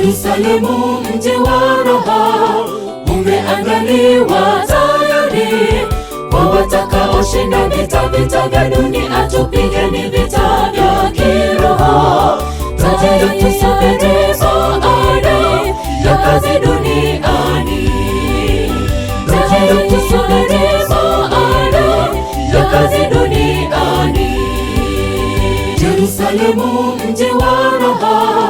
Yerusalemu mji wa raha umeandaliwa tayari kwa watakaoshinda vita, vita vya dunia, tupigeni vita vya kiroho. Tayari tusubiri baada ya kazi duniani, tayari tusubiri baada ya kazi duniani. Yerusalemu mji wa raha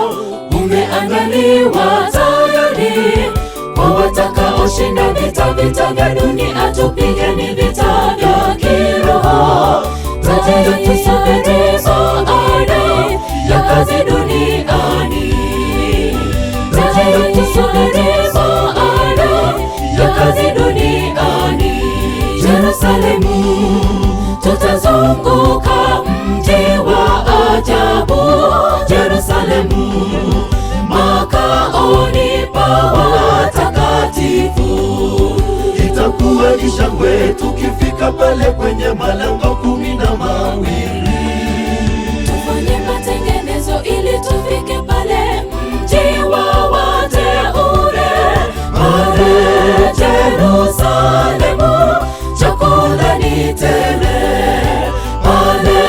umeandaliwa tayari kwa watakaoshinda vita, vita vya dunia, tupigeni vita vya kiroho. Tayari tusubiri baada ya kazi duniani, tayari tusubiri baada ya kazi duniani. Yerusalemu tutazunguka mji wa ajabu, Yerusalemu makaoni pa watakatifu. Itakuwa ni shangwe tukifika pale kwenye malango 12. Tufanye matengenezo ili tufike pale mji wa wateule, pale Yerusalemu chakula ni tele, pale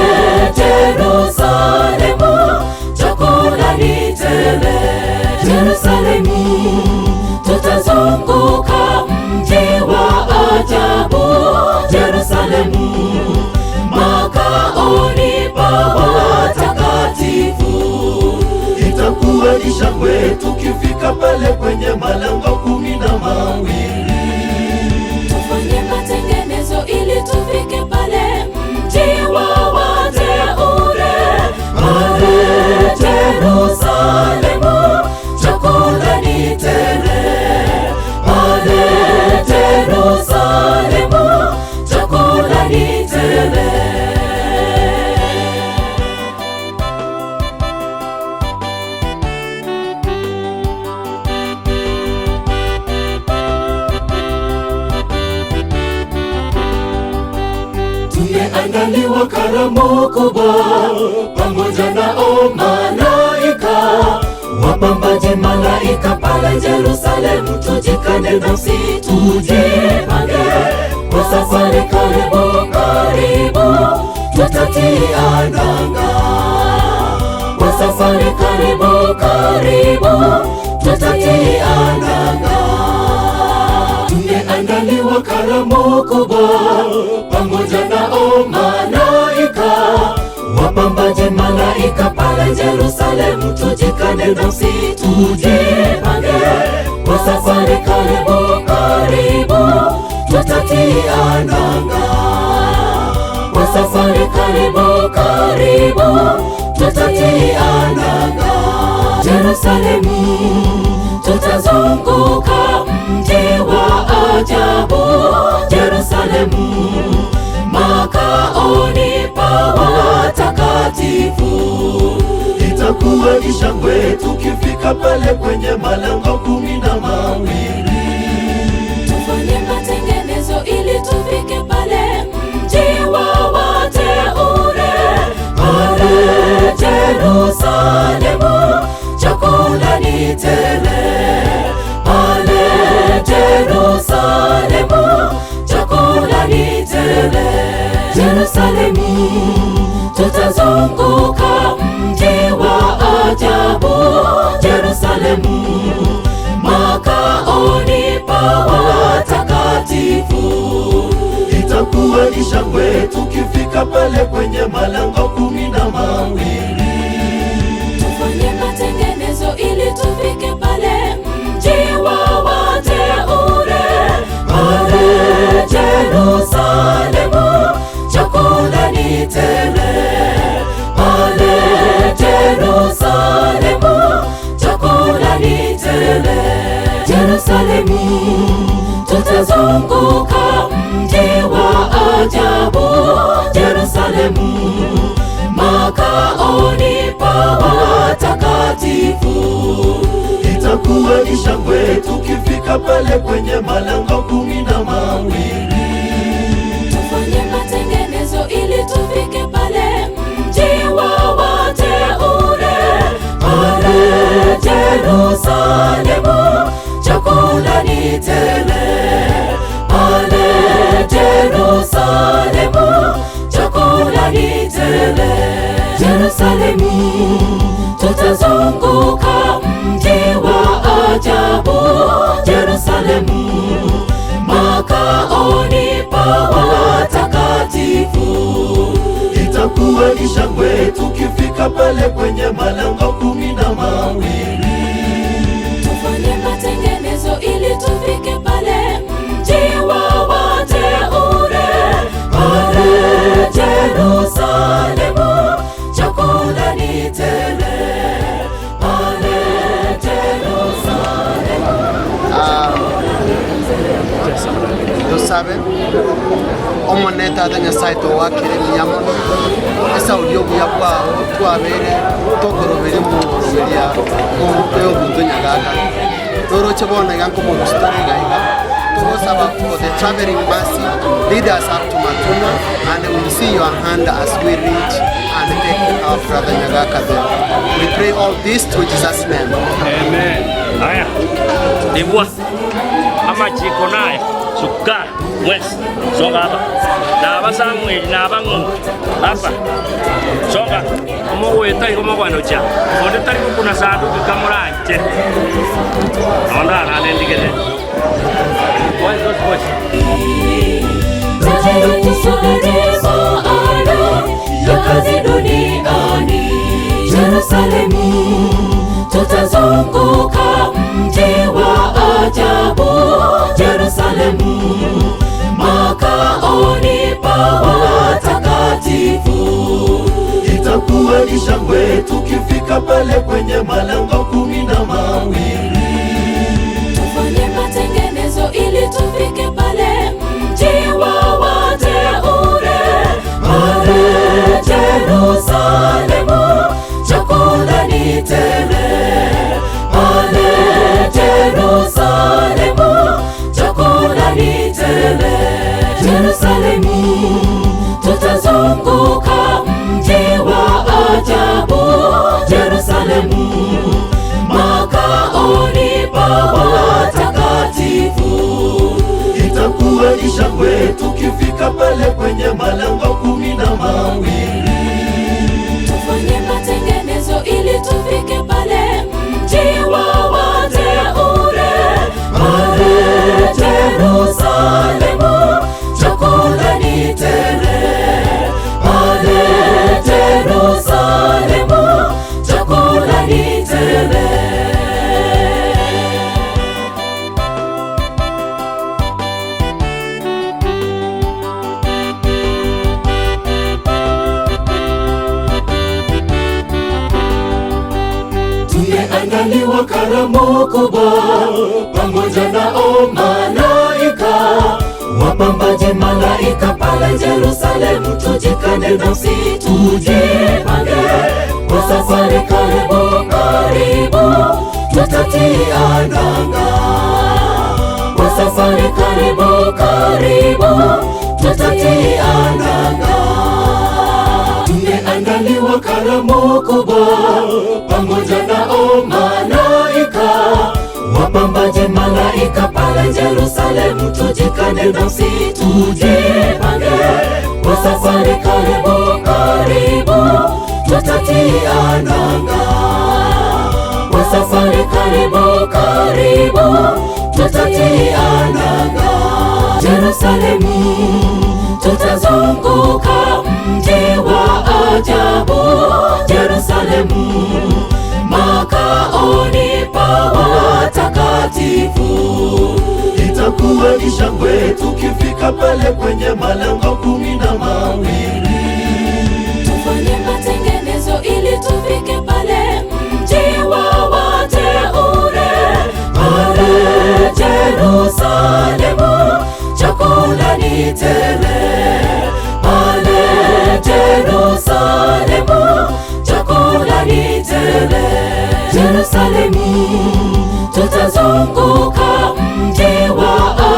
Yerusalemu chakula ni tele. Yerusalemu tutazunguka mji wa ajabu, Yerusalemu makaoni pa watakatifu. Itakuwa ni shangwe tukifika pale kwenye malango 12. Tufanye matengenezo ili tufike pale mji wa wateule, pale Yerusalemu chakula ni tele, pale Yerusalemu chakula ni tele. Tumeandaliwa karamu kubwa pamoja nao malaika, wapambaji malaika pale Yerusalemu. Tujikane nafsi, tujipange kwa safari, karibu karibu tutatia nanga. Kwa safari, karibu karibu tutatia nanga. Tumeandaliwa karamu kubwa pamoja nao malaika, wapambaji malaika pale Yerusalemu. Tujikane nafsi, tujipange kwa safari, karibu karibu tutatia nanga. Kwa safari, karibu karibu tutatia nanga. Yerusalemu tutazunguka mji wa ajabu, Yerusalemu makaoni pa watakatifu. Itakuwa ni shangwe tukifika pale kwenye malango 12. Tufanye matengenezo ili tufike pale mji wa wateule, pale Yerusalemu chakula ni tele, pale Yerusalemu chakula ni tele. Yerusalemu tutazunguka mji wa ajabu, Yerusalemu makaoni pa watakatifu. Itakuwa ni shangwe tukifika pale kwenye malango 12. Tufanye matengenezo ili tufike pale mji wa wateule, pale Yerusalemu chakula ni tele, pale Yerusalemu chakula ni tele. Yerusalemu tutazunguka mji wa ajabu, Yerusalemu makaoni pa watakatifu. Itakuwa ni shangwe tukifika pale kwenye malango 12. Tufanye matengenezo ili tufike pale mji wa wateule, pale Yerusalemu. Tutazunguka mji wa ajabu Yerusalemu, makaoni pa watakatifu. Itakuwa ni shangwe tukifika pale kwenye malango 12. Tufanye matengenezo ili tufike pale mji wa wateule, pale Yerusalemu, chakula ni tele, pale Yerusalemu. Tosabe, Omonene Tata Nyasae togoakera mbuya mono esauri y'obuya bwao twabeire tokoroberia omoroberia omonto nyagaka. Toroche bono iga nkomorusia tore iga iga, togosaba for the travelling mercy, lead us up to Matunwa and we will see your hand as we reach and take our brother Nyagaka there. We pray all this through Jesus name. Amen. Haya, igwa amachiko naya suka mwesi songa hapa naba Samueli naba ng'u hapa songa omogoeta igo mogwanocha onde tari gokuna sanduki kamoranche nonde arande ndigere boys boys boys Tusubiri maana ya kazi duniani. Yerusalemu, tutazunguka mji wa ajabu. Yerusalemu, makaoni pa watakatifu. Itakuwa ni shangwe tukifika pale kwenye malango 12. Tufanye matengenezo ili tufike pale mji wa wateule, pale Yerusalemu, chakula ni tele, pale Yerusalemu, chakula ni tele. Yerusalemu, tutazunguka mji wa ajabu. Yerusalemu, makaoni pa watakatifu. Itakuwa ni shangwe tukifika pale kwenye malango 12. Tufanye matengenezo ili tufike pale mji wa wateule, pale Yerusalemu, chakula ni tele, pale Yerusalemu, chakula ni tele. Tumeandaliwa karamu kubwa pamoja nao malaika, Wapambaji malaika pale Yerusalemu, tujikane nafsi tujipange kwa safari, karibu karibu tutatia nanga. Kwa safari, karibu karibu tutatia nanga. Tumeandaliwa karamu kubwa pamoja nao malaika, Wapambaji malaika pale Yerusalemu, tujikane nafsi tujipange kwa safari, karibu karibu tutatia nanga. Kwa safari, karibu karibu tutatia nanga. Yerusalemu, tutazunguka mji wa ajabu. Yerusalemu, makaoni pa watakatifu. Itakuwa ni shangwe tukifika pale kwenye malango 12. Tufanye matengenezo ili tufike pale mji wa wateule, pale Yerusalemu, chakula ni tele, pale Yerusalemu, chakula ni tele. Yerusalemu, tutazunguka mji wa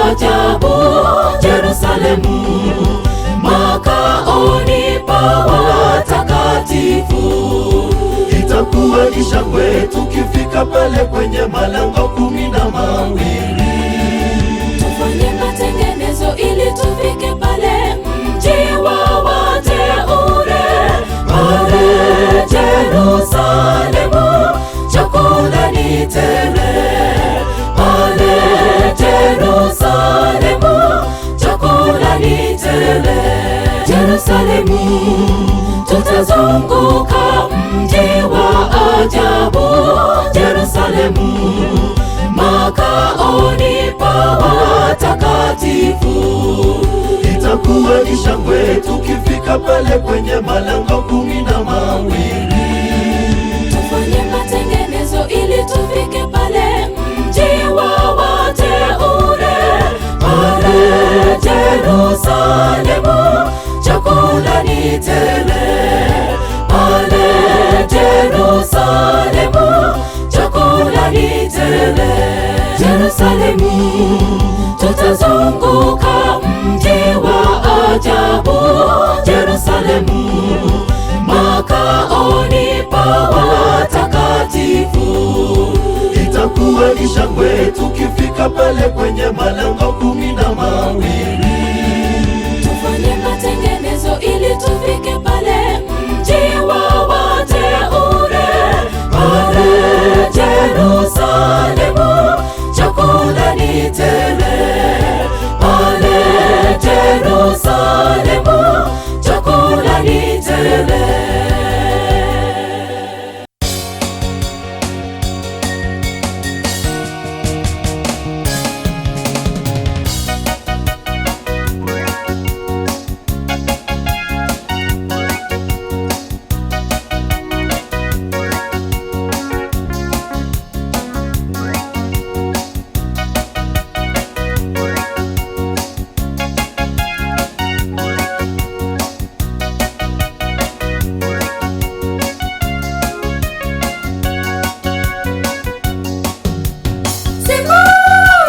ajabu. Yerusalemu, makaoni pa watakatifu. Itakuwa ni shangwe tukifika pale kwenye malango 12. Tufanye matengenezo ili tufike pale mji wa wateule, pale Yerusalemu, Yerusalemu, tutazunguka mji wa ajabu Yerusalemu, makaoni pa watakatifu. Itakuwa ni shangwe tukifika pale kwenye malango 12. Tufanye matengenezo ili tufike pale mji wa wateule, pale Yerusalemu, chakula ni tele. Pale Yerusalemu, chakula ni tele. Yerusalemu, tutazunguka mji wa ajabu Yerusalemu, makaoni pa watakatifu. Itakuwa ni shangwe tukifika pale kwenye malango 12. Tufanye matengenezo ili tufike pale mji wa wateule, pale Yerusalemu, chakula ni tele. Pale Yerusalemu, chakula ni tele. Siku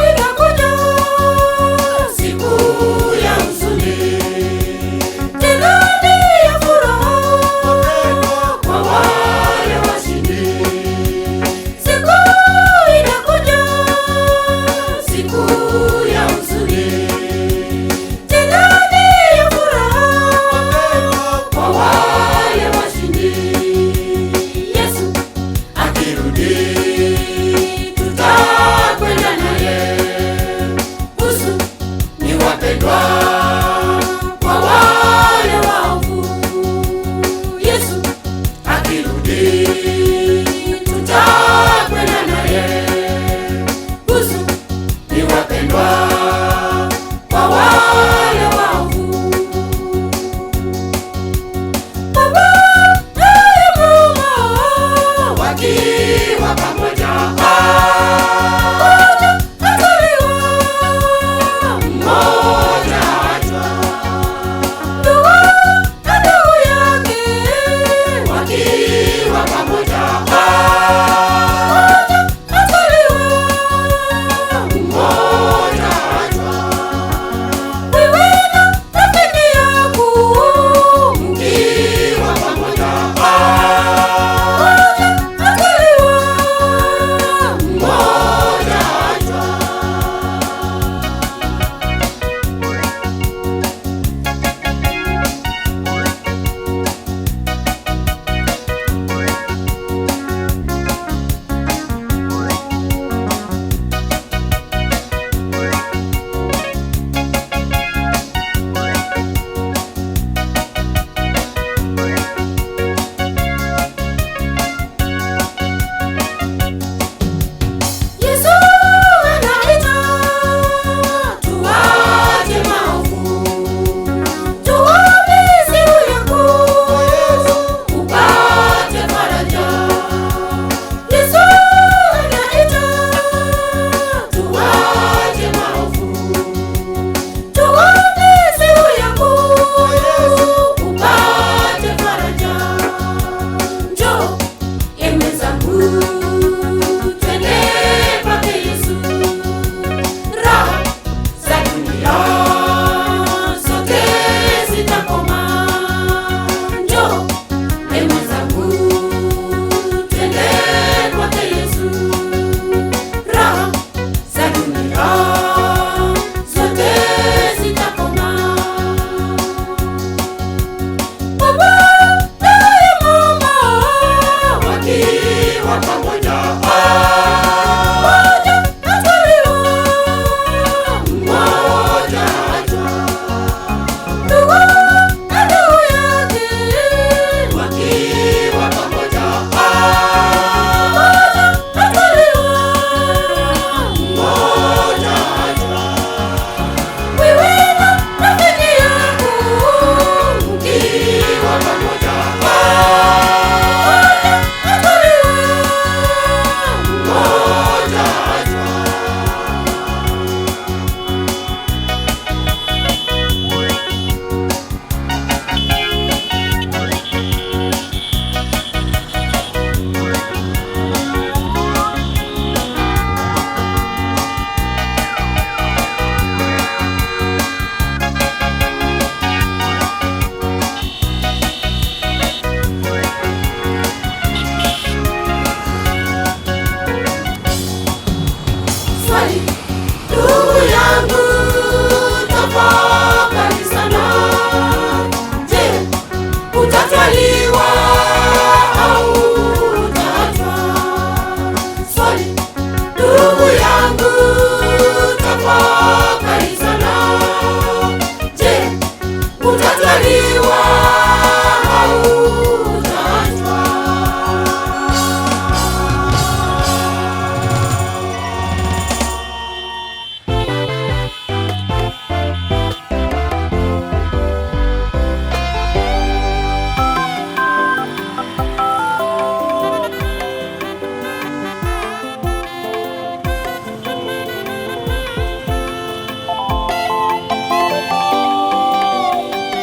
inakuja, siku ya huzuni, tena ni ya furaha kwa wale washindi. Siku inakuja, siku ya huzuni, tena ni ya furaha kwa wale washindi. Yesu akirudi tutakwenda naye. Busu ni wapendwa kwa wale waovu. Yesu akirudi tutakwenda naye. Busu ni wapendwa kwa wale waovu. Baba naye mama wakiwa pamoja, mmoja ataliwa, mmoja achwa. Ndugu na ndugu yake wakiwa pamoja, mmoja ataliwa, mmoja achwa. Wewe na rafiki yako mkiwa pamoja, mmoja ataliwa, mmoja achwa. Yesu anaita tuache maovu, tuombe siku yako upate faraja. Yesu anaita tuache maovu, tuombe siku yako upate faraja. Njoo ewe zangu, twende kwake Yesu. Raha za dunia zote zitakoma. Njoo ewe zangu, twende kwake Yesu. Raha za dunia zote zitakoma. Baba naye mama wakiwa pamoja. yangu, tafakari sana. Je, utatwaliwa au utaachwa? Swali ndugu yangu, tafakari sana. Je, utatwaliwa au utaachwa?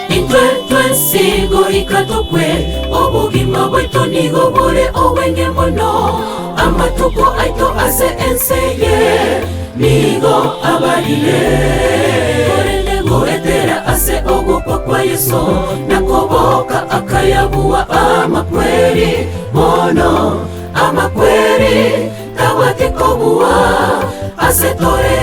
Intwe twensigo ikatokwe obogima bwaito nigo bore obwenge mono amatuko aito ase enseye nigo abarire korende goetera ase ogokwa kwa Yesu nakoboka akayabuwa amakweri mono amakweri tabwatikobuwa ase tore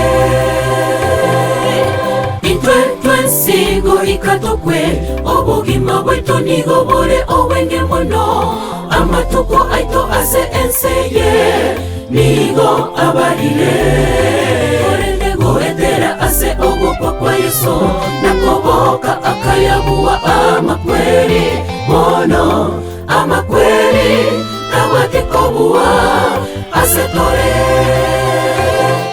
intwe twensigo ikatokwe obogima bwaito nigo bore obwenge mono amatuko aito ase enseye nigo abarire korende goetera ase ogokwa kwa Yesu nakoboka akayabuwa amakweri mono amakweri tabwatikobuwa ase tore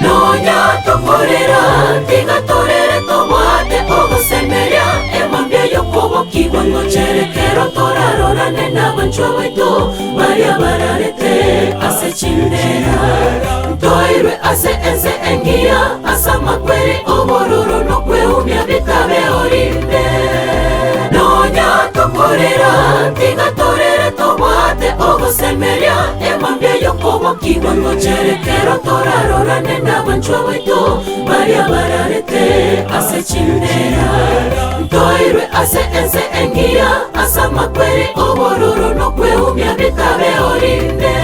nonya tokorera tigatorere tobwate ogosemeria emambia yokobokigwa ngocherekero torarorane n'abanchwa baito baria bararete ase chindera ntoirwe ase ense engiya ase amakweri obororo nokweumia bitabe orinde nonya tokorera tigatorere tobwate ogosemeria emambia yokobokigwa ngocherekero torarorane n'abanchwa baito baria bararete ase chindera ntoirwe ase ense engiya ase amakweri obororo nokweumia bitabe orinde.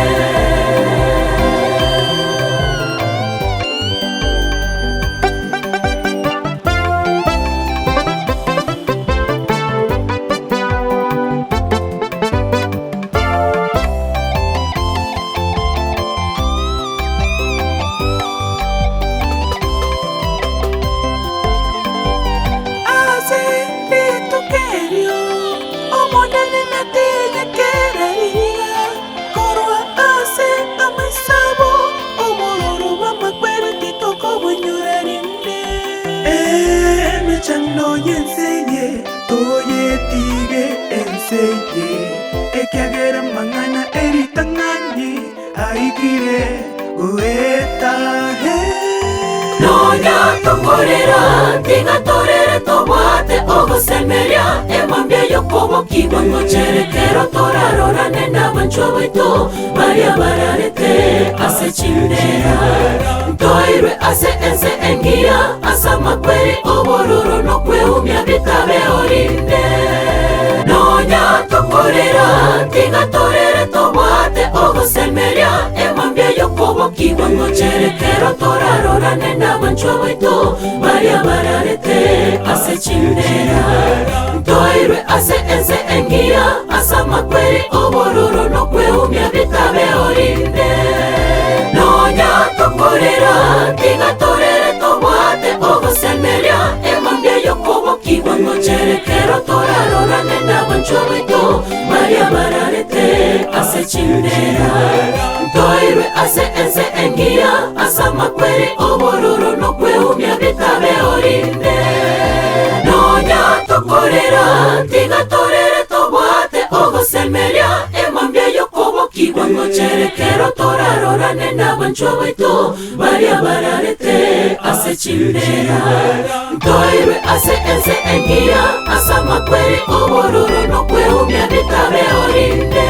Ase ritukerio omonene nategekereria korwa ase amasabo omororo bw'amakweri titokobonyurerinde emechando y'enseye toyetige enseye ekiagera mang'ana eritang'ani aikire goetahe. Nonya tokorera tigatorere tobwate ogosemeria emambia yokobokigwa ngocherekero torarorane n'abanchwa baito baria bararete ase chindera ntoirwe ase ense engiya ase amakweri obororo nokweumia bitabe orinde nonya tokorera tigatorere tobwate ogosemeria emambia yokobokigwa ngocherekero torarorane n'abanchwa baito baria bararete ase chindera ntoirwe ase ense engiya ase amakweri obororo nokweumia bitabe orinde nonya tokorera tigatorere tobwate ogosemeria emambia yokobokigwa ngocherekero torarorane n'abanchwa baito baria bararete ase chindera ntoirwe ase ense engiya ase amakweri obororo nokweumia bitabe orinde nonya tokorera tigatorere tobwate ogosemeria emambia yokobokigwa ngocherekero torarorane n'abanchwa baito baria bararete ase chindera ntoirwe ase ense engiya ase amakweri obororo nokweumia bitabe orinde.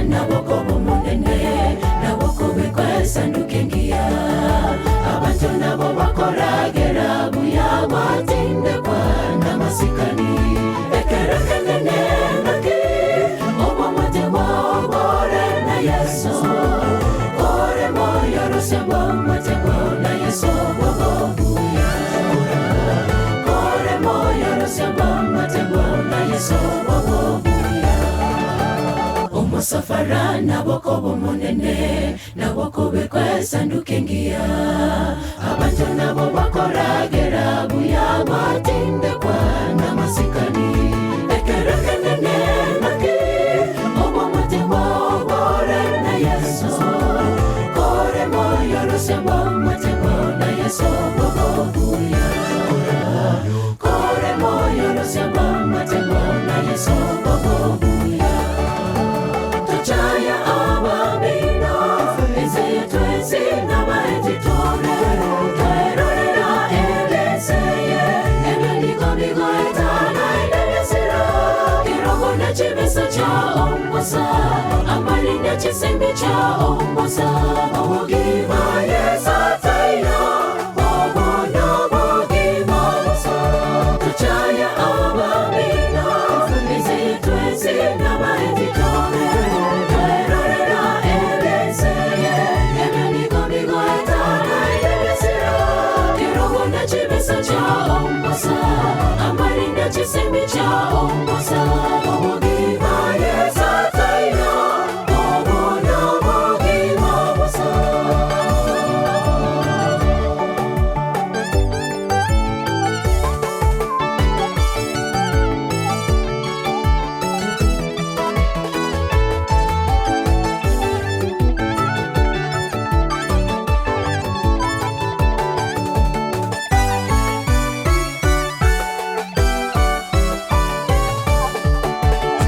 Nabo koba omonene, nabo kobekwa esanduki engiya. Abanto nabo bakoragera buya gwatindekwa n'amasikani. Ekero ekenene naki, obwamate bwao bore na Yeso. Ore moyo rosia bwamate bwao na Yeso bwobobuya. Ore moyo rosia bwamate bwao na Yeso bwobobuya. Omosafara nabo koba omonene, nabo kobekwa esanduki engiya. Abanto nabo bakoragera buya gwatindekwa n'amasikani. Ekero ekenene naki, obwamate bwao bore na Yeso. Ore moyo rosia bwamate bwao na Yeso bwobobuya. Ore moyo rosia bwamate bwao na Yeso bwobobuya. Tochaya abamino, ense yetwensi n'abaetitore. Twerorera ebeseye, ebyo nigo bigoetana enemesiro. Kirogo na chibesa cha ombosa, amarinda chisembe cha ombosa. Obogima Yesu ataiyo, obo n'obogima busa. Tochaya abamino, ense yetwensi n'abaetitore. Twerorera ebeseye, ebyo nigo bigoetana enemesiro. Kirogo na chibesa cha ombosa, amarinda chisembe cha ombosa. Obogima Yesu ataiyo, obo n'obogima busa.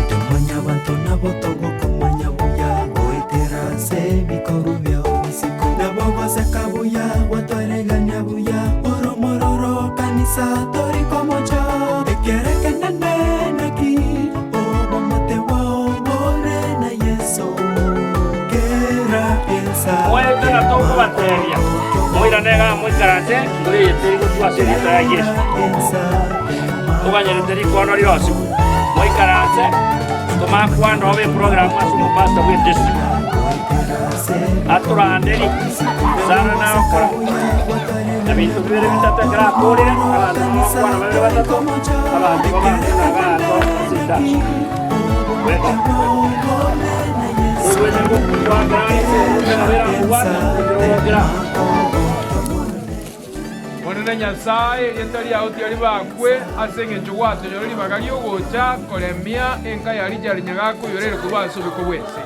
Ntomanya abanto nabo togokomanya buya, goetera ase ebikoru biao bisiko. Nabo goseka buya, gwatwaregania buya, ore omororo kanisa tori komocha. Ekero ekenene naki, obomote bwao bore na Yeso. Kera ensa Mwetana tokobatebia, moirane iga moikaranse igoro eye teri gotwa ase erieta ria Yeso. Toganyerete rikono riosigwe, moikaranse tomakwana obe eprogram ase omopastor bwe district. Atoranderi sana nagokora ebinto bibere bitato ekero akorire abanto bagokwana babere batato abanto babange nagato ase echachi. Monene Nyasae, erieta riao tiaribakwe, ase engencho gwatonyora ribaga ri'ogocha koremia enka ya Richard Nyagaka oyorere korwa ase obiko bw'ense.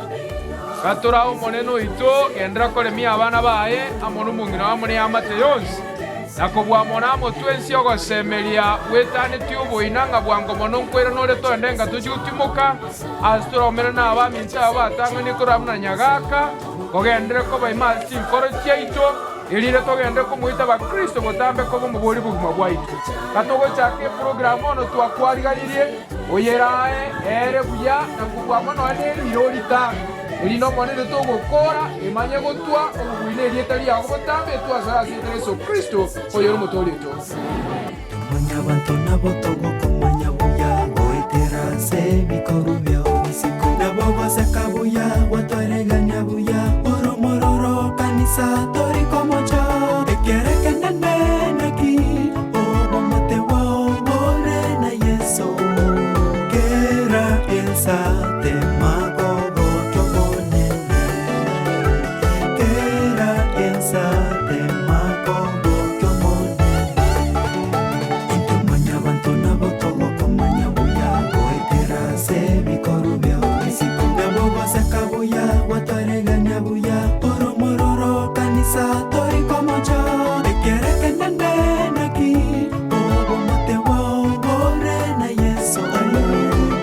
Gatora Omonene oito, genderera koremia abana baye amo nomong'ina amo neamate yonsi, na kobua mono amo twensi ogosemeria gwetanetie oboina ng'a bwango mono nkoirana ore toende enka tochie gotimoka, ase toraumere nabaminto aba batang'anire korwa buna Nyagaka, kogenderere koba ime ase chinkoro chiaito, erinde togende komoita Abakristo botambe koba omobori bw'obogima bwaito. Gatogochaka eprogramu bono twakwariganirie, oyerae ere buya na kobua mono ande eriro ritano, erinde Omonene togokora emanye gotwa obobui nerieta riago botambe twasare ase erieta ria Yeso Kristo, oyore Omotoori oito. Tomanya abanto nabo togokomanya buya, goetera ase ebikoru biao bisiko. Nabo goseka buya, gwatwaregania buya, ore omororo kanisa tori komocha. Ekero ekenene naki, obomote bwao bore na Yeso. Kera ensa tema kogokia Omonene, kera ensa tema kogokia Omonene. Intwe mwanyabanto nabo togokomanya buya, goetera ase ebikoru biao bisiko. Nabo goseka buya, gwatwaregania buya, ore omororo kanisa tori komocha. Ekero ekenene naki, obomote bwao bore na Yeso.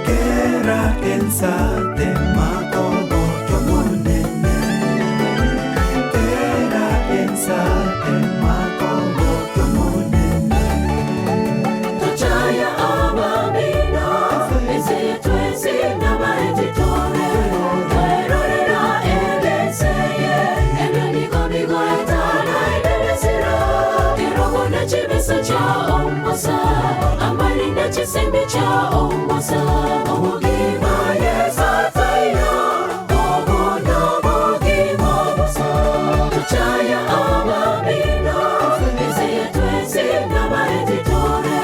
Kera ensa tema kogokia Omonene, kera ensa tema kogokia Omonene. Tochaya abamino, ense yetwensi n'abaetitore. omosa obogima Yeso taiyo obo nobogima bosa tuchaya abamino ense yetwensi nabaetitore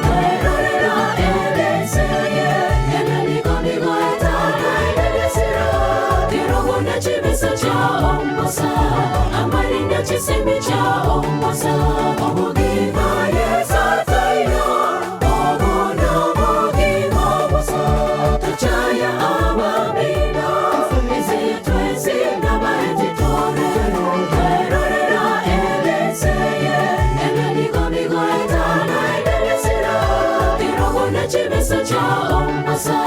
twerorera ebenseye emenigomigo etana enenesira kirogona chibesa cha omosa amarinda chisemi cha omosa obogima Yeso taiyo obo nobogima bosa tuchaya abamino ense yetwensi nabaetitore twerorera ebenseye emenigomigo etana enenesira kirogona chibesa cha omosa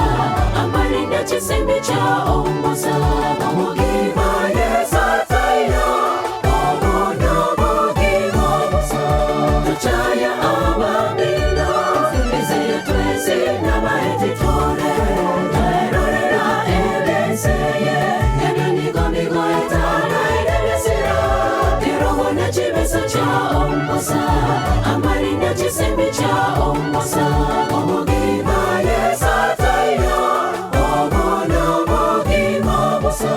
amarinda chisemi cha omosa obogima Yeso taiyo obo nobogima bosa tuchaya abamino ense yetwensi nabaetitore twerorera ebenseye emenigomigo etana enenesira kirogona chibesa cha omosa amarinda chisemi cha omosa obogima Yeso taiyo obo nobogima bosa.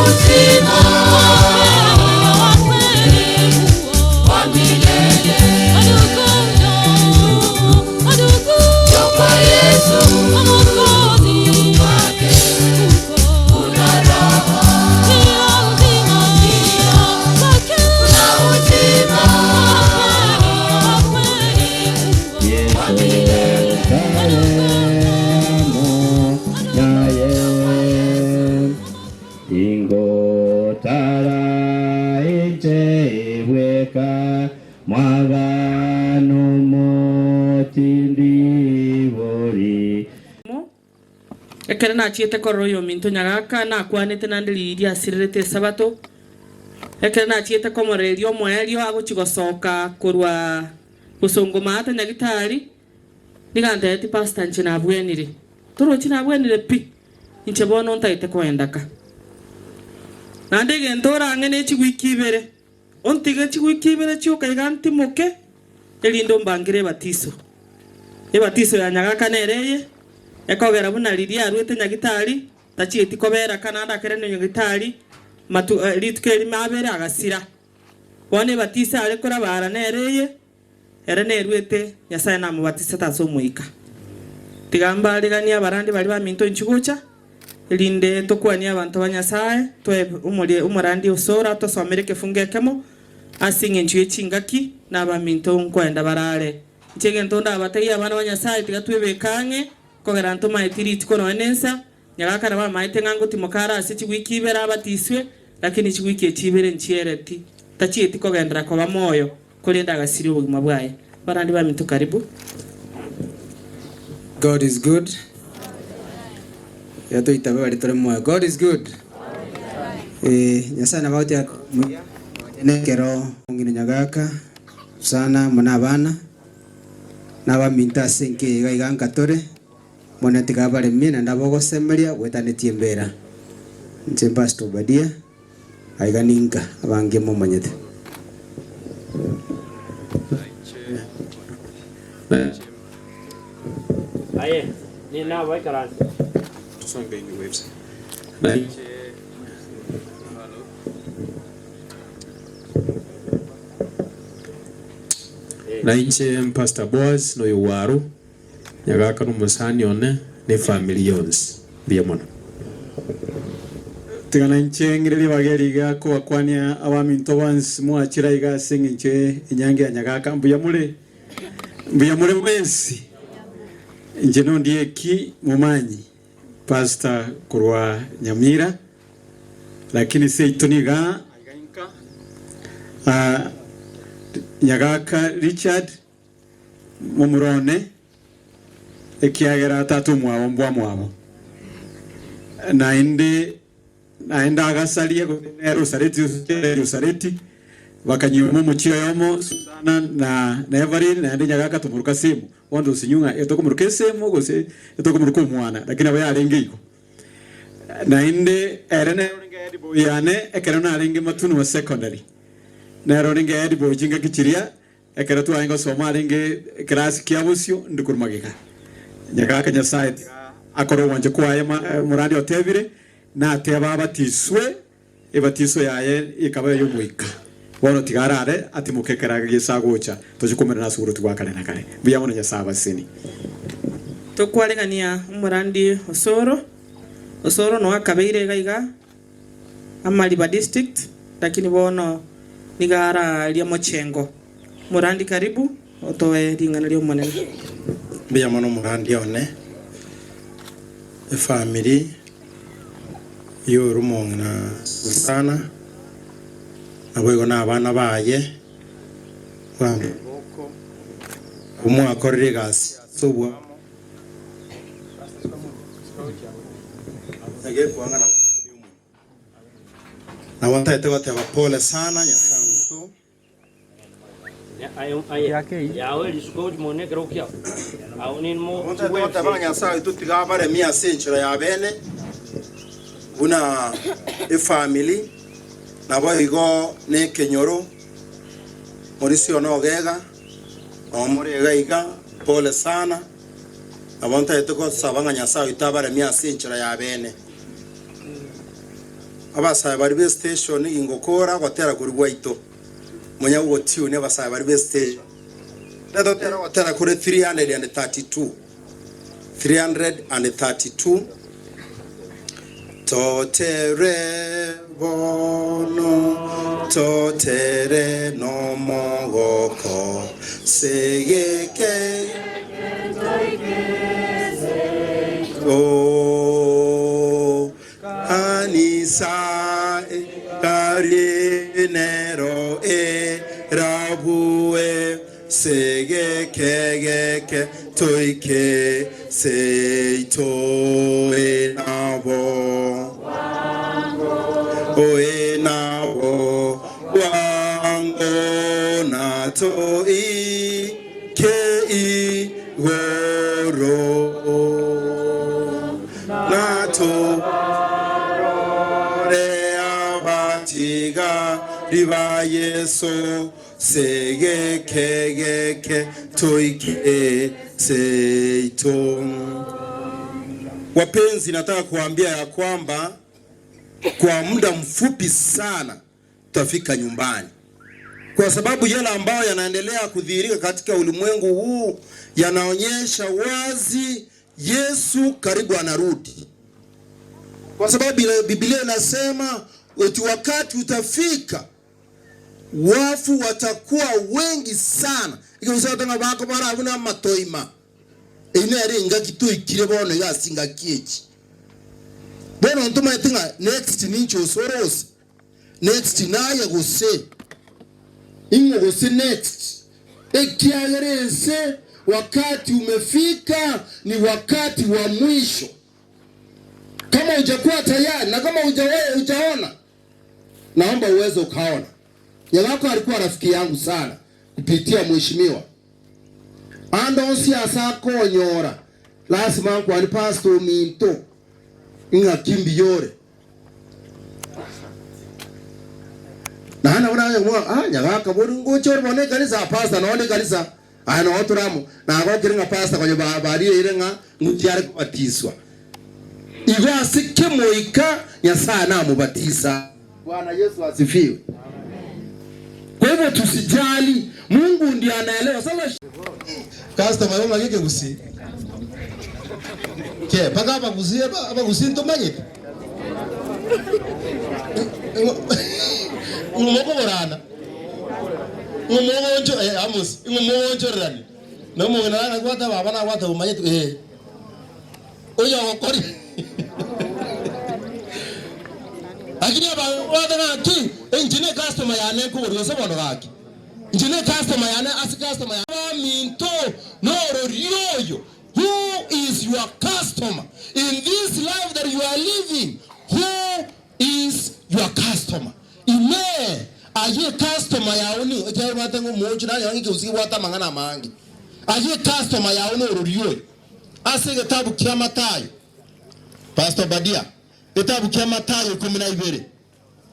uzima wa milele. Njoo kwa Yesu, kwake kuna raha, kuna uzima wa milele. Ingotara inche ibweka mwagano motindibori. Ekero nachiete korora oyominto nyagaka, nakwanete naende riria asirerete Esabato. Ekero nachiete komorereria omoerio agochia gosoka korwa bosongo maate nyagitari, nigo antebetie, Pastor, inche nabwenire. Torochi nabwenire pi? Inche bono ntagete koenda ka. Naende egento orang'e ne chigwiki ibere, ontige chigwiki ibere chioka iga ntimoke, erinde ombangere ebatiso. Ebatiso ya nyagaka nere eye, ekogera buna riria aruete nyagitari, tachieti kobera ka naende akerania nyagitari, matu rituko erimo abere agasira. Bono ebatiso are korabara nere eye, Ere neruete, Nyasae namobatisete ase Omoika. Tiga mbaariganie abarandi baria baminto inchuo gocha, erinde tokwanie abanto ba Nyasae, toe omorandi osoro atosomere ekefungo ekemo ase engencho ye chingaki, na abaminto nkoenda barare. Inche egento ndabategie abana ba Nyasae, tiga twebeke ang'e, kogera ntomaeti rituko nonya nensa, Nyagaka nabo amaete ng'a ngotimoka are ase chiwiki ibere abatiswe, lakini chiwiki echi ibere nchiereti, tachieti kogenderera koba moyo, korende agasiria obogima bwaye. Barandi baminto karibu. God is good. Iga toitabe baria tore moyo. God is good. Eh, Nyasaye nabo agotiga muya nonye nekero omong'ina nyagaka sana amo na abana na abaminto ase enka eye iga iga nka tore. Bono tiga abaremie naende abogosemeria gwetanetie embera. Inche Pastor Obadia, aiga ninka abange momanyete. Aye, ninabaikaranse. Na inche Pastor Boaz noyogwaru. Nyagaka nomosani one ne efamiri yonsi. Mbuya mono. Tiga nainche ng'ire ribaga eri iga kobakwania abaminto bonsi mwachire aiga ase engencho ye enyangi ya Nyagaka. Mbuya more? Mbuya more mwensi? Inche nondieki momanyi Pastor korwa Nyamira, lakini seito niga aiga inka. Ah, Nyagaka Richard. Momura one, ekiagera tata omwabo mbwamwabo, naende naende agasaria gose nere osareti ere osareti, bakanyuoma omochie oyomo Susana na na Evelyn, naende nyagaka tomoruka semo, bono tosinywe ng'a etokomoruka esemo gose etokomoruka omwana, lakini nabo yarenge igo. Naende ere nere orenge headboy yane ekero narenge Matunwa Secondary, nere orenge headboy chingaki chiria. Ekero twarenge gosoma arenge ekerasi kia bosio ndi korwa magega. Nyagaka Nyasae tiga akore ogwancha kwaye omorandi otebire, nateba abatiswe, ebatiso yaye ekaba ey'omoika. Bono tiga arare atimoke ekero Yeso agocha, toche koumerana ase oboroti bwa kare na kare. Mbuya mono Nyasae abasesenie. Tokwaregania omorandi Osoro. Osoro noe akabeire iga iga Amariba district lakini bono nigo araria mochengo. Morandi karibu otoe ring'ana ri'Omonene. Mbuya mono omorandi one, efamiri y'oromong'ina Susana, naboigo na abana baye, bw'amaboko, abwo mwakorire egasi ase obwamo. Nabo ntagete goteba pole sana Nyasae oito. Nabo ntagete goteba ng'a Nyasae oito tiga abaremie ase enchera ya bene buna efamiri naboigo na ekenyoro Mauricio nogega nabo more iga iga pole sana. Nabo ntagete gosaba ng'a Nyasae oito abaremie ase enchera ya bene. Abasae baria be station gingokora ogotera koria gwaito, monya gotune abasae baria be station. Totera ogotera kore 332, 332, Totere bono, totere nomogoko, segeke Oh, Kanisa ekari nero erabue segekegeke toike seito enabo oenabo bwango na toike igoro na torore abatigari ba Yeso segekegeke toike seito. Wapenzi, nataka kuambia ya kwamba kwa muda mfupi sana tutafika nyumbani, kwa sababu yale ambayo yanaendelea kudhihirika katika ulimwengu huu yanaonyesha wazi Yesu karibu anarudi, kwa sababu ile Biblia inasema eti wakati utafika wafu watakuwa wengi sana ikiusatonga bako barabuna amatoima eye nere engaki toikire bono iga ase engaki echi bono ntomaete ng'a next ninche osore ose next naye gose ing'o gose next ekiagera ense wakati umefika ni wakati wa mwisho kama hujakuwa tayari na kama hujaona naomba uweze ukaona. Nyagako alikuwa rafiki yangu sana kupitia mheshimiwa ando onsi ase akonyora lasima nkwani pastor ominto ng'aki mbiyore naana buna ah nyagaka bori ngocha ore bono ekanisa pastor nonde ekanisa aya noo toramo nagokire ng'a pastor konye barieire ng'a ng'uchi are kobatiswa igo ase kemoika Nyasaye namubatisa. Bwana Yesu asifiwe. Kwa hivyo tusijali, Mungu ndiye anaelewa. Sasa customer yo ng'aki kegusi ke paka abagusi abagusi ntomanyete ng'omokoborana ng'omogoncho eh, Amos ng'omogonchorerani nomogena nagwata baba nagwata bomanyete eh oyo ogokori lakini abawate ng'aki inche ne customer yane nkogori gose bono gaki inche ne customer yane ase customer yane baminto norori oyo. Who is your customer in this life that you are living? Who is your customer? Ime aye customer yao ni ekyabwate ng'omocho naye ng'ike usigibwate amang'ana amange aye customer yao norori oyo ase egetabu kia Mathayo Pastor Badia getabu kia Mathayo 12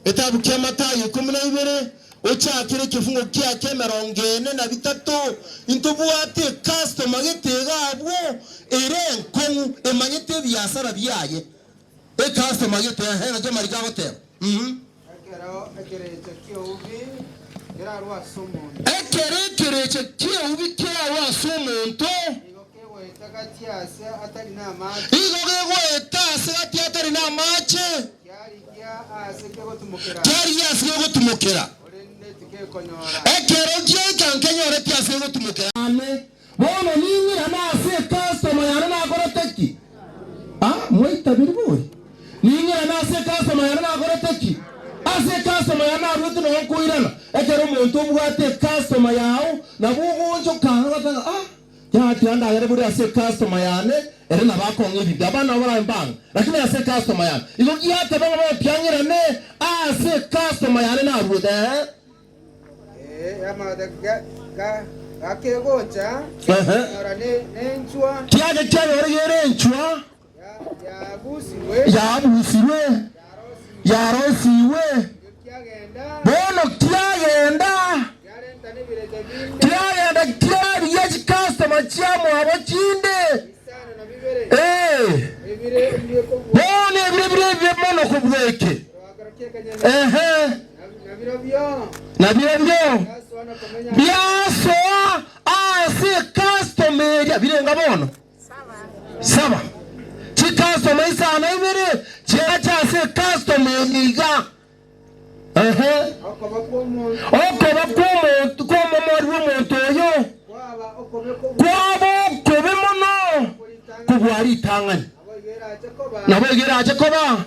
getabu kia Mathayo 12 ochakire ekifungo kiake 43 intobwate customer getega abwo ere enkong'u emanyete ebiasara biaye ecustomer gete ehe nakio mariko agoteba mhm Ekero ekerecha ki'eubi kerarwe ase omonto. Ekero ekerecha ki'eubi kerarwe ase omonto. Igo kegoeta gati ase atari namache. Igo kegoeta ase gati atari namache. Kiarigia ase kegotumokera. Kiarigia ase kegotumokera. Korende tikekonyora. Ekero giaika nkenyoreti ase kegotumokera. Ane bono ning'irane ase ecustomer yane nakorete ki? Ah, mwaitabiri bori. Ning'irane ase ecustomer yane nakorete ki? Ase ecustomer yane narwete noo nkoirana. Ekero omonto obwate ecustomer yao nabo ogoonchoka ogoteba ah yatiga ndagere bori ase ecustomer yane ere nabo akong'a ebinto abana nabo barabe mbang'a lakini ase ecustomer yane igo giateba ng'a botiang'irane ase ecustomer yane narwete eh. Eh, amagata gakegocha Ehe. kenyora nenchwa. Kiage kiayore gere enchwa. Yabusirwe. Yabusirwe. Yarosiwe. Bono kiagenda. Kiagenda kiaria chicustomer chiamwabo chinde. Eh. Bono ebire bire ebire mono kobweke. Ehe. Na birobio biasoa ase ecustom eria. Birenga bono? Saba. Chicustom isano ibere chiacha ase ecustom eye iga. Ehe. Okoba kw'omonto kw'omomori bw'omonto oyo kwaba okobe mono kobua ritang'ani. Naboigo erache koba,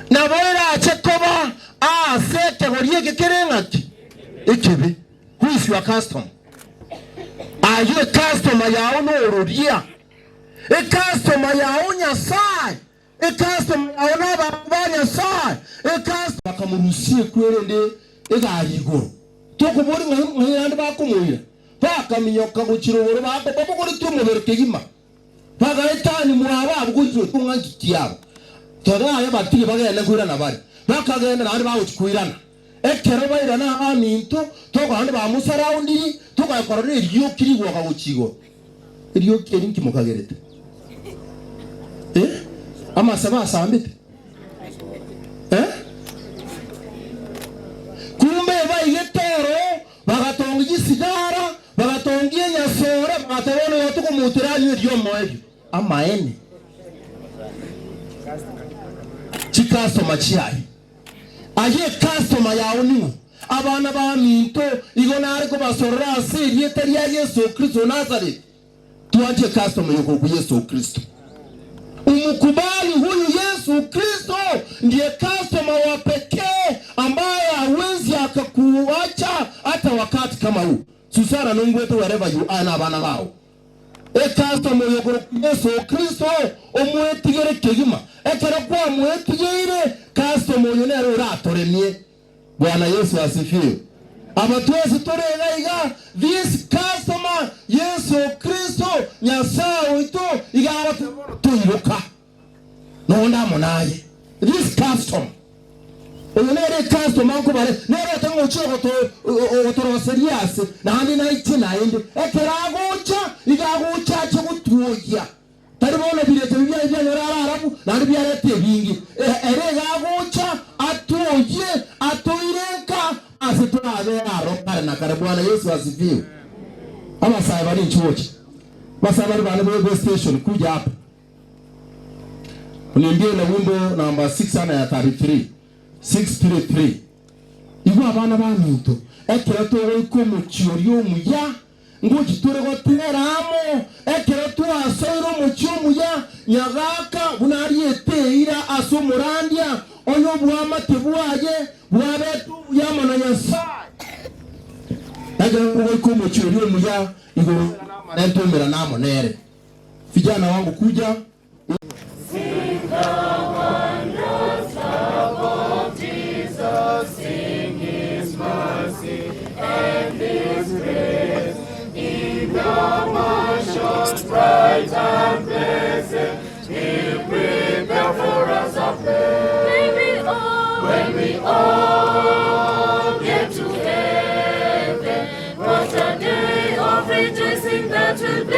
nabo erache koba ase ekegori eke kere ng'aki? Ekebe. Who is your customer? Ayio ecustomer yao nororia. Ecustomer yao Nyasae. Ecustomer yao nabanto ba Nyasae. Ecustomer. Bakamorusia ekwerende egari igoro. Tokoboria ng'ai ng'ai naende bakomoira. Bakaminyoka gochia rogoro babogoretie omobere kegima. Bagaetania mwabo abwo gochia ng'a nki kiabo. Tore aye batige bagende nkoirana bare. Bakagenda naende bagochia koirana. Ekero bairana abaminto, tokora naende bamosaraundirie, tokaya korora erioki rigwoka gochia igoro. Erioki eri nki mokagerete? Eh? Amasabo asambete? Eh? Kumbe baigete oro, bagatongia chisigara, bagatongia enyasore, bagateba bono igo tokomotera anywe erio omoerio. Amaene. Chikasoma chiaye. Aye ekastoma yao ning'o? Abana baminto, igo nare kobasorora ase erieta ria Yeso Kristo o Nazareti, twanche ekastoma y'okorokwa Yeso Kristo. Umukubali huyu Yesu Kristo ndiye kastoma wa pekee ambaye hawezi akakuacha hata wakati kama huu. Susana nongwete wherever you are na abana bao. Ekastoma oyo okorokwa Yeso Kristo omwetigere kegima. Ekero kwamwetigeire, kastoma oyo nere oratoremie. Bwana Yesu asifiwe. Aba twensi tore iga iga, this customer Yeso Kristo Nyasae oito iga agoteba bono toiroka nonde amo naye. This customer. Oyo nere ecustomer nkobare, nere otangochia ogotoroseria ase, naende naiche naende. Ekero agocha, iga agocha ache gotwoyia. Tari bono ebirecha ebi biaye bianyore are arabu, naende biarete ebinge. Ere iga agocha atwoyie, toire nka ase torabe aro kare na kare. Bwana Yesu asifiwe. Abasae baria inchuo gocha. Abasae baria bane be station kuja hapa. Oniimbie na wimbo namba 633, 633. Igwa abana baminto, ekero togoika omochie oria omuya, Ngochi tore gotera amo ekero twasoire omochie omuya, nyagaka buna ariete eira ase omorandia, onye oboamate bwaye bwabete obuya amo na Nyasae. Ekero togoika omochie oria omuya, igoro ntomerane amo nere. Vijana wangu kuja. Sing the wondrous love of Jesus, sing his mercy and his grace. In the mansions bright and blessed, he'll prepare for us a place. When we all, when we all get to heaven, what a day of rejoicing that will be.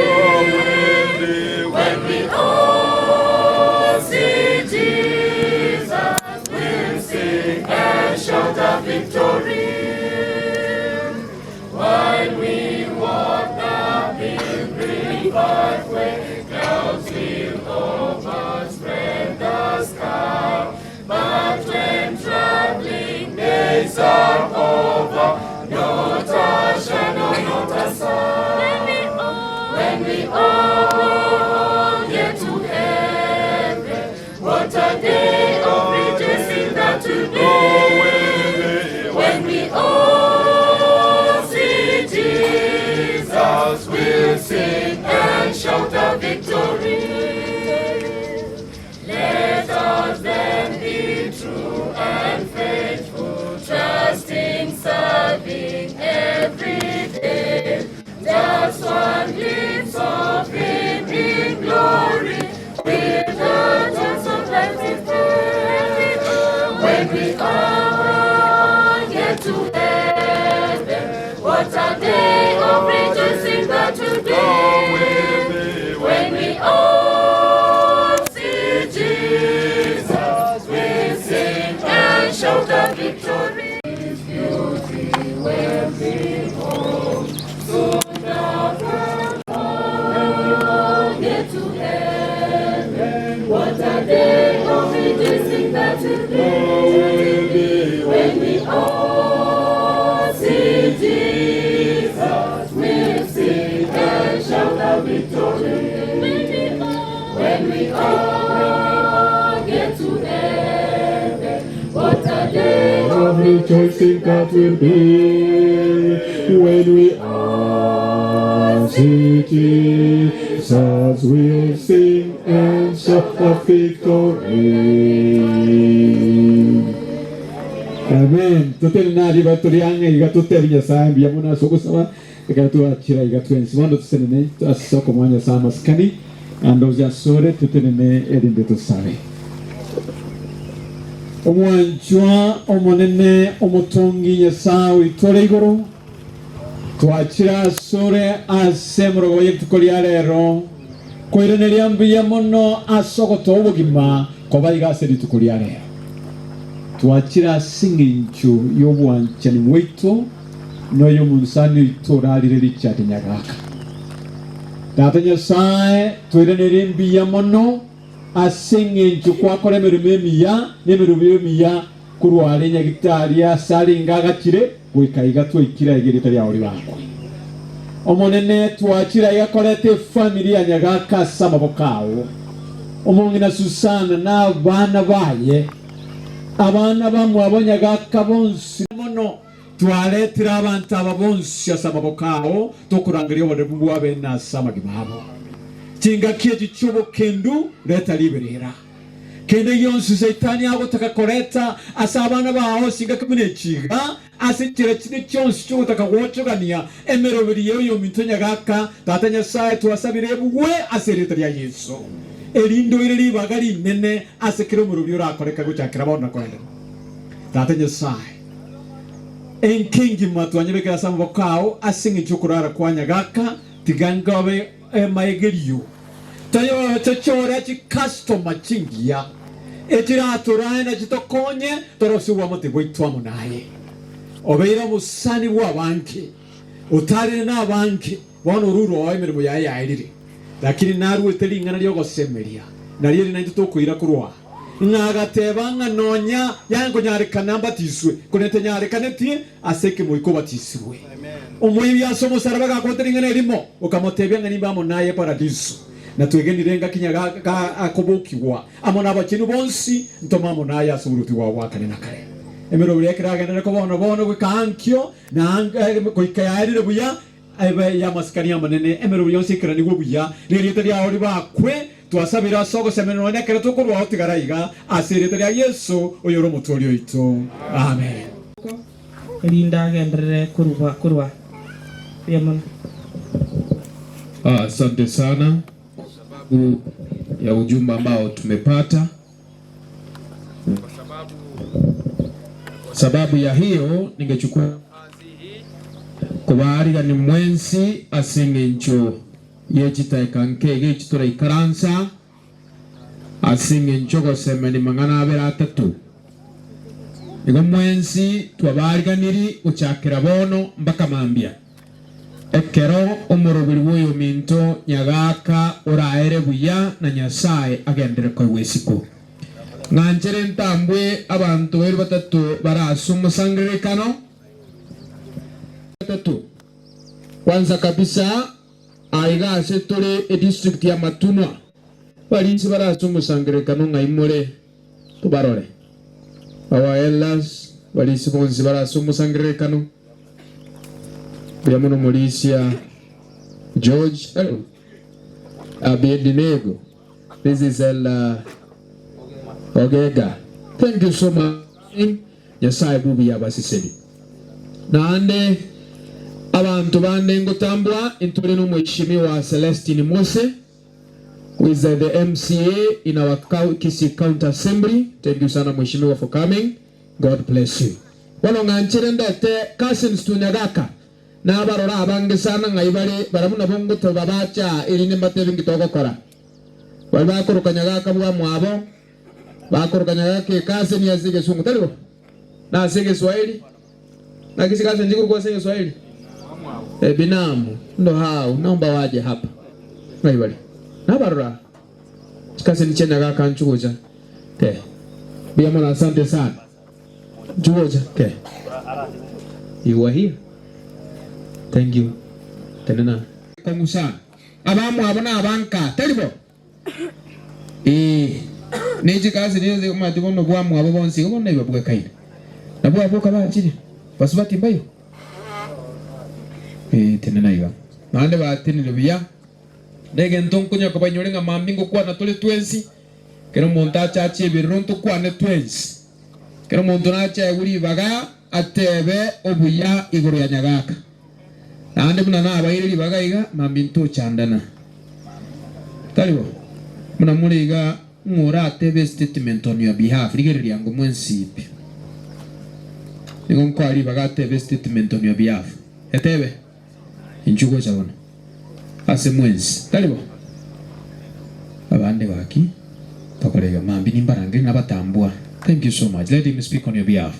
When we all see Jesus, we'll sing and shout a victory. While we walk the pilgrim pathway, clouds will overspread the sky. But when troubling days are over, not a shadow, not a sigh. When we all get to heaven, what a day of rejoicing that will be. When we all see Jesus, we'll sing and shout a victory. Let us then be true and faithful, trusting, serving every day. Just one glimpse of Him in glory, with the joys of life within. When we all get to heaven, what a day of rejoicing that will be. When we all see Jesus, we sing. victory. His beauty we'll behold. Soon the all get to heaven. What a day of rejoicing that will be when we all see Jesus. We'll sing and shout the victory. When we all get to heaven, what a day of rejoicing that will be when we all see Jesus. We'll sing and shout the victory. Amen. Totenene aria iga tore ang'e iga totebie Nyasae mbuya mono ase ogosaba ekero twachira iga twensi. Bono totenene ase okomoa Nyasae amasikani naende oche asore totenene erinde tosabe. Omwanchwa Omonene omotongi Nyasae oito ore igoro, twachire asore ase emorogoba ye rituko ria rero koiraneria mbuya mono ase ogotoa obogima koba iga ase rituko ria rero. Twachire ase engencho y'obwanchani bwaito na oy'omonsani oito orarire Richard Nyagaka. Tata Nyasae, toiranerie mbuya mono ase engencho gwakora emeremo emiya na emerobio emiya korwa are nyagitari ase arenge agachire goika iga twaikire aiga erieta riao ribakwe. Omonene, twachire aiga koreta efamiri ya Nyagaka ase amaboko ao, omong'ina Susana na abana baye, abana bamwabo Nyagaka bonsi mono. Twaretire abanto aba bonsi ase amaboko ao, tokorangeria oboremu bw'abene ase amagima abo. Chingaki echi chi'obokendu reta riberera. Kende gionsi Saitani agotaka koreta ase abana bao chingaki buna echi iga, ase chichera chinde chionsi chi'ogotaka gwochogania emeroberi y'oyominto nyagaka, Tata Nyasae, twasabire ebugwe ase erieta ria Yeso, erinde oire ribaga rinene ase kera omoroberi orakoreke gochakera bono na koenderera. Tata Nyasae, enka engima twanyebekire ase amaboko ao ase engencho y'okorara kwa nyagaka, tiga ngobe emaegerio toyochochore chikastoma chingiya echiratorae na chitokonye torosie obwamate bwaito amo naye. Obeire omosani bw'abange, otarire nabange, bono orure oo emeremo yaye yaerire. Lakini naruete ring'ana ri'ogosemeria, nario eri naintwe tokoira korwa aa, ng'a agateba ng'a nonya yankonyarekana mbatiswe, korende tenyarekaneti ase ekemoika obatisirwe. Omoibi ase omosaraba agakwata ring'ana erimo, okamotebia ng'a nimbe amo naye Paradiso. Na twegenire engaki nyaga akobokigwa amo nabachenu bonsi, ntome amo naye ase oboruoti bwao bwa kare na kare. Emeroberi ekero agenderere koba bono bono goika ankio, na goika yaerire buya, Ebe y'amasikani amanene, emeroberi yonsi eikeranigwe buya, na erieta riao ribakwe. Twasabire ase ogosemeria nonya ekero tokorua otigara iga, ase erieta ria Yeso, oyore Omotooria oito. Amen. Erinde agenderere korua korwa buya mono. Asante sana kwa sababu ya ujumbe ambao tumepata. Kwa sababu ya hiyo ningechukua nafasi hii kobaarigania mwensi ase eng'encho ye chitaeka nke iga echi toraikaransa, ase eng'encho ogosemania mang'ana abere atato. Igo mwensi twabaariganiri gochakera bono mpaka mambia. Ekero omoroberi bw'oyominto nyagaaka oraere buya na Nyasae agenderere koigwa isiko. Ng'anchere ntambwe abanto baria batato bare ase omosangererekano. Batato. Kwanza kabisa aiga ase tore edistrict ya Matunwa, barinsi bare ase omosangererekano ng'ai more? Tobarore. Our elders, barisi bonsi bare ase omosangererekano. Mbuya mono Morisia George Abedinego. This is Elder Ogega. Thank you so much. Nyasaye bubuya abaseseni. Naende abanto bande ngotambwa intore n'omweshimiwa Celestine Mose who is the MCA in our Kisii County Assembly. Thank you sana mweshimiwa for coming. God bless you. Bono ng'anchere ndete cousins to Nyagaka, nabarora abange sana ng'ai bare, barabwo nabo ngotoba bache aa erinde mbatebie nki togokora. Baria bakoroka Nyagaka bwamwabo, bakoroka Nyagaka ecousin ase egesungu, tari bo? Na ase Egeswahili? Naki chikaseni chikorokwa ase Egeswahili? Eh, binamu ndo hao, naomba waje hapa. Ng'ai bare? Nabarora aa. Chikaseni chia Nyagaka nchugocha. Okay. Mbuya mono, asante sana. Nchugocha. Okay. You were here. Thank you. Tenena. Kong'u sana. Abamwabo nabanka, tari bo? Ee, ne chikasi nigo omanyete bono bwamwabo bonsi igo bono naibabwekaine. Nabwo abwo kabachire, basubati mbayo? Ee, tenena iga. Naende batenire buya, na egento nkonya kobainyore ng'a mambia ngokwana tore twensi, kera omonto ache ache ebirero ntokwane twensi. Kera omonto nache aegwe ribaga atebe obuya igoro ya Nyagaka. Naende buna nabaeire ribaga iga, mambia ntochandana. Tari bo? Buna more iga, ng'o oratebe estatement on your behalf? Rigereria ango mwensi pi. Nigo nkoa ribaga atebe estatement on your behalf. Etebe? Inchuo gocha bono. Ase mwensi. Tari bo? Abande gaki, tokore iga, mambia nimbarangerie nabatambua. Thank you so much. Let him speak on your behalf.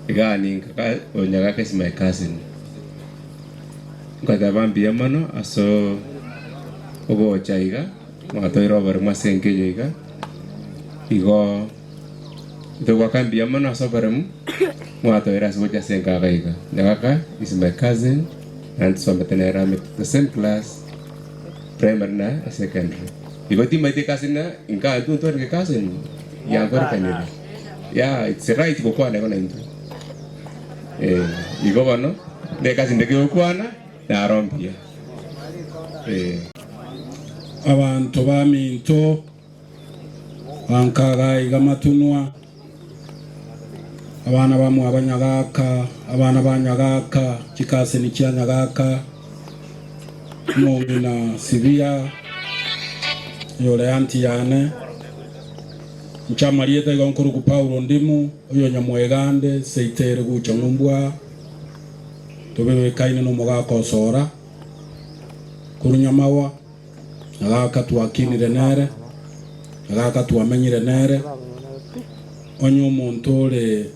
Iga ninka oyo Nyagaka is my cousin. Nkoteba mbuya mono ase ogocha iga, mwatoire oboremo ase enka eye iga, igo togoaka mbuya mono ase oboremu mwatoire ase gocha ase enka iga iga. Nyagaka is my cousin naende tusomete nere ame the same class primary na secondary. Igo timanyeti cousin na inka intwe ntwarenge cousin yankorekanire. Yeah it's right gokwana igo naintwe. Eh, igo bono ne cousin ndeke gokwana naro mbuya. Eh. Abanto baminto bankaga iga matunwa, abana bamwabo Nyagaka, abana ba Nyagaka, chikaseni chia Nyagaka, omong'ina Sibia, oyore aunty yane, inche amarieta igo nkorokwa Paulo Ndimu, oyo Nyamwegande, seito ere gocha ng'umbu aa, tobebekaine nomogaka Osora, korwa Nyamawa. Nyagaka twakinire nere, nyagaka twamenyire nere, onye omonto ore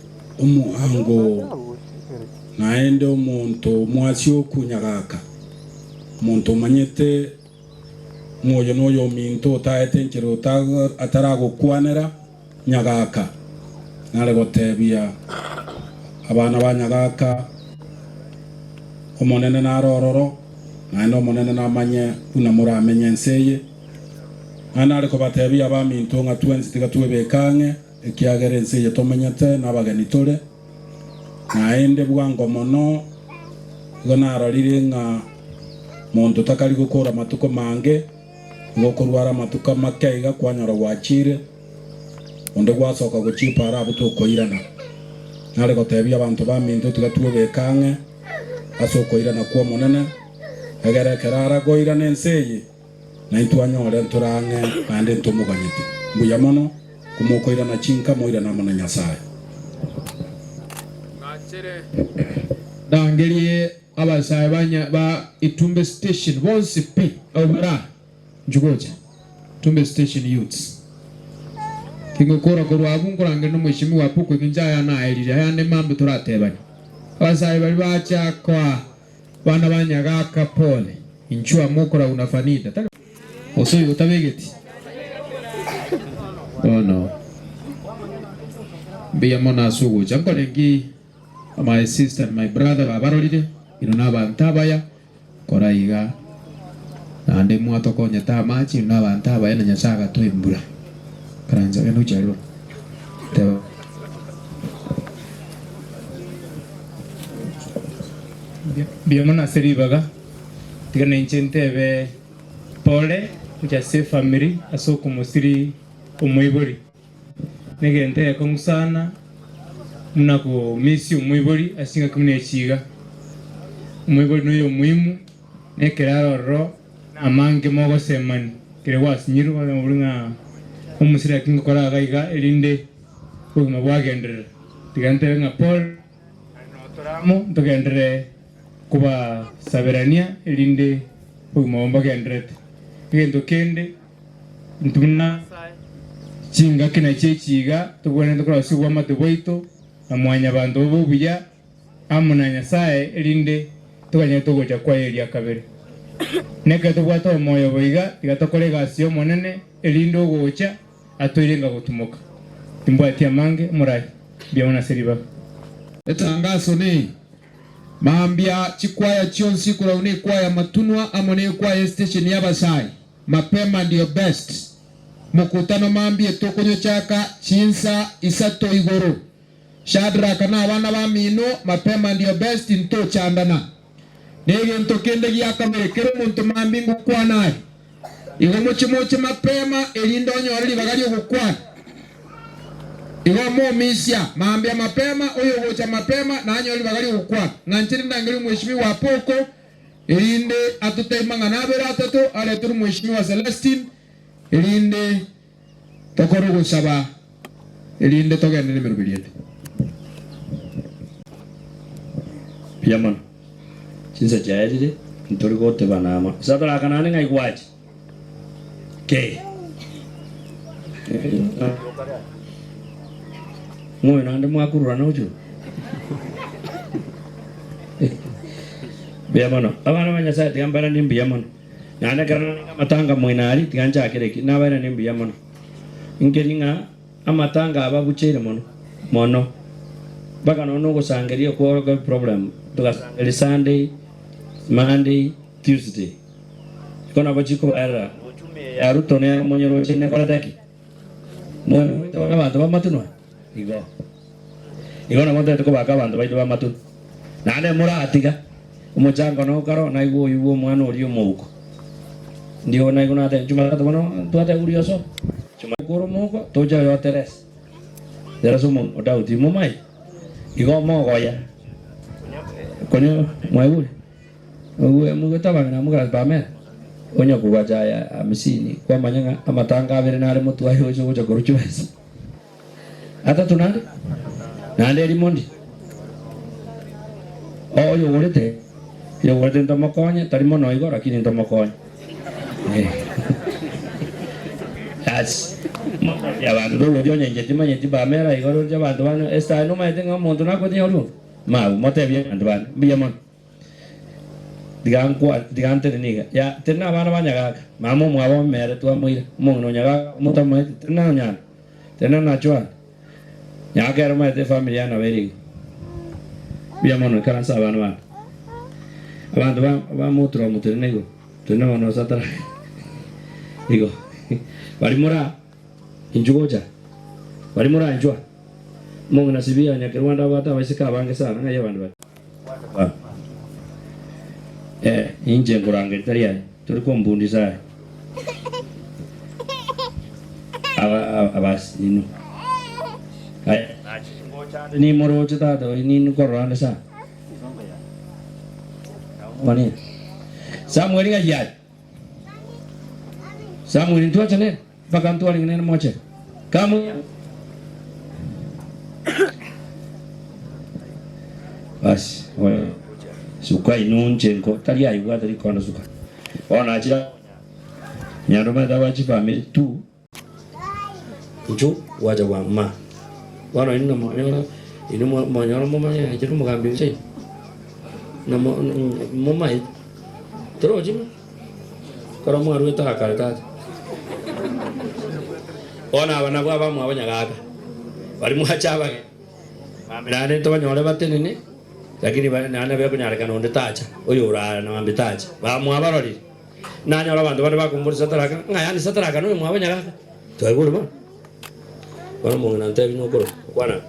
omoango naende omonto omwasioku nyagaka, omonto omanyete ng'a oyo noyominto otaete enchera ataragokwanera nyagaka, nare gotebia abana ba nyagaka, Omonene nare ororo, naende Omonene namanye buna moramenye ense eye. Naende nare kobatebia abaminto ng'a twensi tiga twebeke ang'e, ekiagera ense eye tomenyete nabageni tore. Naende bwango mono igo narorire ng'a monto takari gokora matuko mange, igo okorwara amatuko amake iga kwanyora gwachire, onde gwasoka gochia epaara abwo tokoirana. Nare gotebia abanto baminto tiga twebeke ang'e ase okoirana kw'Omonene, egere ekero arakoirana ense eye, naintwe anyore ntore ang'e naende ntomoganyete. Mbuya mono komokoirana chinka moirane amo na Nyasae. Ndangerie abasae ba Itumbe Station bonsi pi, abwo bare aa. Inchuo gocha, Tumbe Station Youths. Tingokora korwa abwo nkorangeria nomweshimiwa Apuku engencho aya naerire, aya ande mambe toratebane. Abasae baria bacha koa bana ba Nyagaka pole, inchuo amo okoragwa na Fanida. Tari gose oyo otabegeti? Bono mbuya mono ase ogocha. Nkore nki my sister and my brother babarorire, inwe nabanto abaya. Kora iga, naende mwatokonyete amache, inwe abanto abaye, na Nyasae agatoa embura. Karansa genda gochia aroro. Teba. Mbuya mono ase ribaga, tiga nainche ntebe pole gochia ase efamiri ase okomosiri omoibori. Negento egekong'u sana buna komisia omoibori ase chingaki buna echi iga. Omoibori noyo omuhimu, na ekero are ororo namange mogosemani ekero gwasinyirwe okonyora ng'a omosira ki ngokora iga iga erinde obogima bwagenderera. Tiga ntebe ng'a pole, naende noo tore amo ntogenderere. Kobasaberania erinde obogima obo mbogendererete. Egento kende, intwe buna chingaki na chiechi iga tobwenerete korosia obwamate bwaito na mwanyabanto bobe obuya amo na Nyasae erinde toganyete ogocha kwaye eria kabere. Nekero tobwate omoyo boiga tiga tokore egasi y'Omonene erinde ogocha Atoirenga gotumoka. Timbwati amange, omorai, mbuya mono ase ribaga. Etangaso ne, Mambia chikwaya chionsi korwa ne ekwaya Matunwa amo ne ekwaya estation y'Abasae, Mapema ndio best. Mokutano mambia etokonyochaka chinsa isato igoro. Shadrack na abana bamino, Mapema ndio best ntochandana. Negento kende gia kabere kera omonto mambia ngokwana aye. Igo moche moche mapema, erinde onyore ribaga ri'ogokwana. Igo momisia mambia mapema, oyogocha mapema nanyore ribaga ri'ogokwana. Ng'anchire ndangerie omweshimiwa Apoko, erinde atotebie mang'ana abere atato, areterwe omweshimiwa Celestine, erinde tokore ogosaba, erinde togende nemeroberi ende. Mbuya mono. Chinsa chiaerire, ntori gotebana amo. Sadaraka naende ng'ai gwacha? Kei. Ng'oyo naende mwakururana ocho? Mbuya mono. Abana ba Nyasaye tiga mbairanie mbuya mono. Naende ekero narenge amatanga moino aria, tiga nchakere eki, nabairanie mbuya mono. Nkeri ng'a Amatanga ababucheire mono mono mpaka nonya nogosangeria okwo problem togasangeria Sunday, Monday, Tuesday igo nabo chikobaerera uchumi eye ya Ruto nere omonyeroche nekorete ki? Moigwete bono abanto b'amatunwa? Igo igo nabo ntagete kobaka abanto baito b'amatunwa naende moratiga omochango nokaro naigwe oyio bwa omwana oria omouko ndio naigwe nateba jumatatu bono twatebirie oso. Chuma moko toche oyo Teresa. Teresa omo odauti momai igo mogoya konyo mwaigure ogwe mogete abang'ina mokarasi Pamela onya kogacha aya amisini kwamanya ng'a amatanga abere nare motwe aye oche gocha korwa chibesa atato nande naende erimo ndi oyogorete oyogorete ntomokonye tari mono igo lakini ntomokonye. Asi, abanto toroche onye inche timanyeti Pamela igo oroche abanto bane Esther aye nomanyete ng'a omonto nakwete onye ori mabu motebie abanto bane mbuya mono tiga nkwa tiga ntenene iga ya tari abana ba Nyagaka mama omwabo omere twamoira omong'ina o Nyagaka motamoeti tari na Onyando tari na Nachwana Nyagaka ere omanyete efamiri yane nabo ere igo mbuya mono ikaransa abana bane abanto ba bamotura omotenene igo. Tore nabana ba Satara igo bari mora inchwe gocha bari moranchwa omong'ina Sibia Nyakerwanda abwate abaiseke abange sana ng'ai abande bari Ba eh inche nkorangeria tari aye tori kombundisa aye aba abasi inwe aye ngocha ande nimoroche tata oyi ninkorora ande sana. Samueli ng'ai aye? Samueli ntwache nere mpaka ntwarenge nere moche. Kamu Basi suka inunche nko tari aibwate rikondo suka. Bono nachire nyando maete aba chifamiri tu. Inchuo gwacha bwango ma. Bono inwe namonyora inwe mwanyora momanye ng'a inche nomogambi inche na momaete torochi ng'a ekero mwaruete aa kare tata. Bono aba nabwo abamwabo nyagaka baria mwacha abageni mambia naende ntobanyore batenene lakini naende bekonyarekana onde tacha oyo ore aa mambia tacha bamwabarorire. Nanyora abanto bande bakomboria Sadaraka, ng'a yaani Sadaraka noyo mwabo nyagaka? Twaigure bono. Bono omong'ina antebi nokoro, kwana.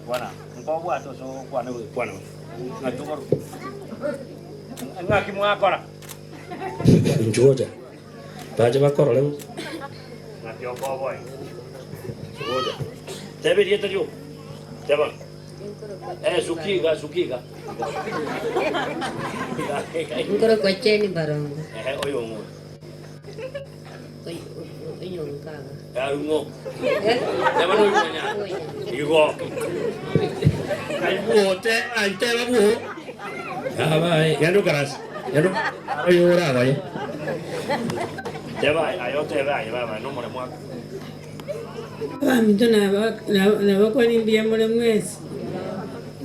Kwana, nkobwate ase ogokwana goika kwana bono. Ng'aki okoro? Ng'aki mwakora? Inchuo gocha. Bache bakorore gose. Ng'aki okoboa? Inchuo gocha. Teba erieta rioka. Teba. Eh, suka iga, suka iga. Nkorokwa Jane Barongo. Ehe, oyo ng'o? Oyo nkaga. Aye ng'o? Teba noyo mwanya. Igo. Ai buo, teba, teba buo. Baba aye, genda okarase. Genda oyo oragoye. Teba aye, aye otebe aye baba, nomoremo aka. Abaminto nabakwanie mbuya more mwensi,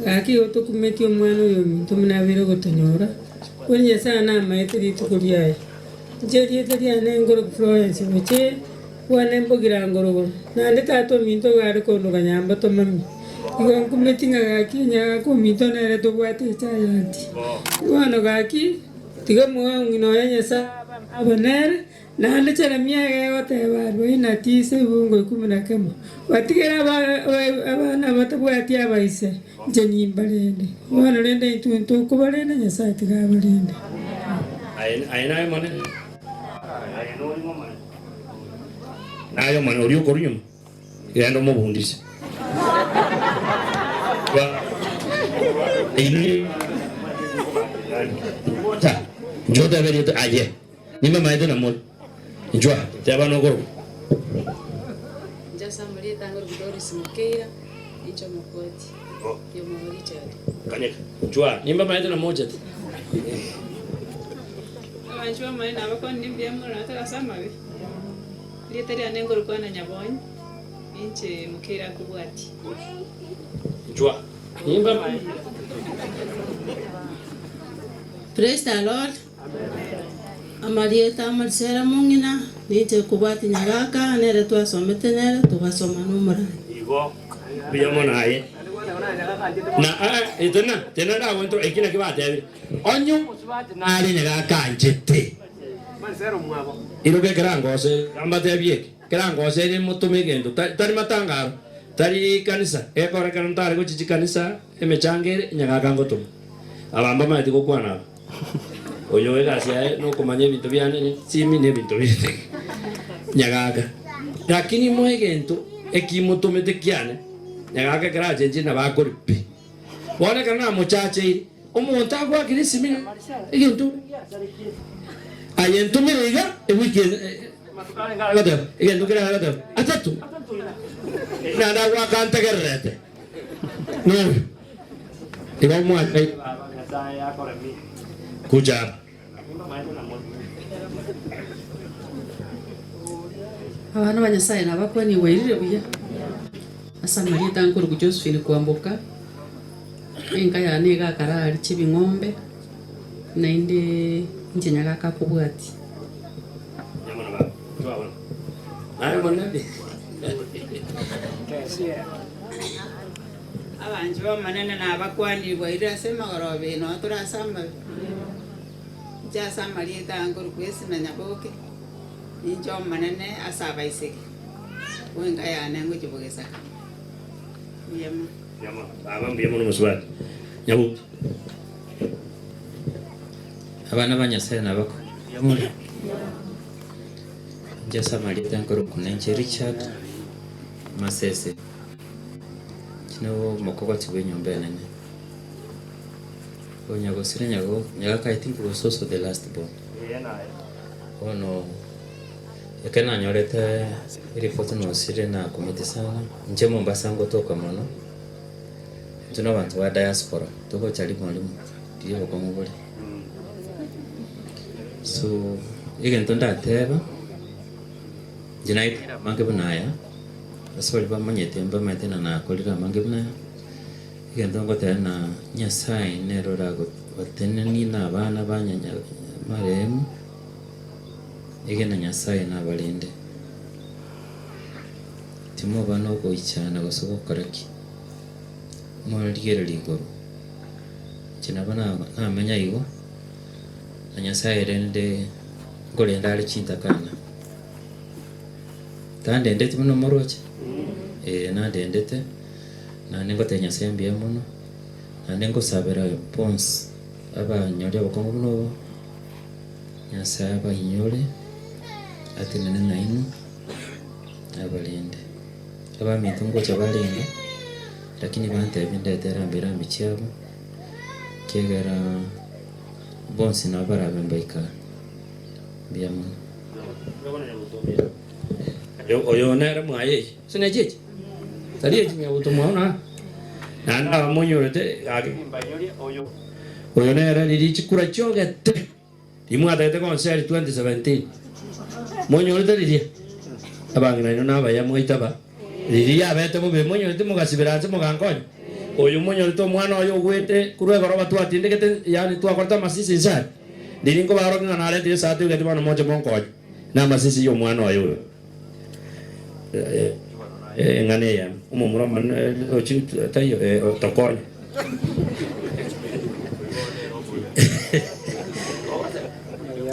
gaki igo tokumetie omwana oyo ominto buna abeire ogotonyora, korende Nyasae namaete rituko riaye. Inche erieta riane nkorokwa Florence Bochere, bwane mbogira ngorogoro, naende tata ominto igo are kondoka Nyambato mami. Igo nkumetie ng'a gaki nyagaka ominto nere tobwate echayanti. Bono gaki, tiga moe ong'ina oye Nyasae abe nere, Naende Jeremia egoteba 49 ebungo ikomi na kemo, Batigere abana batabwati abaise, inche nimbarende. Bono rende intwe ntokobarenda, Nyasae tiga abarende. Aye naye Omonene, naye Omonene oria okorwa nyuma, genda omobundise. Inche otebe erieta aye. Nimamaete na more. Inchuo aa, teba nokorokwa. Inche ase amarieta ange oroku Doris Mokeira, ninche omokoti y'omwabo Richard. Kanyeka. Inchuo aa, nimbamaete na mochete. Abanchwa b'Omonene nabakwanire mbuya mono na tari ase amabe. Erieta riane nkorokwa Anna Nyabonyi, ninche Mokeira akobwatia. Inchuo aa, nimbamaete. Praise the Lord. Amarieta a Marisela mong'ina, ninche kobwatia Nyagaka, nere twasomete nere, togasoma nomorani. Igo mbuya mono aye. Na eh, tena, tena ndagwentwa eki nakio batebire, onye omosubati nare Nyagaka anchete, iroka ekerangose, mbatebie eke, ekerangose ere motome egento, tari matanga aro, tari kanisa, egekorekana ntare gochia chikanisa, emechango ere, Nyagaka ngotoma. Aba mbamaeti gokwana aba. Oyo egasi yaye nokomanya ebinto biane ne chisimi na ebinto binde. Nyagaka. Lakini moe egento ekimotomete kiane, nyagaka ekero achenchire nabo akore pi. Bono ekero namochacheire, omonto agoakera esimi ng'a egento aye ntomere iga ewiki eye agoteba egento keria agoteba atato naende agoaka ntegererete noyo. Igo mwanchaine Baba Nyasae akoremie kucha aba. Abana ba Nyasae nabakwanie bwairire buya ase amarieta nkorokwa Josephine Kwamboka, enka yane iga akara aria Chebing'ombe, naende inche nyagaka akobwatia. Abanchwa b'Omonene nabakwanire bwairire ase emegoroba eye nao tore ase amabe. Inche ase amarieta aya nkorokwa Esina Nyaboke, ninche omonene ase abaiseke, bw'enka yane ngochia bogesaka. Mbuya mono. Mbuya mono baba, mbuya mono mosubati Nyaboke. Abana ba Nyasae nabakwe mbuya more? Inche ase amarieta nkorokwa ninche Richard Masese. Inche nigo omokogoti bw'enyomba enene. Oyo nyagosira nyago nyagaka I think was also the last born. Bono ekero nanyorete eripoti nosire nakumete sana, inche Mombasa ngotoka mono, intwe na abanto ba diaspora togocha rimo rimo riria obokong'u bore. So egento ndateba, inche naetire amange buna aya. Ase baria bamanyete mbamaete na nakorire amange buna aya, egento ngoteba ng'a Nyasaye nere oragotenenie na abana ba marehemu, egena Nyasaye nabarende. Timoba nogoichana gose gokora ki, morigererie igoro. Inche nabo namenya igo, na Nyasaye rende nkorenda are chintakana. Tandendeti buna omorwache? Ee, nandendete, naende ngotebia Nyasae mbuya mono, naende ngosabera bonsi abanyori obokong'u buna obo, Nyasae abainyore, atenene nainwe, abarende. Abaminto ngocha barenge, lakini bantebia ndete erambi rambi chiabo, ekiagera bonsi nabo barabe mbaika mbuya mono. Oyo nere mwaye echi, ase nechi echi? Tari echi nyabuto mwao na naende abamonyorete gaki nimbainyorie oyo. Oyo nere riria chikura chiogete rimwatagete gonseri 2017 monyorete riria abang'ina inwe nabaya mwaitaba riria yabete bobe monyorete mogasibera nse mogankonya oyo monyorete omwana oye ogwete korwa egoroba twatindegete yaani twakorete amasisi inse aria riria nkobarokia ng'a naretire esati ogete bono moche monkonye namasisi y'omwana oye oyo. Eng'ana eyemo, omomura omonene ochi taiyo tokonye.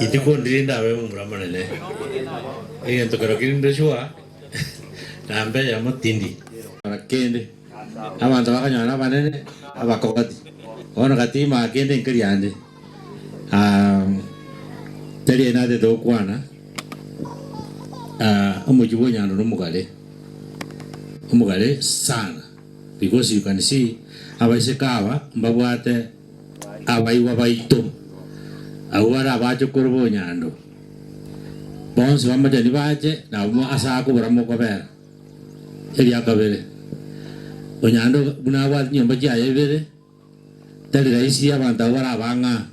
Rituko ndiri ndabe omomura omonene, egento kero keri nde sure, nambe eyemo tindi. Kende, abanto bakanyora abanene abakogoti, bono gati ime kende nkeriande. Tari aye natete gokwana, omochie bwa Onyando nomogare, omogare sana because you can see abaiseke aba mbabwate abaigwa baito, abwo bare abachokoro ba Onyando, bonsi bamachani bache nabwo ase akobora mokobera. Eria kabere, Onyando buna abwate chinyomba chiaye ibere. Tari raisi abanto abwo bare abang'aa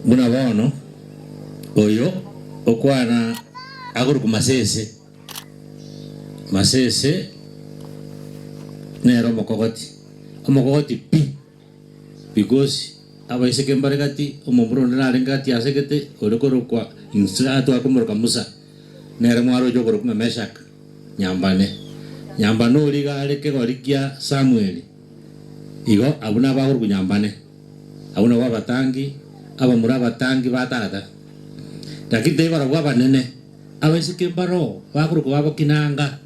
buna bono oyo okwana akorokwa Masese. Masese nere omokogoti, omokogoti pi because abaiseke mbare gati, omomura onde narenge gati asegete ore korokwa inse twakomoroka Musa, nere mwaroche okorokwa ng'a Meshak. Nyambane. Nyambane oria iga are kegori kia Samweli. Igo abwo nabakorokwa Nyambane. Abwo nabwo abatangi, abamura abatangi ba tata. Lakini tari barabwo abanene, abaiseke mbaroo bakorokwa babo Kinanga.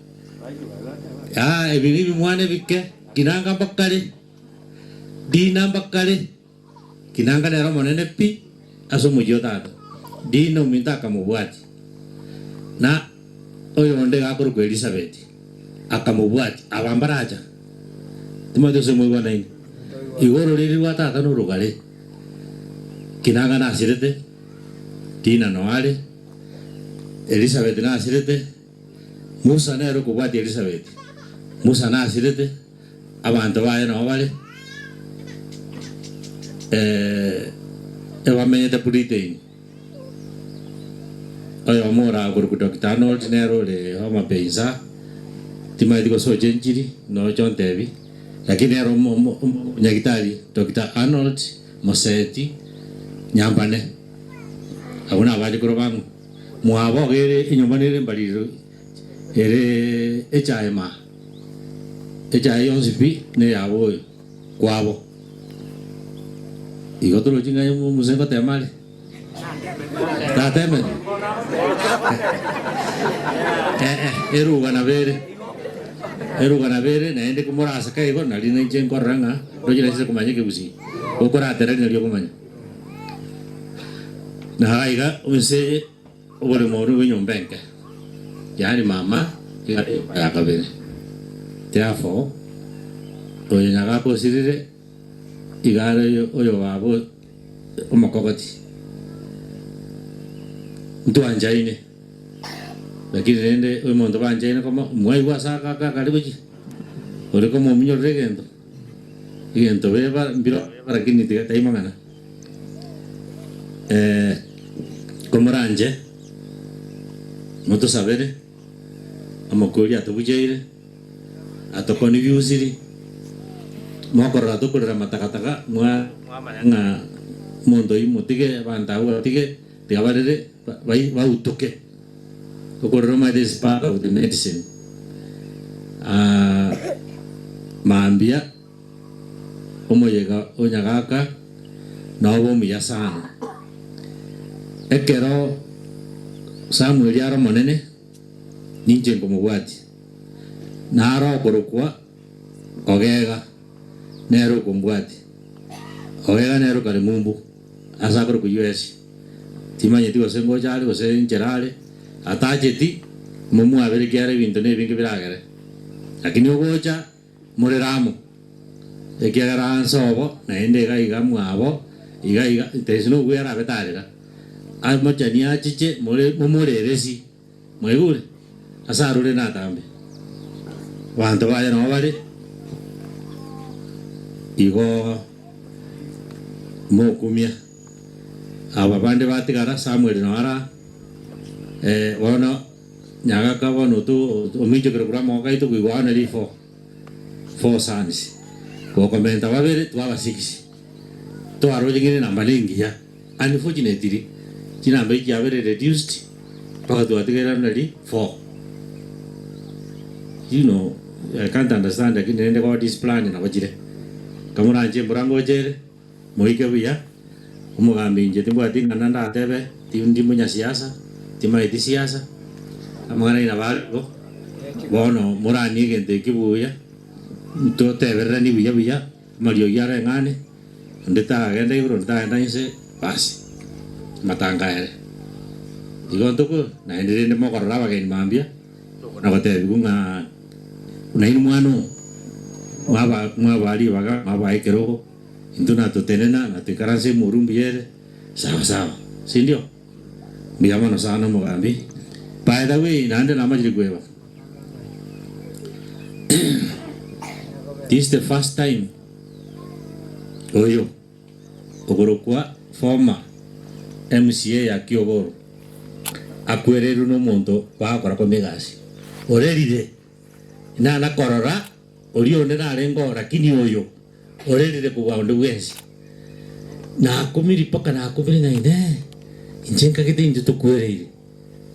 Aa ebi nebimwana ebike, Kinanga mbakare, Dina mbakare, Kinanga nere omonene pi ase omochie o tata. Dina ominto akamobwatia, na oyonde iga akorokwa Elisabeti akamobwatia. Aba mbaracha, timanyeti gose moigwanaine. Igo ororeri rwa tata norogare. Kinanga nasirete, Dina noare, Elisabeti nasirete, Musa nere okobwatia Elisabeti. Musa nasirete. Abanto baye nao bare ebamenyete Britain. Oyomo orakorokwa Doctor Arnold nere ore Homa Bay insa, timanyeti gose ochenchiri noche ontebi, lakini nere omonyagitari Doctor Arnold Moseti Nyambane. Abwo nabache korwa bang'u. Mwabo iga ere enyomba nere embariri ere echaye maa. Echaye yonsi pi neyabo oyo kwabo. Igo torochi ng'a Musa ngotema are? Tatemete? Eh, eh, eruga nabo ere. Eruga nabo ere naende komoraseke igo nari nainche nkorora ng'a ndoche naisire komanya ekegusii. Gokoratereri nario okomanya. Na iga inse Oboremo oria bw'enyomba enke, yaani mama iga are enyomba ya kabere. Therefore, oyo nyagaka osirire iga are oyo baba omokogoti. Ntwanchaine, lakini rende omonto banchaine komo mwaigwa ase aka akare gochia, ore komominyorera egento, egento beba mbiro beba lakini tiga tai mang'ana. Komoranche motosabere amakori atobucheire, atokonfusiri, mokorora tokorera matakataka mwamanya ng'a omonto oyio motige abanto abwo batige tiga barere bautoke. Okorera omanyete is part of the medicine. Mambia. Omoyega o Nyagaka nobe omuya sana. Ekero Samweli are omonene, ninche nkomobwatia, naro okorokwa Ogega, nere okombwatia. Ogega nere okare ng'umbu, ase akorokwa US. Timanyeti gose ngocha are gose nchera are, atacheti, momwabere ekiagera ebinto nebinge biragere. Lakini ogocha. Morere amo, ekiagera anse obo, naende iga iga mwabo, iga iga, tari nobwo arabe tarera. Amochani achiche more momoreresi, mwaigure? Ase arure natambe. Abanto baye nabo bare igo. Mokumia. Aba bande batigara, Samuel nao ara, eh, bono nyagaka bono oto ominchokire korwa amagoko aito we were only four, four sons. Gokomenta babere twaba six. Twaroche ng'ina enamba ne engiya, unfortunately chinamba echi chiabere reduced mpaka twatigaire only four. You know, I can't understand lakini rende God is plan nabo chire. Kamoranche mbura ngocha ere. Moike buya, omogambi inche timbwati ing'ana ndatebe, tindi monyasiasa, timaeti siasa, amang'ana aino nabo are igo, bono moranie egento eke buya, totebereranie buya buya, amariogi areng'ane, onde tagenda igoro onde tagenda inse, basi, amatanga aere. Igo ntoko naende rende mokorora abageni mambia, na gotebigwa ng'a nainwe mwana oo, mwaba mwabaa ribaga, mwabaa ekerogo. Intwe natotenena na toikaranse emoru mbuya ere sawa sawa, sindio? Mbuya mono sana omogambi. By the way, naende namachire kweba. This is the first time oyo okorokwa former MCA ya Kiogoro akwereirwe nomonto bagokora kome egasi orerire Nana korora oria onde narenge oo, lakini oyo orerire kobua onde bwensi. Nakumiri mpaka nakumire ng'a Inee, inche nkagete intwe tokwereire,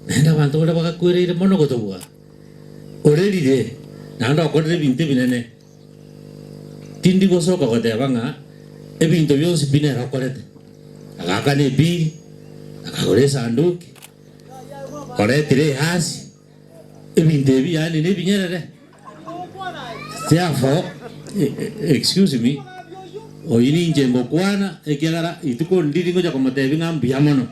naende abanto baria bagakwereire mono gotobua. Orerire, naende okorire ebinto ebinene. Tindi gosoka goteba ng'a ebinto bionsi pi nere okorete. Agaakana ebiri, akagora esanduki, oretire ehasi. Ebinto ebi yaani nebinyerere. Therefore, excuse me, oyio ninche ngokwana ekiagera rituko ndiri ngocha komotebia ng'a mbuya mono,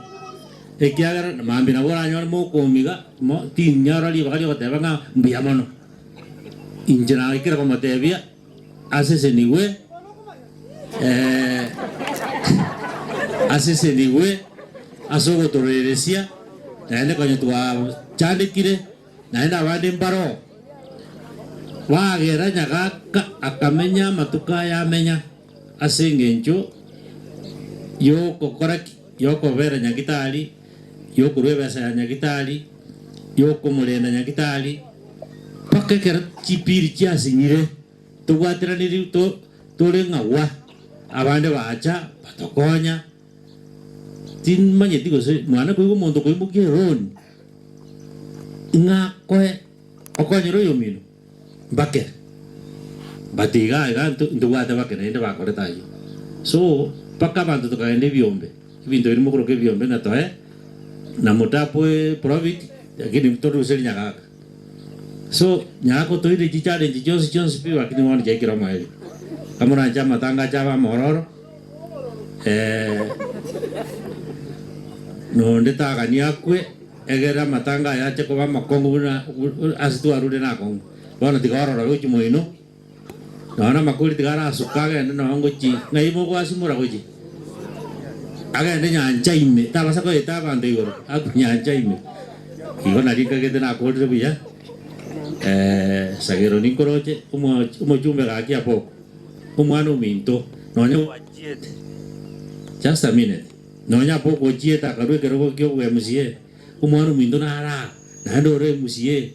ekiagera mambia nabo oranyore mokomiga mo tinyora ribaga riogoteba ng'a mbuya mono. Inche naikire komotebia asesenigwe asesenigwe ase ogotororeresia, naende konya twachandekire, naende abande mbaroo bagera nyagaka akamenya amatuko aya amenya ase engencho y'ogokora ki? Y'okobera nyagitari, y'okorua ebesa ya nyagitari, y'okomorenda nyagitari, mpaka ekero chipiri chiasinyire. Tobwateraniri tore ng'a gwa, abande bacha batokonya, timanyeti gose mwana koigwa omonto okoimokia eroni, ng'a akoe okonyere oyomino, mbakere. But iga iga ntobwate bake naende bakorete ayio. So, mpaka abanto tokagenda ebiombe, ebinto biria mokoroka ebiombe ng'a toe, na motapoe profit, lakini toruserie nyagaka. So nyaka otoire chichallenge chionsi chionsi pi lakini bono chiaikire omoerio. Kamoranche amatanga ache abe amororo nonde tagania akwe egere amatanga aya ache koba amakong'u buna ase twarure nakong'u. Bono tiga ororo gochia moino, nonya na amakori tiga arasuka agende nonya ngochia ng'ai mogoasimora gochia? Agende nyancha ime, tabasa koeta abanto igoro, akwe nyancha ime. Igo nario nkagete nakorire buya, Sagero ninkoroche omochumbe gaki aboko, omwana ominto, nonya gwachiete, just a minute, nonya aboko ochiete akarua ekerogo kia obwa MCA, omwana ominto naro aa, naende ore MCA,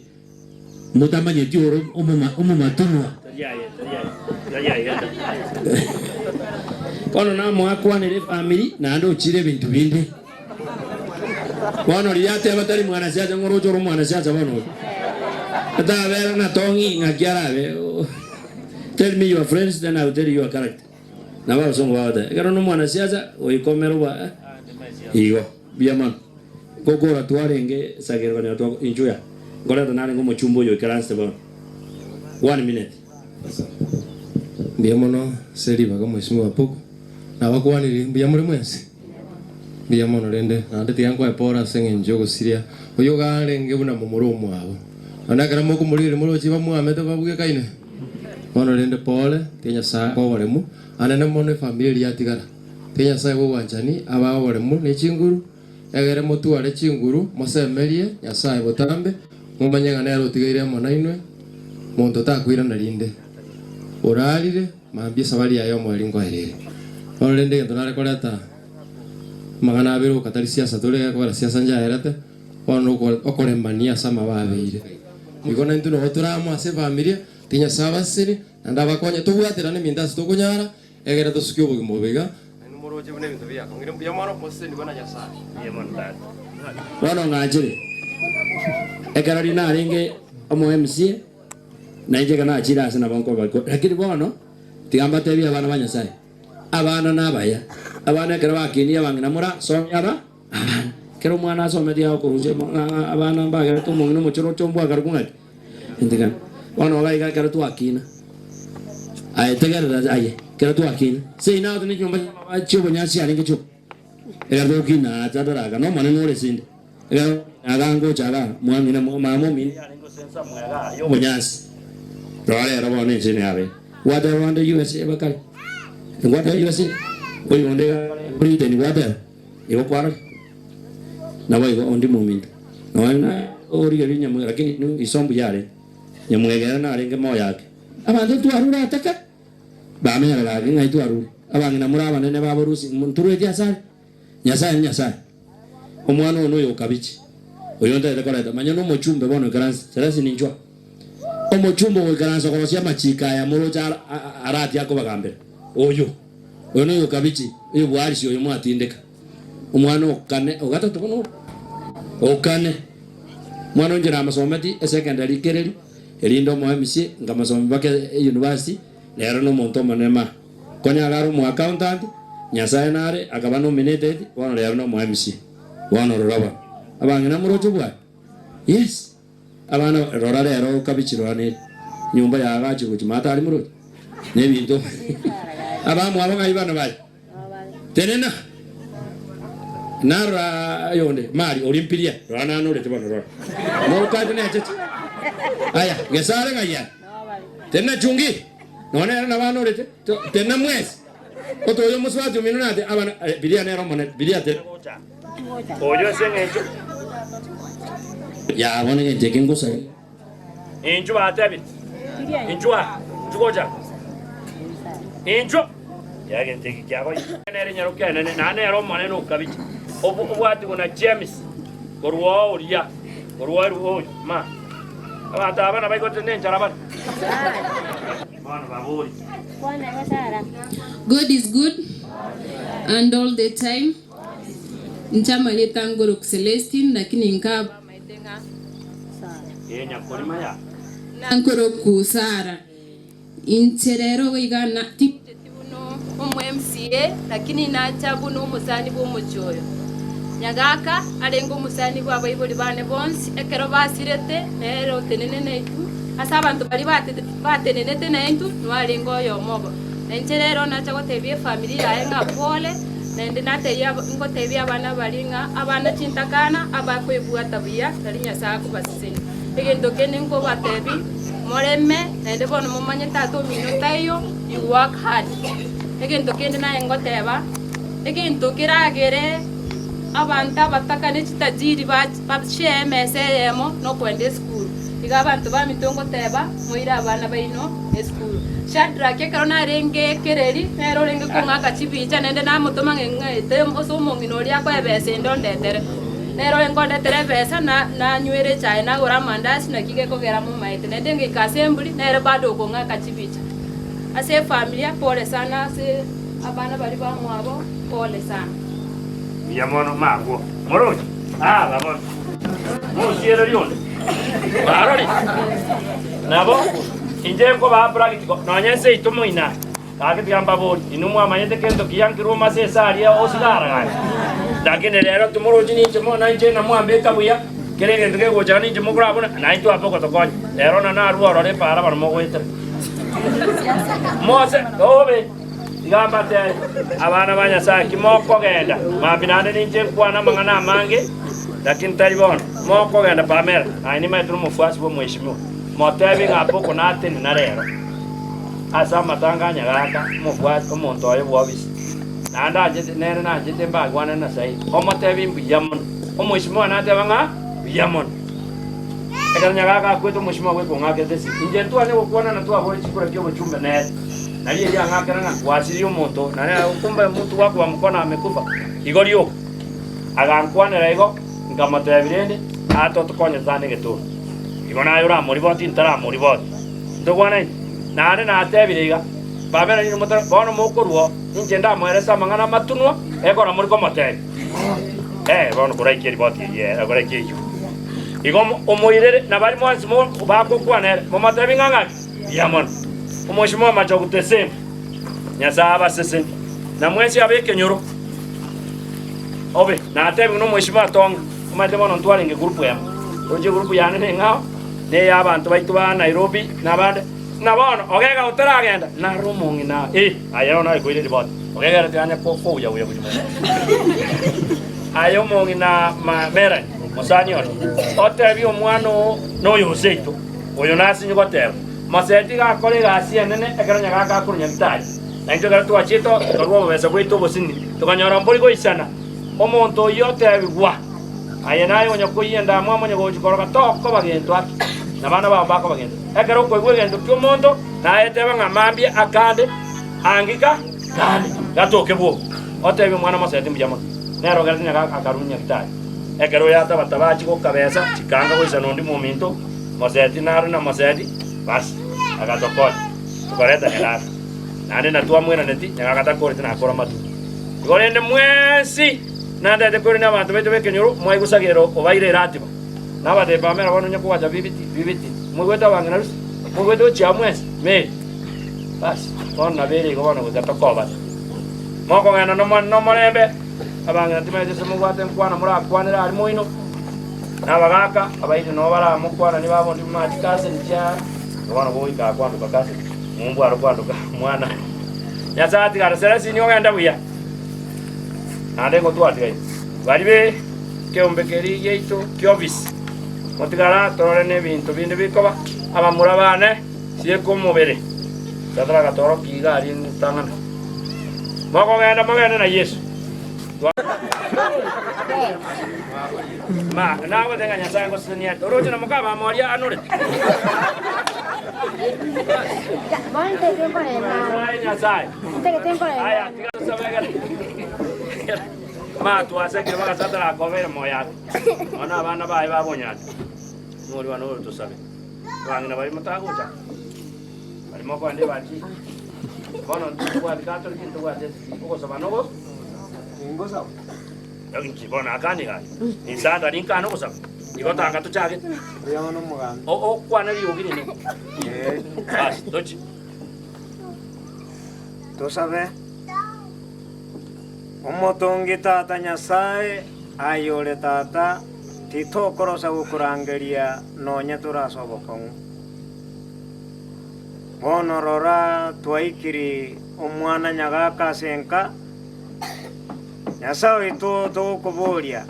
motamanyeti ore omomatunwa. Bono namoakwanere efamiri naende ochire ebinto binde. Bono riria ateba tari mwanasiasa ng'oroche ore omwanasiasa bono oyo. Atabera na tong'i ng'aki arabe. Tell me your friends then I will tell you your character. Nabo abasongo bagoteba ekero na omwanasiasa goika omere oba eh igo mbuya mono. Gokora twarenge sagero konyora twa inchuo ya nkoreta narenge omochumba oyo oikaransete bono. One minute. Mbuya mono ase ribaga mheshimiwa Apuku. Nabakwanirie mbuya more mwensi? Mbuya mono rende naende tiga nkoe pore ase eng'encho y'ogosiria oyio iga arenge buna momura omwabo. Naende ekero mokomorigereria moroche bamwamete babugekaine. Bono rende pore, tiga Nyasae akoe oboremu, anene mono efamiri eria yatigara. Tiga Nyasae bw'obwanchani abae oboremu ne chinguru, egere motware chinguru mosemerie Nyasae botambe, momanye ng'a nere otigaire amo nainwe, monto takoirana rinde. Orarire, mambia esabari yaye omoerio nkoereire. Bono rende egento nare koreta amang'ana abere okatari siasa tore egekogera siasa njaerete, bono noko okoremania ase amabe abeire. Igo naintwe nogo tore amo ase efamilia, tiga Nyasae abasesenie, naende abakonye tobwaterane eminto ase tokonyara, egere tosukie obogima obo iga, naende moroche buna ebinto biakong'ire. Mbuya mono, mosesenigwe na Nyasae. Bono ng'achire, ekero riria narenge omo MCA, na inche ekero nachire ase nabo nkoba lakini bono tiga mbatebie abana ba Nyasaye, abana nabaya, abana ekero bakinire abang'ina mora somia aba abana. Ekero omwana asometie agokorusia ng'a abana mbagerete omong'ina omochoro oche ombwakaroku ng'aki? Entigana. Bono iga iga ekero twakina, aye tegerera aye, ekero twakina, seino agote ne chinyomba chi'obonyansi chiarenge chioka. Ekero togokina acha daraka n'Omonene ore sinde. Ekero ngokina iga ngocha iga, mwang'ina mama omino yarenge gosensa mwega aye obonyansi. Rora rero bono ense ime yabeire. Gwateba bande USA bakare. Ngwateba USA, oyonde iga akare Britain gwateba, igo kwarora. Naboigo onde mominto. Nonya na origereria nyamwega lakini inwe iso mbuya arenge. Nyamwega ere narenge moyo ake. Abanto ntwarure ataka, bamenyera gaki ng'ai twarure. Abang'ina more abanene baborusi ntorueti asare. Nyasae ni Nyasae. Omwana oyo noyo okabichi. Oyo ntagete koreta. Manya nomochumbe bono ikaranse. Serasi ninchwa. Omochumbe ogoikaransa korosia amachiko aya moroche aratie akobagambera. Oyo. Oyo noyo okabichi. Oyo bwarisi oyo mwatindeka. Omwana okane ogatato bono ore. Okane. Omwana oyo inche namasometi esecondary kereri erinde omoe emisie nkamosomi mpaka e university nere nomonto omonene ma. Konya iga are omo accountant, Nyasae nare akaba nominated, bono rero nomo MC. Bono rora bono. Abang'ina moroche bwaye? Yes. Abana rora rero kabichi rora nere. Nyomba yaagachire gochia maate aria moroche? Nebinto. Abamwabo ng'ai bana baye? Tenena. Narora oyonde, Mari, oria mpiria, rora nanorete bono rora. Mokate necheche. Aya, gesare ng'ai aye? Tenena chungi. Nonya nere nabo anorete, tenena mwesi. Otoyo omosubati omino nate abana eh, biria nere omonene, biria te. Oyo ase eng'encho. Ya bono egento eke ngosaria. Inchuo batebire, Inchuo aa, inchuo gocha, inchuo. Ya egento eke kiagoika. Nere nyaroke enene, naende nere omonene okabicha, obwatigwe na James korwa oria, korwa oyo, ma. Abanto aba nabaigotete nenchara bare. Bono baborie. God is good and all the time. Inche amarieta ngoroku Celestine lakini nka Ee nyakorima ya. Nkoroku Sarah. Inche rero iga na tincheti buna omo MCA lakini nacha buna omosani bwa omochie oyo. Nyagaka arenge omosani bwa abaibori bane bonsi ekero basirete nere otenene naintwe ase abanto baria batenenete naintwe nigo arenge oyomo obo. Na inche rero nacha gotebia efamiri yaye ng'a pole naende natebia ngotebia abana baria ng'a abana chintakana abakoebwata buya nari Nyasaye akobasesenia. Egento kende nkobatebia, moreme, naende bono momanye tata omino taiyo, you work hard. Egento kende naye ngoteba, egento keragere abanto abataka ne chitajiri bashare emesa eyemo nokoenda esukuru. Iga abanto baminto ngoteba, moire abana baino esukuru. Shadrack ekero narenge kereri, nere orenge kong'aka chibicha naende namotoma ng'a ng'aete ase omong'ina oria akoe ebesa ende ondetere. Nere ore nkondetera ebesa, na nanywere echae, nagore amandasi, naki gekogera momaete. Naende ngaika ase emburi, nere bado okong'aka chibicha. Ase efamilia, pole sana ase abana baria bamwabo, pole sana. Mbuya mono mabwo moroche aba bono mosiererie onde barore nabo inche nkobaa practical nonya nse ito moina gaki tiga mbaborie inwe mwamanyete kento kiya nkirwe omase ase aria osigara gaki lakini rero timorochi ninche mono inche namwambeka buya kera egento kegocha ninche mokorabuna naintwe aba ogotokonya rero na narue orore epaara bono mogoetera mose obe Iga mbatebie, abana ba Nyasae, ki mokogenda mambia naende ninche nkwane amang'ana amange, lakini tari bono. Mokogenda Pamela, aye nimaete nomofuasi bw'omweshimiwa, motebie ng'a Apoko natenena rero ase amatanga a Nyagaka, omofuasi, omonto oye bw'obisi, naende anchete, nere nanchete mbagwane na Saidi. Omotebie mbuya mono. Omweshimiwa nateba ng'a mbuya mono. Ekero Nyagaka akwete, omweshimiwa bwekong'akete esegi. Inche ntwanye gokwana na twabore chikura chi'obochumbe nere. Nari erio ang'akera ng'a gwasirie omonto, na nere kumbe mtu wako wa mkono amekufa. Igo rioka. Agankwanera igo, nkamotebia rende, Aa totokonye sana egetoro. Igo naye oramoriboti, ntaramoriboti. Ntokwana inche? Naende natebire iga, Baba na inwe motari, bono mokorua oo, inche ndamoerese amang'ana amatunwa, ekero more komotebia. Ee, bono koraikie eriboti eyio, eh, koraikie eyio. Igo omoirere, na baria mwensi bagokwana ere, momotebie ng'a ng'aki? Mbuya mono. Omochie mw'amachogu tesemi, Nyasae abasesenie, na mwensi ab'ekenyoro. Obe, natebigwe nomochie atonge, omanyete bono ntwarenge group emo. Roche group yane neng'ao, neya abanto baito ba Nairobi na abande. Na bono, ogega otaragenda, naro omong'ina, eh, aye bono aye koira eriboti. Ogega ere tiga anya kouya buya buya mono. Aye omong'ina ma Melanie, mosani one, otebie omwana oo noyo oseito. Oyo nasinye goteba, Mose tiga akore egasi enene ekero nyagaka akorwa Nyagitari. Na intwe ekero twachiete tokarua obobesa bwaito obosini, tokanyora mbori goisana. Omonto oyio otebigwa, Aye naye onye koyia endamwamu onye gochia koroka tokoba gento ake, na abana bao mbakoba gento. Ekero okoigwa egento ki'omonto, naye teba ng'a mambia akande, angika kande, gatoke bwogo. Otebie omwana Mose timbuya mono. Nere ogerete nyagaka akarua Nyagitari. Ekero oyo atabataba achie gokabesa, chikanga goisana onde mominto, Moseti naro na Moseti, basi, agatokonya, tokareta nyagaka. Naende natwamweraneti, nyagaka takoreti nakora amatuko. Igo rende mwensi nantete korende abanto baito b'ekenyoro, mwaigusagera obaire eratiba. Nabatebia, Pamela bono onye kogacha bibiti, bibiti, moigwete abang'ina rusi? Moigwete gochia mwensi? Mary. Basi, bono nabere igo bono goika tokobasa. Mokogenda nomorembe, abang'ina timanyeti ase mobwate nkwana morakwanere aria moino. Na abagaaka abairi noo baramokwananie babondi buna chikaseni chia bono goika kwanduka kaseni mumbu aro kwanduka mwana Nyasae atigare Selesini ogende buya naende ngotwatiga ime bari be keombe keri giaito ki'ofisi motigara torore nebinto binde bikoba abamura bane sieka omobere tataragotorokia iga aria ntang'ana mokogenda mogende na Yeso. Ma, nagote ng'a Nyasae ngosesenia are. Oroche na moka Abamoria anore. Nyasae, Nyasae. Aya, tiga tosabe ekero. Ma, twaseke bagasa atarakobeire moyo ake. Bono abana baye babonyane. Nori bana oyo tosabe. Abang'ina baria motagocha. Baria mokoenda ebachi. Bono ntobwati Catholic ntobwati esisi. Ogosaba nogo. Inki bono akane gaki? Inse anda ninkane ogosaba. Igo tanga tochagete. Okwane riogi rinene. Basi tochi. Tosabe. Omotongi Tata Nyasae, aye ore Tata, titokorosa gokorangeria nonya tore ase obokong'u. Bono rora twaikiri omwana nyagaka ase enka, Nyasae oito togokoboria,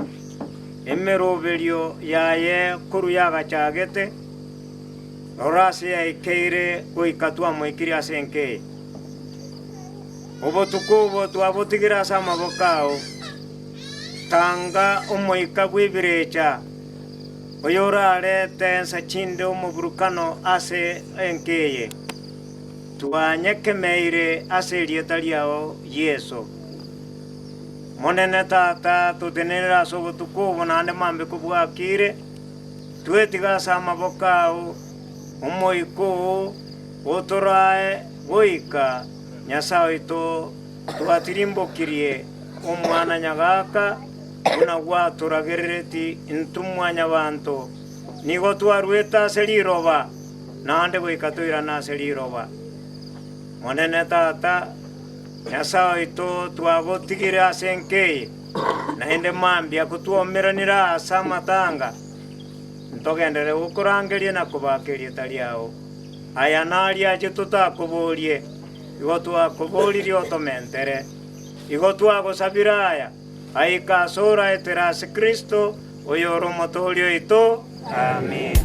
emeroberio yaye korwa yagachagete, rora ase yaikeire goika twamoikirie ase enka eye. Obotuko obo twabotigire ase amaboko ao, tanga omoika bw'ebirecha, oyorarete ensa chinde omoburukano ase enka eye. Twanyekemeire ase erieta riao Yeso. Monene Tata, totenenere ase obotuko obo naende mambia kobwakire, twetige ase amaboko ao, Omoika oo otorae goika Nyasae oito twatirimbokirie omwana nyagaka buna gwatoragerereti intwe mwanyabanto, nigo twaruete ase riroba, naende goika toirane ase riroba. Monene Tata, Nyasae oito, twagotigire ase enka eye, naende mambia kotwomeranire ase amatanga, ntogenderere gokorangeria na kobaka erieta riao. Aya naria ache totakoborie, igo twakoboririe otomentere. Igo twagosabire aya, aika ase oraetere ase Kristo, oyore Omotooria oito. Amin.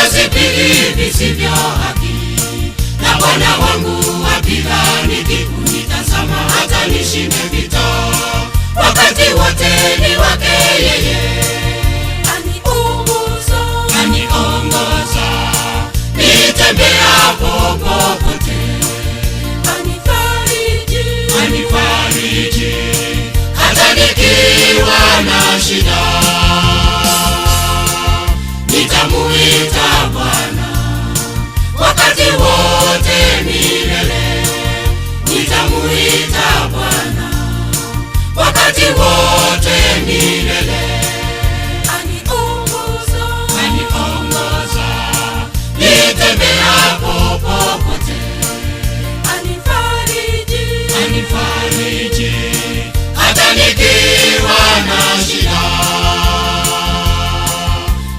Sipigi visivyo haki, na Bwana wangu hapiganiki kunitazama hata nishinde vita. Wakati wote ni wake yeye, aniongoza, aniongoza nitembeapo popote, anifariji, anifariji hata nikiwa na shida nitamuita Bwana wakati wote milele, nitamuita Bwana wakati wote milele. Aniongoza, aniongoza nitembeapo popote, anifariji, anifariji hata nikiwa na shida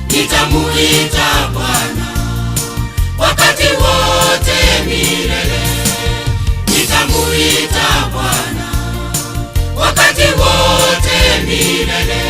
nitamuita Bwana wakati wote milele, nitamuita Bwana wakati wote milele.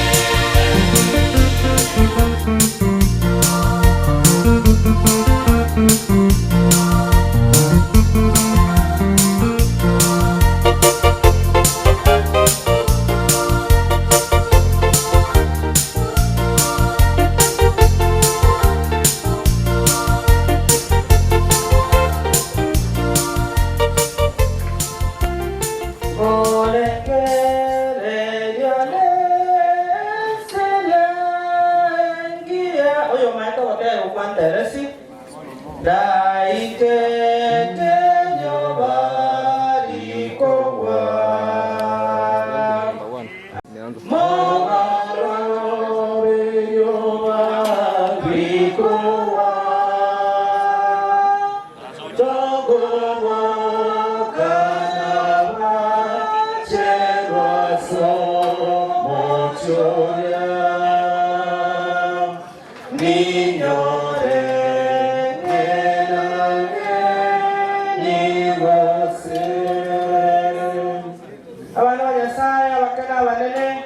Abana ba Nyasaye abakene abanene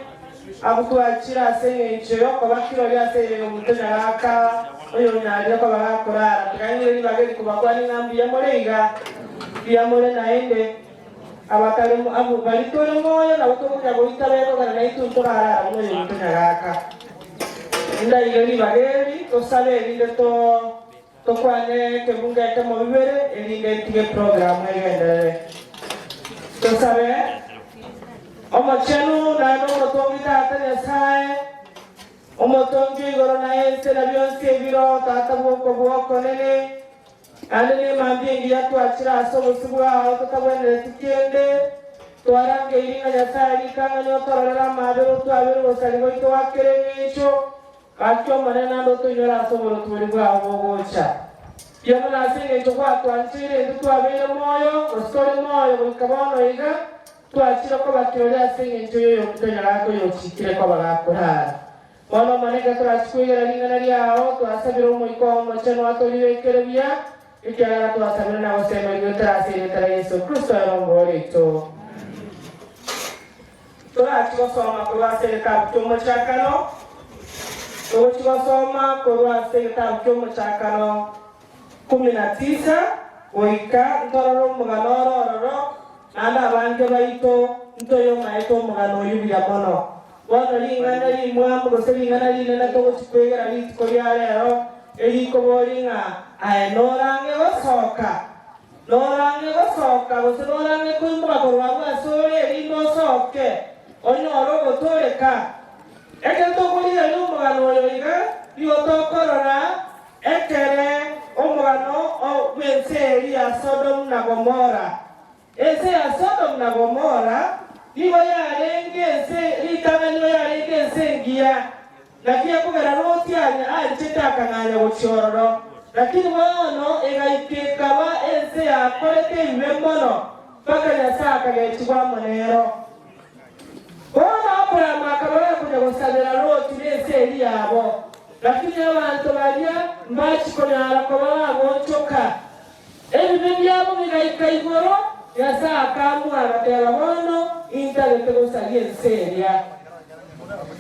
abutwakira ase eng'encho yokobakira ase erero omonto nyagaka oyo nyaria kobagakorara tigaingire ribaga erikobakwana ng'a mbuya more iga mbuya more naende abakare abo bari tore moyo nabo togokia goita bekogana naitwe ntorarara buna oyo omonto nyagaka ndaire ribaga eri tosabe erinde to tokwane ekebunga ekemo bibere erinde ntige program egenderere tosabe omochenu naende omotongi tata Nyasaye omotongi igoro naye ense na bionsi ebiro tata bwoko bwokonene naende nemambia engiya twachire ase obosi bwao totabwenereti kende twarangeiri ng'a Nyasaye rikang'ani otororere amabere otwabere obosari bwaito gwakere eng'encho gaki omonene naende otoinyore ase oborotwori bwao bogocha Yamuna ase eng'encho gwatwancheire intwe twabeire moyo gose tore moyo goika bono iga twachire kobakioria ase eng'encho yoyo omonto oyochikire kobagakorara bono omonene torachikwigera ring'ana riao twasabire omoika omochenu atoribekere buya ekiagera twasabire na gosemerio teraseretera Yesu Kristo erongoreto torachi gosoma korwa ase egetabu kia omochakano togochi gosoma korwa ase egetabu kia omochakano 19 goika ntorore omogano orororo naende abange baito ntoyomaete omogano oyo buya mono bono ring'ana rimwamu gose ring'ana rinene togochikwegera rituko ria rero erikobori ng'a aye norange gosoka norange gosoka gose norange koimoka korwa abwo ase ore erinde osoke onyore ogotoreka ekero tokorigereria omogano oyo iga nigo tokorora ekere omogano bwa ense eri ya Sodom na Gomora ense ya Sodom na Gomora nigo yarenge ense ritang'ani nigo yarenge ense engiya lakini ekogera Loti anchete akang'anya gochia ororo lakini bono egaika ekaba ense yakorete ebibe mono mpaka Nyasaye akagechigwa amo nero. Bono Abrahamu akaba gakonya gosabera Loti na ense eri yabo lakini abanto baria mbachikonyara koba bagoonchoka ebibe biabo bigaika igoro Nyasaye akamua agateba bono intagete gosaria ense eria.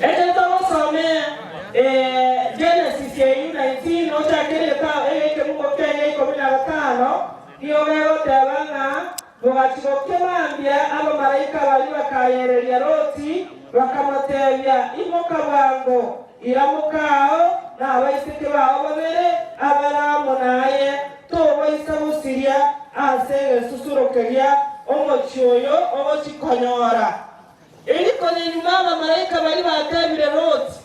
Ekero togosomea. Genesis eyio 19 ochakere egekemungo kiaye ikomi na gatano, nigo gegoteba ng'a Bogachia gokia mambia, abamalaika baria bakayereria Loti, bakamotebia, Imoka bwango, ira mokao na abaiseke bao babere abare amo naye, tobaisa gosiria ase egesusuro keria omochie oyo ogochia konyora. Erio konya nyuma abamalaika baria batebire Loti,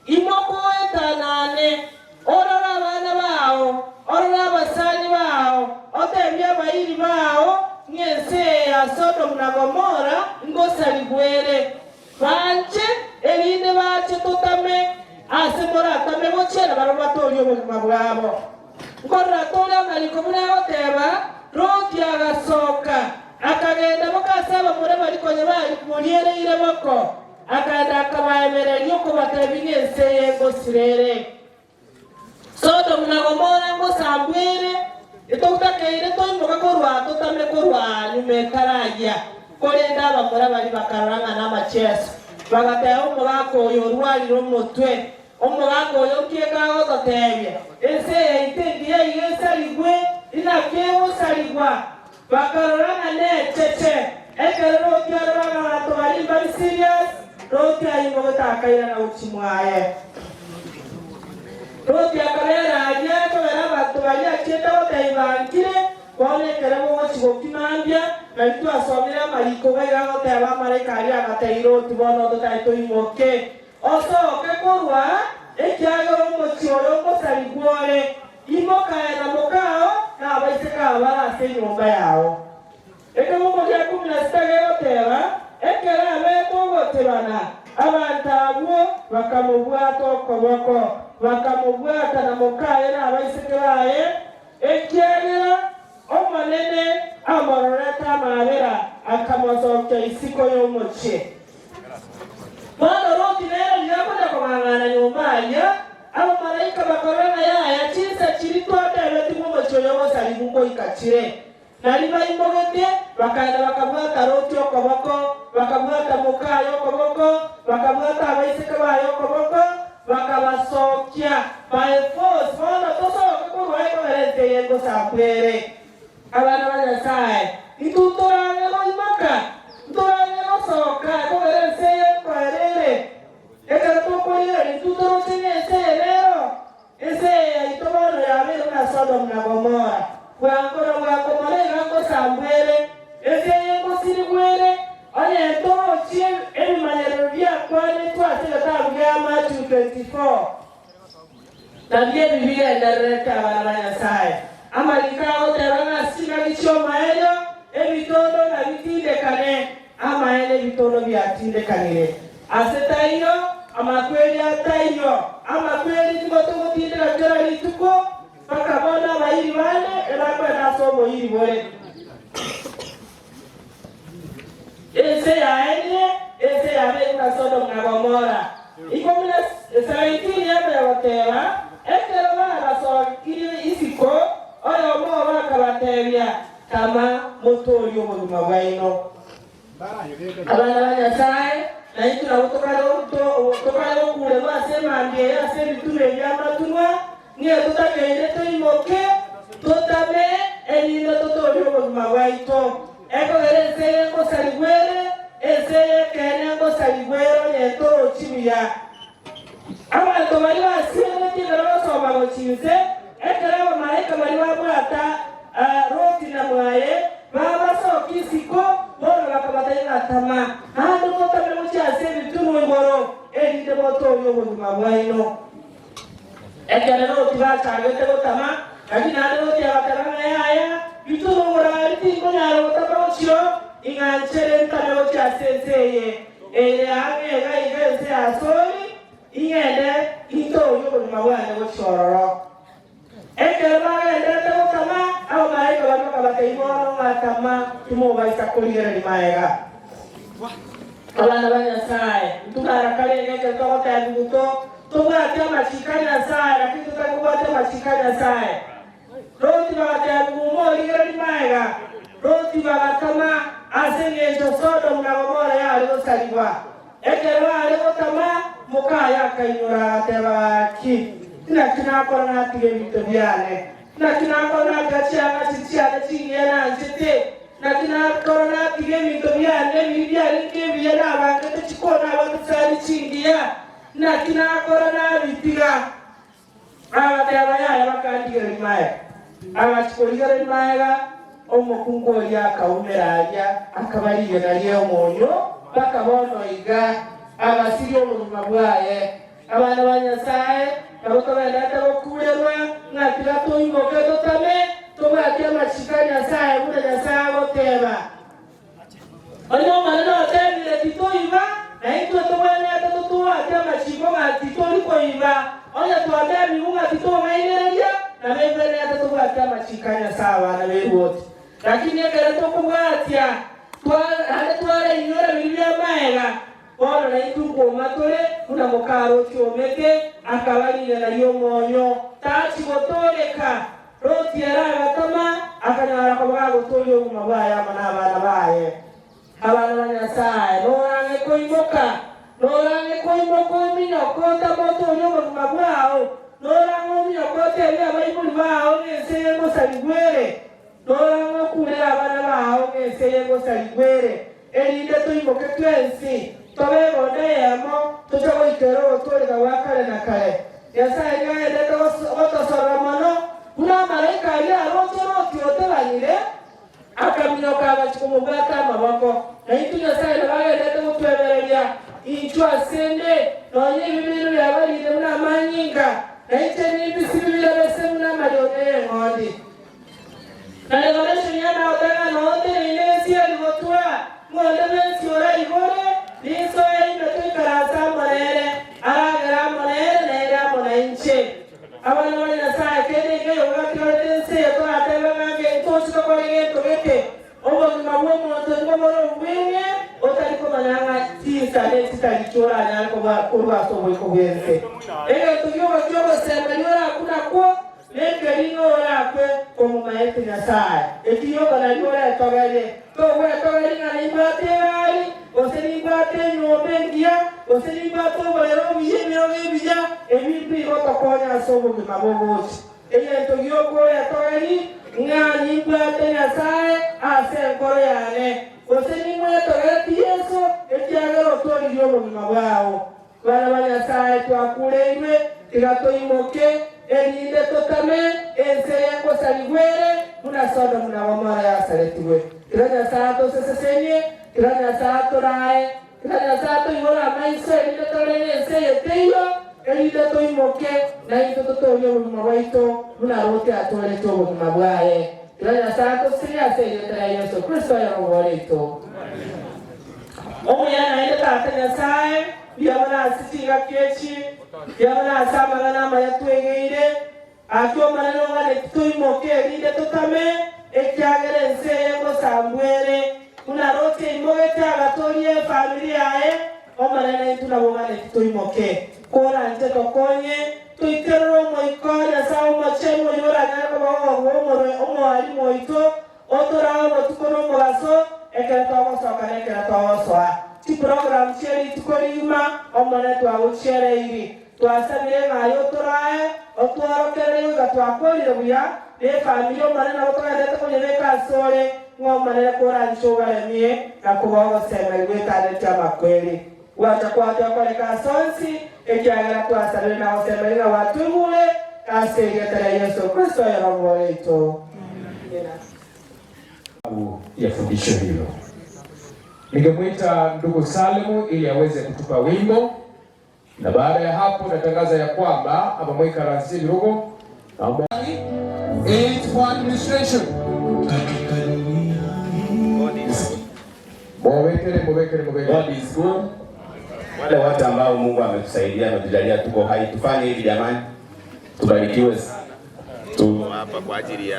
Imoka oetanane, orore abana bao, orore abasani bao, otebie abairi bao ng'a ense eye ya Sodomu na Gomora ngosarigwe ere. Banche, erinde bache totame aase moratame gochia, na barabwo batoorie obogima bwabo. Nkorora tore amariko buna agoteba, Loti agasoka, akagenda boka ase abamura baria konya bamoriereire boko. Akaenda akabaebereria okobatebia ng'a ense eye ngosira ere. Sodomu na Gomora ngosambwa ere, etotakeire toimoke korwa aa totame korwa aa nyuma etarayia. Korende abamura baria bakarora ng'a namacheso, bagateba omogaka oyo orwarire omotwe, Omogaka oyo nkieka agototebia, Ense yaito engiya iga esarigwe, inaki egosarigwa? Bakarora ng'a necheche. Ekero Loti arora ng'a abanto baria mbari serious, Loti aimogete akairana gochia mwaye. Loti akabera aria ekogera abanto baria achiete gotebia bankire, bono ekero bogochia gokia mambia, nari twasomire amariko iga iga agoteba amalaika aria agatebia Loti bono totari toimoke. Osoke korwa, ekiagera omochie oyo ngosarigwe ore. Imoka aye na mokao, na abaiseke aba bare ase enyomba yao. Ekebuko gia ikomi na sita gegoteba, Ekero abeete ogotebana, abanto abwo bakamobwata okoboko, bakamobwata na mokaye na abaiseke baye, ekiagera Omonene amororete amaabera, akamosokia isiko y'omochie. Bono Loti nere riria akonya kong'ang'ana nyomba aria, abamalaika bakarora ng'a yaya chinsa chiria twatebetigwe omochie oyo ogosarigwa ngoika chire. Nario baimogete, bakaenda bakabwata Loti okoboko, bakabwata mokaye okoboko, bakabwata abaiseke baye okoboko, Bakabasokia by force, bono tosoke korwa ekogera ense eye ngosambwa ere. Abana ba Nyasae, intwe ntorang'e goimoka, ntorang'e gosoka ekogera ense eye nkoera ere. Ekero tokorigereria intwe toroche ng'a ense eye nero ense eye yaito bono yabeire buna Sodomu na Gomora. Bwango na bwango mono iga ngosambwa ere, ense eye ngosirigwa ere. Onye ntorochie ebimanyerero biakwanetwe ase egetabu gia Matthew 24, nabio ebi bigendererete abana ba Nyasae. Amariko agoteba ng'a ase chingaki chi'omoerio ebitondo nabitindekane, amaene ebitondo biatindekanire. Ase taiyo, amakweri ataiyo, amakweri nigo togotindeka kera rituko, mpaka bono abairi bande ebakwenda ase oboiri bore. Ense yaerire, ense yabeire buna Sodomu na Gomora. Ikomi na seventeen yamanya goteba, Ekero babasokirie isiko, oyomo obo akabatebia, Tama, motoorie obogima bwaino. Abana ba Nyasae, naintwe nabo tokare gokuurerwa ase emambia eye ase ebitunwa ebi bi'amatunwa, Nigo totakeire toimoke, totame, erinde totoorie obogima bwaito. Ekogera ense eye ngosarigwa ere, ense eye ekeene ngosarigwa ere onye torochi buya. Abanto baria basiereretie ekero basoma gochia inse, ekero abamalaika baria babwata Loti na mwaye, babasokia isiko, bono bakabatebia ng'a tama, naende motame gochia ase ebitunwa igoro, erinde motoorie obogima bwaino. Ekero Loti bachagete gotama, naki naende Loti agateba ng'a yaya, bitume omorari, tinkonyara gotama gochio, ing'a nchere ntame gochia ase ense eye ere ang'e iga iga ense ya Asuri, ing'ende intoorie obogima bwane gochia ororo. Ekero bagenderete gotama, abamalaika baria bakabatebia, Bono mwatama, timobaisa korigereria magega. Abana ba Nyasae, ntubara karenge ekero togotebigwa to tobwate amachiko a Nyasae, lakini totari kobwatia amachiko a Nyasae. Loti bagatebigwa umorigererie magega, Loti bagatama ase engencho Sodomu na Gomora yare gosarigwa. Ekero are gotama, Mokaye akainyora agateba, Gaki, inaki nakora natiga ebinto biane? Naki nakora natiga chianga chiria chiane chingiya nanchete? Naki nakora natiga ebinto biane ebiria biarenge ebiya nabangete chikona abwate chisani chingiya? Naki nakora nabitiga? Agateba, Yaya, bakandigereria magega. Agachia korigereria magega, omokungu oria akaumera aria, akaba rigena ri'omonyo, mpaka bono iga agasiria obogima bwaye. Abana ba Nyasae, nabo togenderete gokurerwa, ng'a tiga toimoke totame, tobwate amachiko a Nyasae buna Nyasae agoteba. Onye Omonene otebire titoiba, na intwe tobwenerete totobwate amachiko ng'a titori koiba. Onye twatebigwe ng'a titong'ainereria, nabo ebwenerete tobwate amachiko a Nyasae abana b'erwoti. Lakini ekero tokobwatia, naende twarainyora biria bi'amaega, Bono naintwe nkwoma tore buna mokarochi omete, akaba rigena ri'omonyo, tachi gotooreka. Loti ere agatama, akanyara koba gagotooria obogima bwaye amo nabana baye. Abana ba Nyasae, norang'e koimoka, norang'e koimoka ominyoke otame otoorie obogima bwao, norang'e ominyoke otebie abaibori bao ng'a ense eye ngosarigwa ere, norang'e okurere abana bao ng'a ense eye ngosarigwa ere. Erinde toimoke twensi, tobe egondo eyemo, toche goikera ogotooreka gwa kare na kare. Nyasae nigo aendete gotosorora mono, buna amalaika aria aroche Loti otebanire, akaminyoka agachia komobwata amaboko. Na intwe Nyasae nabo agendete gotwebereria, Inchuo ase 'nde, nonya ebibe biaino biabarire buna amanyinga, na inche nimbisibie birabe se buna amarionya y'eng'ondi. Na Revelation yane agoteba ng'a nonde neine ense eri gotwa, ng'onde bwensi oraigore, ninsoe ime toikaranse amo nere, aragere amo nere, nere amo nainche. Abana ba Nyasae, kende nkeiyo gatigarete ense eye toratebe ng'a ntoche tokore gento gete. Obogima bw'omonto nigo bore obweng'e, otari komanya ng'a chinsa ne chitarichi oranyare koba korwa ase oboiko bw'ense. Egento gioka ki'ogosemeria orakwe nakwo, Nekerino orakwe komomaete Nyasae, ekio nario oretogerie. Togwetogeria ng'a nimbwate egari, gose nimbwate enyomba engiya, gose nimbwate oborere obuya, ebirogo ebiya, ebi mbigotokonya ase obogima bogocha. Egento gioka oretogerie, ng'a nimbwate Nyasae ase enkoro yane, gose nimwetogeretie Yeso, ekiagera otooririe obogima bwao. Bana ba Nyasae, twakureirwe, tiga toimoke, erinde totame ense eye ngosarigwa ere, buna Sodomu na Gomora yasaretigwe. Tiga Nyasae atosesesenie, tiga Nyasae atorae, tiga Nyasae atoigore amaiso, erinde torore ng'a ense eye teiyo, erinde toimoke, naintwe totoorie obogima bwaito, buna Loti atooretie obogima bwaye. Tiga Nyasae atosesenie ase erieta ria Yeso Kristo, oyomobori oito. Omuya naende Tata Nyasae, mbuya mono ase chingaki echi, mbuya mono ase amang'ana amaya twegeire. Gaki Omonene oganeti toimoke erinde totame, ekiagera ense eye ngosambwa ere. Buna Loti aimogete agatoria efamiri yaye, Omonene intwe nabo oganeti toimoke. Koranche tokonye, toikerere Omoika o Nyasae Omochenu oyio oranyare koba ogogwa Omwalimu oito, Otorae obotuko na omobaso, ekero togosoka na ekero togosoa. Chiprogramu chie rituko rigima Omonene twagochiereiri. Twasabire ng'a aye otorae, otworokererie goika twakorire buya, na efamiri Omonene nabo togenderete konyebeka asore, ng'a Omonene koranche obaremie na kobaa ogosemeria gwetanetie amakweri. Gwacha kwatwa koreka ase onsi, ekiagera twasabire na gosemeria ng'a gwatoigure, ase erieta ria Yeso Kristo oyore oito. Amina. Ya fundisho hilo. Ningemwita ndugu Salimu ili aweze kutupa wimbo, na baada ya hapo natangaza ya kwamba abamwikaransi ebirogo naomba Eight for administration. Mubekere, mubekere, mubekere. God is good. Wale wote ambao Mungu ametusaidia ametujalia tuko hai, tufanye hivi jamani, tubarikiwe sana. Tuko hapa kwa ajili ya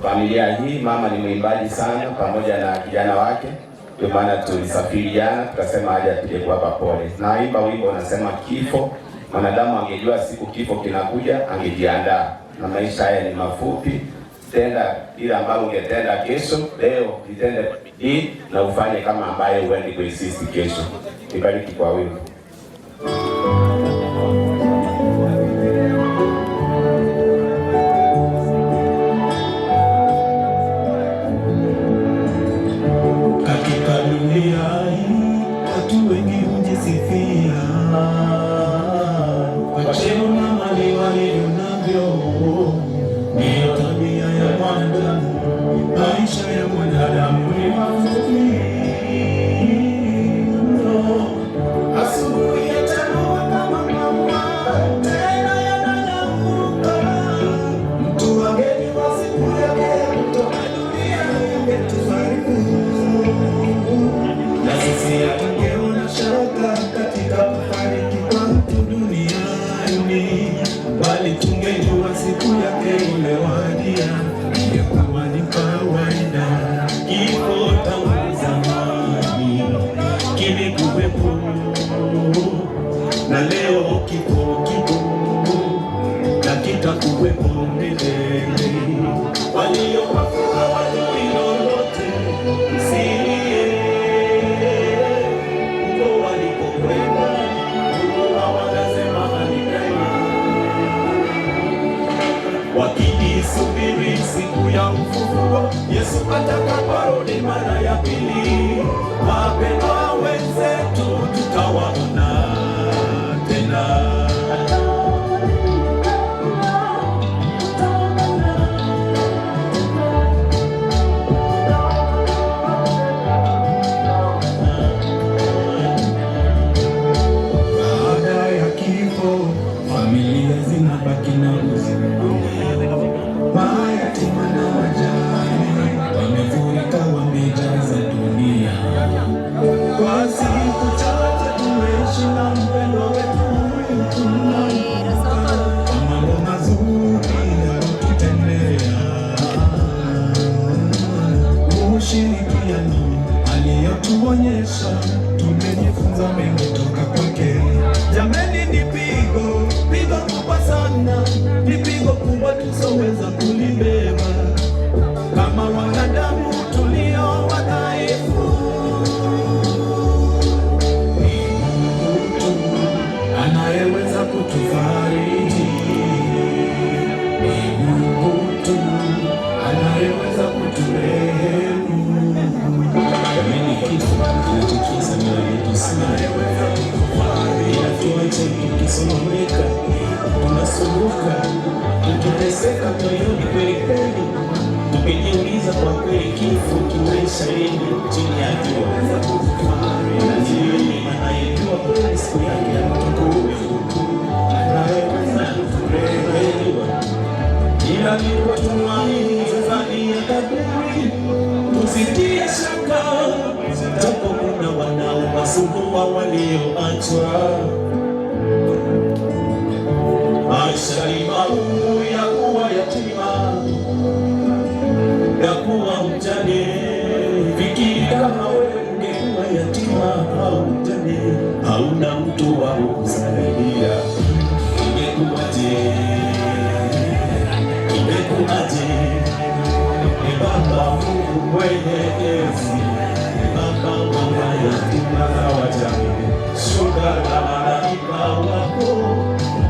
familia hii. Mama ni mwimbaji sana, pamoja na kijana wake, ndio maana tulisafiri jana, tukasema haja tuje kuwapa pole. Naimba wimbo unasema kifo, mwanadamu angejua siku kifo kinakuja angejiandaa, na maisha haya ni mafupi. Tenda ile ambalo ungetenda kesho, leo litende kwa bidii na ufanye kama ambaye huendi kuinsist kesho. Nibariki kwa wimbo. Bali tungejua siku yake imewadia, ingekuwa ni kawaida. Kifo tangu zamani kilikuwepo, na leo kifo kipo na kitakuwepo milele. Walio wafu hawajui lolote, msilie huko walikokwenda, huko hawatasema ni pema wakiisubiri siku ya ufufuo, Yesu atakaporudi mara ya pili. Wapendwa wenzetu, tutawaona tena. Baada ya kifo, familia zinabaki na huzuni. Mayatima na wajane wamefurika, wamejaza dunia. Kwa siku chache tumeishi na mpendwa wetu huyu tunamkumbuka kwa mambo mazuri aliyotutendea, ushirikiano aliyotuonyesha, tumejifunza mengi toka kwake. Jameni, ni pigo pigo kubwa sana, ni pigo kubwa tusoweza kulibeba kama wanadamu tulio wadhaifu. Ni Mungu tu anayeweza kutufariji, ni Mungu tu anayeweza kuturehemu. Jameni, kifo kinatikisa mioyo yetu sana, inatuacha tukisononeka, tunasumbuka, tukiteseka moyoni kweli kweli, tukijiuliza kwa kweli, kifo kinaisha lini chini ya jua? Na ni yule anayejua kweli siku yake ya utukufu, anayeweza kuturehemu, ila ni kwa tumaini ndani ya kaburi, tusitie shaka, japo kuna wanaowasumbua walioachwa. Maisha ni magumu ya kuwa yatima, ya kuwa mjane. Fikiri kama wewe ungekuwa yatima au mjane, hauna mtu wa kukusaidia, ingekuwaje? Ingekuwaje? Ni Baba Mungu mwenye enzi, ni Baba wa mayatima na wajane, shuka na malaika wako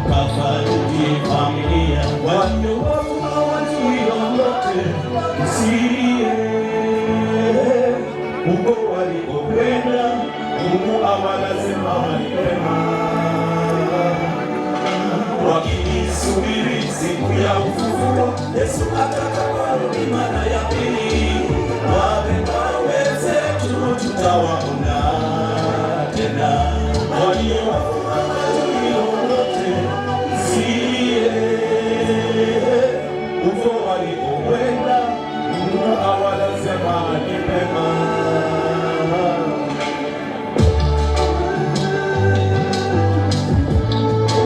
kafariji familia walio wafu hawajui lolote, msilie huko walikokwenda, Mungu awalaze mahali pema wakiisubiri siku ya ufufuo, Yesu atakaporudi mara ya pili. Wapendwa wenzetu tutawaona tena, walio wafu hawajui lolote, msilie huko walikokwenda, Mungu awalaze mahali pema.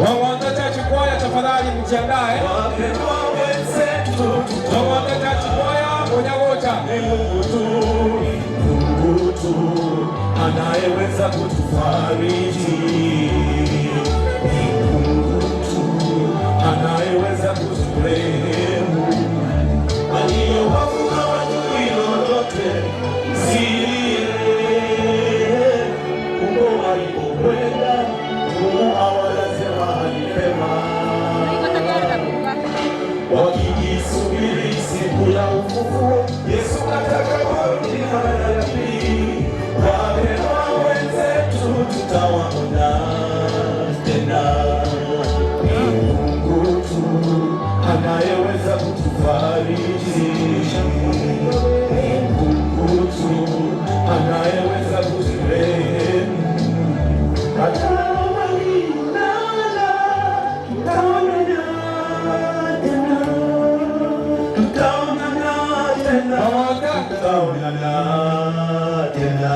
Wawanda Church Choir, tafadhali mjiandae. Wawanda Church Choir, Onyagocha. Ni Mungu tu, Mungu tu anayeweza kutufariji. Ni Mungu tu anayeweza kuturehemu. Walio wafu hawajui lolote, msilie huko walikokwenda, Mungu awalaze mahali pema wakijisubiri siku ya ufufuo, Yesu atakaporudi mara ya pili. Wapendwa wenzetu tutawaona tena. Ni Mungu tu anayeweza kutufariji, ni Mungu tu anayeweza kuturehemu. Hata walilala, tutaonana tena, tutaonana tena, tutaonana tena.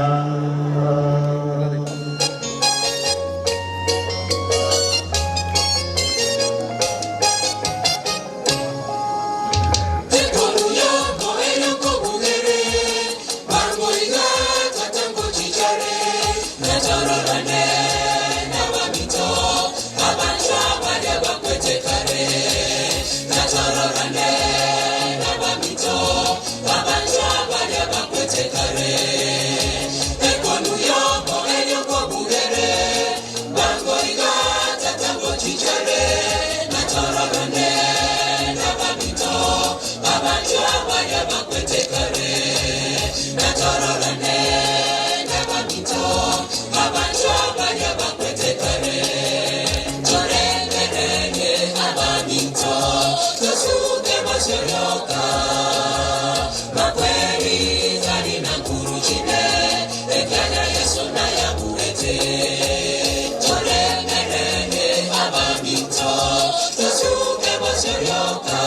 bosirioka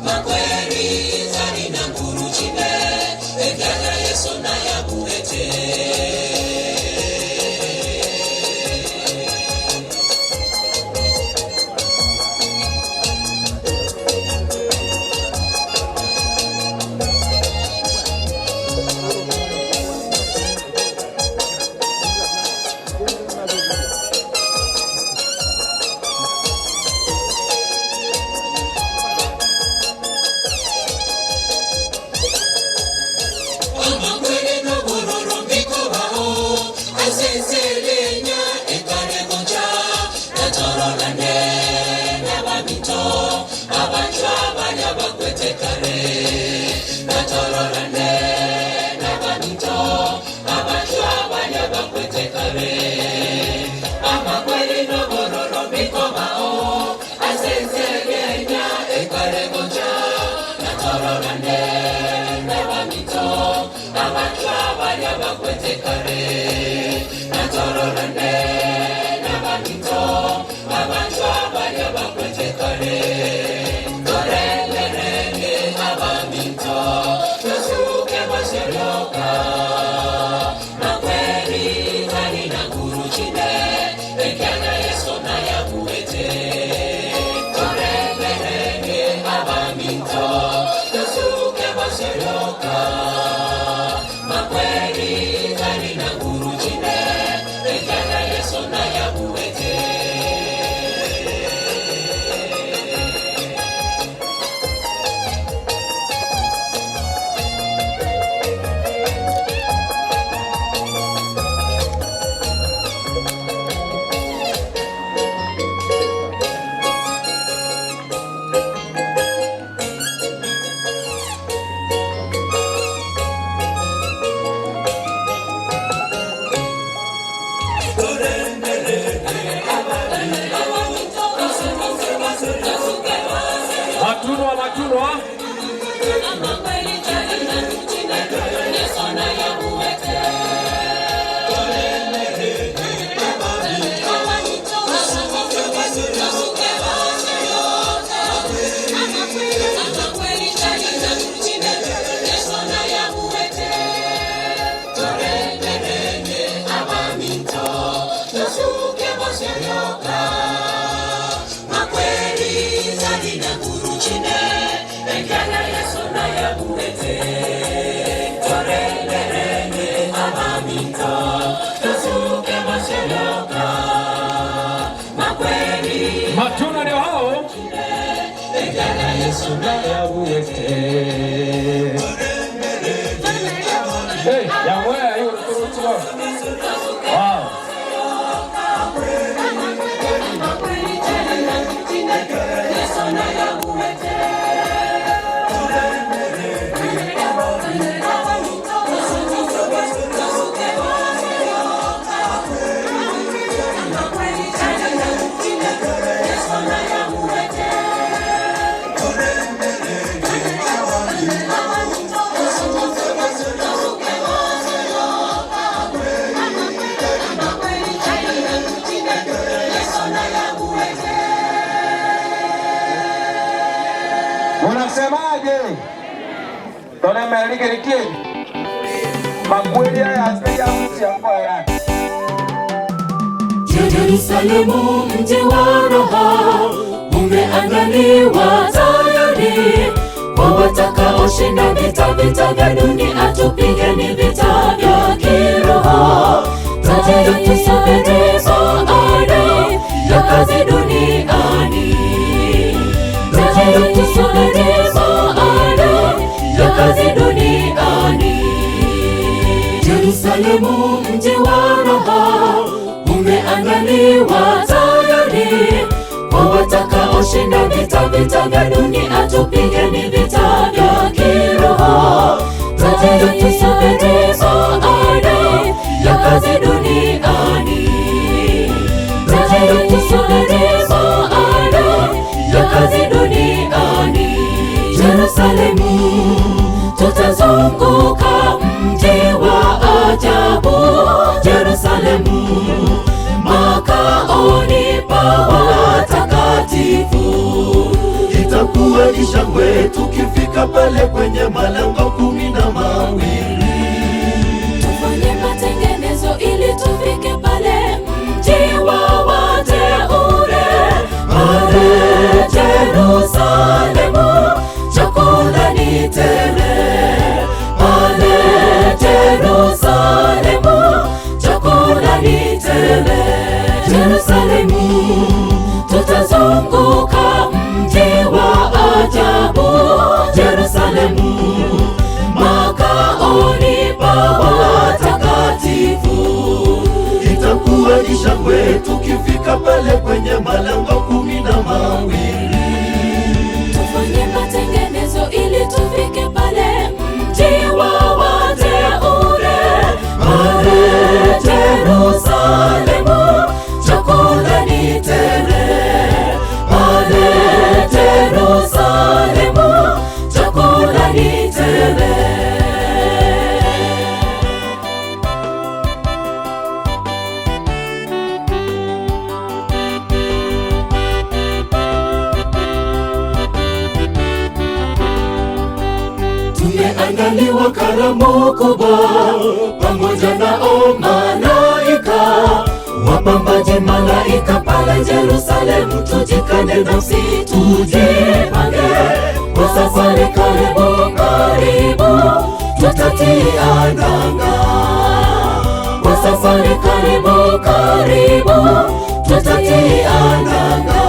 Makweri tari na nguru chine Ekiagera Yeso nayabuete. Amakwere n'obororo mbikobaho aseserenya ekaregocha natororane n'ababito abanjwa baria bakwete kare natororane n'ababito abanjwa baria bakwete kare amakwere n'obororo mbikobaho aseserenya ekaregocha natororane n'ababito abanjwa baria bakwete kare natororane n'ababito abanjwa baria bakwete kare torengerenge ababito tosuke basherioka makweri tari na nguru chine ekiana Yeso nayabuete torengerenge ababito tosuke basherioka makweri tari na nguru chine ekiana Yeso nayabuete. Matunwa, matunwa. Matuna ndio hao. Hey, yamwe hiyo turutuwa. Wow. Unasemaje? Tolemelikelikie makweli haya ya mti ya yake. Yerusalemu mji wa roho umeandaliwa tayari kwa watakaoshinda vita, vita vya dunia, tupigeni vita vya kiroho. Tayari tusubiri baada ya kazi duniani, tayari tusubiri baada ya kazi duniani. Yerusalemu mji wa roho umeandaliwa tayari kwa watakaoshinda vita, vita vya dunia, tupigeni vita vya kiroho. Tayari tusubiri baada ya kazi duniani, tayari tusubiri baada ya kazi duniani. Yerusalemu tutazunguka mji wa ajabu, Yerusalemu makaoni pa watakatifu. Itakuwa ni shangwe tukifika pale kwenye malango 12. Tufanye matengenezo ili tufike pale mji wa wateule, pale Yerusalemu, chakula ni tele. Pale Yerusalemu, chakula ni tele. Yerusalemu, tutazunguka mji wa ajabu. Yerusalemu, makaoni pa watakatifu. Itakuwa ni shangwe tukifika pale kwenye malango 12. Tufanye matengenezo ili tufike pale mji wa wateule, pale Yerusalemu, chakula ni tele. Pale Yerusalemu, chakula ni tele. Tumeandaliwa karamu kubwa pamoja nao malaika, wapambaji malaika pale Yerusalemu. Tujikane nafsi, tujipange kwa safari, karibu karibu tutatia nanga. Kwa safari, karibu karibu tutatia nanga.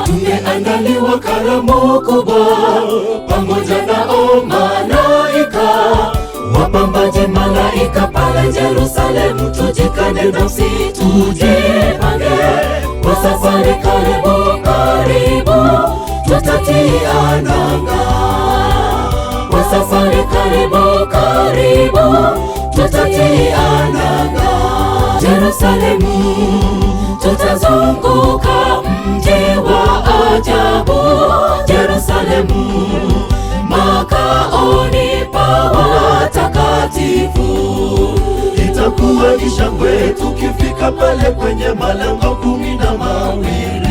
Tumeandaliwa karamu kubwa pamoja nao malaika, wapambaji malaika pale Yerusalemu. Tujikane nafsi, tujipange kwa safari, karibu karibu tutatia nanga. Kwa safari, karibu karibu tutatia nanga. Yerusalemu, tutazunguka mji wa ajabu. Yerusalemu, makaoni pa watakatifu. Itakuwa ni shangwe tukifika pale kwenye malango 12.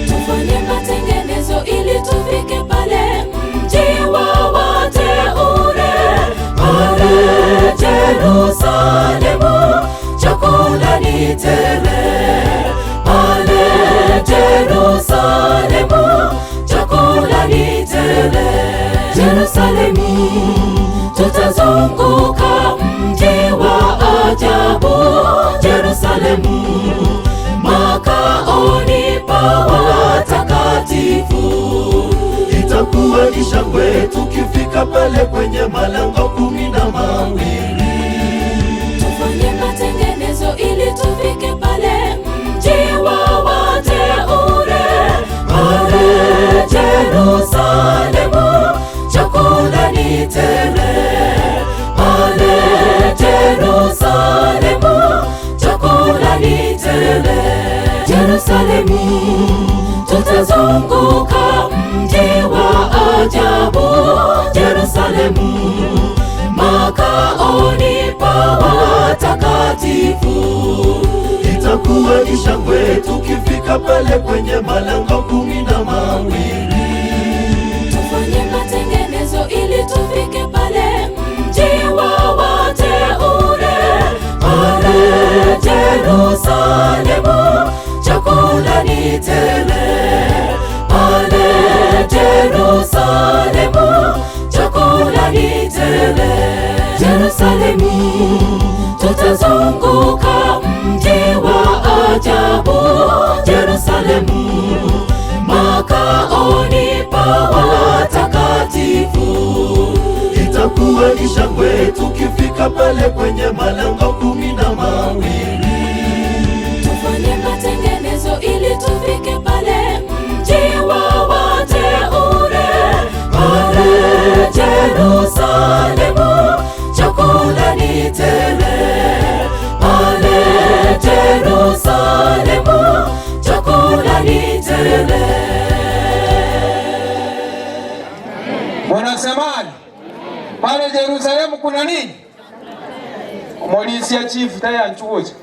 Tufanye matengenezo ili tufike pale mji wa wateule, pale Yerusalemu, chakula ni tele. Pale Yerusalemu, chakula ni tele. Yerusalemu, tutazunguka mji wa ajabu. Yerusalemu, makaoni pa watakatifu. Itakuwa ni shangwe tukifika pale kwenye malango 12. Tufanye matengenezo ili tufike pale mji wa wateule, pale Yerusalemu, chakula ni tele. Pale Yerusalemu, chakula ni tele. Yerusalemu, tutazunguka mji wa ajabu. Yerusalemu, makaoni pa watakatifu. Itakuwa ni shangwe tukifika pale kwenye malango 12. Tufanye matengenezo ili tufike pale mji wa wateule, pale Yerusalemu, chakula ni tele. Pale Yerusalemu, chakula ni tele. Yerusalemu, tutazunguka mji wa ajabu. Yerusalemu, makaoni pa watakatifu. Itakuwa ni shangwe tukifika pale kwenye malango 12. Tufanye matengenezo ili tufike pale mji wa wateule, pale Yerusalemu, chakula ni tele. Pale Yerusalemu, chakula ni tele. Wanasemaje? Pale Yerusalemu kuna nini? Omorisia chief tayanchugocha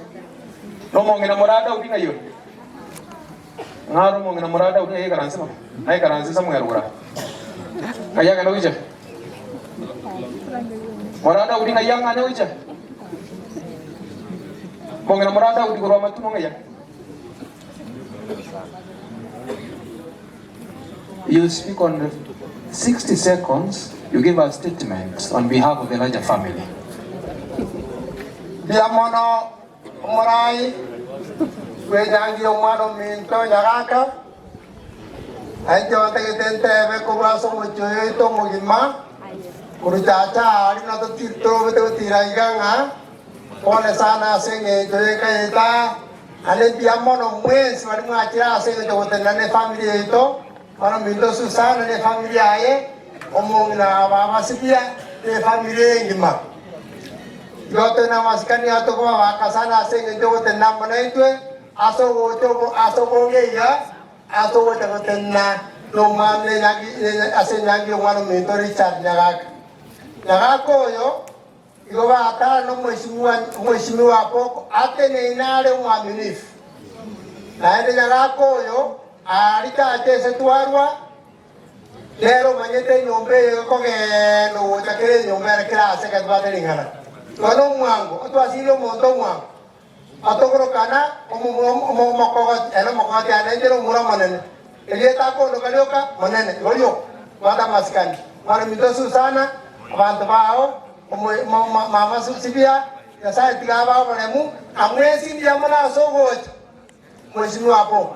nomong'ina morada obing'a yore. Ng'are omong'ina moraa Daudi ng'ai aikaranse bono? Naikaranse Samuel bora. Ng'ai agenda goicha? Moraa Daudi ng'ai ang'anya goicha? Mong'ina moraa Daudi korwa amatumo ng'ai are? You speak on 60 seconds, you give a statement on behalf of the larger family. Mbuya mono omorai bw'enyangi y'omwana ominto Nyagaka, na inche ntagete ntebe korwa ase omochie oyo oito omogima, korwa chacha aria na torobete gotira iga ng'a pole sana ase engencho y'enka yaito aa, naende mbuya mono mwensi baria mwachire ase engencho gotenena nefamiri yaito, omwana ominto Susana na efamiri yaye, omong'ina baba Sibia na efamiri engima. Igo tore namasikani atokobabaka sana ase engencho y'ogotenena amo naintwe ase ogocha ase obonge iga, ase ogocha gotenena nomwana nenyangi ase enyangi y'omwana ominto Richard Nyagaka. Nyagaka oyo igo baatara nomweshimiwa omweshimiwa Apoko ateneine are omwaminifu. Naende Nyagaka oyo aari tacha ase twarwa Nere omanyete enyomba eye ekogeenda ogocha kera enyomba ere kera aase ekero tobwate ring'ana. Igo nomwango, otwasirie omonto omwango, atokorokana omokogoti, ere omokogoti aye nainche nomomura omonene, erieta akondoka rioka, monene, igo rioka, bwata amasikani. Mwana ominto Susana, abanto bao, mama Sibia, Nyasae tiga abae oboremu, na mwensi mbuya mono ase ogocha. Mheshimiwa Bob,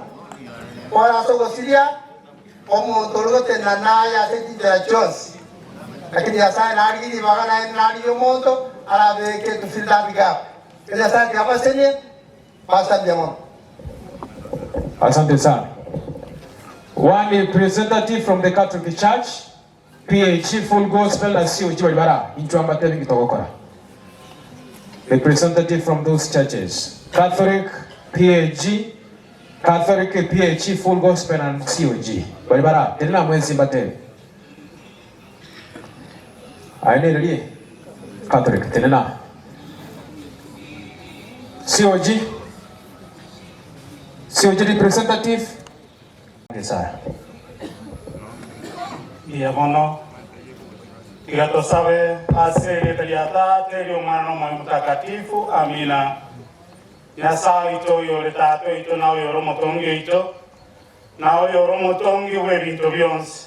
ore ase ogosiria omonto ore gotenena naye ase chinchera chionsi, lakini Nyasae narigie ribaga naende narigie omonto arabeke to fill that gap. Ekero Nyasae tiga abasenie, Pastor mbuya mono. Asante sana. One representative from the Catholic Church, PAG Full Gospel na COG bari bara inchwe ambatebi nki togokora. Representative from those churches, Catholic, PAG, Catholic, PAG Full Gospel and COG bari bara teri na mwensi mbatebi. Aye nere rie Catholic tenena. COG COG representative Mbuya mono. Tiga tosabe ase erieta ria Tata, eria Omwana, na Omoyo Omotakatifu. Amina. Nyasae oito oyore Tata oito na oyore Omotongi oito, na oyore Omotongi bw'ebinto bionsi,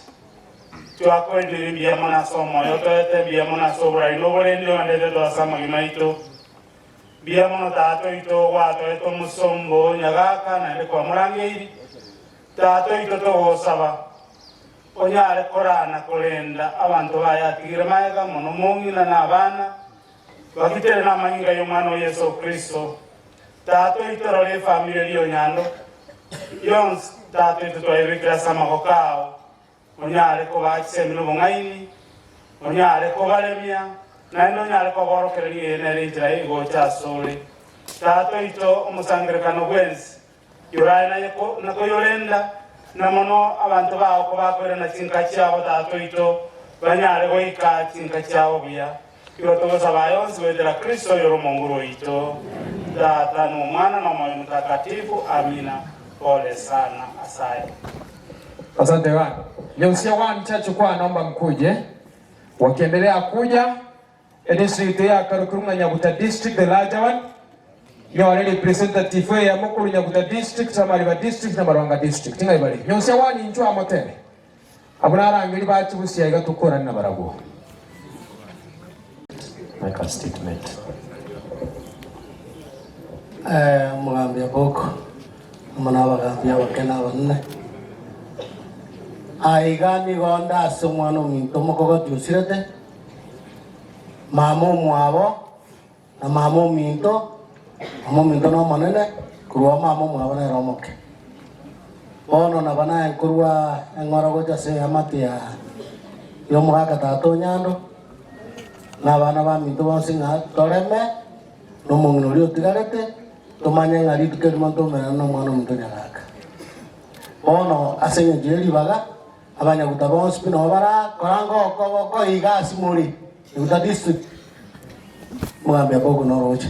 twakoendeire mbuya mono ase omoyo otoete, mbuya mono ase oborai na oborendi oenderetwe ase amagima aito. Mbuya mono Tata oito gwatoete omosomba oo nyagaka naende kwamorangeiri. Tata oito togosaba onyare korana korenda abanto baye atigire magega mono omong'ina na abana bagitere namanyinga y'omwana oo Yeso Kristo. Tata oito rora efamiri eria onyando yonsi Tata oito twayebekire ase amagoko ao. Onyare kobaa chisemi nobong'aini, onyare kobaremia, naende onyare koborokereria eye nere enchera y'egocha asore. Tata oito omosangererekano bwensi, yorae naye na koyorenda, na mono abanto bao kobakoirana chinka chiabo Tata oito, banyare goika chinka chiabo buya. Igo togosaba aya onsi goetera Kristo oyore Omonguru oito. Tata, na Omwana, na Omoyo Omotakatifu. Amina. Pole sana asaye. Asante bana. Nyosia one church kwa naomba mkuje. Wakiendelea kuja e district ya Karukurunga Nyaguta district the larger one. Nyore representative ya mukuru Nyaguta district na Mariba district na Marwanga district. Tingai bari. Nyosia one inchwa amotebe. Abwo narangeri bache busia iga tokorane nabarabwo. Make a statement. Omogambi Aboko amo nabagambi abake na abanene, Aiga nigo nde ase omwana ominto omokogoti osirete, mama omwabo, na mama ominto, mama ominto nomonene, korwa mama omwabo nere omoke. Bono naba naye nkorua eng'ora gocha ase eamate ya y'omogaka tata o Nyando, na abana baminto bonsi ng'a toreme nomong'ina oria otigarete, tomanye ng'a rituko erimo ntomerane nomwana ominto Nyagaka. Bono ase engencho ye ribaga, abanyaguta bonsi pi nabo barakora ngoko iga ase more, Nyaguta district. Omogambi Abogo noroche,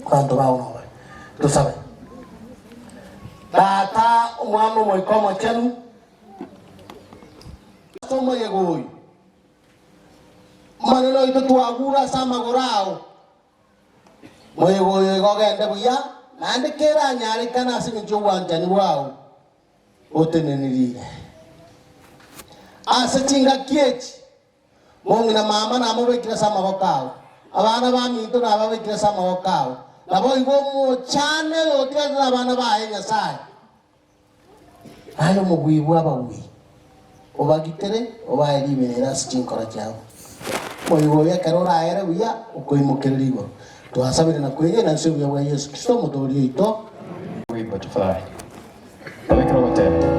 abanto bao nobare. Tosabe. Tata, Omwana, Omoika Omochenu, ase omoyega oyo, Omonene oito twagure ase amagoro ao. Moyega oyo iga ogende buya, naende keranyarekane ase engencho y'obwanchani bwao otenenirire. Ase chingaki echi Mong'ina mama namobekire ase amaboko ao, abana baminto nababekire ase amaboko ao, naboigo omochane oyo otigarete nabana baye Nyasae. Naye omobui bw'ababui, obagitere, obae riberera ase chinkoro chiabo. Omoyega oyo ekero oraere buya, okoimokereria igoro. Twasabire na kwegena ase obuya bwa Yeso Kristo Omotooria oito. Wimbo tafadhali. Tabekera ogotera.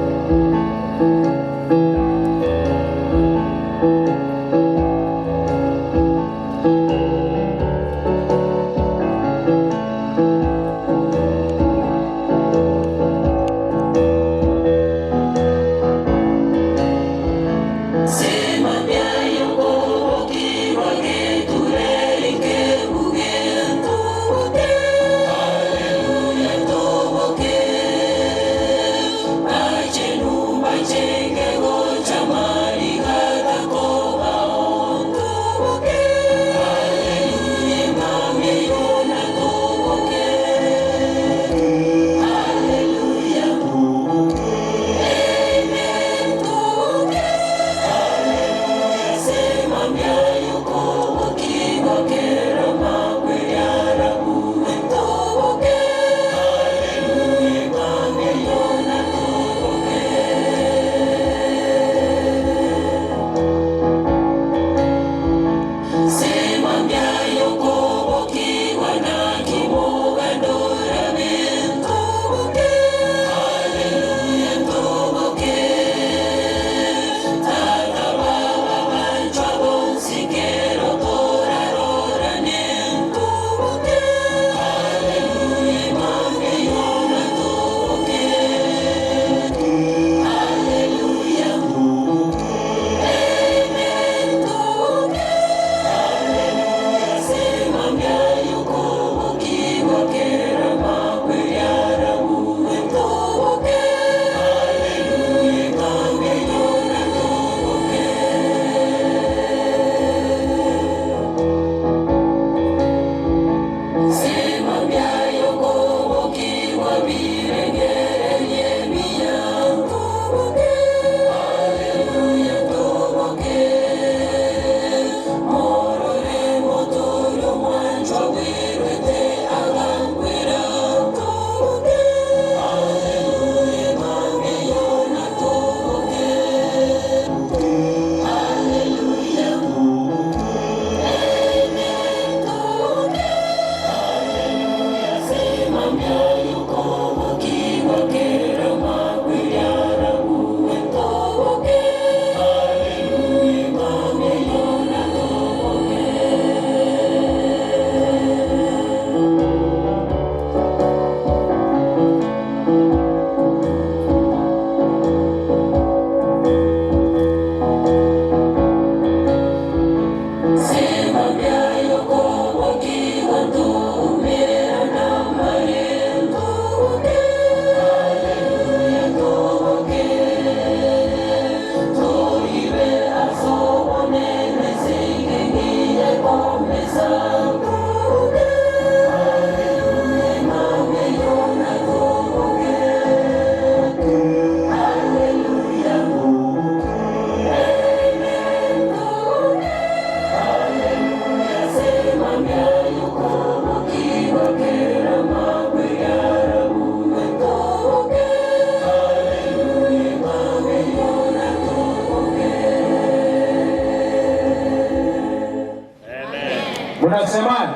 Munasemani?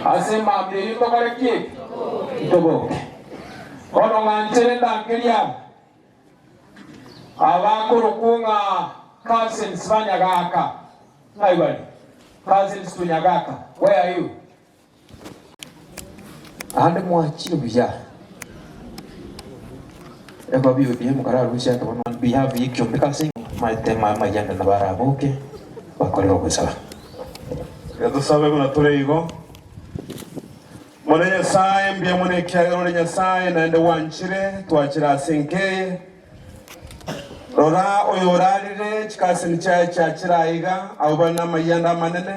Ase mambia eyio tokore ki? Toboke. Bono ng'anchere ndangerie aba abakorokwo ng'a cousins ba Nyagaka. Ng'ai bare? Cousins to Nyagaka, where are you? Aande mwachire buya. Eba BODM kararusia ake bono on behalf ye ekiombe ase maete mayanda nabo araboke bakorere ogosaba. Tiga tosabe buna tore igo. Mono Nyasae, mbuya mono ekiagera ore Nyasae, naende gwanchire, twachire ase enka eye. Rora oyorarire, chikaseni chiaye chiachire aiga, abwo bare namayianda amanene.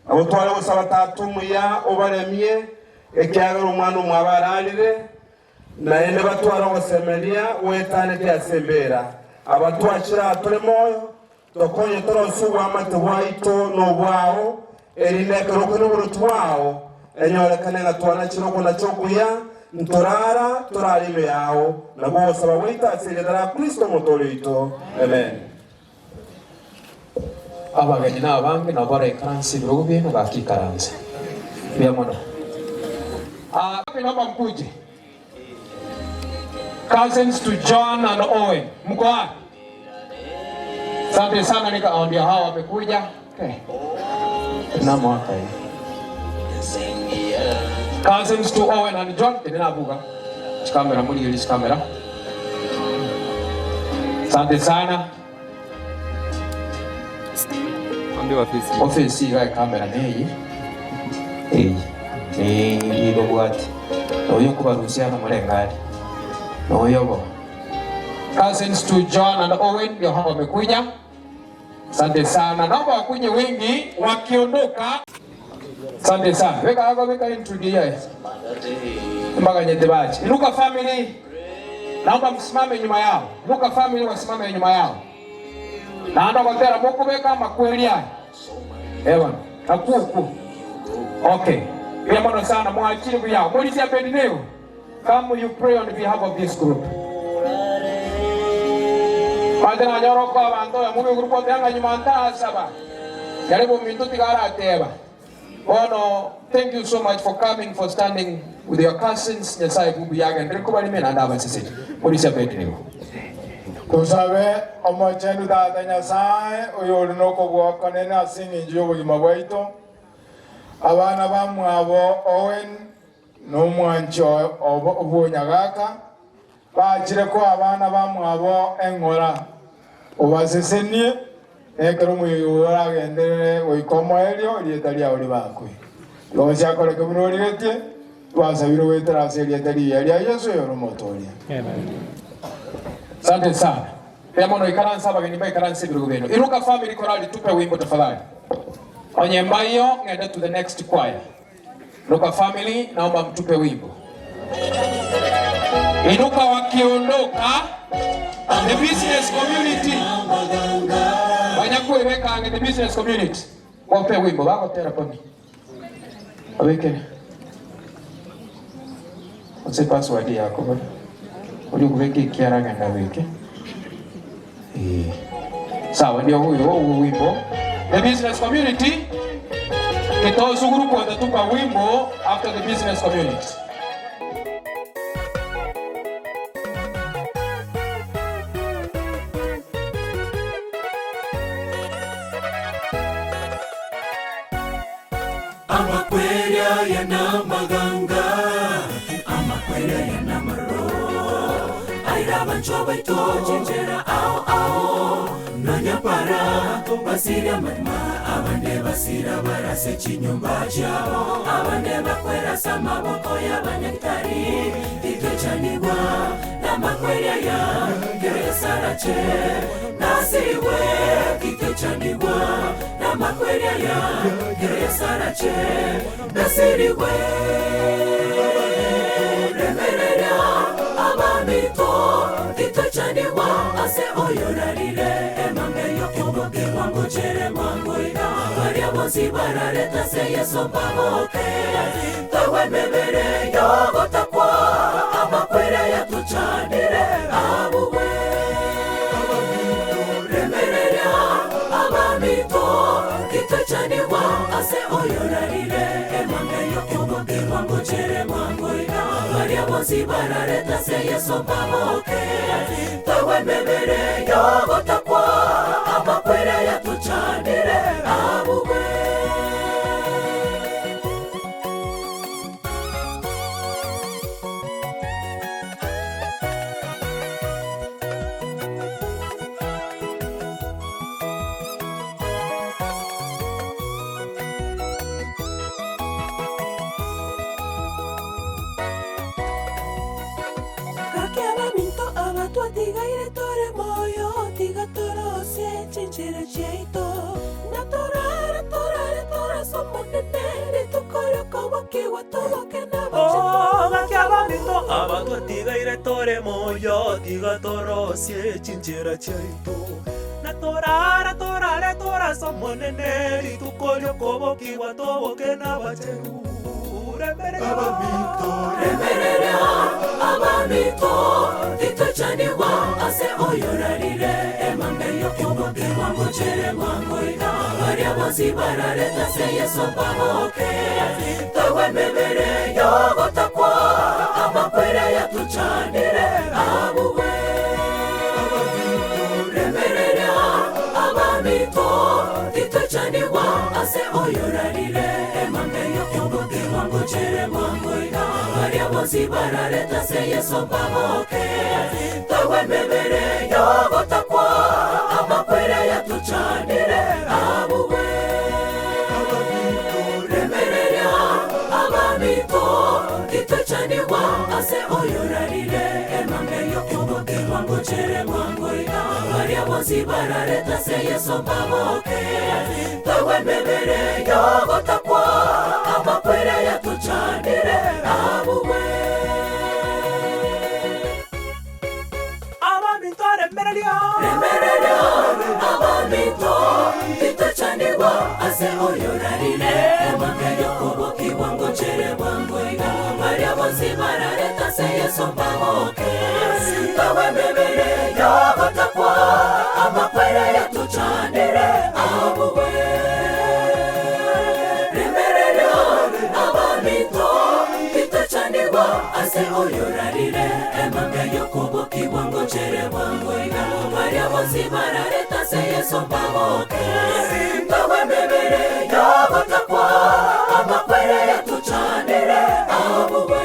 Nabo tware gosaba Tata omuya obaremie, ekiagera omwana omwabo ararire, naende batware ogosemeria goetaneti ase embeera. Aba twachire aa tore moyo, Tokonye torosie oboamate bwaito nobwao, erinde ekero okonywa oboruoti bwao, enyorekane ng'a twanachire okonacha okuya, ntorara torare ime yao, nabwo ogosaba gwaito ase erieta ria Kristo Omotooria oito. Amen. Abageni na abange nabo baraikaranse ebirogo biaino gaki ikaranse. Mbuya mono. Ah, naomba mkuje. Cousins to John and Owen. Mko wapi? Asante sana nika oh, ndio hao wamekuja. Okay. Na mwaka hii. Cousins to Owen and John. Tena abuga. Chikamera muri hili chikamera. Asante sana. Ofisi iga ekamera neye eye nigo obwate noyo okobarusia amo moreng'ani noyo bo. Cousins to John and Owen ndio hao wamekuja. Asante sana, naomba wakunye wengi wakiondoka. Asante sana. Weka hapo, weka intro hiyo. Mbaganyete bache. Inuka family. Naomba msimame nyuma yao. Inuka family wasimame nyuma yao. Naanda gotera mokobeka amakweri aya. Ewa, akuku. Okay. Mbuya mono sana mwachire buya. Mulisia Abednego. Come you pray on behalf of this group. Mante nanyora oko abanto oyo mubi group oteba ng'a nyuma ntasaba. Jaribu ominto tiga arateba. Bono thank you so much for coming for standing with your cousins Nyasaye bw'obuya agenderere kobaremia naende abasesenie. Mulisia Abednego. Tosabe, Omochenu Tata Nyasae, oyore nokobua okonene ase engencho y'obogima bwaito, abana bamwabo Owen na omwanchi obo bw'onyagaka bachire koa abana bamwabo eng'ora, obasesenie, na ekero omoyega oyo oragenderere goika omoerio, erieta riao ribakwe. Yonsi akoreke buna origetie, twasabire goetera ase erieta rigiya ria Yeso oyore Omotooria. Asante sana. Mbuya mono ikaranse abageni mbaikaranse ebirogo biaino. Iruka family korali tupe wimbo tafadhali. Onye mbaiyo ng'ende to the next choir. Iruka family naomba mtupe wimbo. Inuka wakiondoka the business community. Banyakwebeka the business community. Wape wimbo bagotera koni. Abekere. Ose password yako bana. Ori okobeka ekiara ng'enda abeke. Eh. Sawa ndio huyo huo wimbo. The business community Kitosu group watatupa wimbo after the business community. Amakweri aya namaganga, amakweri aya namaroro, Aira abanchwa baito chinchera ao ao, Nonya para basiria amarima, abande basira bare ase chinyomba chiabo, Abande bakwera ase amaboko y'abanyagitari, Titwechanigwa namakweri aya, kero Yeso arache nasirigwe, Titwechanigwa namakweri aya, kero Yeso arache nasirigwe. Remereria abaminto, titwechanigwa ase oyorarire emambia y'okobokigwa ngochere mwango iga, Baria bonsi bararete ase Yeso mbaboke, Toigwe emebere y'ogotakwa, amakweri ayatochanire abugwe. Remereria abaminto, titwechanigwa ase oyorarire emambia y'okobokigwa ngochere mwango iga, Baria bonsi bararete ase Yeso mbaboke, Toigwe emebere y'ogotakwa, amakweri ayatochanire abugwe. Twatigaire tore moyo, tiga torosie chinchera chiaito. Na torare, torare, torase Omonene, rituko ri'okobokigwa toboke Oh, gaki abaminto aba twatigaire tore moyo, tiga torosie chinchera chiaito. Na torare, torare, torase Omonene, rituko ri'okobokigwa toboke nabachenu. Remereria abaminto, Remereria abaminto, titochanigwa ase oyorarire emambe y'okobokigwa ngochere bwango iga. Baria bonsi bararete ase Yeso mbaboke, togwe emebere y'ogotakwa, amakweri ayatochanire abugwe. Remereria abaminto, titochanigwa ase oyorarire emambe y'okobokigwa ngochere bwango iga. Baria bonsi bararete ase Yeso mbaboke, togwe emebere y'ogotakwa, amakweri ayatochanire abugwe. Remereria abaminto, titochanigwa ase oyorarire emambe y'okobokigwa ngochere bwango iga. Baria bonsi bararete ase Yeso mbaboke, togwe emebere y'ogotakwa, amakweri ayatochanire abugwe. Abaminto, remereria. Remereria abaminto, titochanigwa ase oyorarire emambe y'okobokigwa ngochere bwango iga. Baria bonsi bararete ase Yeso mbaboke, togwe emebere y'ogotakwa, amakweri ayatochanire abugwe. Remereria abaminto, titochanigwa ase oyorarire emambe y'okobokigwa ngochere bwango iga. Baria bonsi bararete ase Yeso mbaboke, togwe emebere y'ogotakwa, amakweri ayatochanire abugwe.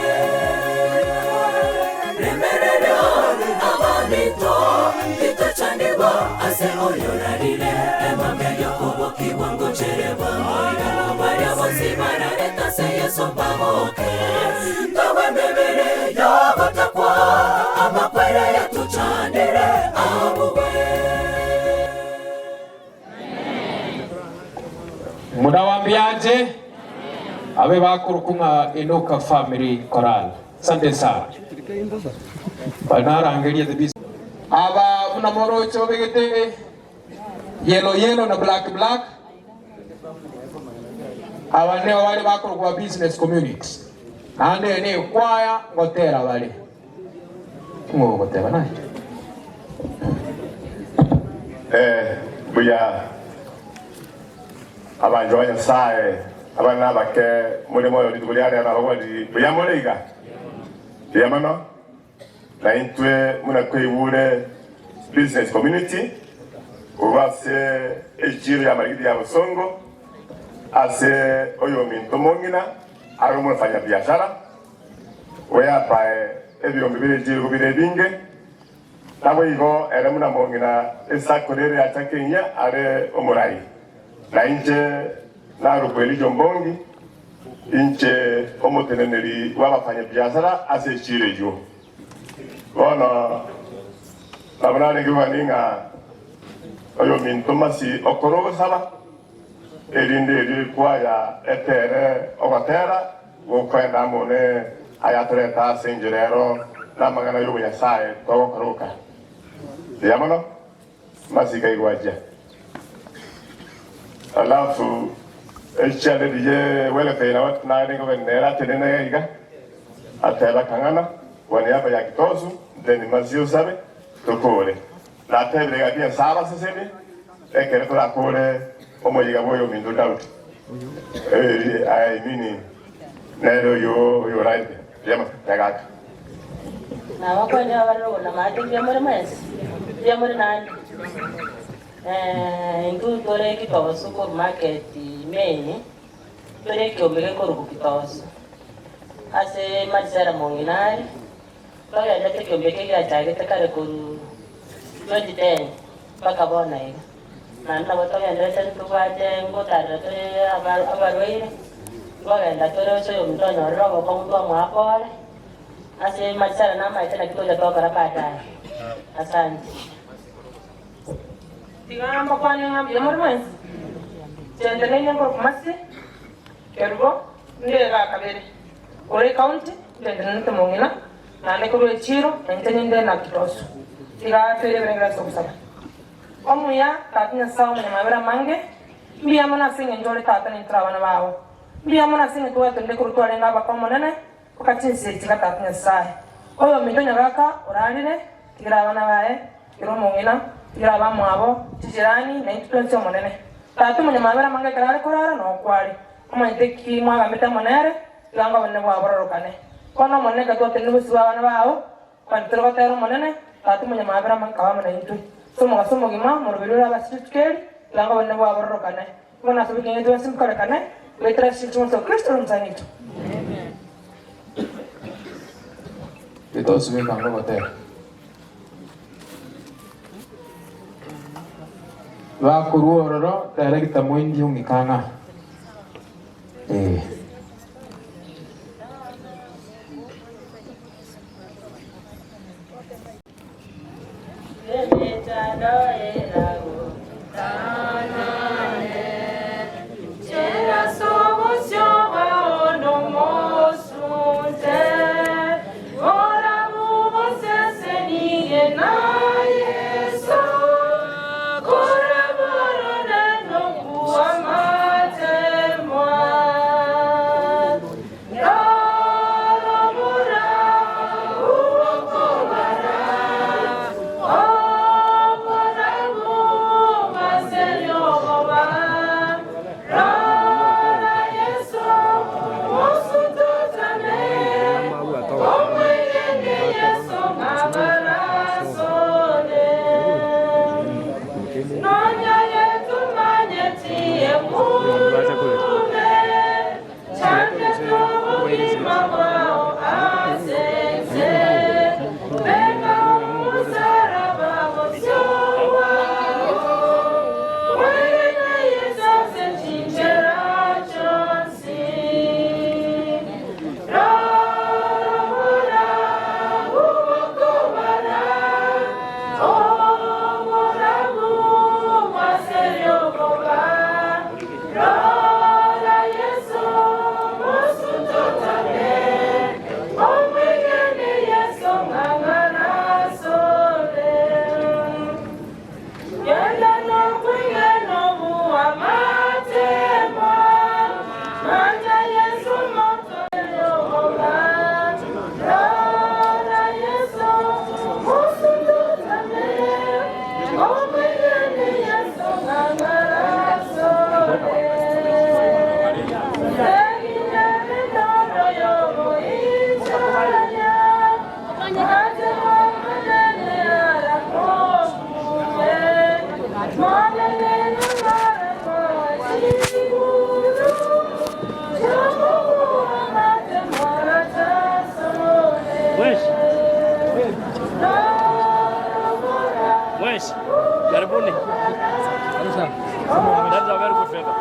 Remereria abaminto, titochanigwa ase oyorarire emambe y'okobokigwa ngochere bwango iga. Baria bonsi bararete ase Yeso mbaboke, togwe emebere y'ogotakwa, amakweri ayatochanire abugwe. Munawambiaje? Abe bakurukunga Inuka Family Choral. Asante sana. Banarangeria the business. Aba buna moroche obegete yellow yellow na black black. Aba nigo bare bakorokwa business community. Naende eye ne ekwaya ngotera bare. Ng'o ogoteba naye? Eh, buya abanchwa ba Nyasae, abana na abake more moyo rituko ria rero nabagwaniri buya more iga? Buya mono. Na intwe buna tweigure business community korwa ase echiro ya Marigiti ya Bosongo ase oyominto omong'ina are omofanyabiashara oyapae ebiombe bire echiro bire ebinge. Naboigo ere buna mong'ina esakore ere achake eng'ia are omorai, na inche narokwe Elija Ombongi, inche omoteneneri bw'abafanyabiasara ase echiiro eyio. Bono nabo narenge kogania ng'a oyominto Masi okore ogosaba, erinde erio ekwaya etere ogotera gokoenda amo ne ayatoreta ase enchera ero namang'ana y'obonyasae togokora oka. Mbuya mono, Masi kaigwachia. Alafu echialedi ye welfare nabo narenge kogenda nere atenene iga atebe akang'ana kwa niaba ya Kitosu then Masi osabe tokore. Natebire gaki Nyasae abasesenie ekero torakore omoyega bw'oyominto Daudi. I mean nere oyo oyoraete. Mbuya mono. Nyagaka. Nabakwanire abarore obonamate mbuya more mwensi? Mbuya more naende? Eh, intwe tore Kitosu korwa market main, tore ekiombe gekorokwa Kitosu. Ase Marisela mong'ina are, Togendete ekeombe eke giachagete kare korwa 2010 mpaka bono iga. Naende nabo togenderete ntobwate ngotarera tore abarwaire, nkogenda tore ase oyominto onyorire obokong'u twamoa pore, ase marisara namaete naki tocha twakora baadaye. Asante. Tiga mbakwane ng'a mbuya more mwensi. Inche nteneine nkorokwa Mercy Kerubo, inde igaa kabere, ore ecounty, ntentenenete mong'ina, naende korwa echiro, na inche ninde na kitosu. Tiga toire ebirengererio ase ogosaba. Omuya, Tata Nyasae omonyamabera amange, mbuya mono ase eng'encho ore Tata naintwe tore abana bao. Mbuya mono ase eng'encho gwatorire korwa twarenge abake Omonene, Boka chinse echi gatatu Nyasae, oyominto nyagaka orarire, tigera abana baye, tigera omong'ina, tigera abamwabo, chijirani, na intwe twensi Omonene. Tata omonyamabera amange ekero are korara nokwo are. Omanyete ki mwagambete amo nere, tiga ng'a obonene bwao bororokane. Bono Omonene ekero twatenenire bosio bw'abana bao, kwani tore gotera Omonene, Tata omonyamabera amange kabe amo naintwe. Ase omogaso omogima, omoroberi ore ase rituko eri, tiga ng'a obonene bwao bororokane. Bono ase obochenu twensi nkorekane, goetera ase chinchera chia Kristo ore omosani oito. Titosibeka ngogotera. Bakorwa ororo director moindi ong'ika ng'a eh. Mwesh, karibuni. That's a very good favor.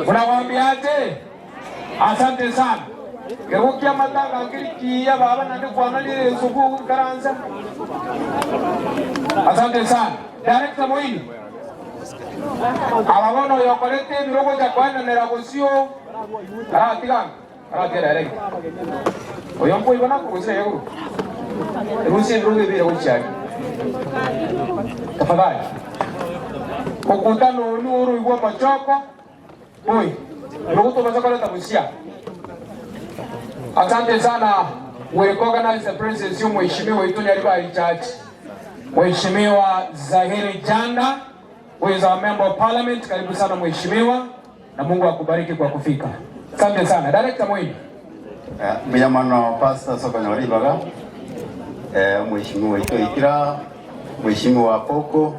Unawaambiaje? Asante sana. Kegokia amatanga akiri kiya baba naende kwana rire esuku ogoikaransa. Asante sana. Director Moini. Aba bono oyokorete ebiro gocha koenanera bosio aratiga aratiga director. Oyo nkoigwa nakogosia igoro. Erusia ebirogo ebire gochia aria. Tafadhali. Mokutano oyo nigo oroigwe omochoko. Oi, nigo tobasa koreta busia. Asante sana. We recognize the presence yo Mheshimiwa wetu Nyaribari Church. Mheshimiwa Zahiri Janda, who is our member of parliament. Karibu sana mheshimiwa, na Mungu akubariki kwa kufika. Asante sana. Director Moini. Mbuya mono Pastor ase okonyora ribaga, Omweshimiwa oito oikire Mweshimiwa Apoko,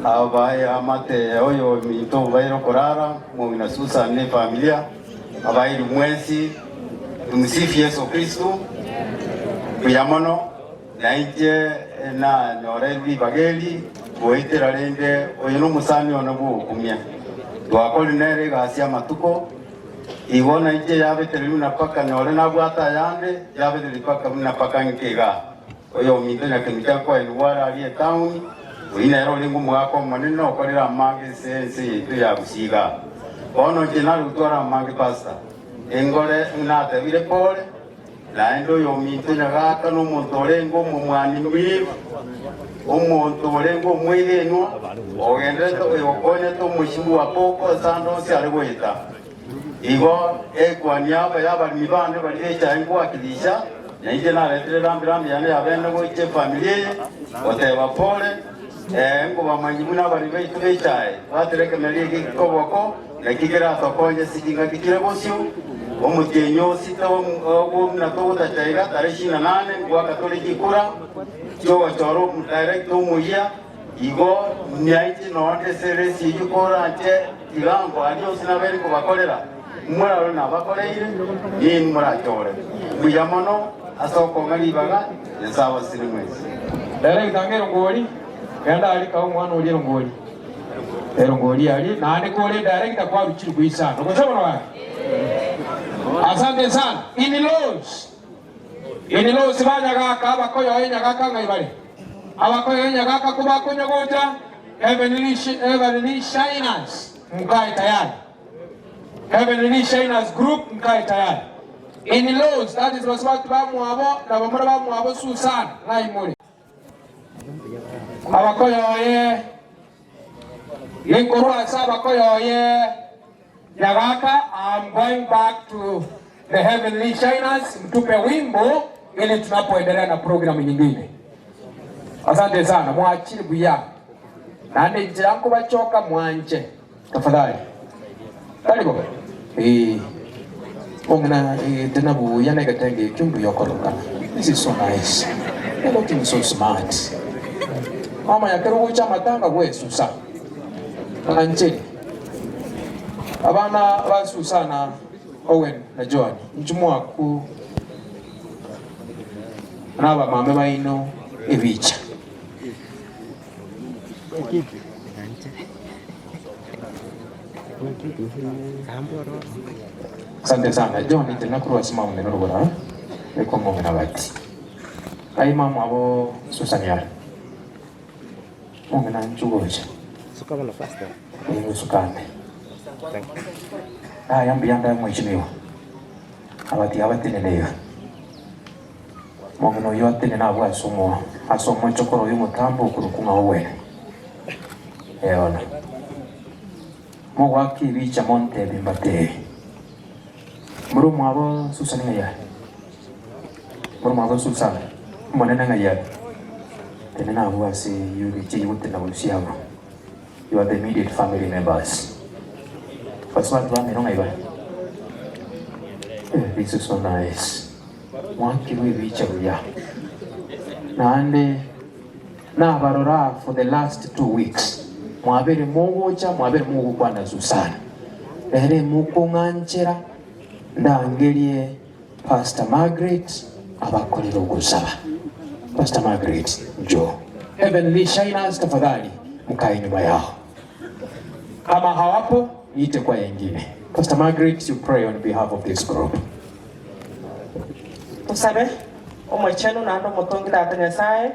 abaye amate oyo ominto obaire okorara, omong'ina Susan ne efamilia, abairi mwensi, tumsifu Yesu Kristo, mbuya mono. Na inche nanyore ribaga eri goetera rende oyo nomosani one bw'ogokumia. Twakorire nere egasi amatuko, igo nainche yabetereria buna mpaka nyore nabwate ayande, yabetereria mpaka buna mpaka ng'ike igaa. Oyominto nyakemincha nkoenigwa are aria etaoni, oyio nere orenge omogaka omonene okorire amange ase ense yaito ya Gusii igaa. Bono inche nare gotwara amange pastor, engore natebire pole, Naende oyominto nyagaaka nomonto orenge omomwanimwiru, omonto orenge omwegenwa, ogendererete oyokonyete omochie bw'Apoko ase ande onsi are goeta. Igo ekwani yabo y'abaremi bande baria echae nkwakirisha, na inche naretire rambi-rambi yane y'abene gocha efamiri eye, goteba pole, ee, nkobamanyia buna abaremi baito b'echae batire ekemeria eke koboko, Naki keratokonye ase chingaki chire bosio, omotienyi o sita obwo buna togotacha iga tarehe ishirini na nane ngoaka tore chikura chiogochora omodirector omoyia, igo nainche nonde ase eresi eyio koranche tiga nkoarie onsi nabeire nkobakorera, morarore nabakoreire, ninwe morachore. Mbuya mono ase okong'a ribaga, Nyasae abasesenie mwensi. Director ng'a erongori, genda aria kaa omwana oria erongori. Erongori aria naende kore director kwaruchire kuisana. Gose bono gaki? Asante sana. In laws. In laws ba Nyagaka abakoyoe Nyagaka ng'ai bare? Abakoyoe Nyagaka kobakonya gocha Heavenly, Heavenly Shiners mkae tayari. Heavenly Shiners Group mkae tayari. In laws that is basubati bamwabo na bamura bamwabo Susan ng'ai more? Abakoyoye, Ninkorwa ase abakoyoye Nyagaka, I'm going back to the Heavenly Shiners, mtupe wimbo ili tunapoendelea na programu nyingine. Asante sana, mwachire buya. Naende inche nkobachoka mwanche. Tafadhali. Tari bobe? Ee. Omong'ina egete na buya na egetenge ekio mbuya okororokana. This is so nice. You're looking so smart. Wamanya kero ogocha amatanga gwesusa. Mwancheri. Abana ba Susana, Owen na Joan, inchu mwaku na abamame baino ebicha. Asante sana John inche nakorwa ase mama ng'ina orogoro aa ekwa mong'ina bati ai mama abo Susan are mong'ina inchu gocha eh osukane yaya mbuya ndaye mheshimiwa abati abatenene iga. Omong'ina oyio atenene abwo ase omo ase omochokoro oyo omotambe okorokwa ng'a Owen. Ee bono. Mogoaka ebicha montebi mbatebi. More omwabo Susan ng'ai are? More omwabo Susan omonene ng'ai are? Tenena abwo ase eyio ebicha eyio gotenena gochia abwo. You are the immediate family members. Basubati bamino ng'ai bare? Eh, this is so nice. Mwakirwe ebicha buya. Naende nabarora for the last 2 weeks. Mwabere mogocha, mwabere mogokwana Susana. Ere mokong'anchera ndangerie Pastor Margaret abakorere ogosaba. Pastor Margaret, njoo. Heavenly Shiners, tafadhali mkae nyuma yao. Kama hawapo, niite kwa yengine. Pastor Margaret, you pray on behalf of this group. Tosabe, Omochenu naende omotongi Tata Nyasae,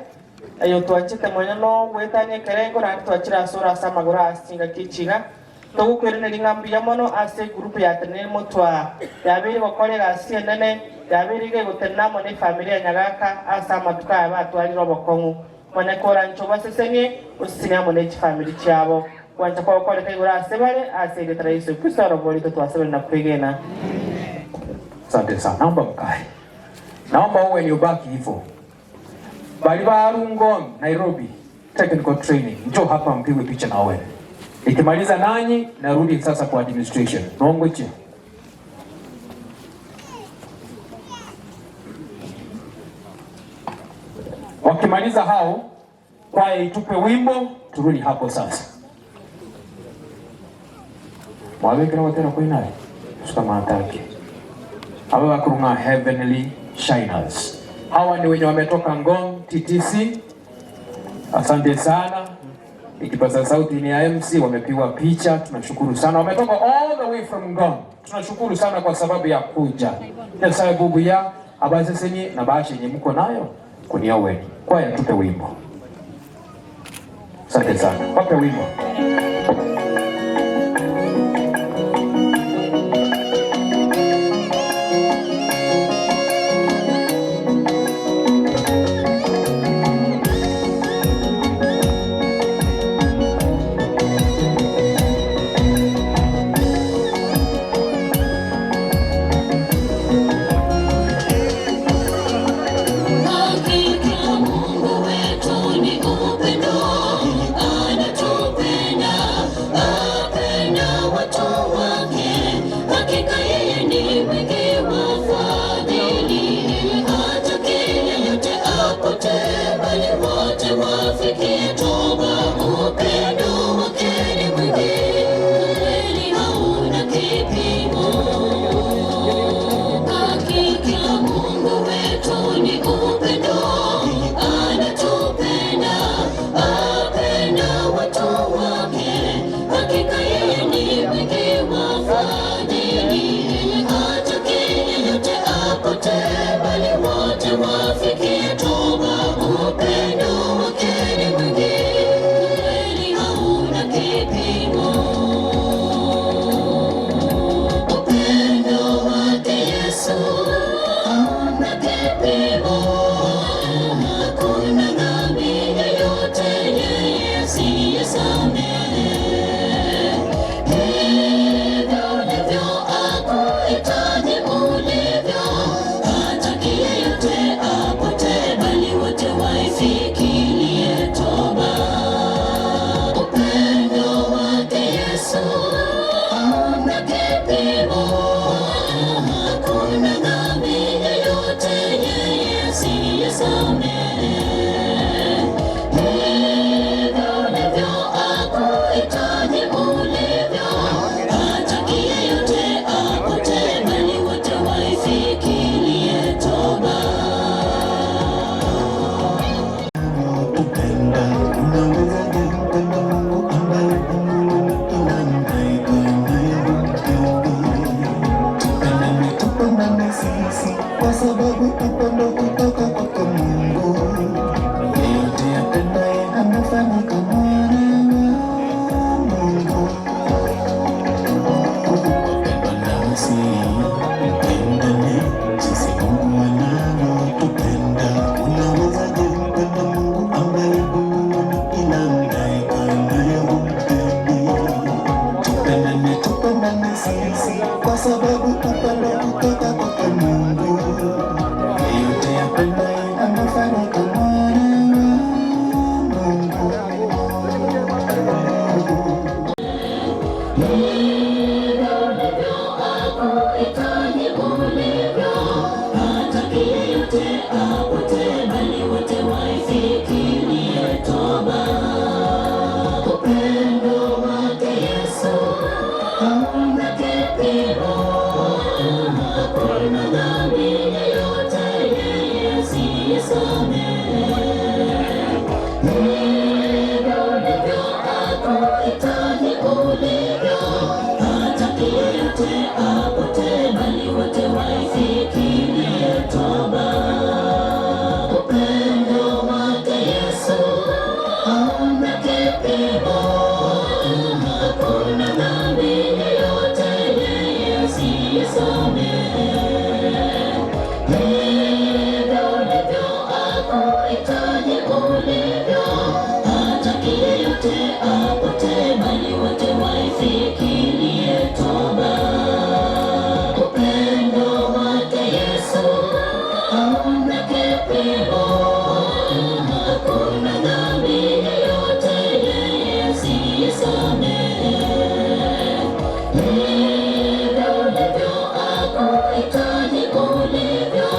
aye otwanchete monyene ogwetania ekerengo naende twachire asore ase amagoro ase chingaki echi iga, togokoiraneria ng'a mbuya mono ase egroup ya Teneri Motwa yabeire gokora egasi enene, yabeire iga egotenena amo nefamiri ya Nyagaka ase amatuko aya batwarire obokong'u. Mone koranche obasesenie, osesenie amo ne chifamiri chiabo. Gwancha kwao koreka igoro ase bare, ase erieta ria Yeso Kristo oroborito twasabire na kwegena. Asante sana. Naomba mkae. Naomba uwe ubaki hivyo. Bali ba Rungong, Nairobi, technical training. Njoo hapa mpigwe picha na wewe. Nikimaliza nanyi narudi sasa kwa administration. Nongoche. Wakimaliza hao, kwaya itupe wimbo, turudi hapo sasa. Mwabekera watera kwinare suka matake. Aba bakurunga Heavenly Shiners. Hawa ni wenye wametoka Ngong TTC. Asante sana. Ikipaza sauti ni ya MC, wamepigwa picha, tunashukuru sana. Wametoka all the way from Ngong. Tunashukuru sana kwa sababu ya kuja. Nyasaye bubuya abasesenyi na bashenye mko nayo kuniowe. Kwaya tupe wimbo. Asante sana. Wape wimbo. Hakika Mungu wetu ni upendo, anatupenda, apenda watu wake. Hakika yeye ni mwingi wa fadhili, hataki yeyote apotee, bali wote wafikie toba. Upendo wake ni mwingi, kweli hauna kipimo. Hakika Mungu wetu ni upendo, anatupenda, apenda watu wake. Hakika yeye ni mwingi wa fadhili, hataki yeyote apotee, bali wote wafikie toba. Upendo wake ni mwingi, kweli hauna kipimo. Upendo wake Yesu hauna kipimo, hakuna dhambi yoyote yeye asiyesamehe. Hivyo ndivyo akuhitaji ulivyo, hataki yeyote apotee, bali wote waifikirie toba. Upendo wake Yesu hauna kipimo, hakuna dhambi yoyote yeye asiyesamehe. Hivyo ndivyo akuhitaji ulivyo, hataki yeyote apotee, bali wote waifikirie toba. Tupendane sisi kwa sababu upendo kutoka kwake Mungu. Yeyote apendaye amefanyika mwana wa Mungu. Wapendwa nasi mpendane, jinsi Mungu anavyotupenda. Unawezaje mpenda Mungu ambaye humuoni ila mnayekaa naye humpendi? Tupendane, tupendane sisi kwa sababu upendo kutoka kwake Mungu. Yeyote apendaye amefanyika mwana wa Mungu. Hivyo ndivyo akuhitaji ulivyo, hataki yeyote apotee, bali wote waifikirie toba. Upendo wake Yesu hauna kipimo, hakuna dhambi yoyote yeye asiyesamehe. Hivyo ndivyo akuhitaji ulivyo, hataki yeyote apotee, bali wote waifikirie toba. Upendo wake Yesu hauna kipimo, hakuna dhambi yoyote yeye asiyesamehe. Hivyo ndivyo akuhitaji ulivyo, hataki yeyote apotee, bali wote waifikirie toba. Upendo wake Yesu hauna kipimo, hakuna dhambi yoyote yeye asiyesamehe. Hivyo ndivyo akuhitaji ulivyo,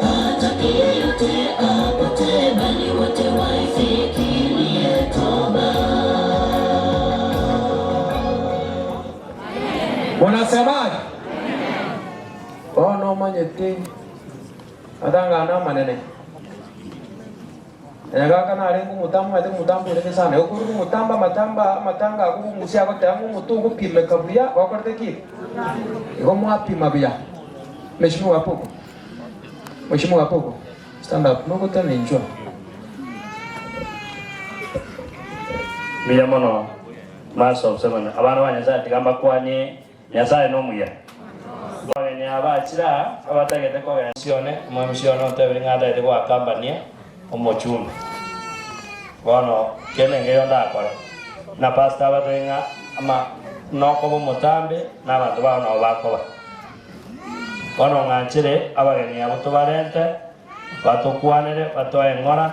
hataki yeyote apotee, bali wote waifikirie toba. Munasemaje? Bono omanyete. Amatanga ane amanene. Nyagaka narenge omotambe omanyete omotambe orenge sana. Igo korwa omotambe amatamba amatanga agwo omogusia agoteba ng'a omote ogopimeka buya gokorete ki? Igo mwapima buya. Mheshimiwa Apoko, Mheshimiwa Apoko, stand up, nogotema inchwa. Mbuya mono Master of Ceremony. Abana ba Nyasaye tiga mbakwanie Nyasaye nomuya. Abageni aba bachire aa abatagete kogenda Sione, omwami Sione otebire ng'a atagete goakambania omochumbe. Bono kende nkeiyo ndakore. Na pastor abatebie ng'a ama nokoba omotambe na abanto bao nabo bakoba. Bono ng'anchere abageni abwo tobarente, batokwanere, batoe eng'ora,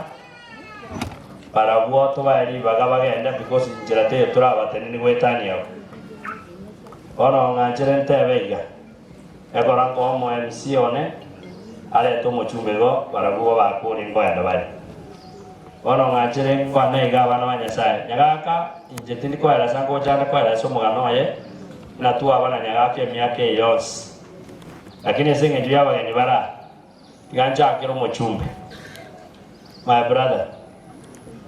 Barabwo tobae ribaga bagende because inchera teiyo torabatenenie goetania abwo. Bono ng'anchere ntebe iga, ekora nkoa omo MC one arete omochumbe igo barabwo babakorie nkoenda bare. Bono ng'anchere nkwane iga abana ba Nyasaye, Nyagaka inche tindi koeresa ngocha nde koeresa omogano oye ng'a twaba na Nyagaka emiaka eye yonsi. Lakini ase eng'encho y'abageni bare aa, Tiga nchakere omochumbe. My brother,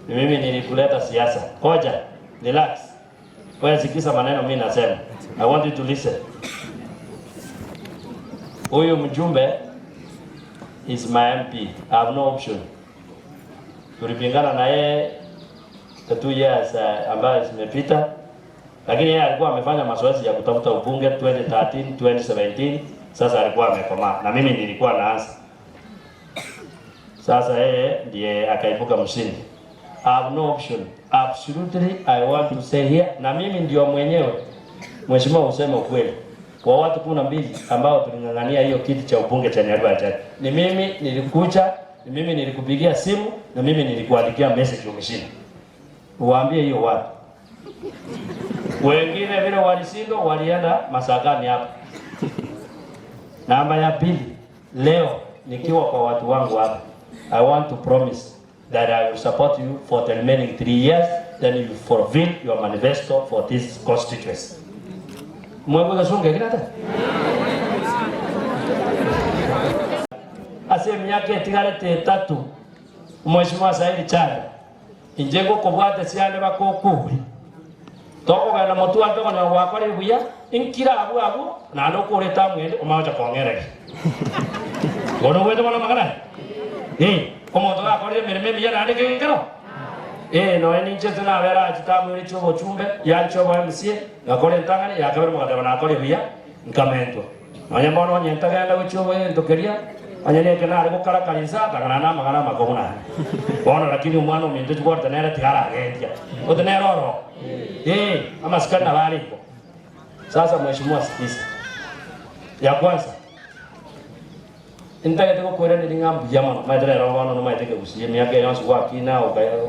ni mimi nilikuleta siasa. Koja, relax. Wewe sikiza maneno mimi nasema. I want you to listen. Huyu mjumbe is my MP. I have no option. Tulipingana na yeye the 2 years ambayo zimepita, lakini yeye alikuwa amefanya mazoezi ya kutafuta ubunge 2013, 2017. Sasa alikuwa amekomaa na mimi nilikuwa naanza. Sasa yeye ndiye akaibuka mshindi. I have no option. Absolutely I want to say here, na mimi ndio mwenyewe Mheshimiwa, useme ukweli kwa watu 12 ambao tuling'ang'ania hiyo kiti cha ubunge cha Nyaribari ni mimi nilikuja, ni mimi nilikupigia simu na mimi nilikuandikia message umeshinda. Uwaambie hiyo watu. Wengine vile walishindwa walienda Masakani hapa. Namba ya pili, leo nikiwa kwa watu wangu hapa, I want to promise that I will support you for the remaining 3 years, then you fulfill your manifesto for this constituency. Mwebwe gasunge kinata? Ase emiaka etigarete 3, Mheshimiwa Saidi Chanda, inche ngokobwate siande bakokuri tokogenda motware tokonyora gwakorire buya nkira abwo abwo naende okorete amwende omagocha kong'ereria bono obwete bono amang'ana aya omonto gakorire emeremo emiya naende kero nonya ninche ase nabere achete amwere chia obochumbe yanche obo MCA ngakora entang'ani yakabere mogateba nakorire buya nkamentwa nonya bono onye ntagenda gochia oboento keria onye neke nare gokara kanisa akang'ana na amang'ana amakong'u naende bono lakini omwana ominto chigwarete nere tiga aragendia ote nere oro amasikani nabo are igo. Sasa mheshimiwa sikiza, ya kwanza ntagete gokoiraneria ng'a mbuya mono omanyete rero bono nomanyete ekegusii emiaka eye yonsi gwakina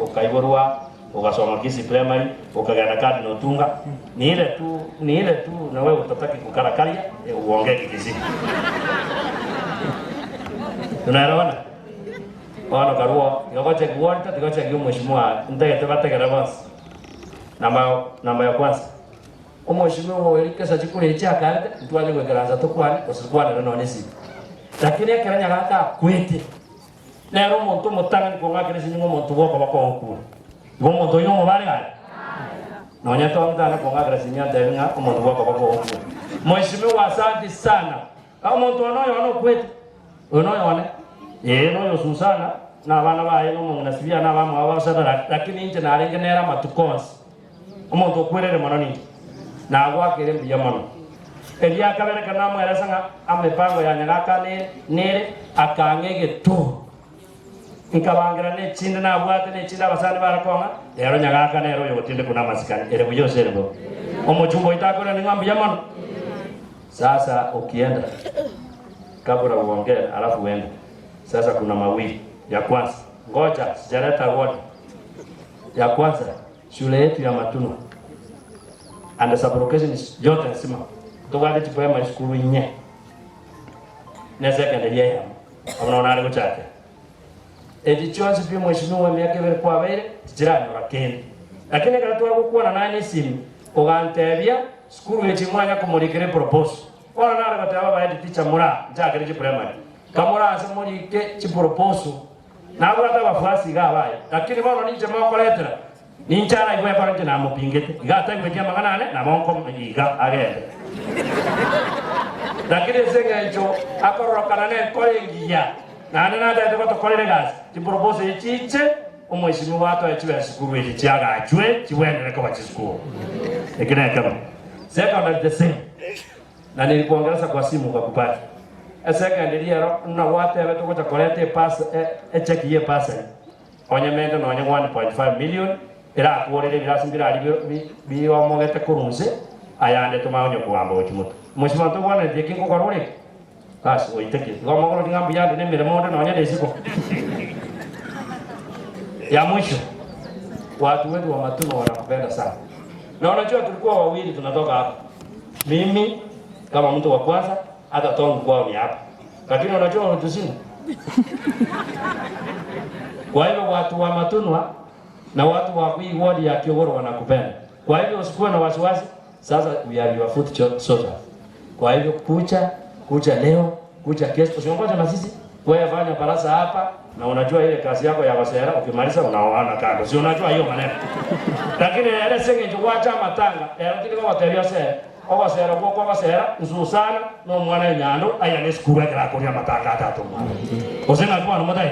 okaiborwa ogasoma Kisii Primary okagenda Cardinal Otunga ni ile tu ni ile tu na wewe utataki kukarakaria uongee Kikisii tunaelewana bono karwo tiga gocheki Walter tiga gocheki omheshimiwa ntagete bategere bonsi namba namba ya kwanza Omoshimiwa oria kesa chikura echi akarete, ntwanye goikaransa tokwane, gose tokwanere nonya esimi. Lakini ekero Nyagaka akwete, nere omonto omotang'ani kong'akera esimi ng'a omonto bw'okoba kogokura. Igo omonto oyio nomobare aye? Nonya Tom tana kong'akera esimi antebi ng'a omonto bw'okoba kogokura. Mheshimiwa asanti sana. Omonto one oyo one okwete, oyo noyo one, ee noyo Susana, na abana baye, na omong'ina Sibia, na abamwabo ba Shadaraki, lakini inche narenge nere amatuko onsi. Omonto okwerere mono ninki? Nagoakere mbuya mono. Erio akabereka namweresa ng'a amepango ya Nyagaka nere akang'a egeturo. Nkabangera nechinde nabwate nechinde abasani bare kong'a, rero Nyagaka nere oyogotindekwa namasikani. Ere buya ose ere bobe? Omochumba oito akoirania ng'a mbuya mono. Sasa ukienda kabla uongee alafu uende. Sasa kuna mawili. Ya kwanza, ngoja sijaleta award. Ya kwanza shule yetu ya Matuno and the sub-location yote nzima tobwate chiprimary school inye ne secondary eyemo abwo nabo nare gochakera echi chionsi pi mheshimiwa emiaka ebere kwabeire tichiranyora kende lakini ekero twagokwana naye na esimi ogantebia sukuru echi mwanya komorikera eproposal bono nare goteba aba head teacher mora nchakere chiprimary. Kamore ase morike chiproposal, nabwate abafuasi iga abaye, lakini bono ninche mokoretera, ninche araigwe ekero inche namopingete, iga ataigweti amang'ana ane, nabo nkomo iga agende. Lakini ase eng'encho akororokana nenkora engiya, naende natagete gotokorera egasi, chiproposal echi chiche, Omwesimigwa atoe chibe esukuru echi chiagachwe chibwenere koba chisukuru. Eki nekemo. Secondary the same. Na nilikuongelesha kwa simu ukakubali. Esekendi riero ng'a gwatebete ogocha koreta epasa echeki ye epasari onye mente nonye 1.5 million erakorere ebirasi mbirari biomogete korwa nse ayande tomanye onye okogamba gochia motwe. Mheshimiwa ntobwanereti eki nkokora ore eki? Bas oiteke. Igo omogoro ng'a mbuya ande nemeremo onde nonye nesiko. Ya mwisho watu wetu wa Matuno wanakupenda sana. Na unajua tulikuwa wawili tunatoka hapa. Mimi kama mtu wa kwanza hata tongu kwao ni hapa. Lakini unajua wanatushinda. Kwa hivyo watu wa Matunwa na watu wa hii ward ya Kiogoro wanakupenda. Kwa hivyo usikuwe na wasiwasi. Sasa we are your foot soldier. Kwa hivyo kucha kucha leo, kucha kesho, usiongoje na sisi. Wewe fanya barasa hapa na unajua ile kazi yako ya wasera ukimaliza unaoana kando. Si unajua hiyo maneno. Lakini ele senge chukua matanga, ero tili kwa terio se. Ogosera gwo kwa gosera nsusana no mwana nyando aya ne skuru ekera kuria matanga atatu mwana. Osenga kwa no mutai.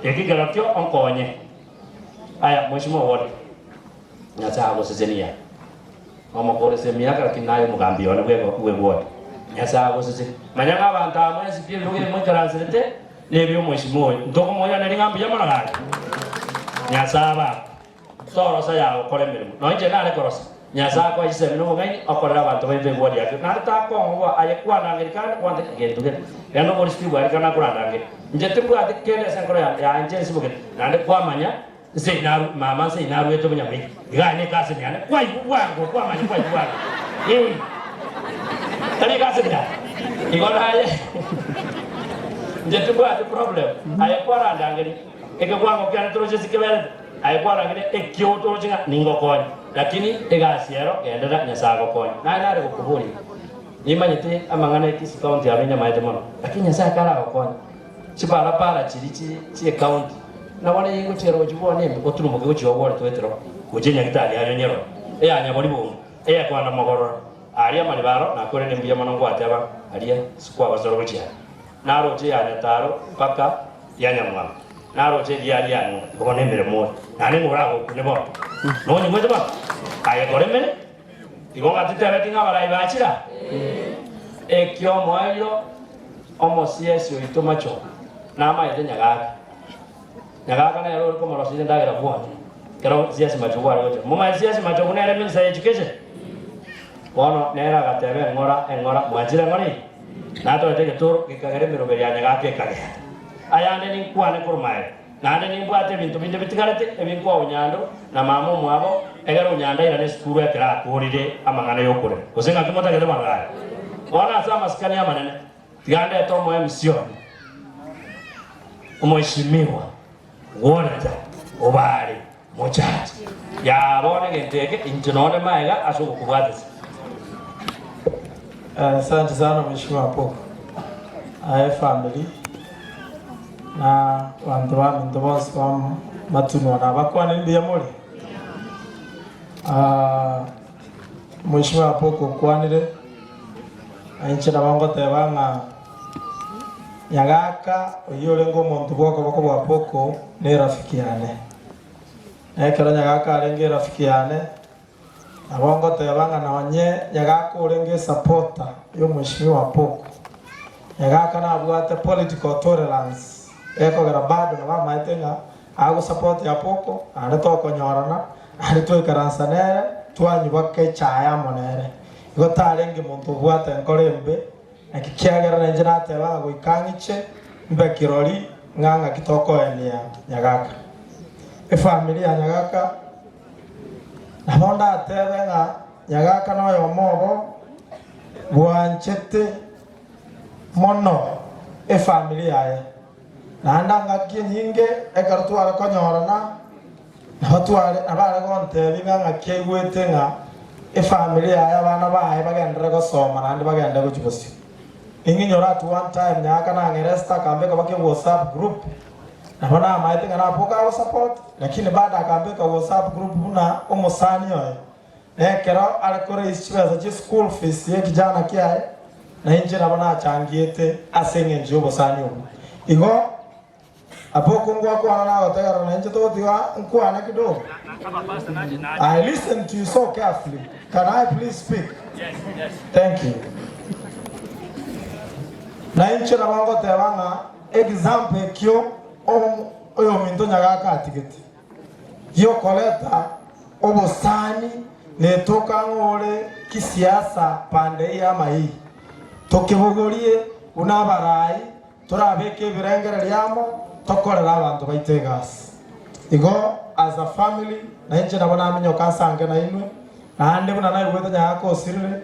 Ekigera kyo onkonye. Aya mheshimiwa ward. Nyasaye agosesenia. Omokorese emiaka lakini naye omogambi one bwe ward. Nyasaye agosesenie. Manya ng'a abanto aba mwensi pi ebirogo ebi moikaranserete nebi omweshimiwa oyo. Ntokomoiraneria ng'a mbuya mono gaki. Nyasaye abakwe. Torosa yagokora emeremo. Nonya inche nare korosa. Nyasaye akoe chisemi na obong'aini okorere abanto baito eward yake. Naende takong'wa aye kwanangeri kande kwante egento gete. Genda obori Steve aria kare nakorandangeria. Inche timbwati kende ase enkoro yane yaye inche nsibogete. Naende kwamanya nse naru mama nse naruete obonyamwingi. Iga aye nekaseni yane kwaigwa bwango kwamanya kwaigwa bwango. Ee. Tari ekaseni yane. Igo naye inche timbwati problem. Aye kwarandangeria ekegwango kiane toroche ase keberete. Aye kwaragire ekio toroche ng'a ningokonye, lakini egasi ero genderera Nyasae agokonye. Naye nare gokoboria, nimanyete amang'ana e Kisii County aro inyamaete mono, lakini Nyasae karagokonye, chibarabara chiria chi chi'ecounty, na bono eye ngochiera gochia bwane embe, oturumoke gochia ogore toetero gochia enyagitari yaye onyerore, eya nyabori bongo, eyekwana mogororo, aria amariba aro nakorende mbuya mono ngwateba aria sikwabasora gochia aria. Naroche ya Nyataro mpaka ya Nyamwamba, naroche eria riane igo nemeremo ore, naende ng'o oragokune bono? Nonyigwete bono? Aye kora emere, igo ng'a titebeti ng'a abarai bachire aa? Ekiomoerio omosiesi oito machoka namaete Nyagaka. Nyagaka nere ore komoroseria endagera bwane, ekero siasi Machogu are gocha. Momanyete siasi Machogu nere minister ya education? Bono nere agateba eng'ora, eng'ora, mwanchire eng'ora eye? Natoete egetoro gekagera emeroberi ya Nyagaka ekagenda. Ayande ninkwane korwa magega, naende nimbwate ebinto binde bitigarete ebi nkoa Onyando na mama omwabo, egere Onyando airane esukuru ekero akoorire amang'ana y'okorera. Gose ng'aki motagete bono gaki? Bono ase amasikani amanene, tiga ndete omo-MC one, omoeshimiwa Walter Obare Mochache. Yaa bono egento eke inche nonde magega ase ogokobwatisia. Asante sana Mheshimiwa Apoko. Aye family na banto baminto bonsi ba Matunwa nabakwanire mbuya more? Ah, Mheshimiwa Apoko okwanire na inche nabo ngoteba ng'a Nyagaka oyio orenge omonto bw'okoboko bwa Apoko nerafiki yane. Na ekero Nyagaka arenge erafiki yane, nabo ngoteba ng'a nonye Nyagaka orenge esupporter y'omweshimiwa Apoko, Nyagaka nabwate political tolerance ekogera bado nabo amaete ng'a agosupport Apoko naende tokonyorana, naende twaikaransa nere, twanyubaka echae amo nere. Igo tarenge monto obwate enkoro embe, Naki kiagera nainche nateba ng'a goika ng'iche mbe kirori ng'a ng'aki tokoenia Nyagaka. Efamiri ya Nyagaka nabo ndatebe ng'a Nyagaka noyomo obo bwanchete mono efamiri yaye. Naende angaki enyinge ekero tware konyorana nabo tware nabo are gontebia ng'a ng'aki aigwete ng'a efamiri yaye abana baye bagenderere gosoma naende bagende gochia bosio. Ning'inyore at one time nyaka nang'ere Esther akambeka baka ewhatsapp group nabo namaete ng'a naboka agosupport lakini bado akambeka whatsapp group buna omosani oye na ekero are koraise chibesa chia school fees ya ekijana kiaye na inche nabo nachangiete ase eng'encho ya obosani obwo. Igo Abwo ngwakwana nagotegerera na inche togotiga nkwane kidogo. I listen to you so carefully. Can I please speak? Thank you. Na inche nabo ngoteba ng'a example ekio oyominto Nyagaka atigete giokoreta obosani netoka ng'a ore kisiasa pande eye ama eye. Tokebogorie buna abarai Torabeke ebirengererio amo, tokorere abanto baito egasi. Igo as a family, nainche nabo naminyoka nsange nainwe, naende buna naigwete Nyagaka osirire,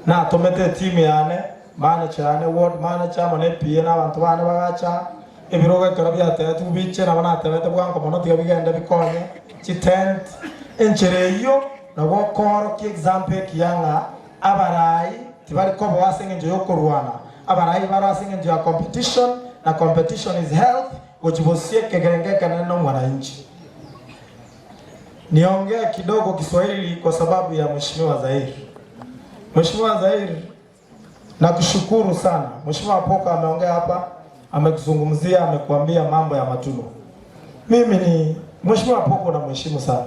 natomete eteam yane, manager yane, ward manager amo ne PA na abanto bane bagacha aa, ebirogo ekero biatebetigwe biche nabo natebete bwango mono tiga bigende bikonye chitent. Enchera eyio nabo okoorokia example ekiya ng'a Abarai tibari koboa ase engencho y'okorwana, abarai bare ase engencho ya competition, na competition is health, gochia bosie ekegengo ekenene na omwananchi. Niongee kidogo Kiswahili kwa sababu ya Mheshimiwa Zair. Mheshimiwa Zair, nakushukuru sana. Mheshimiwa Apoka ameongea hapa, amekuzungumzia, amekuambia mambo ya Matulo. Mimi ni Mheshimiwa Apoko namheshimu sana.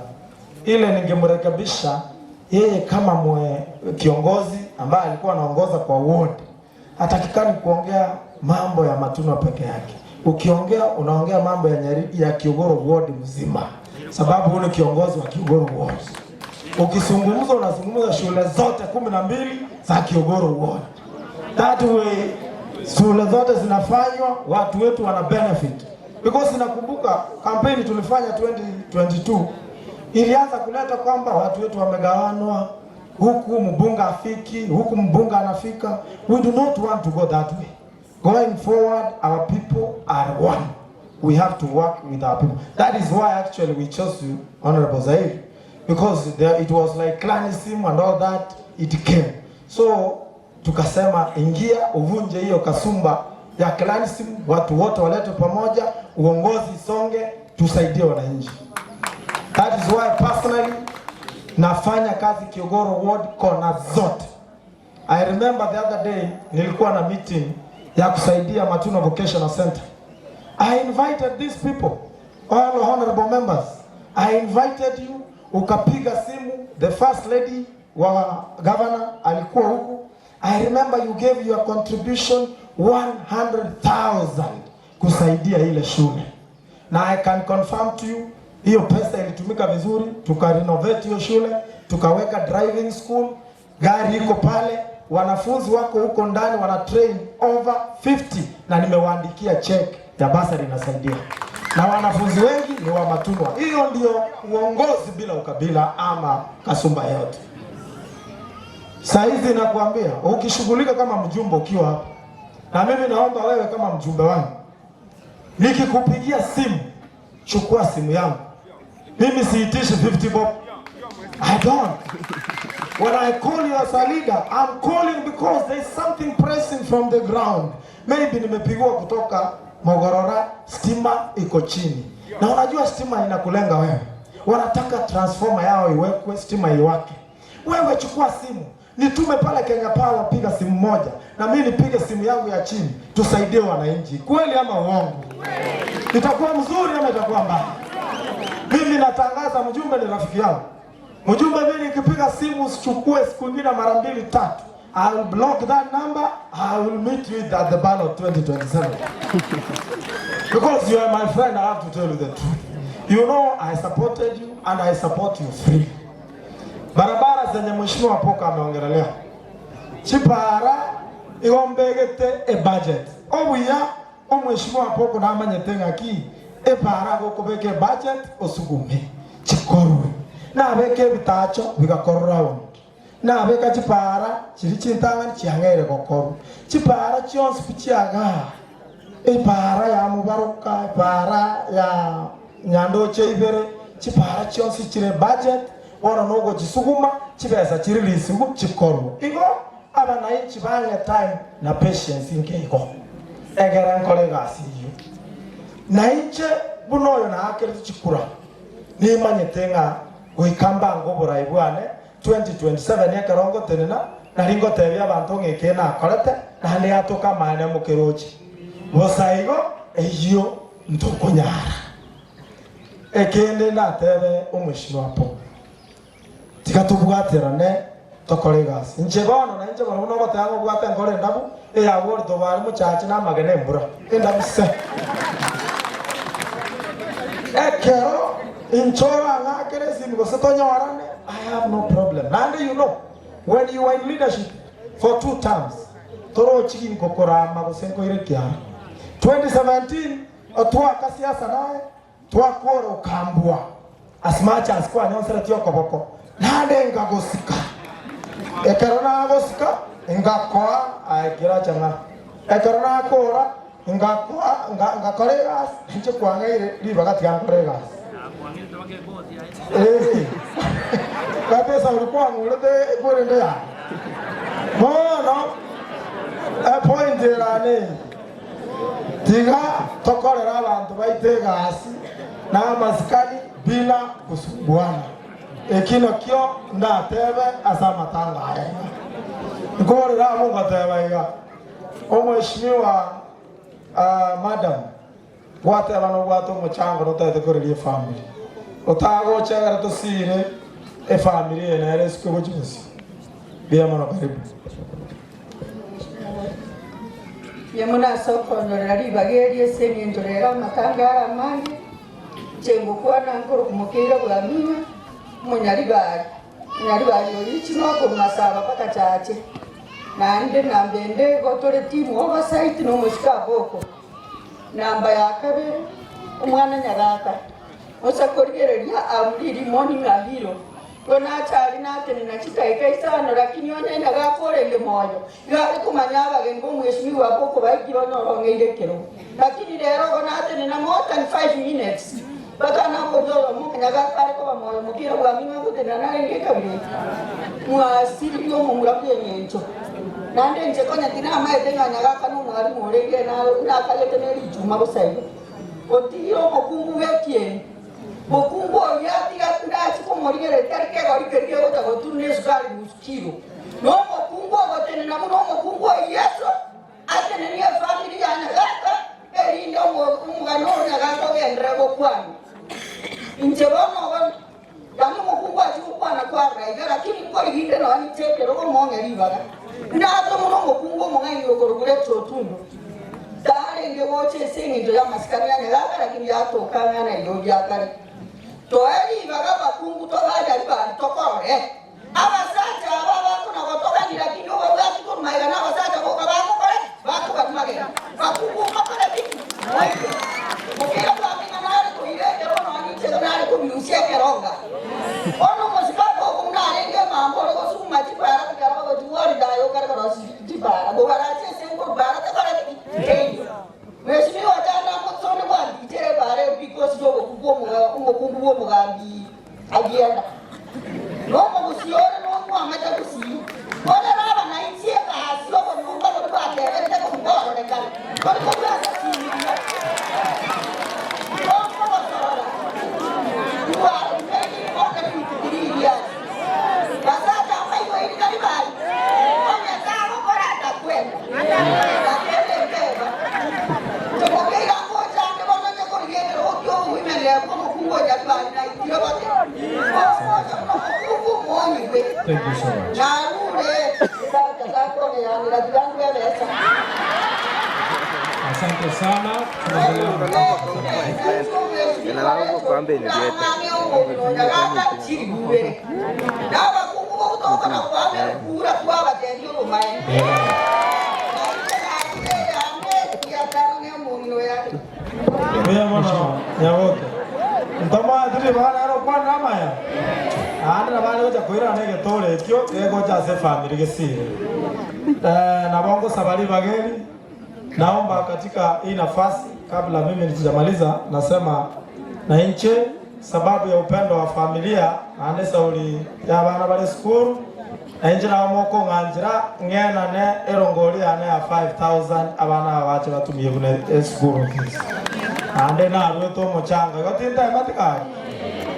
Ile ningemrekebisha yeye kama mwe kiongozi ambaye alikuwa anaongoza kwa ward, hatakikani kuongea mambo ya Matunwa peke yake. Ukiongea unaongea mambo ya Nyeri, ya Kiogoro ward mzima, sababu huyu ni kiongozi wa Kiogoro ward. Ukizungumza unazungumza shule zote 12 za Kiogoro ward. That way shule zote zinafanywa, watu wetu wana benefit. Because nakumbuka kampeni tulifanya 2022 ilianza kuleta kwamba watu wetu wamegawanwa, huku mbunge afiki, huku mbunge anafika. We do not want to go that way. Going forward, our people are one. We have to work with our people. That is why actually we chose you, Honorable Zair, because there, it was like clanism and all that, it came. So tukasema ingia uvunje hiyo kasumba ya clanism, watu wote waletwe pamoja, uongozi isonge, tusaidie wananchi. That is why personally nafanya kazi Kiogoro Ward kona zote. I remember the other day nilikuwa na meeting ya kusaidia Matuno Vocational Center. I invited these people, all honorable members. I invited you, ukapiga simu, the first lady wa governor alikuwa huku. I remember you gave your contribution 100,000 kusaidia ile shule. Na I can confirm to you hiyo pesa ilitumika vizuri, tukarenovate hiyo shule, tukaweka driving school, gari iko pale, wanafunzi wako huko ndani wana train over 50 na nimewaandikia check ya basari inasaidia, na wanafunzi wengi ni wa Matunwa. Hiyo ndio uongozi bila ukabila ama kasumba yote. Saa hizi nakwambia, ukishughulika kama mjumbe ukiwa hapa, na mimi naomba wewe kama mjumbe wangu, nikikupigia simu chukua simu yangu. Mimi siitishi 50 bob. I don't. When I call you as a leader, I'm calling because there's something pressing from the ground. Maybe nimepigiwa kutoka Mogorora, stima iko chini. Na unajua stima inakulenga wewe. Wanataka transformer yao iwekwe, stima iwake. Wewe chukua simu, nitume pale Kenya Power, piga simu moja na mimi nipige simu yangu ya chini, tusaidie wananchi. Kweli ama uongo? Itakuwa mzuri ama itakuwa mbaya? Mimi natangaza, mjumbe ni rafiki yangu. Mjumbe, mimi nikipiga simu usichukue siku nyingine mara mbili tatu. I will block that number. I will meet you at the ballot 2027. Because you are my friend, I have to tell you the truth. You know I supported you and I support you free. Barabara zenye Mheshimiwa Poka ameongelelea. Chipara igombegete e budget. Obuya omheshimiwa Poko namanyete ng'aki epara gokobeka e budget osugume chikorwe. Nabeka ebitacho bigakorwa round. Nabeka chipara chiri chintang'ani chiang'eire gokorwa. Chipara chionsi pi chiagaa. Epara ya Mubaruka, epara ya Nyandoche ibere, chipara chionsi chire budget, bono nogochisuguma, chibesa chirilisigwe chikorwe. Igo. Abanainchi bang'e time na patience nke igo, egere nkore egasi eyio. Na inche buna oyo naakerete chikura, nimanyete ng'a goika mbange oborai bwane 2027 ekero ngotenena, nari ngotebia abanto ng'a eke nakorete, naende yatoka amaene mokeroche. Bosa igo, eyio ntokonyara. Ekende natebe omweshimiwa Paul, tiga tobwaterane tokore egasi. Inche bono nainche bono buna ogoteba ng'a obwate enkoro endabu, eyagwa oritobo are mochache na amagena embura. Endabu se. Ekero inche orang'akere esimi gose tonyorane, I have no problem. Naende you know, when you are in leadership for two terms, torochi ginkokorama gose nkoire ekiara. 2017 otwaka siasa naye, Twakora okambua as much as kwanyonseretie okoboko, naende nkagosika. Ekero nagosika, ngakoa aye keracha ng'a ekero nakora, ngakoa nga ngakora egasi, inche kwang'eire ribaga tiga nkore egasi. Ee, gati esauri kwang'urete kwerende yane. Bono epoint erane eye. Tiga tokorere abanto baito egasi na amasikani bila gosumbuana. Eki nakio ndatebe ase amatanga aya iga. Nkorere abwo ngoteba iga, Omweshimiwa madam, gwateba nobwate omochango notagete koreria efamiri. Otagocha egere tosire efamiri eye nere esike gochia bosio. Mbuya mono karibu. Mbuya mono ase okonyorera ribaga eri ase eng'encho rero amatanga are amange, inche ngokwana nkorokwa Mokeira Bwamina, omonyaribari, omonyaribari oria chinwa korwa Masaba mpaka Chache, naende namba ende igo tore team oversight na omosike Aboko. Namba ya kabere, omwana Nyagaka, osa korigereria am really mourning a hero. Igo nacha aria natenena chidakika isano, lakini onye Nyagaka orenge moyo, Igo are komanya abageni b'omweshimiwa abwo okobaikire onye orong'eire ekerogo. Lakini rero igo natenena more than 5 minutes, mpaka naboria oyomo Nyagaka are koba moyo mokira bwaming'a ngotenena narenge ekabira eye. Mwasiririe omomura bw'eng'encho. Naende inche konya tinamaete ng'a Nyagaka nomwalimu orenge nakagete ne richuma bosa igo. Otigire omokungu bw'ekieni. Mokungu oyio atiga ndachi komorigereria tari kegori keria kegocha goturuna esukari nusu kilo. Nomokungu ogotenena buna omokungu o Yeso, atenenie efamiri ya Nyagaka, erinde omogano o Nyagaka ogenderere gokwanwa. Inche bono obo yaani omokungu achie gokwana kwarora iga, lakini nkoriginde nonya ninche ekerogo mong'e ribaga. Nache buna omokungu omong'aini okorokwa Rachel Otundo, tarenge gocha ase eng'encho y'amasikani a Nyagaka, lakini yatoka ang'e na Nairobi akare. Toe ribaga abakungu tobaria ribari tokorore. Abasacha aba abakona gotogania, lakini obabwati korwa magega nabasacha boka bagokora ki? Bakobarwa magega. Bakungu mbakore ki? Moigwe. Mokira bwaming'a nare koira ekero nonya inche nare kobirusia ekeronga. Bono omosike okoba buna arenge emambo ore gosuguma chipara ekero bagochia gwarida aye okare korosia chipara. Kobarache ase enkoru bara tekora ki? Teiyo. Mheshimiwa Chanda Mosoni bwantichere ebara ebikosi biogokungu omokungu bw'omogambi Agienda nomogusii ore nomwamache gusii, korera abanainchi egasi obonyomba boria bwateberete kobororekana, bori korwa ase chimiria bokogosorora. You are remaining only with 3 years. Basacha mbaiboiri tari bari, onye tagokora atakwenda. Lakini nkeba, Tomokeira ngocha ande bono onye korigia ekerogo ki'oboimerera bw'omokungu o Nyaribari naitire bote, ogocha buna omokungu omwonyigwe. Thank you so much. Narure esacha takoneanera tiga ndue ebesa. Asante sana. Tunaendelea na Nabakungu bogotoka na kwabera kura kwabateria obomaene. Mbuya mono Nyaboke. Ntomoete ribaga nere okwanera amaya? Naende nabo are gocha koirana egetoro ekio kegocha ase efamiri gesire. Eh, nabo ngosaba ribaga eri, naomba katika hii nafasi kabla mimi sijamaliza, nasema na inche sababu ya upendo wa familia naende esauri ya abana bare esukuru. Na inche nabo mokong'anchera ng'enane erongori yane ya 5000 abana aba bache batumie buna eschool fees. Naende naruete omochanga igo tintema tigari.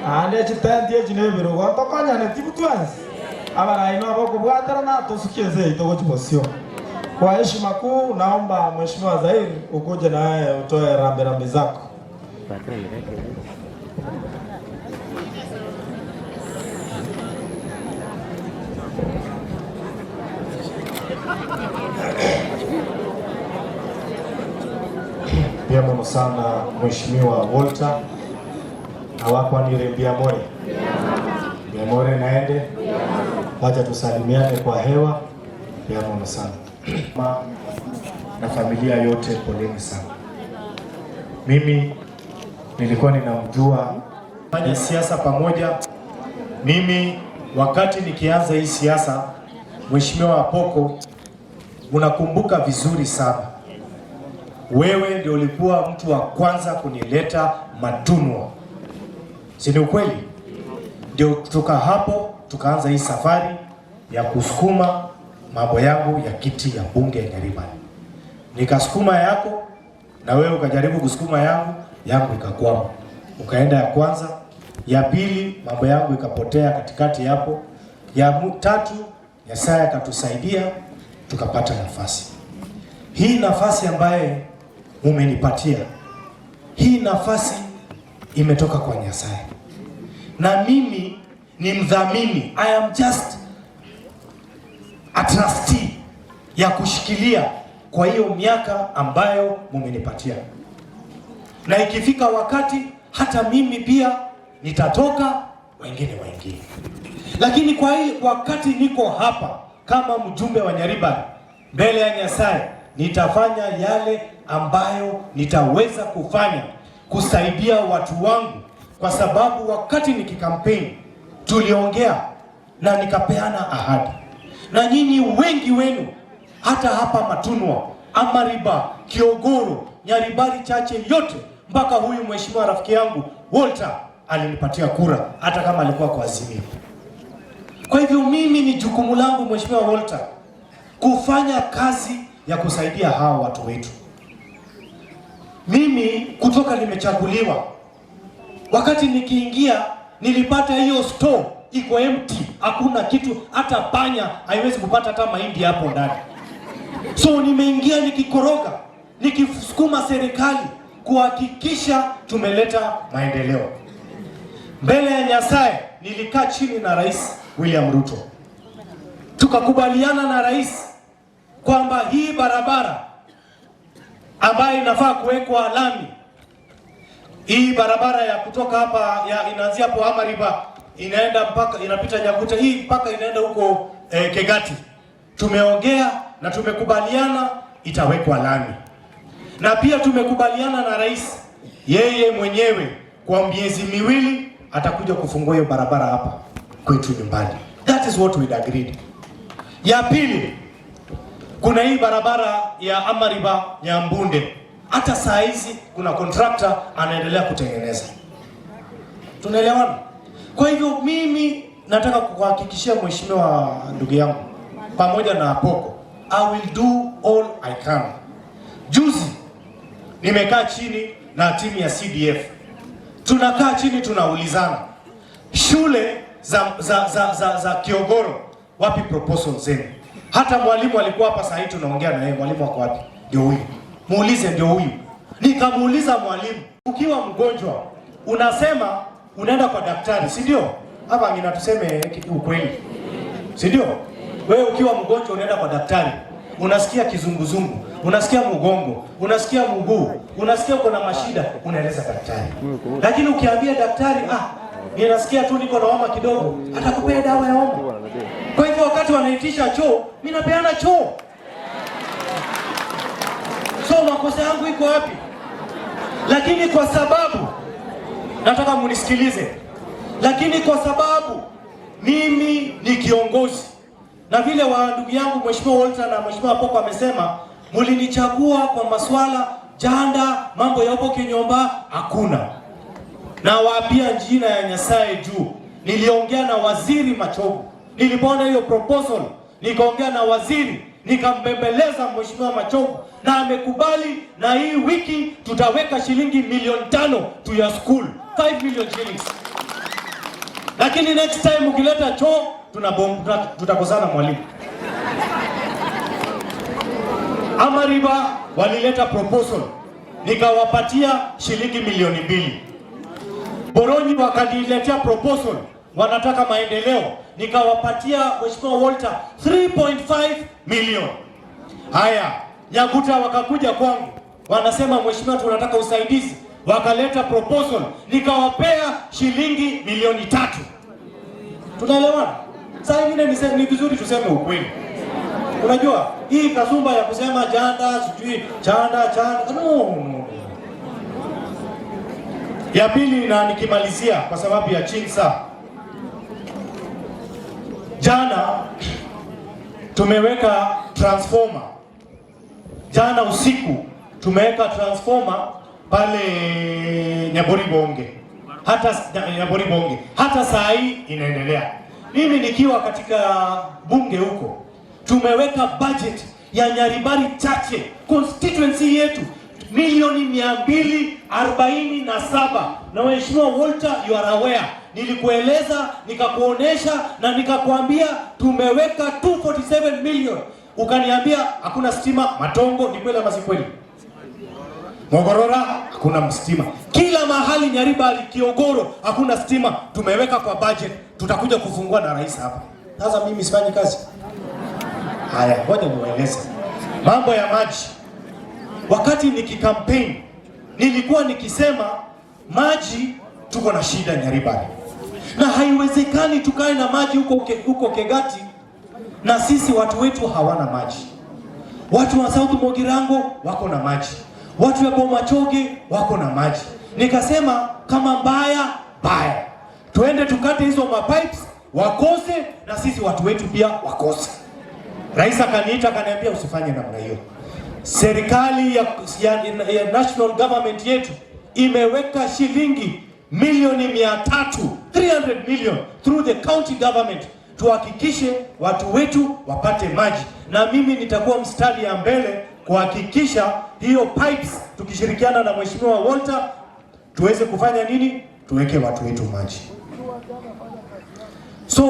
Naende chitenti echi na ebirogo ntokonyane tibu twensi. Abarai nabo okobwaterana tosukie ense yaito gochia bosio. Kwa heshima kuu naomba Mheshimiwa Zair ukuje nawe utoe rambirambi zako. Mbuya mono sana Mheshimiwa Walter awakwanire mbuya more mbuya more naende wacha tusalimiane kwa hewa mbuya mono sana Ma, na familia yote poleni sana mimi nilikuwa ninamjua fanya siasa pamoja mimi wakati nikianza hii siasa Mheshimiwa Apoko unakumbuka vizuri sana wewe ndio ulikuwa mtu wa kwanza kunileta Matunwa, si ni ukweli? Ndio kutoka hapo tukaanza hii safari ya kusukuma mambo yangu ya kiti ya bunge ya Nyaribari. Nikasukuma yako na wewe ukajaribu kusukuma yangu, yangu ikakwama, ukaenda ya kwanza, ya pili mambo yangu ikapotea katikati hapo, ya tatu Nyasaye akatusaidia tukapata nafasi hii. Nafasi ambaye mumenipatia hii nafasi imetoka kwa Nyasaye, na mimi ni mdhamini. I am just a trustee ya kushikilia kwa hiyo miaka ambayo mumenipatia, na ikifika wakati hata mimi pia nitatoka, wengine waingie. Lakini kwa hii wakati niko hapa kama mjumbe wa Nyaribari mbele ya Nyasaye, nitafanya yale ambayo nitaweza kufanya kusaidia watu wangu, kwa sababu wakati nikikampeni tuliongea na nikapeana ahadi, na nyinyi wengi wenu hata hapa Matunwa, Amariba, Kiogoro, Nyaribari chache yote mpaka huyu mheshimiwa rafiki yangu Walter alinipatia kura hata kama alikuwa kwa Azimio. Kwa hivyo mimi ni jukumu langu mheshimiwa Walter kufanya kazi ya kusaidia hawa watu wetu. Mimi kutoka nimechaguliwa, wakati nikiingia nilipata hiyo store iko empty, hakuna kitu, hata panya haiwezi kupata hata mahindi hapo ndani. So nimeingia nikikoroga, nikisukuma serikali kuhakikisha tumeleta maendeleo. Mbele ya Nyasaye nilikaa chini na Rais William Ruto, tukakubaliana na rais kwamba hii barabara ambayo inafaa kuwekwa lami, hii barabara ya kutoka hapa ya inaanzia hapo Amariba inaenda mpaka inapita Nyaguta hii mpaka inaenda huko eh, Kegati. Tumeongea na tumekubaliana itawekwa lami, na pia tumekubaliana na rais yeye mwenyewe kwa miezi miwili atakuja kufungua hiyo barabara hapa kwetu nyumbani. That is what we agreed. Ya pili, kuna hii barabara ya Amariba Nyambunde, hata saa hizi kuna contractor anaendelea kutengeneza. Tunaelewana? Kwa hivyo mimi nataka kukuhakikishia mheshimiwa ndugu yangu pamoja na Apoko, I will do all I can. Juzi nimekaa chini na timu ya CDF, tunakaa chini tunaulizana shule za, za, za, za, za Kiogoro wapi proposal zenu? Hata mwalimu alikuwa hapa saa hii tunaongea na yeye, mwalimu ako wapi? Ndio huyu, muulize, ndio huyu. Nikamuuliza mwalimu, ukiwa mgonjwa unasema unaenda kwa daktari, si ndio? Hapa ngina tuseme ukweli, si ndio? Wewe ukiwa mgonjwa unaenda kwa daktari, unasikia kizunguzungu, unasikia mgongo, unasikia mguu, unasikia uko na mashida, unaeleza daktari. Lakini ukiambia daktari ah, ninasikia tu niko na homa kidogo, atakupea dawa ya homa. Kwa hivyo wakati wanaitisha choo, mimi napeana choo. So makosa yangu iko wapi? Lakini kwa sababu nataka munisikilize, lakini kwa sababu mimi ni kiongozi na vile wa ndugu yangu Mheshimiwa Walter na Mheshimiwa Poko amesema, mlinichagua kwa maswala janda, mambo ya huko Kinyomba hakuna. Na waapia jina ya Nyasaye juu, niliongea na waziri Machogu. Nilipoona hiyo proposal nikaongea na waziri nikambembeleza Mheshimiwa Machogu na amekubali, na hii wiki tutaweka shilingi milioni 5 to your school, 5 million shillings. Lakini next time ukileta choo tutakosana mwalimu. Amariba walileta proposal nikawapatia shilingi milioni 2. Boronyi wakaniletea proposal wanataka maendeleo, nikawapatia Mheshimiwa Walter 3.5 million. Haya, Nyaguta wakakuja kwangu wanasema, mheshimiwa, tunataka usaidizi, wakaleta proposal nikawapea shilingi milioni 3. Tunaelewana? Saa ingine ni vizuri tuseme ukweli. Unajua hii kasumba ya kusema janda sijui chanda chanda, no, no, no. Ya pili, na nikimalizia kwa sababu ya chinsa, jana tumeweka transformer. Jana usiku tumeweka transformer pale Nyaboribonge, hata Nyaboribonge, hata saa hii inaendelea. Mimi nikiwa katika bunge huko tumeweka budget ya Nyaribari Chache constituency yetu milioni 247, na Mheshimiwa Walter, you are aware, nilikueleza nikakuonesha na nikakwambia tumeweka 247 million, ukaniambia hakuna stima Matongo. Ni kweli ama si kweli? Mogorora hakuna stima, kila mahali Nyaribari, Kiogoro hakuna stima. Tumeweka kwa budget, tutakuja kufungua na rais hapa. Sasa mimi sifanyi kazi. Haya, ngoja niwaeleze mambo ya maji. Wakati nikikampaign nilikuwa nikisema maji tuko na shida Nyaribari, na haiwezekani tukae na maji huko Kegati na sisi watu wetu hawana maji. Watu wa South Mogirango wako na maji, watu wa Bomachoge wako na maji. Nikasema kama mbaya mbaya, tuende tukate hizo mapipes wakose, na sisi watu wetu pia wakose. Rais akaniita akaniambia, usifanye namna hiyo. Serikali ya national government yetu imeweka shilingi milioni 300, 300 million through the county government tuhakikishe watu wetu wapate maji, na mimi nitakuwa mstari ya mbele kuhakikisha hiyo pipes, tukishirikiana na Mheshimiwa Walter tuweze kufanya nini, tuweke watu wetu maji. So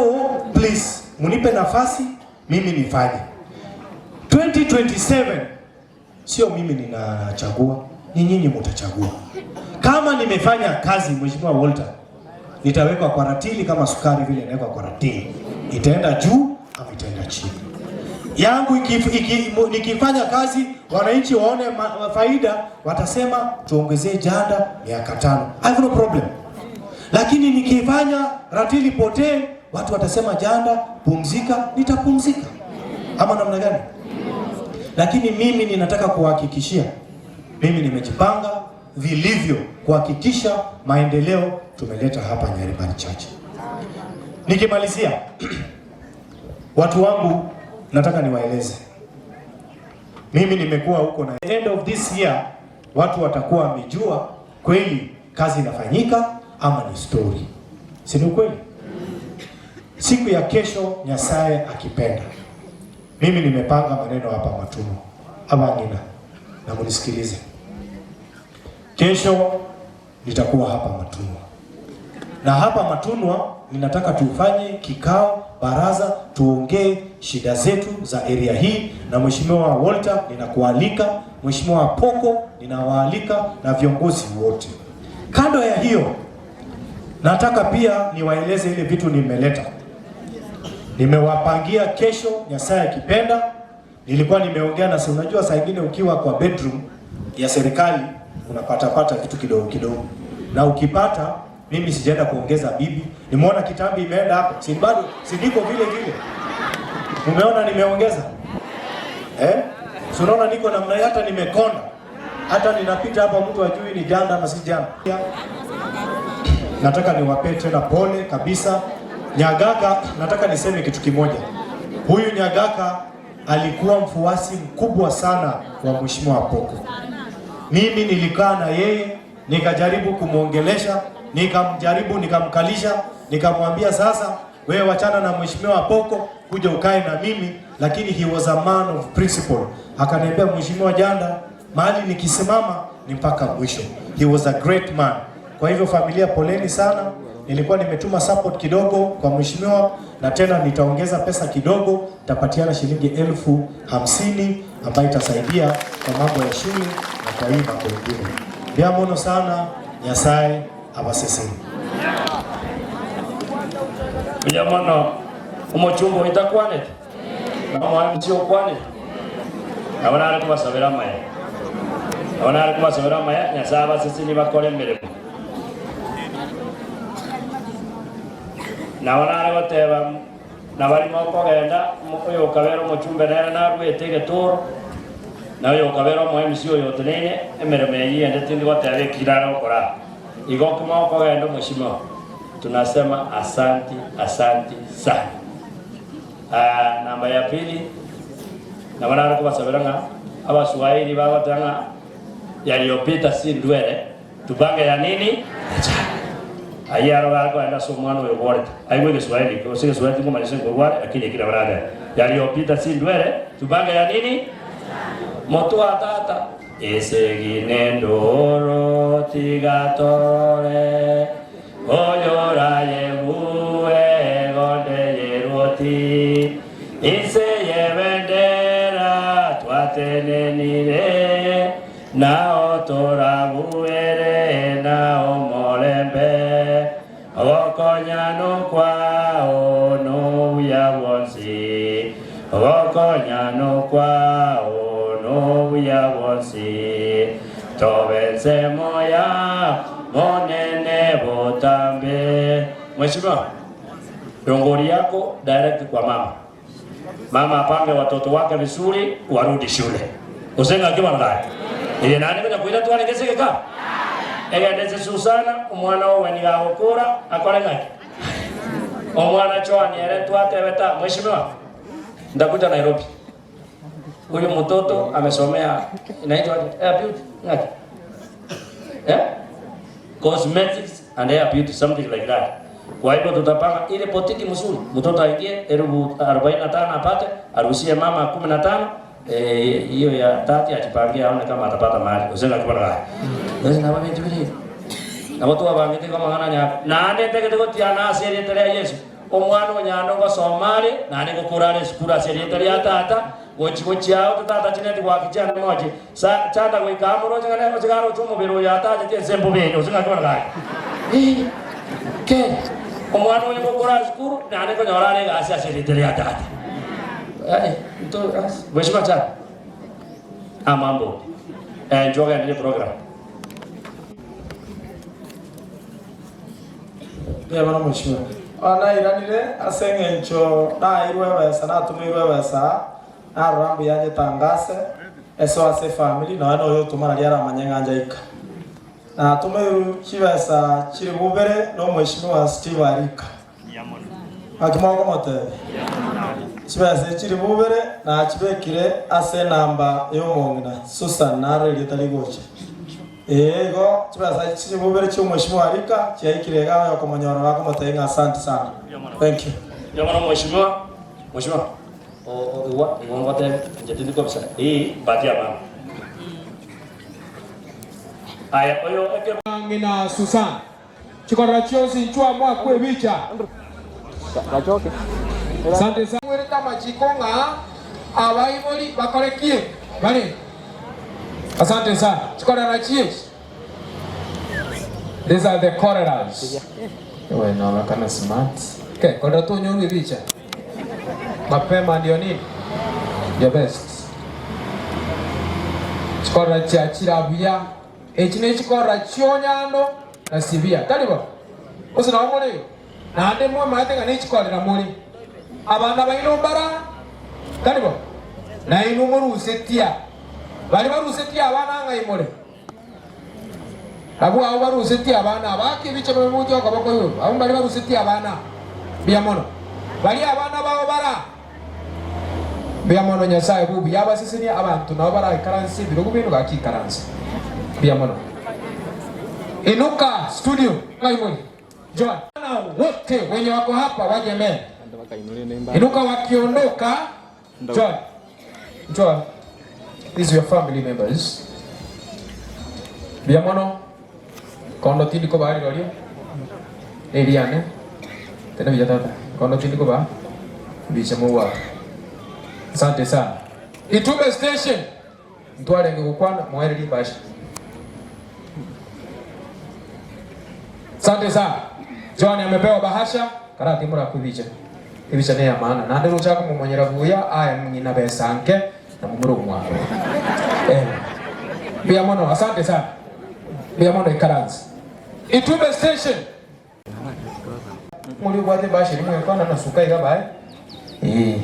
please munipe nafasi mimi nifanye. 2027 sio mimi ninachagua, ni nyinyi mtachagua. Kama nimefanya kazi Mheshimiwa Walter, nitawekwa kwa ratili kama sukari vile inawekwa kwa ratili, itaenda juu ama itaenda chini. Yangu nikifanya kazi wananchi waone faida, watasema tuongezee janda miaka 5. I have no problem. Lakini nikifanya ratili potee, watu watasema janda pumzika, nitapumzika. Ama namna gani? Lakini mimi ninataka kuhakikishia, mimi nimejipanga vilivyo kuhakikisha maendeleo tumeleta hapa Nyaribari Chache. Nikimalizia, watu wangu nataka niwaeleze, mimi nimekuwa huko na end of this year watu watakuwa wamejua kweli kazi inafanyika ama ni story. Si ni ukweli? Siku ya kesho Nyasaye akipenda, mimi nimepanga maneno hapa Matumo ama nina na munisikilize. Kesho nitakuwa hapa Matunwa, na hapa Matunwa ninataka tufanye kikao baraza, tuongee shida zetu za area hii, na Mheshimiwa Walter ninakualika, Mheshimiwa Poko ninawaalika na viongozi wote. Kando ya hiyo, nataka pia niwaeleze ile vitu nimeleta. Nimewapangia kesho, Nyasaye akipenda. Nilikuwa nimeongea na, si unajua saa nyingine ukiwa kwa bedroom ya serikali unapatapata vitu kidogo kidogo, na ukipata, mimi sijaenda kuongeza bibi, nimeona kitambi imeenda hapo, si bado, si niko vile vile. Umeona nimeongeza? Si unaona niko namna hii, hata nimekonda, hata ninapita hapa mtu ajui ni janda ama si janda. Nataka niwapee tena pole kabisa. Nyagaka, nataka niseme kitu kimoja. Huyu Nyagaka alikuwa mfuasi mkubwa sana wa Mheshimiwa Poko. Mimi nilikaa na yeye, nikajaribu kumuongelesha, nikamjaribu, nikamkalisha, nikamwambia sasa Wewe wachana na mheshimiwa Apoko, kuja ukae na mimi, lakini he was a man of principle. Akaniambia, mheshimiwa Janda, mahali nikisimama ni mpaka mwisho. He was a great man. Kwa hivyo familia, poleni sana. Nilikuwa nimetuma support kidogo kwa mheshimiwa, na tena nitaongeza pesa kidogo, nitapatiana shilingi 50,000 ambayo itasaidia kwa mambo ya shule na kwa hii mambo mengine. Ndiamono sana, Nyasaye abaseseni. Buya mono omochumba oito akwanete, na omoemisi okwanete, nabo nare kobasabera amaya, nabo nare kobasabera amaya, Nyasae abasesenie bakore emeremo. Nabo nare goteba nabari mokogenda, oyokabera omochumbe nere naruete egetoro, na oyokabera omoemisi oyo oteneine emeremo eyio ende tindi goteba eki nare gokora. Igo kimokogenda omosimo, tunasema asanti, asanti sana. Ah, namba ya pili, nabo nare kobasabera ng'a Abaswahili bagoteba ng'a yaliyopita si ndwele, tupange ya nini? Yajayo. Ayio aro gare kogenda ase omwana oyo oborete. Aigwe Egeswahili, gose Egeswahili tinkomanya ase nkoigwa are, lakini eki nabo natebe. Yaliyopita si ndwele, tupange ya nini? Motwe wa tata. Esegi nendoro tiga torore, oyorayebue egonde y'erwoti. Inse y'ebendera twatenenire, nao torabuere na omorembe. Ogokonyana kwao nobuya bwonsi, ogokonyana kwao nobuya bwonsi, tobe ensemo ya Monene botambe. Mheshimiwa, rongori yako direct kwa mama. Mama apange watoto wake vizuri warudi shule. Gose ng'aki bono gaki? Eye naende konya koira tware gese geka? Egende ase Susana, omwana owe nigo agokora akore ng'aki? Omwana Joan ere twatebete aa, Mheshimiwa, ntakuja Nairobi. Huyu mtoto amesomea inaitwa hair beauty ng'aki? Eh? Cosmetics and hair beauty something like that. Kwa hivyo tutapanga ile potiki mzuri, mtoto aingie 45,000 apate, aruhusie mama 15, hiyo ya tati ajipangie aone kama atapata mahali. Gose ng'aki bono gaki. Gose nabo binto bire igo. Nabo twabangete igo amang'ana nyako. Naende ntagete gotiana ase erieta ria Yeso, omwana onyane ogosoma are, naende ngokora are esukuru ase erieta ria tata, gochi gochia ao tata chineti goaki chiane moche. Sa chanda goika amo roche ng'a nere gose garoche omobere oyo atachete ense mbobe eye, gose ng'aki bono gaki. Ee, ke, omwana oyo ngokora esukuru, naende nkonyora are egasi ase erieta ria tata. Yaani, nto, as, mheshimiwa chanda. Amambo. Eh, inchuo ogenderie program. Mbuya mono mheshimiwa. Bono nairanire ase eng'encho naeirwe ebesa natumeirwe ebesa narora mbuya nyetangase eso ase efamiri nonya na oyo otoma naria aramanye ng'a njaika. Natumeirwe chibesa chilifu ibere na omheshimiwa Steve Arika. Naki mokomotebia? Chibesa echi chilifu ibere nachibekire ase enamba ya omong'ina Susan naro erieta rigocha. Ee, igo chibesa echi chilifu ibere chia omheshimiwa Arika chiaikire iga oyokomonyora bakomotebia ng'a asanti sana. Thank you. Mbuya mono mheshimiwa. Mheshimiwa, igwa igo ngotebe inche tindi kobisa hii mpatie abana. Aya oyo eke. Ng'ina Susan. Chikorera chionsi inchuo amo akwo ebicha. Asante sana. Ngwerete amachiko ng'a abaibori bakore ki? Bare. Asante sana. Chikorera chiechi. These are the choleras. Ewe inaonekana smart. Okay, korera tonyorwa ebicha. Mapema ndio nini? Your best. Chikorera chiachira buya. Echi nechikorera chi'onyando na sibia, tari bo? Gose nabo more igo? Naende mwamaete ng'a nechikorera more abana baino mbara, tari bo? Nainwe morusetie baria barusetie abana ng'ai more? Nabwo abwo barusetie abana aba ake ebicha babe okoboko igoro, abwo mbaria barusetie abana mbuya mono, baria abana bao bara. Mbuya mono Nyasae bw'obuya abasesenie abanto nabo baraikaranse ebirogo biaino gaki ikaranse. Mbuya mono. Inuka studio ng'ai more? Joan. Wote wenye wako hapa waje mbele. Inuka wakiondoka. John. John. These your family members. Mbuya mono. Kondo tindi kobaa rirorio. Eriane. Tena buya tata. Kondo tindi kobaa. Mbiche mogwaka. Asante sana. Itumbe station. Ntwarenge gokwana moererie embasha. Asante sana. John amepewa bahasha karati morakwe ebicha. Ebicha ne ya maana. Naende roche akomomonyera buya aye ng'ina besa nke na momura omwabo. Eh. Mbuya mono. Asante sana. Mbuya mono ikaranse. Itumbe station. Moria obwate ebahasha eria mwekwana na suka iga bae. Ee.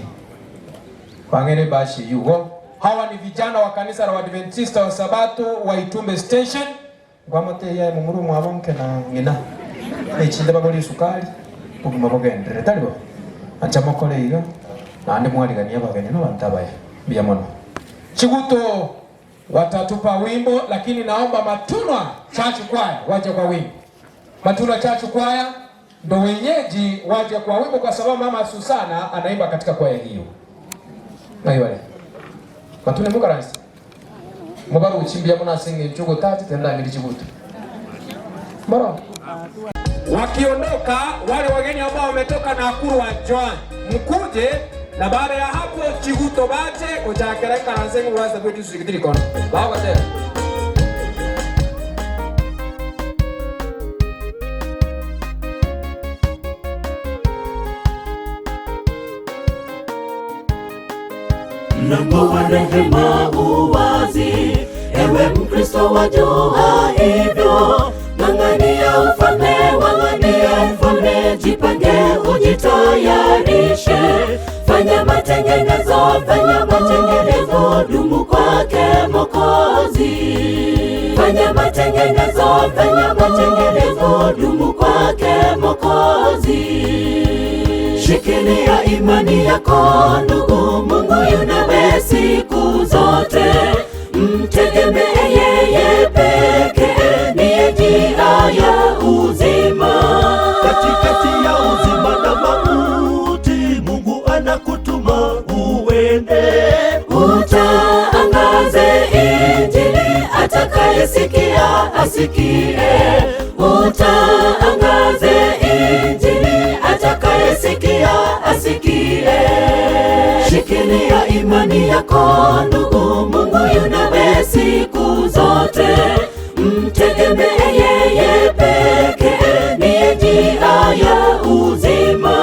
Bang'ere ebahasha eyio igo. Hawa ni vijana wa kanisa la Waadventista wa Sabato wa Itumbe Station. Nkwamoteia aye momura omwabo nke na ng'ina, na echinde bagore esukari, obogima bogenderere. Tari bo? Ancha mokore iga, naende mwariganie abageni na abanto abaya. Mbuya mono. Chiguto watatupa wimbo, lakini naomba Matunwa Church Choir waje kwa wimbo. Matunwa Church Choir ndo wenyeji waje kwa wimbo, kwa sababu mama Susana anaimba katika kwaya hiyo. Naiwale Matune mukaransi mubaruchi mbuya mono ase eng'encho ogotacha tendamiri chiguto mboro. Wakiondoka wale wageni ambao wametoka Nakuru wa join mkuje, na baada ya hapo chiguto bache gochakera ekaranse ng'o gwasa bwe district rikono bagoteba. Mlango wa rehema uwazi, ewe Mkristo wajua hivyo. Ng'ang'ania ufalme, wang'ania ufalme, jipange ujitayarishe. Fanya matengenezo, fanya matengenezo, dumu kwake Mwokozi. Fanya matengenezo, fanya matengenezo, dumu kwake Mwokozi. Shikilia imani yako ndugu, Mungu yu nawe siku zote. Mtegemee yeye pekee, ndiye njia ya uzima. Katikati ya uzima na mauti, Mungu anakutuma uende. Utaangaze Injili, atakayesikia asikie. Utaangaze Injili, atakayesikia asikie. Shikilia imani yako ndugu, Mungu yu nawe siku zote. Mtegemee yeye pekee, ndiye njia ya uzima.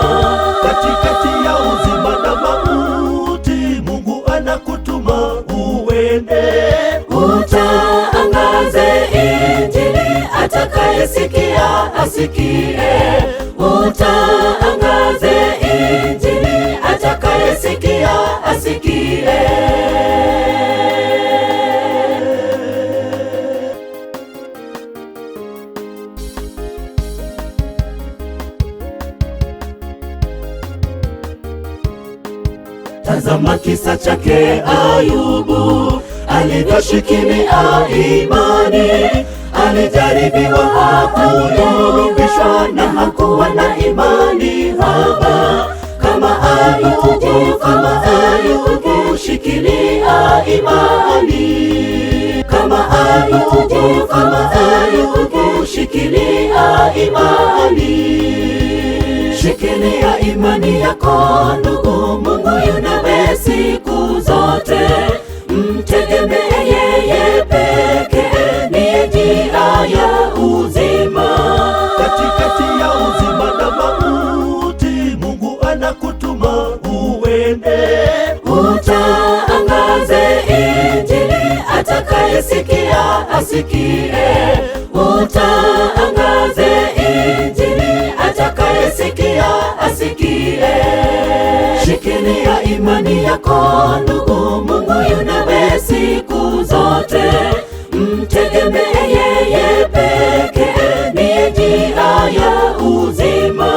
Katikati ya uzima na mauti, Mungu anakutuma uende. Utaangaze Injili, atakayesikia asikie. Utaangaze Injili, atakayesikia asikie. Tazama kisa chake Ayubu, alivyoshikilia imani. Alijaribiwa hakuyumbishwa, na hakuwa na imani haba. Kama Ayubu, kama Ayubu, shikilia imani. Kama Ayubu, kama Ayubu, shikilia imani. Shikilia imani yako ndugu, Mungu yu nawe siku zote. Mtegemee yeye pekee, ndiye njia ya uzima. Katikati ya uzima na mauti, Mungu anakutuma uende. Utaangaze Injili, atakayesikia asikie. Utaangaze Injili, atakayesikia asikie. Shikilia imani yako ndugu, Mungu yu nawe siku zote. Mtegemee yeye pekee, ndiye njia ya uzima.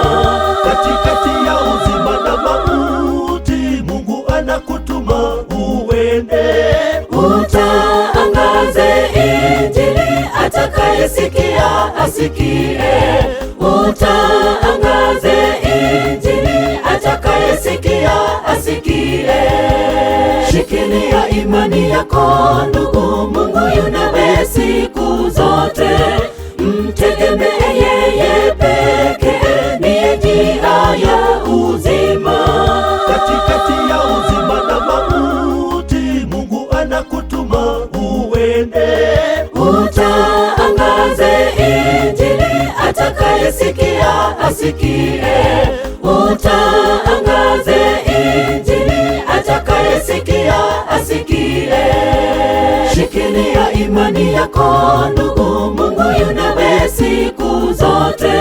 Katikati ya uzima na mauti, Mungu anakutuma uende. Utaangaze Injili, atakayesikia asikie. Utaangaze Shikilia imani yako ndugu, Mungu yu nawe siku zote. Mtegemee yeye pekee, ndiye njia ya uzima. Katikati ya uzima na mauti, Mungu anakutuma uende. Utaangaze Injili, atakayesikia asikie. Utaangaze Injili, atakayesikia asikie. Shikilia imani yako ndugu, Mungu yu nawe siku zote.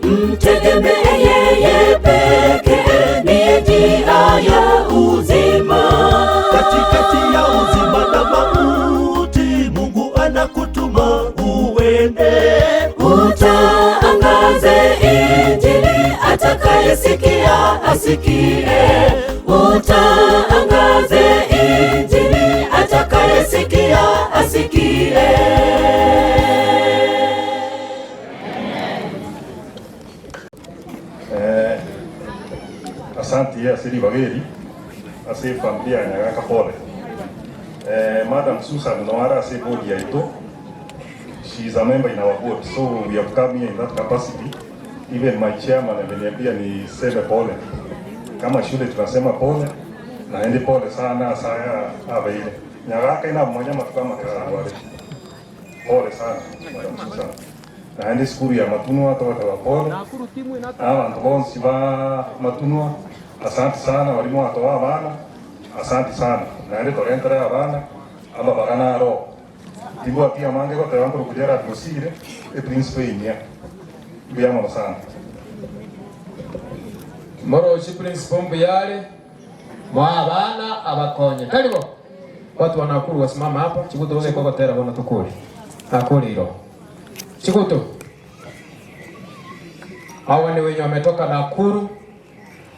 Mtegemee yeye pekee, ndiye njia ya uzima. Katikati ya uzima na mauti, Mungu anakutuma uende. Utaangaze Injili, atakayesikia asikie. Utaangaze Injili, atakayesikia asikie. Eh, asanti ase ribaga eri ase efamiri ya Nyagaka pole. Eh, Madam Susan Noara ase board yaito she is a member in our board so we have come here in that capacity. Even my chairman ameniambia niseme pole. Kama shule tunasema pole na endi pole sana saya abeire Nyagaka ina mmoja matuka makasangware pole sana Madam Susan naende sukuru ya Matunwa togoteba pole abantu bonsi ba Matunwa asante sana walimu watoa abana asante sana naende torentere abana aba bagana aro tibwati amange goteba nkoro kujera atmosire eprincipe inyia mbuya mono sana. Morochi principal mbuyale mwa abana abakonye karibu watu wa Nakuru wasimama hapa chikuto bose kogotera bona tukuri nakuri iro chikuto hawa ni wenye wametoka Nakuru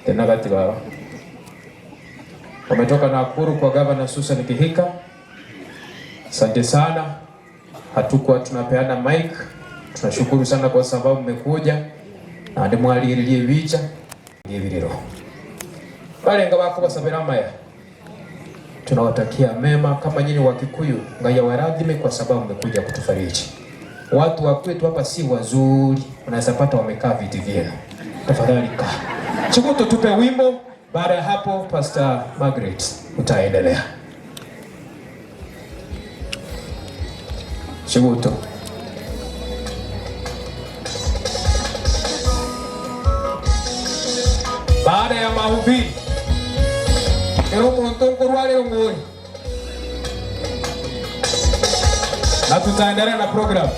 tena gati baba wametoka Nakuru kwa gavana Susan Kihika. Asante sana, hatukuwa tunapeana mic. Tunashukuru sana kwa sababu mmekuja na ndimwaliririe bicha ibiriro balenga bako basabira maya tunawatakia mema kama nyinyi wa Kikuyu, Ngai awarathime kwa sababu mmekuja kutufariji. Watu wa kwetu hapa si wazuri, unaweza pata wamekaa viti vyenu. Tafadhali kaa. Chikuto, tupe wimbo. Baada ya hapo, Pastor Margaret utaendelea. Chikuto. Baada ya mahubiri ero omonto nkorware ong'ori na tutaendelea na program.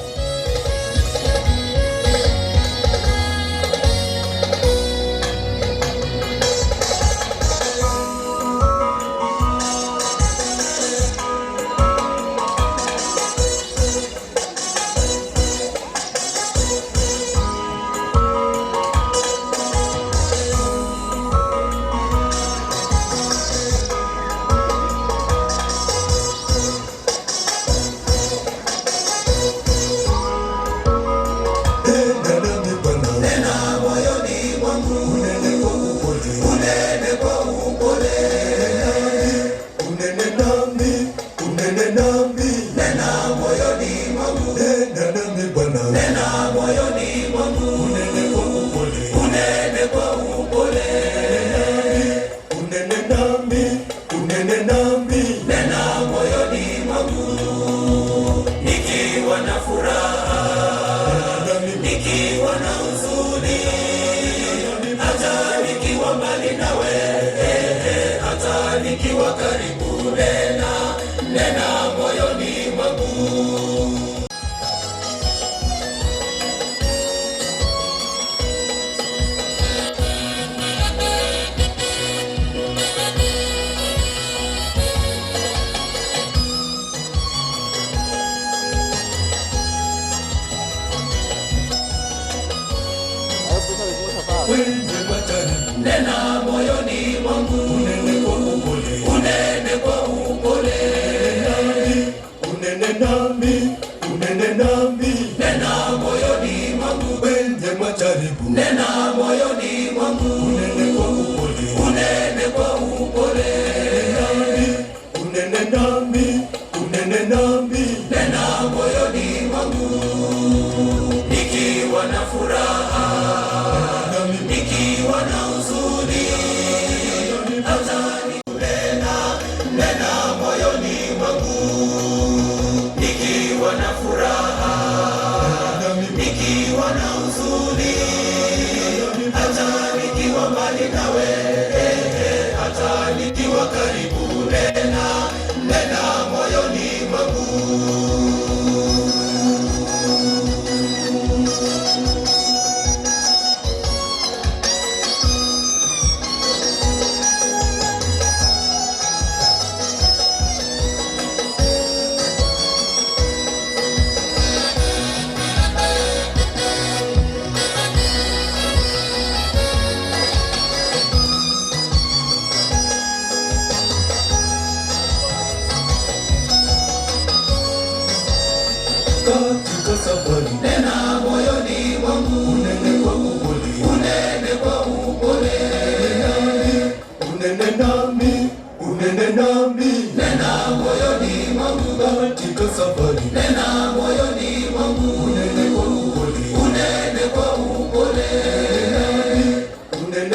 Nena moyoni mwangu, unene kwa upole, unene kwa upole, unene nami, unene nami, nena moyoni mwangu, nena nami Bwana, nena moyoni mwangu, unene kwa upole, unene kwa upole, unene nami, unene nami, Nena moyoni mwangu nikiwa na furaha, nikiwa na huzuni, hata nikiwa mbali nawe, hata nikiwa karibu, nena nena moyoni mwangu. Nena moyoni mwangu, unene kwa upole, unene kwa upole, unene nami, unene nami, nena moyoni mwangu, wenye majaribu, nena moyoni mwangu, unene kwa upole, unene kwa upole, nami,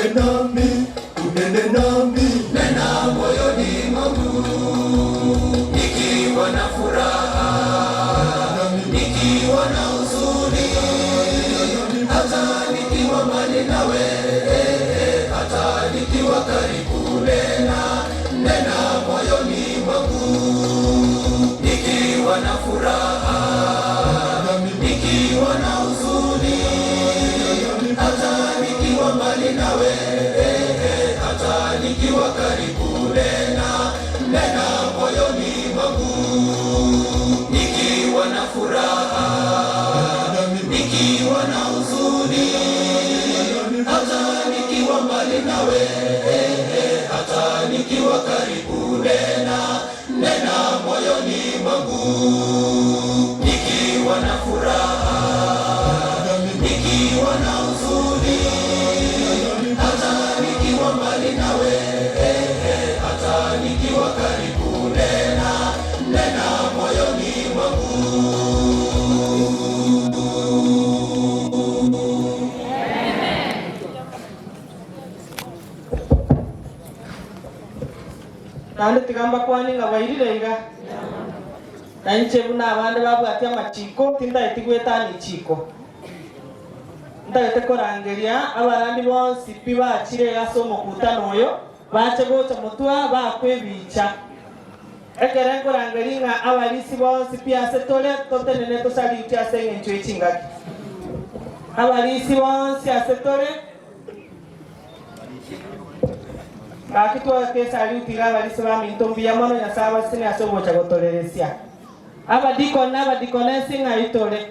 Unene nami, unene nami, nena moyoni mwangu, nikiwa na furaha, nikiwa na huzuni, hata nikiwa mbali nawe, hata nikiwa karibu, nena, nena moyoni mwangu, nikiwa na furaha, nikiwa na huzuni, hata nikiwa mbali nawe, hata nikiwa karibu, nena, nena moyoni mwangu, nikiwa na furaha, nikiwa na huzuni, hata nikiwa mbali nawe, hata nikiwa karibu, nena, nena moyoni mwangu, nikiwa na furaha, nikiwa na huzuni, hata nikiwa mbali nawe, hata nikiwa karibu, nena, nena moyoni mwangu. Naende tiga mbakwane ng'a bairire iga, na inche buna abande babwatia amachiko, tintageti goetania echiko. Ntagete korangeria abarandi bonsi pi bachire ase omokutano oyo, bache gocha motwa bakwe ebicha. Ekere nkorangeria ng'a abarisi bonsi pi ase tore, totenene tosaritie ase eng'encho ye chingaki. Abarisi bonsi ase tore, Gaki twagaka esaliuti iga abarisia baminto mbuya mono Nyasae abasesenie ase ogocha gotoreresia. Abadikoni na abadikonesi ng'ai tore?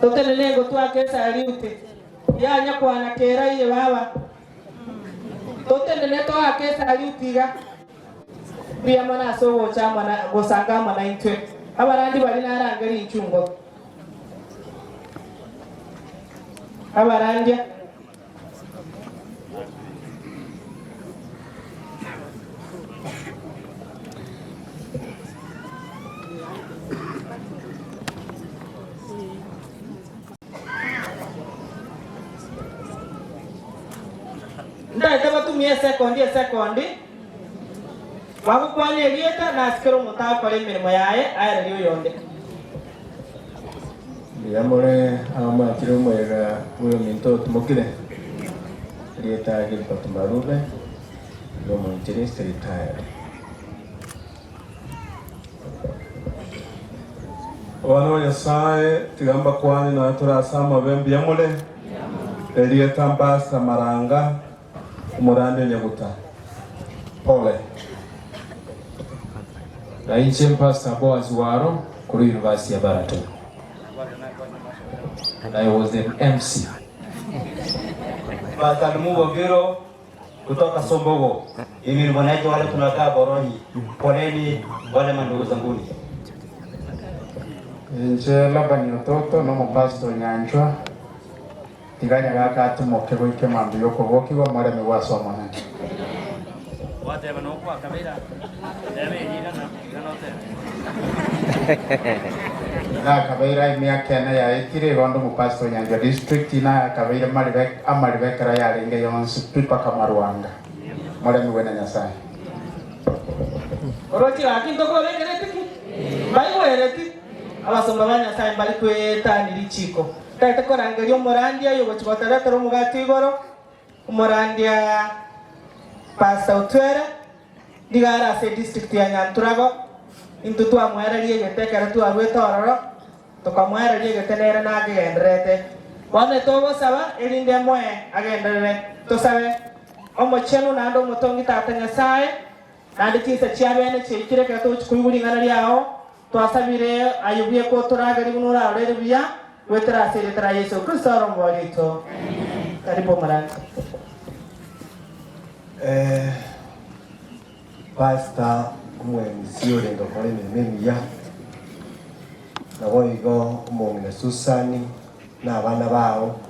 Totenene gotwaka esaliuti. Yanya kwana kera iye baba. Totenene toake esaliuti iga. Mbuya mono ase ogocha amo na gosanga amo naintwe. Abarandi baria narange rinchungo. Abarandia. Ntagete batumie esekondi esekondi, bagokwana erieta, na ase kera omonto agokora emeremo yaye aererie oyonde. Mbuya more abamwachire omoyega bw'oyominto otimokire, erieta Gilbert Marube, inde omoinjilisti retired. Abana ba Nyasae, tiga mbakwane nonya tore ase amabe, mbuya more? Erieta Mbasa Maranga, omorandi o Nyaguta. Pole. Na inche Pastor Boaz Waro korwa University ya Baraton. And I was the MC. Pastor Mugo kutoka Sombogo. Hivi ni wananchi wale tunakaa Boroni. Poleni wale mandugu zanguni. Inche Labani Ototo na omopastor Nyanchwa, tiga nyagaka atimoke goika mambia y'okobokigwa moreme gwase Omonene. Gwateba nokwakabera, teba erirana, irana otebe. Nakabeire emiaka ene yaetire igo onde omopastor Nyanchwa district nakabeire maribe amariba ekero yarenge yonsi pi mpaka Marwanga. Moremigwe na Nyasaye. Oroche gaki ntokobekereti ki? Mbaigwereti? Abasomba ba Nyasae mbare kwetania richiiko. Ntagete korangeria omorandia oyogochia gotoretera omogati igoro, omorandia Pastor Otwere, nigo are ase edistrict ya Nyanturago. Intwe twamoereria egete ekero twaruete ororo, tokamoereria egete nere nakegendererete. Bono togosaba erinde emoe agenderere. Tosabe, Omochenu naende omotongi Tata Nyasae, naende chinsa chiabene chiaikire ekero togochia koigwa ring'ana riao, Twasabire aye bweka otoragerie buna orarorere buya goetera ase erieta ria Yeso Kristo ore Omobori oito. Karibu omorandia. Eh, Pastor omwemisi orenge gokora emeremo emiya, naboigo omong'ina Susan na abana bao,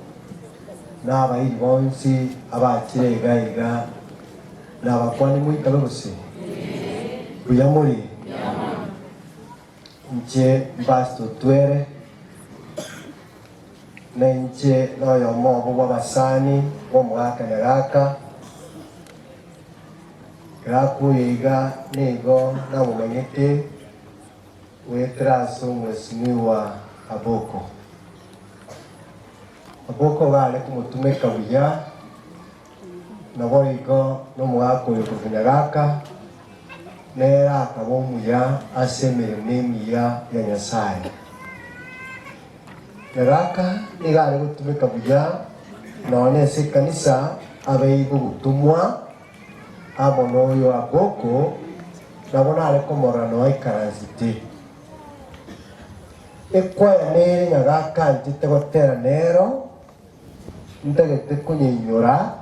na abairi bonsi abachire iga iga, Nabakwane moikabe gose? Buya more? Inche Pastor Otwere, Na inche noyomo obo bw'abasani b'omogaka Nyagaka, ekero akoyia iga nigo namomanyete goetera ase omwesimigwa Aboko. Aboko iga are komotumeka buya, naboigo nomogaka oyo korwa Nyagaka, nere akaba omuya ase emeremo emiya ya Nyasae. Nyagaka nigo are gotumeka buya nonya ase ekanisa abeigwe gotumwa amo noyo Aboko nabo nare komorora noa aikaransete. Ekwaya nere Nyagaka anchete gotera nero ntagete konyeinyora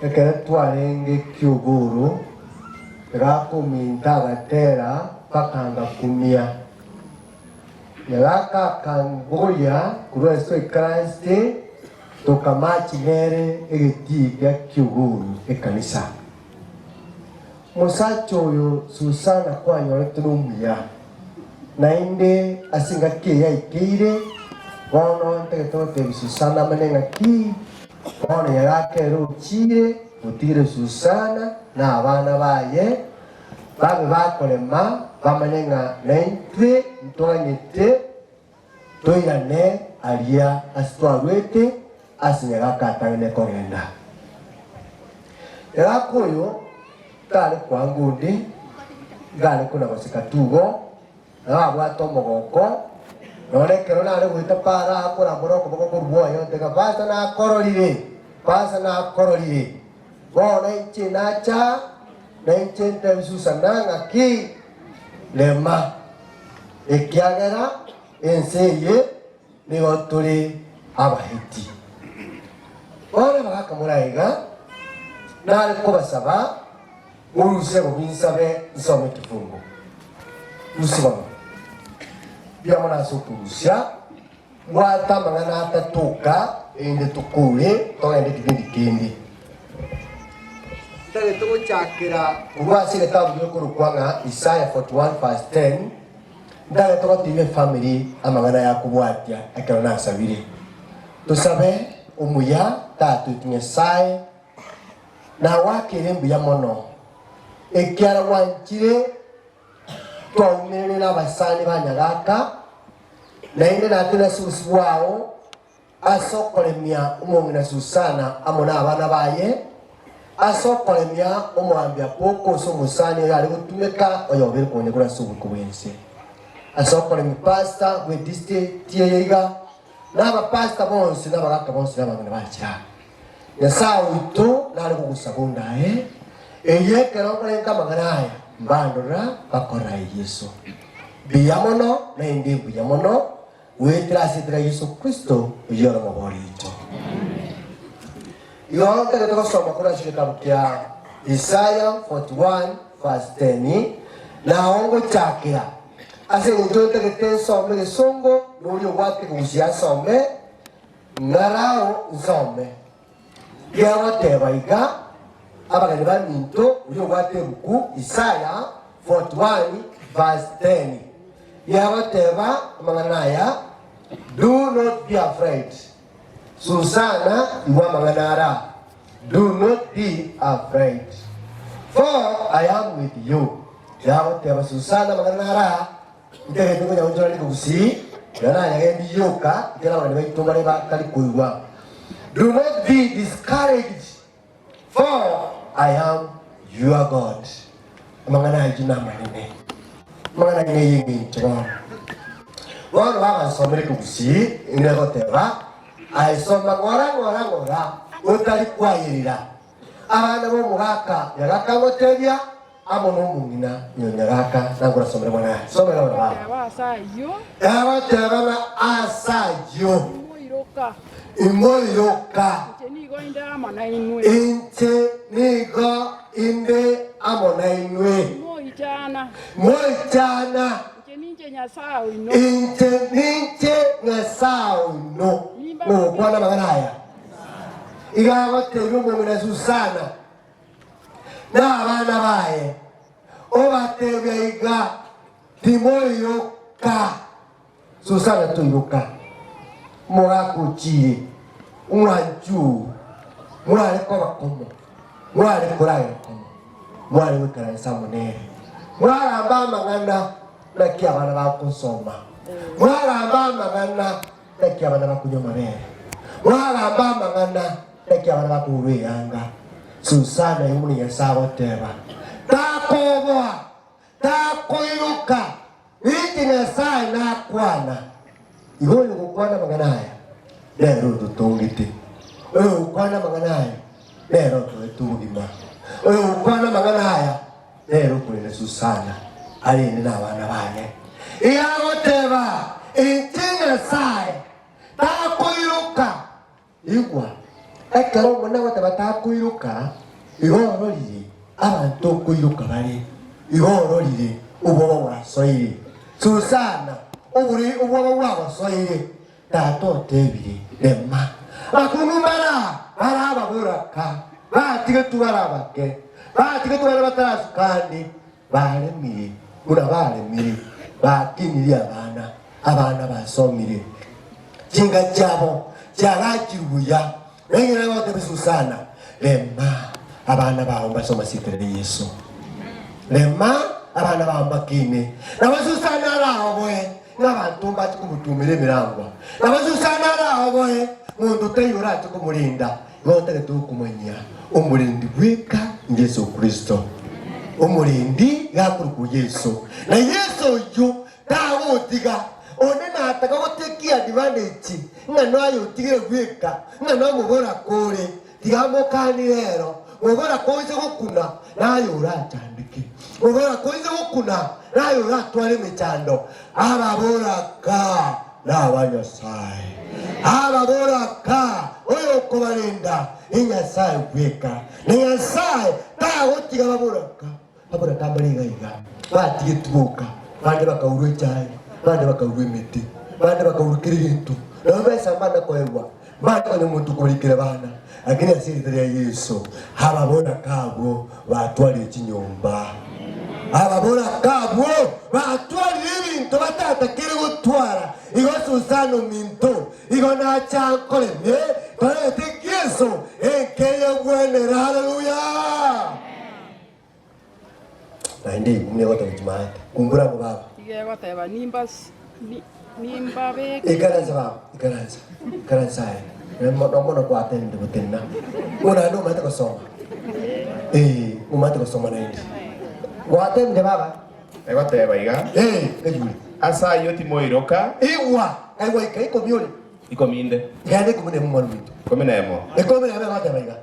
ekero twarenge kiogoro egakominta agatera mpaka ngakumia. Nyagaka akamboria korwa ase oikaransete, tokamachi nere egetii gia kiuguru ekanisa. Omosacha oyo Susana kwanyorete nomuya, naende ase engaki eye aikeire, bono ntagete gotebia Susana amanye ng'aki bono Nyagaka ere ochire gotigera Susana na abana baye, Babe bakorema bamanye ng'a naintwe ntoganyete toirane aria ase twarwete ase nyagaka atang'ane kogenda. Nyagaka oyo tare koanga onde, iga are kona goseka tugo, nabo abwate omogoko, nonya ekero nare goeta para akorambora okoboko korwa bwoye ontebia, Pastor nakororire, Pastor nakororire. Bono inche nacha, na inche ntebi Susana ng'aki, Rema, ekiagera ense eye nigo tore Abahiti. Bono bagakamora iga, nare kobasaba morusie bobe insabe nsome ekefungo. Rusia bono. Mbuya mono ase okorusia. Mbwate amang'ana atatoka, erinde tokore togende ekebindi kende. Ntagete gochakera korwa ase egetabu gekorokwa ng'a Isaiah 41 verse 10, ntagete gotebia efamiri amang'ana ya kobwatia ekero nasabire. Tosabe omuya Tata oito Nyasae, nagwakere mbuya mono, ekiara gwanchire Twaumerane nabasani ba Nyagaka, naende natebe ase obosio bwao ase okoremia omong'ina Susana amo nabana baye, ase okoremia omoambia Poko ase omosani oyo are gotumeka oyobere konya korwa ase oboiko bw'ense, ase okoremia pastor bw'edistrict eye iga, na abapastor bonsi na abagaka bonsi na abang'ina bachire aa. Nyasae oito nare kogosaba ondae, erio ekero nkorenka amang'ana aya, mbandora bakorae Yeso. Mbuya mono, naende mbuya mono, goetera ase etera Yeso Kristo, oyio ore omobori oito. Igo ntagete gosoma korwa ase egetabu kia Isaya 41 verse 10, nao ngochakera. Ase eng'encho ntagete nsome egesongo, noria obwate kogusia asome, Ng'arao nsome. Riagoteba iga, Abageni baminto, oria obwate ebuku Isaya 41 verse 10, riagoteba amang'ana aya, Do not be afraid, Susana, igwa amang'ana ara, do not be afraid, for I am with you. Riagoteba Susana amang'ana ara, Ntegerete konya gonchora rikogusii, riria nanyagendi rioka, ekero abageni baito bare batari koigwa. Do not be discouraged, for I am your God. Amang'ana ayio namanene, amang'ana ayio ney'engencho bono. Bono babansomera ekegusii, negoteba, Aye soma ng'ora ng'ora ng'ora, otari kwayerera. Abana b'omogaka nyagaka ngotebia, Amo nomong'ina nyonyagaka nangorasomere mwana yaye. Somera abana bao. Teba ase ayio. Egoteba ng'a ase ayio. Imoiroka. Imoiroka. Inche nigo inde amo nainwe. Inche nigo inde amo nainwe. Imoichana. Moichana. Inche ninche Nyasae oino. Inche ninche Nyasae oino. Nogokwana amang'ana aya. Iga agotebia omong'ina Susana. Na abana baye, obatebia iga, Timoiroka. Susana toiroka. Omogaka ochire, omwanchi oo, mware koba komo, mware koragera komo, mware goikaransa amo nere, mwaramba amang'ana naki abana bagosoma, mwaramba amang'ana naki abana bakonywa amabere, mwaramba amang'ana naki abana bakogorwa eyanga. Susana igo buna Nyasae agoteba, takoboa, takoiroka, inche Nyasae nakwana. Igo oyogokwana amang'ana aya nere ototongete, oyogokwana amang'ana aya nere otoete obogima, oyogokwana amang'ana aya nere okorenda Susana arende nabana baye. Iga agoteba, Inche Nyasae takoiroka. Igwa, ekero Omonene agoteba takoiroka, igo ororire abanto okoiroka bare, igo ororire obwoba bwasoire. Susana, obore obwoba bwagosoire, Tata otebire, Rema. Bakungu mbara bare ababoraka, batigetwe bare abake, batigetwe bare batarasuka ande, baremire buna baremire, bakinirie abana, abana basomire, chinka chiabo chiagachirwe buya. Nainche nagotebia Susana, Rema abana bao mbase omasitere Yeso, rema abana bao mbakine. Nabo Susana araoboe ng'a abanto mbache komotumera emerangwa, nabo Susana araoboe monto taiyo orache komorinda. Igo ntagete okomanyia omorendi bweka Yeso Kristo. Omorendi gakorokwa Yeso, na Yeso oyio tagotiga. Onde nataka gotekia advantage ng'a noye otigire bweka, ng'a nomobora kore, tiga mokani rero, mobora koise gokuna naye orachandeke, mobora koise gokuna naye oratware emechando. Ababoraka naba Nyasae, ababoraka oyokobarenda inyasae bweka, na Nyasae tagotiga baboraka. Baboraka mbare iga iga, batigetwe boka, bande bakaurwa echae, bande bakaurwa emete, bande bakaurwa kera egento. Nabo besa mbana koegwa, mbana konya omonto okobarikera bana, lakini ase erieta ria Yeso ababoraka abwo batwarire chinyomba. Ababoraka abwo batwarire ebinto batatakere gotwara. Igo Susana ominto, igo nacha nkoremie, torete Yeso enka eyegwenere. Haleluya! Naende ikumu egoteba chimaate, Kumbura ng'o baba. Iga egoteba, Nimbas- ni- nimbabeke. Ikaransa baba, ikaransa, ikaransa aye. Nomono gwatebire gotenena. Bono naende omanyete gosoma. Eh, omanyete gosoma naende. Gwatebire baba. Egoteba iga. Eh, eyure. Ase ayio timoiroka. Igwa, aigwa ika ikomi ore. Ikomi inde. Genda ikomi nemo mwana ominto. Ikomi nemo. Ikomi nemo egoteba iga.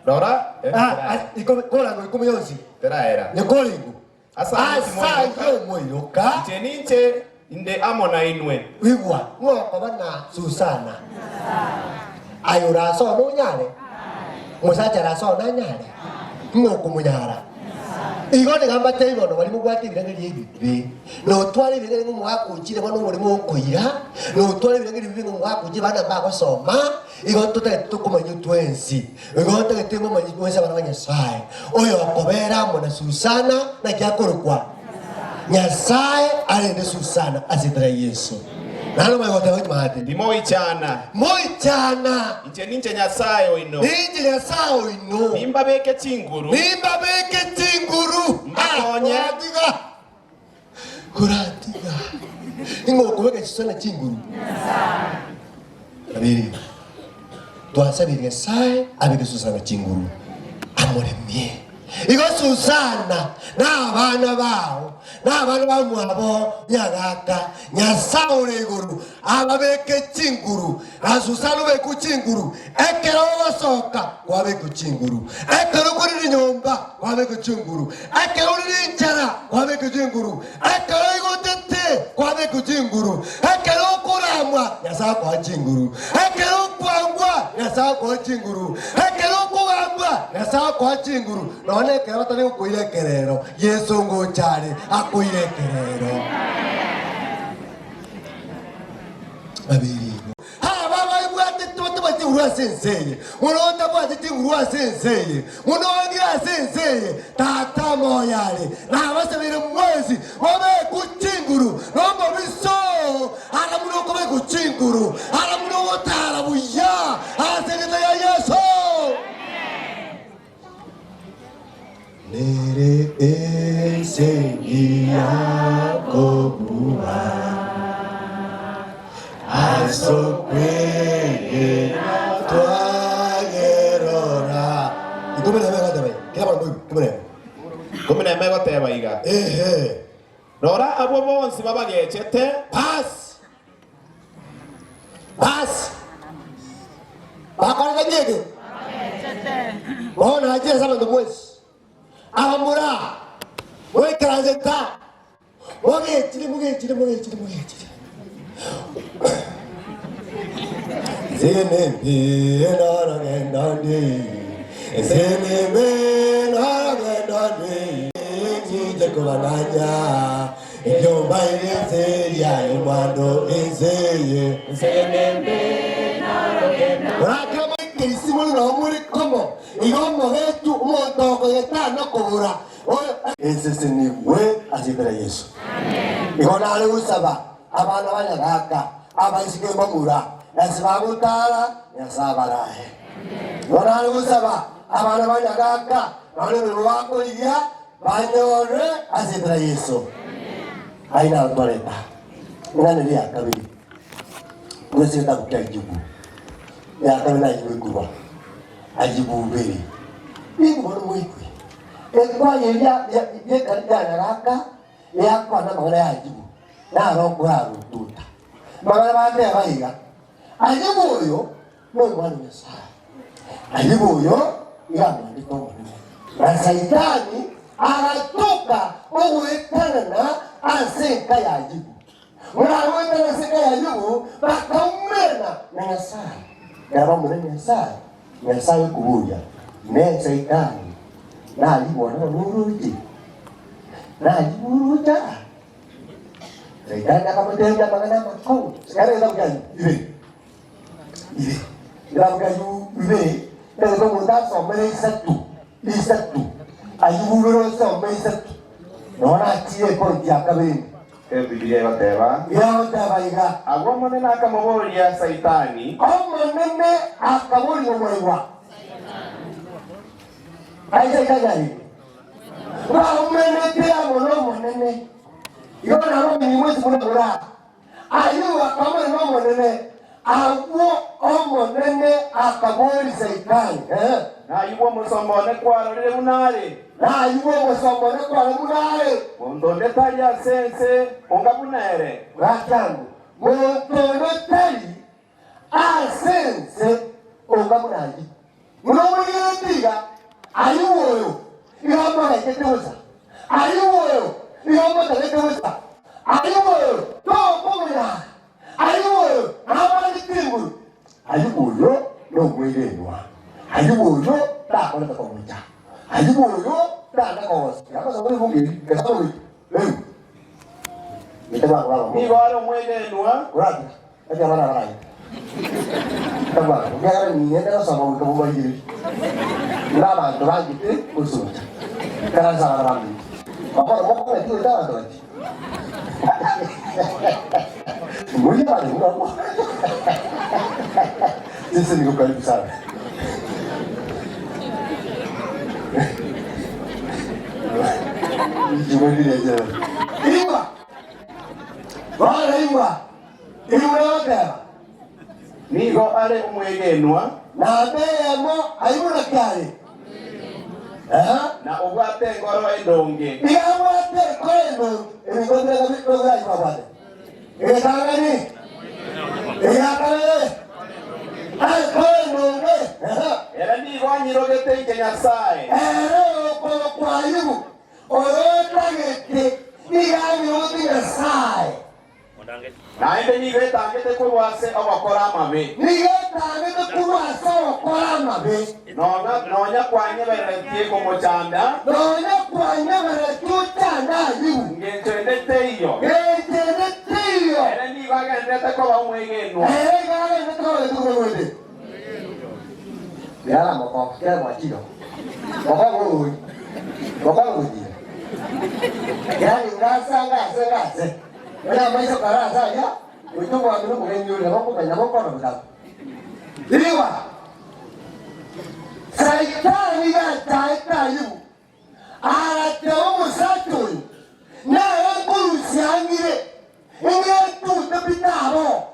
Rora, Ah, ikomi, korango ikomi yonsi. Teraera. Nyekoringo. Ase ayio moiroka. Inche ninche inde amo nainwe. Igwa, ng'okoba na Susana. Aye orasone onyare? Omosacha arasone anyare? Ng'okomonyara? Igo nigo mbatebie bono baria mobwate ebirengererio ebibe, na otware ebirengererio ng'a omogaka ochire bono oborimo okoira, na otware ebirengererio ebibe ng'a omogaka ochire bana mbagosoma, Igo totagete tokomanywa twensi, igo ntagete momanywe mwensi abana ba Nyasae, oyokobera amo na Susana, naki akorokwa? Nyasae arende Susana ase erieta ria Yeso. Naende omanye goteba gochia maate. Timoichana. Moichana. Inche ninche Nyasae oino. Ninche Nyasae oino. Nimbabeke chinguru. Nimbabeke chinguru. Mbakonye. Koratiga. Koratiga. Ing'o okobeka Susana chinguru? Babere. Twasabire Nyasae abeke Susana chinguru, amoremie. Igo Susana na abana bao, na abana bamwabo nyagaka, Nyasae ore igoro ababeke chinguru, na Susana obekwe chinguru, ekero ogosoka kwabekwa chinguru, ekero okorire nyomba kwabekwa chinguru, ekero orire enchara kwabekwa chinguru, Ekero oigotete kwabekwa chinguru, ekero okoramwa Nyasae akoa chinguru, ekero okwangwa Nyasae akoa chinguru, ekero okogambwa Nyasae akoa chinguru, nonya ekero batari gokoira ekerero, Yeso ngocha are akoire ekerero. Babere igo. Aba baibwate tibabwati chinguru ase ense eye, mono otabwati chinguru ase ense eye, mono oangire ase ense eye, Tata moyo are, nabasabeire mwensi mobekwe chinguru nomobisa oo, ara buna okobekwa chinguru, ara buna ogote. Nere ensengi yakobua Asokwegena twayerora. Ikomi na emo egoteba iga. Kera abanto boigwe, ikomi na emo. Ikomi na emo egoteba iga. Ehe. Rora abwo bonsi babagechete. Basi. Basi. Bakorete ng'eke. Bono nachire ase abanto mwensi. Abamura, moikaranse ta, mogechire, mogechire, mogechire, mogechire. Nseneme naragenda ndi, nseneme naragenda ndi, nchije kobananya, ebyomba ense yayo mwando enseye. Nseneme naragenda. Orakira moikerisi muri nao muri komo, igo omogetu omonto okoyeta nokobura. Esesenigwe ase erieta ria Yeso. Igo nare gosaba abana ba Nyagaka, abaiseke mbamura, ase bagotara, Nyasae abarae. Igo nare gosaba abana ba Nyagaka, nonya emeremo bakorigia, banyore ase erieta ria Yeso. Ayio naro twareta. Ing'ana eria ya kabere, buna ase egetabu kia Ayubu, ya kabere na Ayubu ekorwa Ayubu ibere. Nigo bono moigwe. Ekwaya eria y'ekanisa ya Nyaraka eyakwana amang'ana y'Ayubu, naro okorarututa. Amang'ana bateba iga, Ayubu oyo nomwana o Nyasae, Ayubu oyo iga amwandete Omonene. Na Saitani agatoka ogoetanana ase enka y'Ayubu. Buna agoetana ase enka y'Ayubu, bakaumerana na Nyasae. Ekero baumerana na Nyasae, Nyasae okoboria, Ne Saitani narigwana bono oroche? Narigwa oroche aa? Saitani akamotebia amang'ana amakong'u. Ekero egetabu kia Ayubu ibere, ibere, egetabu kia Ayubu ibere, ekero omonto asomere isato, isato, Ayubu ibere osome isato, nonya nachire epointi ya kabere ime. Ebibilia egoteba. Egoteba iga. Agwo Omonene akamoboria Saitani. Omonene akaboria omoigwa, Aye Saitani arenge? Baumenete amo n'Omonene. Igo nabamenyi mwensi buna bora. Ayio akamanya n'Omonene, agwo Omonene akaboria Saitani, Ee. Nayigwe omosomba one kwarorire buna are. Nayigwe omosomba one kwarorire buna are. Monto onde tari ase ense onga buna ere. Gaki monto onde tari ase ense onga buna ayio. Buna omwegeneti iga, ayio oyo iga amogaitete bosa, ayio oyo iga amotagete bosa, ayio oyo tokomonyara, ayio oyo nabarete chinguru, ayio oyo nomwegenwa, ayio oyo takorete komocha, ayio oyo tana kogoseria. Nigo are omwegenwa. Igwa! Bono igwa! Igwa egoteba. Nigo are omwegenwa. Namba eyemo aye buna ki are? Na obwate engoro endonge. Nigo abwate enkoro endonge. Ebinto mbire biraigwe abwate. Egetang'ani, egia kabere, enkoro endonge. Ere nigo anyirogete inche Nyasae. Ere okorokwa Ayubu, oyotagete, nigo anyirogete Nyasae. Naende nigo etangete korwa ase ogokora amabe. Nigo etangete korwa ase ogokora amabe. Nonya kwanyebereretie komochanda. Nonya kwanyebereretie ochande Ayubu. Ngencho ende teiyo. Ngencho ende teiyo. Ere nigo agendererete koba omwegenwa. Ere nigo agendererete koba omwegenwa. Yara moko, kera mwachiro. Moko ng'oi. Moko ng'oji. Yani ngasa ngase ngase. Oya amaiso kare ase aria, goika omwami na omogeni oria bakomenya bokora botambe. Igwa! Saitani gachaete Ayubu. abo.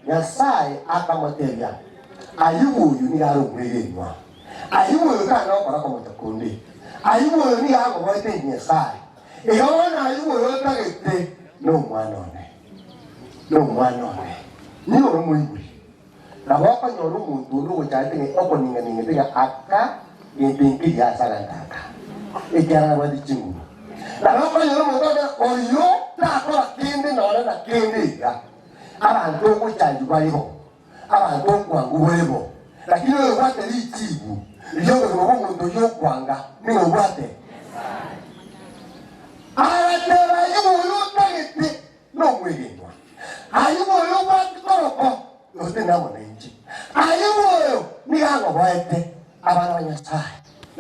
Nyasae akamotebia, Ayubu oyo nigo are omwegenwa, Ayubu oyo tana gokora komocha konde, Ayubu oyo nigo agoboete Nyasae. Igo bono Ayubu oyo otagete nomwana one, nomwana one, nigo ore omoibori. Nabo okonyora omonto onde ogochaete ng'a okoning'a-ning'ete ng'a aka gento nkeria ase agento aka, ekiagera nabwate chinguru. Nabo okonyora omonto ogoteeba oyo takora kende nonya na kende iga. Abanto ogochanjwa bare bo, abanto okwangwa bore bo, lakini oyobwate richibu ri'obogima bw'omonto oyio okwanga nigo obwate. Agateba, Ayubu oyo otagete nomwegenwa, Ayubu oyo obwate koroko gose namo nainche, Ayubu oyo nigo agoboete abana ba Nyasae,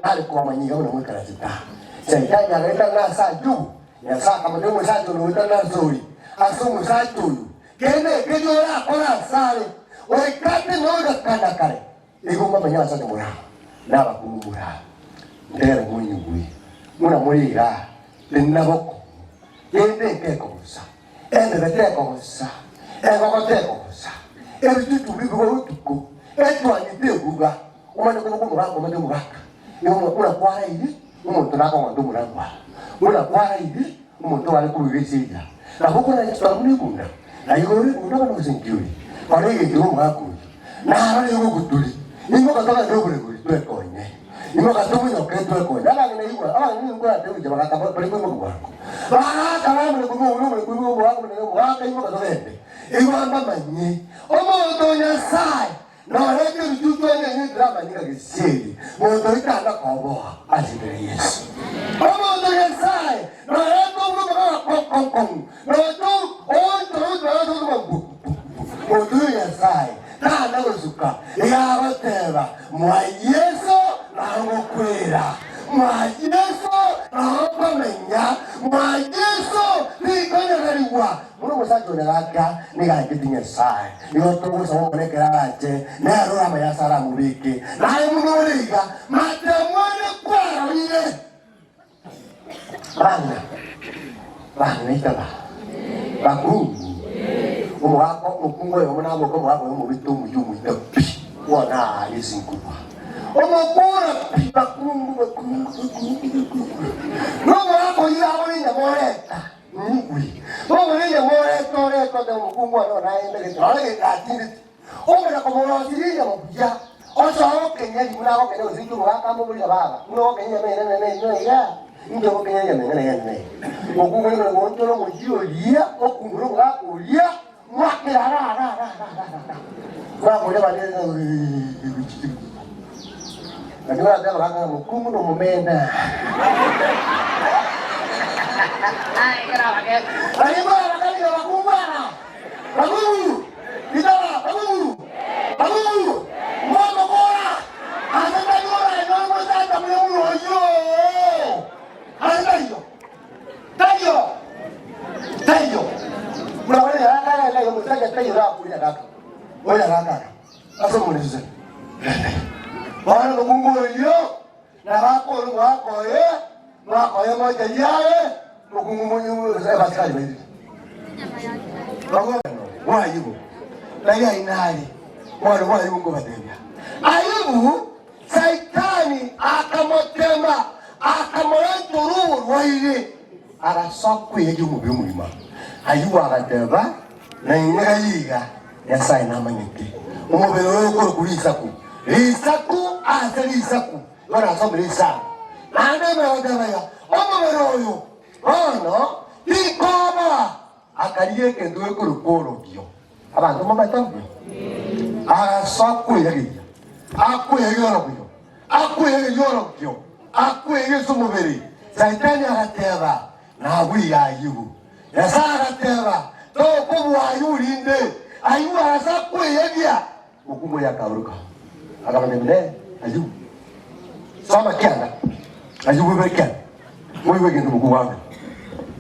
nare kobamanya iga buna moikaransete aa. Saitani agaeta ng'a ase Ayubu, Nyasae akamotebia omosacha oyo noeta ng'a ase ore, ase omosacha oyo, kende ekeria orakore asare, oikate noigakana kare, igo nkomanya abasacha more aa, na abakungu more aa. Ntere moinyigwe, buna more igaa, tenena bokong'u, kende nkekogosa, embebe tekogosa, engoko tekogosa, ebitutu bibe botuko, etwani tebuga, omanye koboka omogaka omanye omogaka, igo buna kwaraire, omonto nakong'onta omorango aa, buna kwaraire, omonto oare kobuga eseria, nabo okorara chitoro buna ebunda, na igo ore ebunda bono gose nki ore? Kora egento iga omogaka oyio, narore igo ogoturi, imoka togende oboregori twekonye. Imoka tomonyoke twekonye. Abang'ina igwa, abang'ina nigo nkorate gocha bagaka bare koimoka bwango. Bagaka bamanya koimoka buna omanya koimoka omogaka buna omogaka imoka togende. Igwa mbamanye, omonto o Nyasaye norete ebichuchu onye engencho ramanyeka gesieri, monto oito anga koboa ase imbere ya Yeso. Omonto o Nyasaye norete obwo omogaka kong kong kong, noto oonchora oonchora ase obogima mbu mbu mbu. Monto oyo Nyasaye tana gosuka, iga agoteba, Mwa Yeso nagokwera, mwa Yeso nagokomenya, mwa Yeso tinkonyagarigwa. Buna omosacha oria gaka nigo anchete Nyasae, nigo togosaba Omonene ekero arache, nere ore amaya ase aramobeke. Naye buna ore iga, matemwa ande kwarorire. Bang'ina, bang'ina itaba, bakungu, omogaka omokungu oyomo naboke omogaka oyo omobete omuya omoita pi, bono aaria esinkurwa. Omokora pi, bakungu, bakungu, bakungu, bakungu. Na omogaka oyio agore enyama oreta, ng'igwe. Ogore enyama oreta, oreta, oteba omokungu one one aende gete, nonye gento atindeti. Omanya komoroseria enyama buya, osoe gokenya ribu nagokenya gose inche omogaka amoboria baba, buna ogokenya enyama ere nene ime iga, inche ogokenya enyama eng'ana iga nene iga. Mokungu oria kore goonchora omoyio oria, okungure omogaka oria, mwakera ara ara ara ara ara ara. Mwakoria abande Lakini oratebe abagaka ng'a mokungu nomomena. Lakini mwarabakani ng'a bakungu aba Bakungu! Itaba! Bakungu! Bakungu! Motokora! Ase tari oranyore omosacha buya buna oyio! Ase taiyo! Taiyo! Taiyo! Buna bare nyaraka agenda iga omosacha taiyo orakure nyaraka. Oyo nyaraka aka. Ase omonene. Bono omokungu oyio nabo akore omwaka oye, mwaka oye mocha riaye, mokungu monyu abasikari bairire. Bwa Ayubu, nari ainare, mwana bwa Ayubu nkobatebia. Ayubu, Saitani akamotema, akamorenta oborwaire, agasoa kweyeria omobere omogima. Ayubu agateba, Nainwe iga Nyasae namanyete omobere oyo okorokwa risaku, risaku ase risaku, igo nasomire Isaya. Naende emere goteba iga, omobere oyo bono tikoboa akarigia egento gekorokwa orogio. Abanto mbamaete orogio? Agasoa kweyageria, akweyageria orogio, akweyageria orogio, akweyageria ase omobere. Saitani agateba, Nagwire Ayubu. Nyasae agateba, Tokobua Ayubu rinde. Ayubu agasa kweyebia. Omokungu oye akaoroka, akamotebia, Inee, Ayubu, soma kianda. Ayubu ibere kianda, moigwe egento omokungu agokora.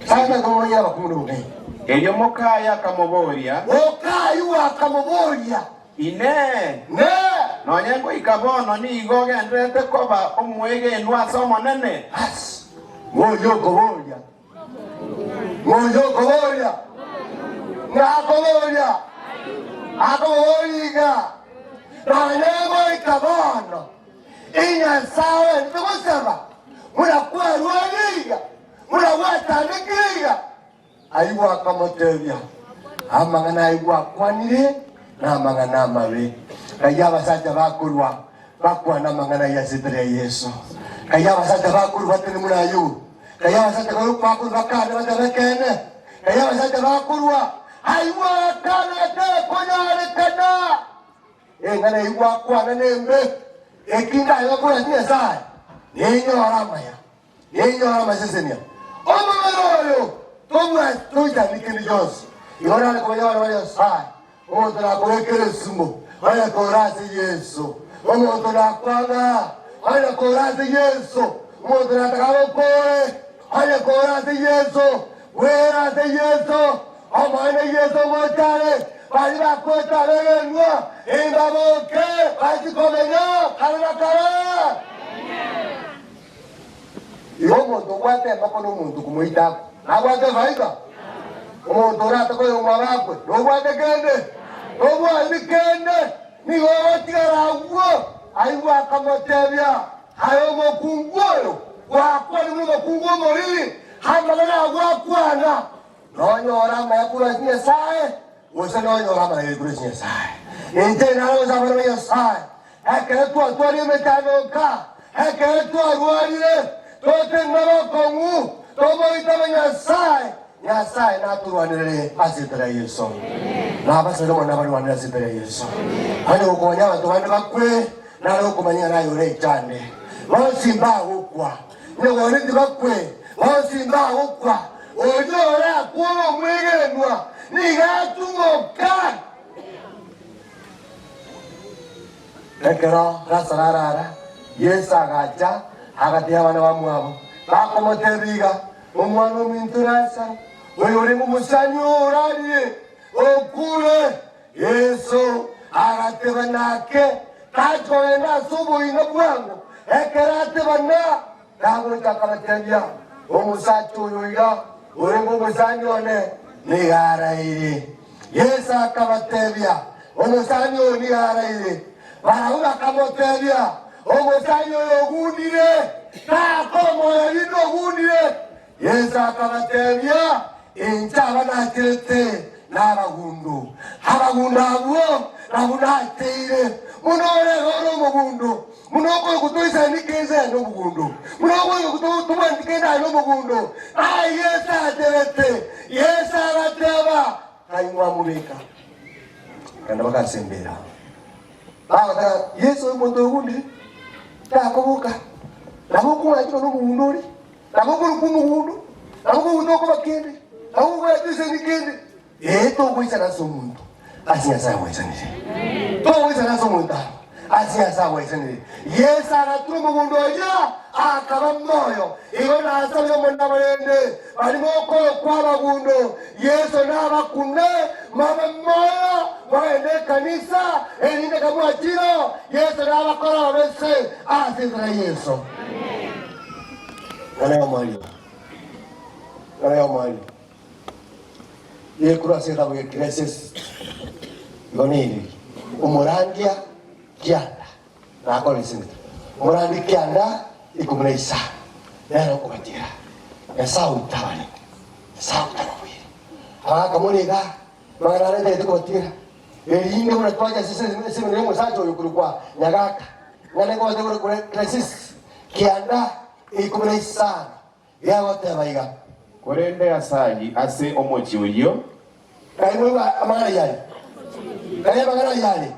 Sasa nkomomanyera abakungu nobong'aini. Erio mokaye akamoboria. Moka Ayubu akamoboria. Inee! Inee! Nonya ngoika bono nigo ogendererete koba omwegenwa ase Omonene? Ase ng'oyo okoboria, ng'oyo okoboria, ng'akoboria. Akoboria iga, Nonya goika bono, Inyasae oende gosaba, buna kwarwaire iga, buna gwatandekire iga? Aigwa akamotebia, Amang'ana aigwa akwanire namang'ana amabe. Kayio abasacha bakorwa bakwana amang'ana ayio ase etera ya Yeso. Kayio abasacha bakorwa batene buna Ayubu. Kayio abasacha bakorwa bakane batebe ekeene. Kayio abasacha bakorwa aigwa akana tekonyarekana. Eng'ana eyio gwakwana nembe, eki ndaiga korwa ase Nyasae, ninyore amaya. Ninyore amasesenia. Omobere oyo tobwati toichani kende gionsi. Igo nare komanya abana ba Nyasae, omonto nakobekera esumo, onye kore ase Yeso. Omonto nakwang'a, onye kore ase Yeso. Omonto nataka agokore, onye kore ase Yeso. Bwera ase Yeso, Omonene Yeso omochare, baria bakwete abegenwa, imbaboke bachie komenya kare na kare. Igo omonto obwate emako nomonto komoita akwe, nabwate efaida? Omonto orate koyomwabo akwe, nobwate kende? Tobwati kende, nigo ogotigara agwo. Aigwe akamotebia, Aye omokungu oyo, gwakwanire buna omokungu omoriri, amang'ana agwo akwana, nonyore amaya korwa ase Nyasae, gose nonyore amaragereri korwa ase Nyasae. Inche nare gose abana ba Nyasae, Ekero twatwarire emechando nka, ekero twarwarire, totenena bokong'u, tomoitabe Nyasae, Nyasae natorwanerere ase etara ya Yeso. Na abasani mono nabarwanere ase etara ya Yeso. Onye gokonya abanto bande bakwe, nare gokomanya ng'a naye orechande. Bonsi mbagokwa, onye gooneti bakwe, bonsi mbagokwa. Oria orakwe ore omwegenwa, nigo atumoka. Ekero Lazaro arara, Yeso agacha, agatebia abana bamwabo, bakomotebia iga, Omwana ominto Lazaro, oyorenge omosani oo orarire, okure. Yeso agateba nake, Tachi kogenda ase oboina bwango. Ekero atebana, Nagocha akabatebia, Omosacha oyo iga orenge omosani one nigo araire. Yeso akabatebia, Omosani oyo nigo araire. Barabwo bakamotebia, Omosani oyo ogundire, tata omoyo rinde ogundire. Yeso akabatebia, Inche aba nacherete nabagundu, abagundu abwo nabwo nacheire. Buna ore iga ore omogundu, buna okoigwa toisaini kende aye nomogundu, buna okoigwa tobwaneti kende aye nomogundu. Aye Yeso acherete. Yeso agateba, Ng'ai mwamobeka? Naende bagasembera, bagoteba, Yeso omonto oyo ogundire, takoboka, nabo okong'achwa nomogundu oria. Nabo okorokwa omogundo, nabo okoguta okoba kende, nabo okobwata esegi kende. Ee, togoisana ase omonto ase Nyasae agwaisanire. Togoisana ase omonto aba ase Nyasae agwaisanire. Yeso agatura omogundo oria, akaba moyo. Igo nasabire Omonene abarende baria mokorokwa abagundo, Yeso nabakune, mobe moyo, mogende ekanisa, erinde kamwachire, Yeso nabakore ababese ase enchera ya Yeso. Ng'ana y'omoerio, ng'ana y'omoerio, yekorwa ase egetabu gi'Eklesiasiti, igo neriri, Omorandia kianda nakore esinto, omorandia kianda ikomi na isano nere okobatera, Nyasae oito abarende, Nyasae oito ababuere. Abagakamora iga, amang'ana aria ntagete kobatigera, erinde buna twacha ase eseminari y'omosacha oyo okorokwa Nyagaka, ng'ana nkobatebia ore Eklesiasiti kianda eikomi na isano riagoteba iga. Korende Asayi ase omochie oyio. Kai moigwe amang'ana ayio are? Kai amang'ana ayio are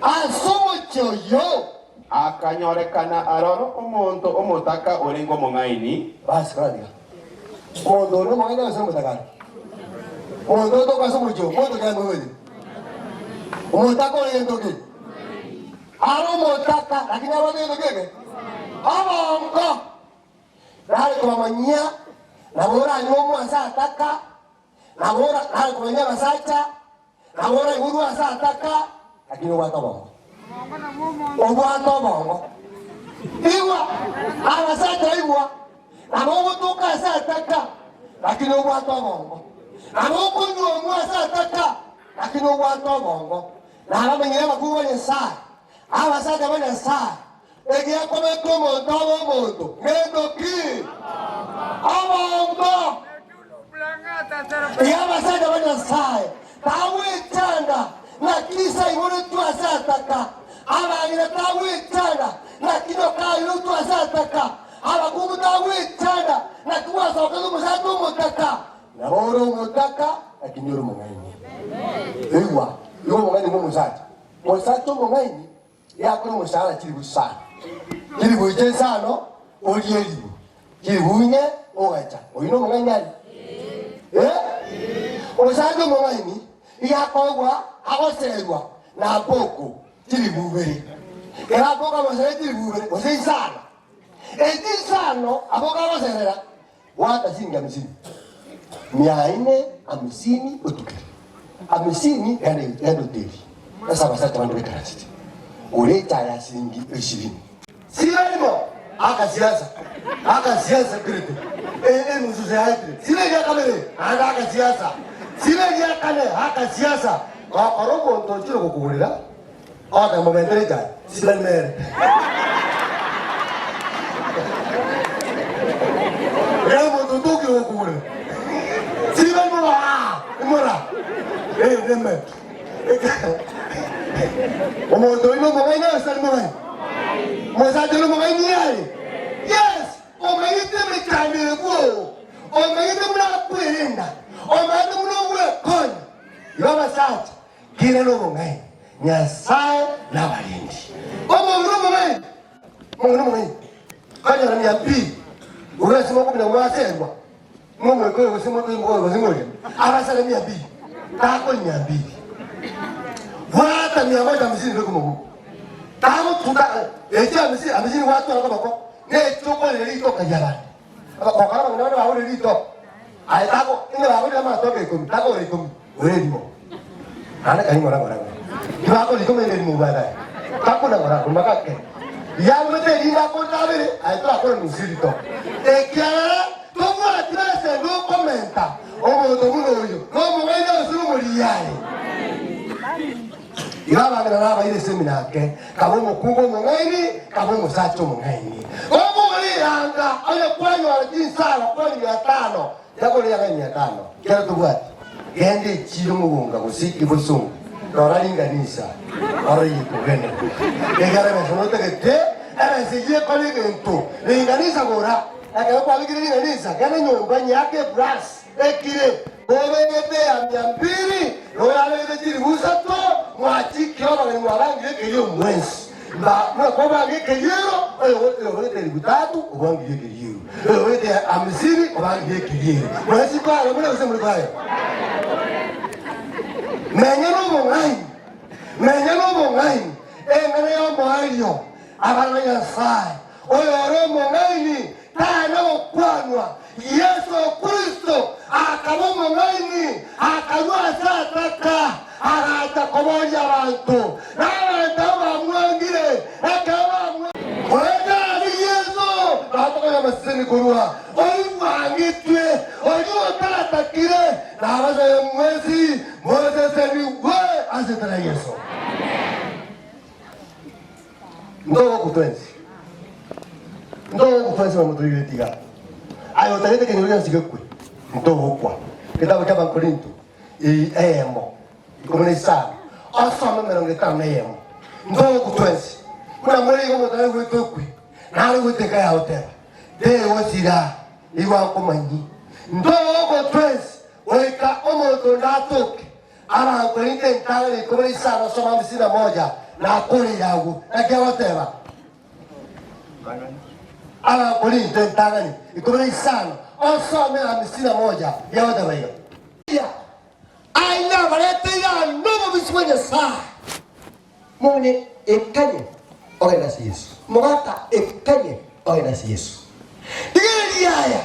ase omochie oyio? Akanyorekana aroro omonto omotaka orenge omong'aini. Basi kora iga, omonto onde omong'aini gose omotaka are? Omonto otoka ase omochie oyo, monto ki amoigwete? Omotaka ore gento ki? Are omotaka, lakini abwate egento ki'eke? Obongo. Nare kobamanyia, nabo oranywe omwanse ataka, nabo ora, nare kobamanyia abasacha, nabo oraigurwe ase ataka, lakini obwate obongo. Obwate obongo. Igwa, abasacha igwa, nabo ogotoka ase ataka, lakini obwate obongo. Nabo okonywa omwa ase ataka. Lakini obwate obongo, nabamenyire abakungu ba Nyasae, abasacha ba Nyasae, egiakobeka omonto abe omonto, ngento ki? Obongo. Iga abasacha ba Nyasae tagwechanda, naki ise aiboretwe ase ataka, abang'ina tagwechanda, naki nyoka aiboretwe ase ataka, abakungu tagwechanda, naki gwasokete omosacha omotaka, Nabo ore omotaka, lakini ore omong'aini. Igwa, igo omong'aini bw'omosacha. Omosacha omong'aini yakore omosaara chilifu isano, chilifu echi isano orie elifu, chilifu inye ogacha. Oyio nomong'aini aye? Eh? Omosacha omong'aini iga akoegwa agoserwa na aboko chilifu ibere. Kera aboko amosere chilifu ibere gose isano, echi isano aboko agoserera Bwata shilingi hamsini, mia ine hamsini otukere hamsini genda hoteli ase abasacha bande baikaransete ore echae ya shilingi ishirini. Siba rimo aka siasa aka siasa kirete enusu yaetire siba eria kabere naende aka siasa siba eria kane aka siasa gokora omonto ochire gokogorera Oka mobentere echae, siba rimere. Ekero omonto otokire gokogorera, siba rimora aa, rimora eh, reme. Omonto oyio nomong'aini ase tari mong'aini? Omosacha oria omong'aini aye? Yes, omanyete emechando ere bwoo, omanyete buna akwerenda, omanyete buna ogwekonya. Igo abasacha, Kera nobong'aini, Nyasae nabarendi. Omong'ina omong'aini, omong'ina omong'aini, kanyora mia mbili, korwa ase mokobina mwaserwa, momoika oyo gose mokoyo gose ng'oria, abasare mia mbili, takori mia mbili. Bwata mia moja hamsini beka omoguko. Tagotuta echi hamsini, hamsini gwatwara koboko, nechi okorera ritoka riabande. Abakokora abang'ina bande bagorire ritoke, aye tako onye bagorire amatoke ikomi, takogora ikomi, gora erimo. Naende kari ng'ora ng'ora ng'ora. Tibakora ikomi naende erimo baadaye. Takona ng'ora ng'ora mpaka akere. Riaumete erinde akorete abere, aye torakora nusu y'ritoke. Ekiagera tobwati besa ende okomenta omonto buna oyio, nomong'aini gose nomoriyaye. Igo abang'ina nabaire ase eminake, kaba omokungu omong'aini, kaba omosacha omong'aini. Gokogora eyanga, onye kwanyora chinsara kwani mia tano, yagora eyanga ya mia tano, kero tobwati. Genda echiiro mogonga gose ibosongo, rora ringanisa, orore eyekogwenerwa. Ekiagera ebesa notagete, ebesa eyio ekore egento, ringanisa gora. Ekero kwabekire ringanisa, genda nyomba nyeake ebrasi. Ekire, mobegete ya mia mbili, na oyabegete chilifu isato, mwachikire abageni mwabangire ekerio mwensi. Mba buna kwabanga ekeriero, oyo oyobegete elifu tatu obangire ekeriero, oyobegete hamsini obangire ekeriero. Mwensi kware more gose muri kware? Menya nobong'aini, menya nobong'aini, eng'ana y'omoerio, abana ba Nyasae, oyore omong'aini tana gokwanwa Yeso Kristo akaba omong'aini, akarua ase ataka, agacha koboria abanto, na abanto abwo bamwangire. Ekero bamwangire, Goeta ase Yeso, bakoganya amaseseni korwa oria bwangetwe, oria otaratakire, na abasae mwensi mosesenigwe ase erieta ria Yeso. Ntogokwa twensi, ntogokwa twensi bamwe toigweti iga. Aye otagete ekenyoro gionsi gekwe, ntogokwa. Egetabu kia Abakorinto eyemo 15, osome 51. Ntogokwa twensi. Buna more iga omonto naigwete okwe, nare goeta enka yao teba, Tegosira, igwa nkomanyi. Ntogokwa twensi goika omonto onde atoke Abakorinto entang'ani 15 soma 51 nakoreire agwo. Naki agoteba? Abakorinto entang'ani 15 osome 51 yagoteba iga. Aye nabareteire aa nobobisi bwa Nyasae. Mong'ina ekanye ogende ase Yeso. Mogaka ekanye ogende ase Yeso. Rigereria aya,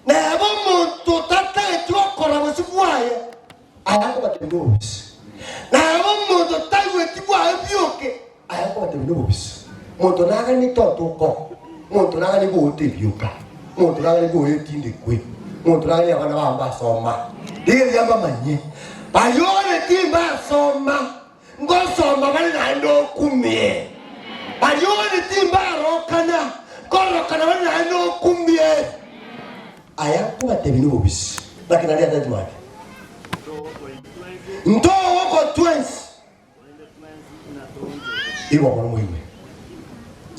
neba omonto otatageti gokora bosio bwaye, aya akobatebia nobobisi. Neba omonto otaigweti bwaye bioke, aya akobatebia nobobisi. Monto nagani totokora, monto nagani goeta ebioka, monto nagani goetindekwe, monto nagani abana bao mbasoma. Rigereria mbamanyie. Bayore timbasoma, ngosoma bare naende okumie. Bayore timbarokana, nkorokana bare naende okumie. Aya nkobatebia nobobisi, naki naria atari mwanche. Ntogokwa twensi, igwa bono moigwe,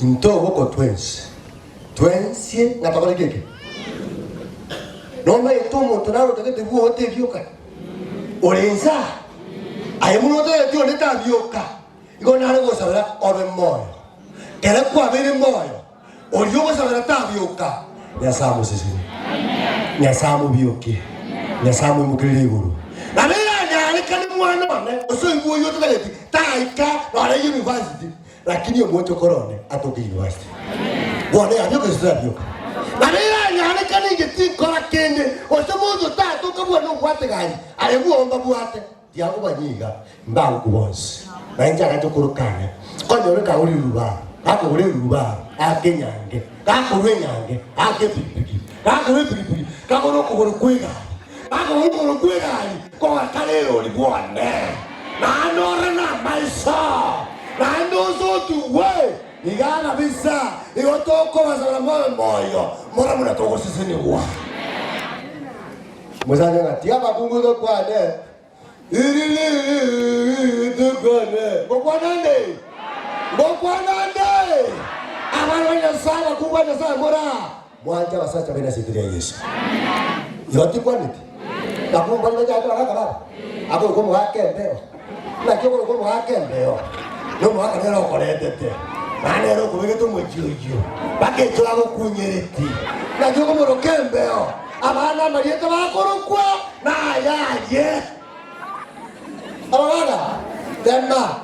ntogokwa twensi, twensi ng'a tokore ki eke? Nomaete omonto naro otagete bwote ebioka? Ore inse aa, aye buna otagete onde tabioka, igo nare gosabera obe moyo. Kere kwabeire moyo, Oria ogosabera tabioka, Nyasae amosesenie, Nyasae amobiokie, Nyasae amoimokererie igoro. Nabo eranyarekane mwana one, gose oigwe oyio ototageti, taika nore university, lakini omochokoro one atoke university. Bono yabioka gose tarabioka. Nabo eranyarekane inche tinkora kende, gose monto tatoka bwane obwate gari, aye bwogo mbabwate. Tiakobanyiga mbagoku bonsi, na inche agacha okorokana, konyora ekagora erurubaro, gakogora erurubaro, ake enyange, gakorwa enyange, ake epigipigi, gakorwa epigipigi, kagore okogoro kw'egari, gakogora okogoro kw'egari, kogora kare erori bwone, naende ore namaiso, naende osotugwe iga kabisa, igo tokobasabera mobe moyo, mora buna togosesenigwa. Mosani ng'a tiga abakungu tokwane, Iriri tokwane. Ngokwana nde? Ngokwana nde? Abana ba Nyasae, abakungu ba Nyasae mora mwanche abasacha baino ase erieta ria Yeso. Igo tikwaneti? Bakungu baria bachake bagaka baba, akorokwa omogaka embeo. Naki okorokwa omogaka embeo, na omogaka nere okoretete, naende nere okobegete omochie oyio, mpaka ekero agokunyereti. Naki okomoroka embeo, abana amarieta bakorokwa nayaye. Abagaka, tema.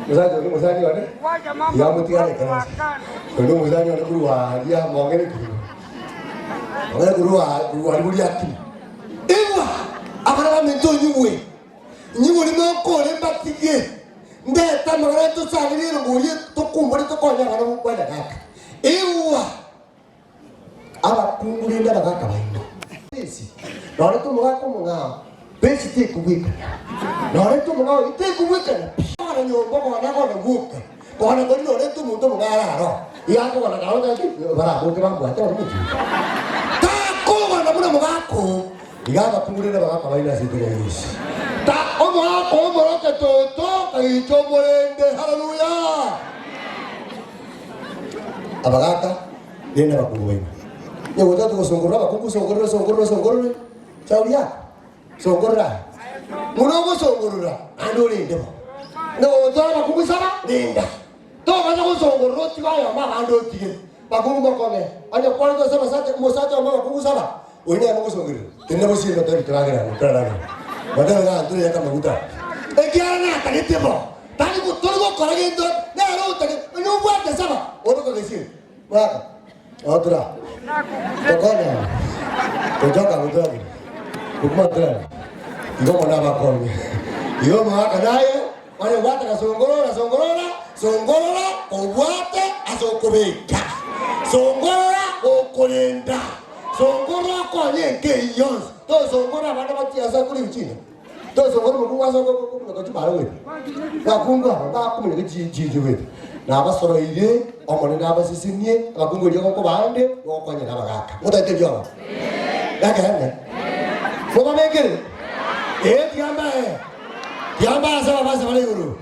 Omosacha oria omosani one, iga amotigane ekanisa. Oyo nomosani one korwa aria mong'ina ekerubo. Mong'ina korwa korwa aria boria akina. Igwa, abana baminto onyigwe, nyigwe rimokore mbatige, ndete amang'ana tosangererie erongo oria tokumbore tokonye abana ba Nyagaka. Igwa, abakungu rende abagaka baino. Besi, nore tomogaka omong'ao, besi tekobwekana, nore tomong'ao oyio tekobwekana pi. Kogana nyomba kogana kogana gwoka, kogana koria nore tomonto omong'ao araro, iga akogana kare gaki baraboke bambwate bare omochie. Takogana buna omogaka oo, iga abakungu rende abagaka baino ase enkera ya Yeso. Ta omogaka oo omoroke toto, kagicha omorende, haleluya! Abagaka rende abakungu baino. Onye gotaka gosongorora abakungu osongorore osongorore osongorore, shauri yako, songorora aye. Buna ogosongorora naende orende bo. Onye gotwara abakungu saba, renda. Tobasa gosongorora otige oyomo abande otige. Bakungu mokong'e, onye kwarete ase abasacha omosacha oyomo abakungu saba, oyio nere mogosongerera. Tenena bosio otebi toragerane, toraragere. Motebe ng'a ntoreyake amaguta. Ekiagera natagete bo, tari tori gokora gento nere otagete, onye obwate saba, oroka gesie. Baba, otura, tokonyane, tochoka goturagere, bokima turare, igo mono abakonye. Igo omogaka naye, onye obwate gasongorora songorora, songorora obwate ase okobeka, songorora gokorenda, songorora okonye enka eyio yonsi, tosongorora abana bachie ase akore ebichina. Tosongora omokungu ase okominyoka chimara goeta. Abakungu aba bakominyoka chinche goeta. Nabasoroire, Omonene abasesenie, abakungu erio gokobaa ande, gokonyera abagaaka. Motagete eriogo? Ekeene. Mobabekere? Ee, tiga mbae. Tiga mbae ase ababasa bare igoro.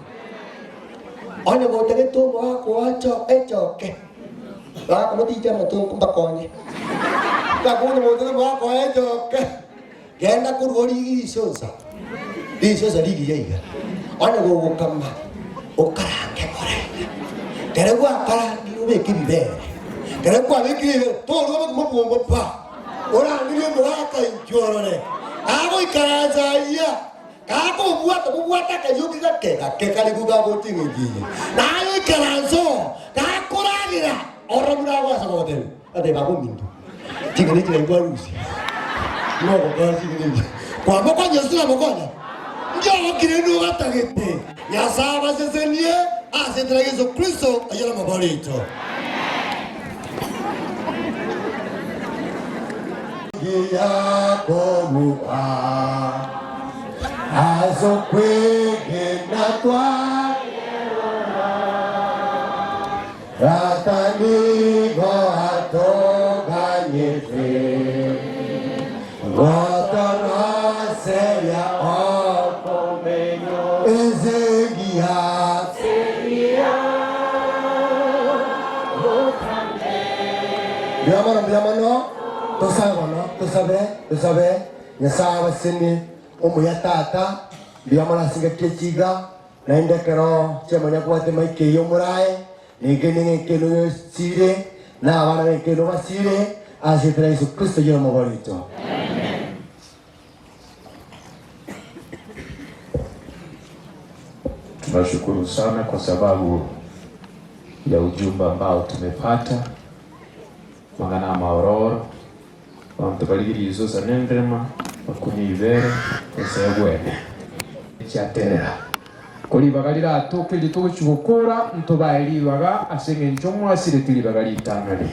Onye gotagete omogaka oacho echoke, bagaka motiche amato mbakonye. Abakungu motagete omogaka oye echoke. Genda korwa origi risosa, risosa rigiya iga, onye gogokama, okarange morembe. Kere gwakarangire obeke ebibere, kere kwabekire ebibere, torwa obokima bwongo pa, orangerie omogaka inchuo orore, kagoikaransa ayia, gakobwata bobwate akarioki gake gake kare gogagoting'enchia eye, naye oikaranse oo, gakoragera, orore buna agoasa gogotebia, Ate baba ominto, ching'eni echi nai kwarusia, nogokora ching'eni echi. Kwamokonya gose toramokonya? Nkiogokire inwe ogatagete Nyasae abasesenie ase enchera ya Yeso Kristo oyio namabori aito. Giya. kobua ase okwegena twayerora Tata nigo atoganyete gotoroseria okomenyo ense engiya. Mbuya mono, mbuya mono, tosabe bono, tosabe, tosabe, Nyasae abasenie, omuya Tata, mbuya mono ase engaki echiga, naende ekero chiamanya kobwate emaika eyio omorae, na ekende ng'a ekende oyosire, na abana b'ekende obasire, ase erieta ria Yeso Kristo oyio nomobori oito. Tunashukuru sana kwa sababu ya ujumbe ambao tumepata mang'ana amaororo abanto barigirie risosa na enderema bakunie ibere ense egwene echiaterera ko ribaga riratoke riria togochia gokora ntobae ribaga ase eng'encho mwasireti ribaga ritang'ani.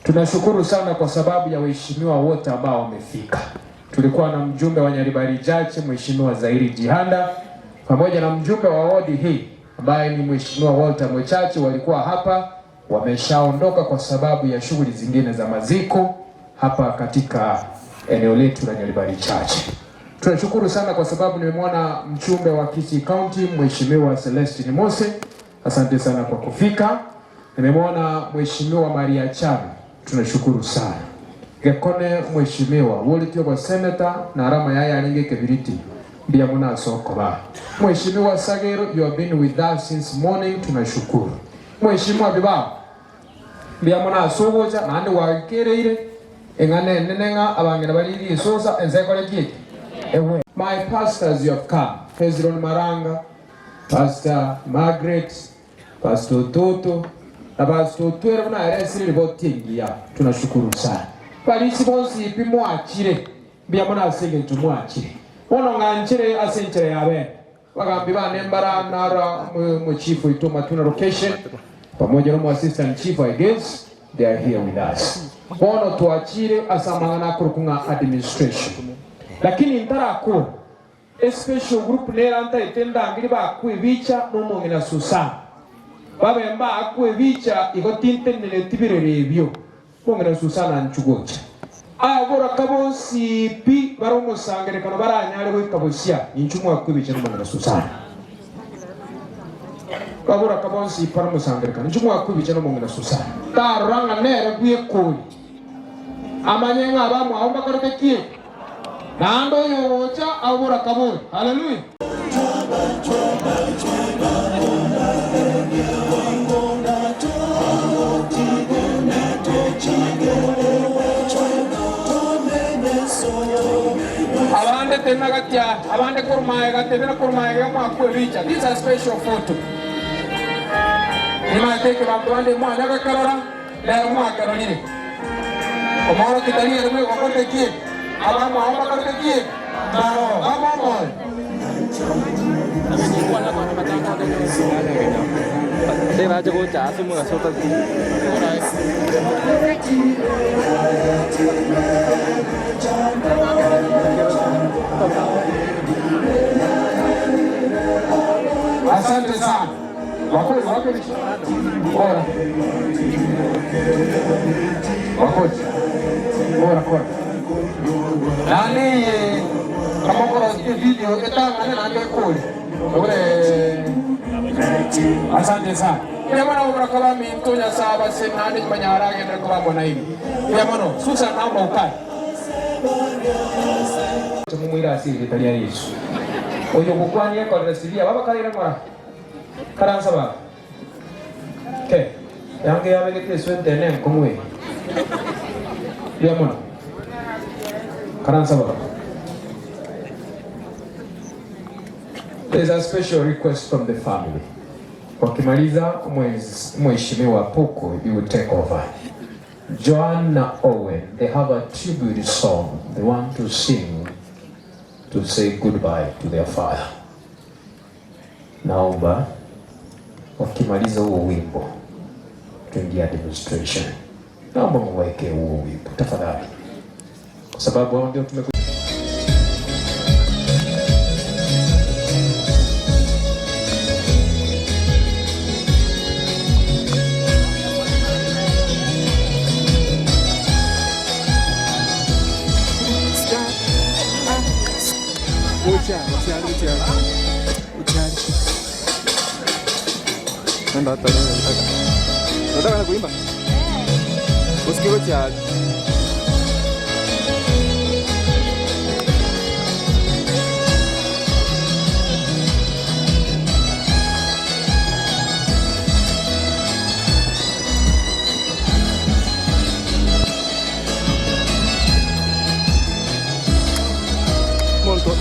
Tunashukuru sana kwa sababu ya waheshimiwa wote ambao wamefika. Tulikuwa na mjumbe wa Nyaribari Chache Mheshimiwa Zairi Jihanda pamoja na mjumbe wa wodi hii ambaye ni Mheshimiwa Walter Mwechache, walikuwa hapa, wameshaondoka kwa sababu ya shughuli zingine za maziko hapa katika eneo letu la Nyaribari Chache. Tunashukuru sana kwa sababu nimemwona mchumbe wa Kisii County Mheshimiwa Celestine Mose, asante sana kwa kufika. Nimemwona Mheshimiwa Maria Chami, tunashukuru sana. Gekone Mheshimiwa Wolitie bwa Senator na alama yaye aringe kebiriti mbuya mono ase okoba. Mheshimiwa Sagero, you have been with us since morning, tunashukuru. Mheshimiwa Bibao, mbuya mono ase ogocha naende gwakereire eng'ana enene ng'a abang'ina barigie risosa ense ekore ki eke? Egwe. My pastors you have come, Hezron Maranga, Pastor Margaret, Pastor Ototo na Pastor Otwere buna aeresire riboti engiya. Tunashukuru sana. Barisi bonsi pi mwachire, mbuya mono ase engencho mwachire. Bono ng'anchire ase enchera ya bene. Bagambi bane mbara nara omochief oito Matuna location pamoja na omo-assistant chief I guess they are here with us. Bono twachire ase amang'ana akorokwa ng'a administration. Lakini ntarakora Especial group nere antaete ndangeri baakwe ebicha nomong'ina Susana. Babe mbaakwe ebicha igo tinteneneti birero ebio. Omong'ina Susana anchu gocha. Aboraka bonsi pi bare omosangererekano baranyare goika bosia, ninchu mwakwe ebicha nomong'ina Susana. Aboraka bonsi bare omosangererekano, ninchu mwakwe ebicha nomong'ina Susana. Tarora ng'a nere bwekori, amanye ng'a abamwabo mbakorete ki? Naende oyogocha abora kabore. Haleluya! Abande tenena gati aa, abande korwa magega, tenena korwa magega mwakwe ebicha. This is a special photo. Nimanyete ekebanto bande mwanya gokerora, Rero mwakerorire, omworokia tari ere bweka okorete ki? Abamwabo mbakorete ki? Mbaro bamo omoyo. Asante sana. Wakoli, wakoli. Bora. Wakoli. Bora kora. Nani kamokoro video etang'ane nande ekori. Ore Asante sana. Mbuya mono omoraka baminto Nyasae abase naende manyare agenderere koba amo nainwe. Mbuya mono. Susan naomba ukae. Momoire ase erieta ria Yeso. Oyo ogokwania ekorera siria baba karaire ng'ora. Karansa baba. Ke, yange yabegete eswenta ene enkong'u eye. Mbuya mono. Karansa baba. There's a special request from the family. Wakimaliza Mheshimiwa Puku, you will take over. Joan na Owen, they have a tribute song they want to sing to say goodbye to their father. Naomba wakimaliza huo wimbo tuingie administration. Naomba muweke huo wimbo tafadhali. kwa sababu hao ndio tumeku Nenda hata leo nataka. Nataka na kuimba. Usikie gocha. Monto.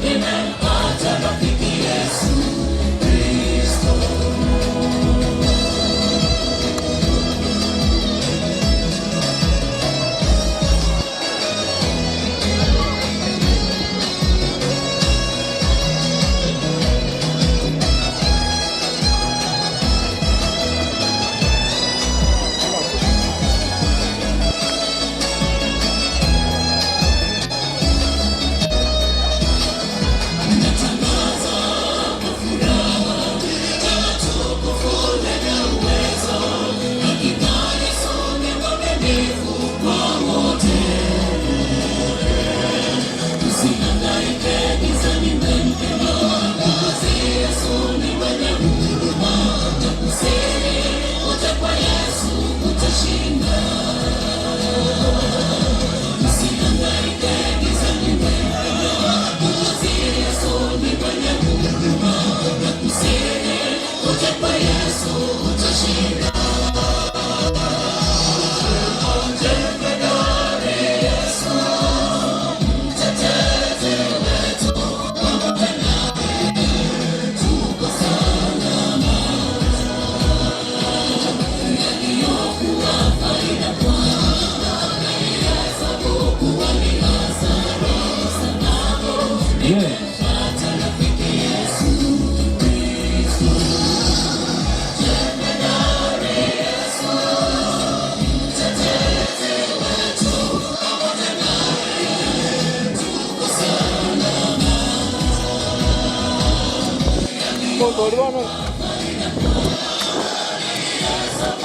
Nimempata rafiki Yesu.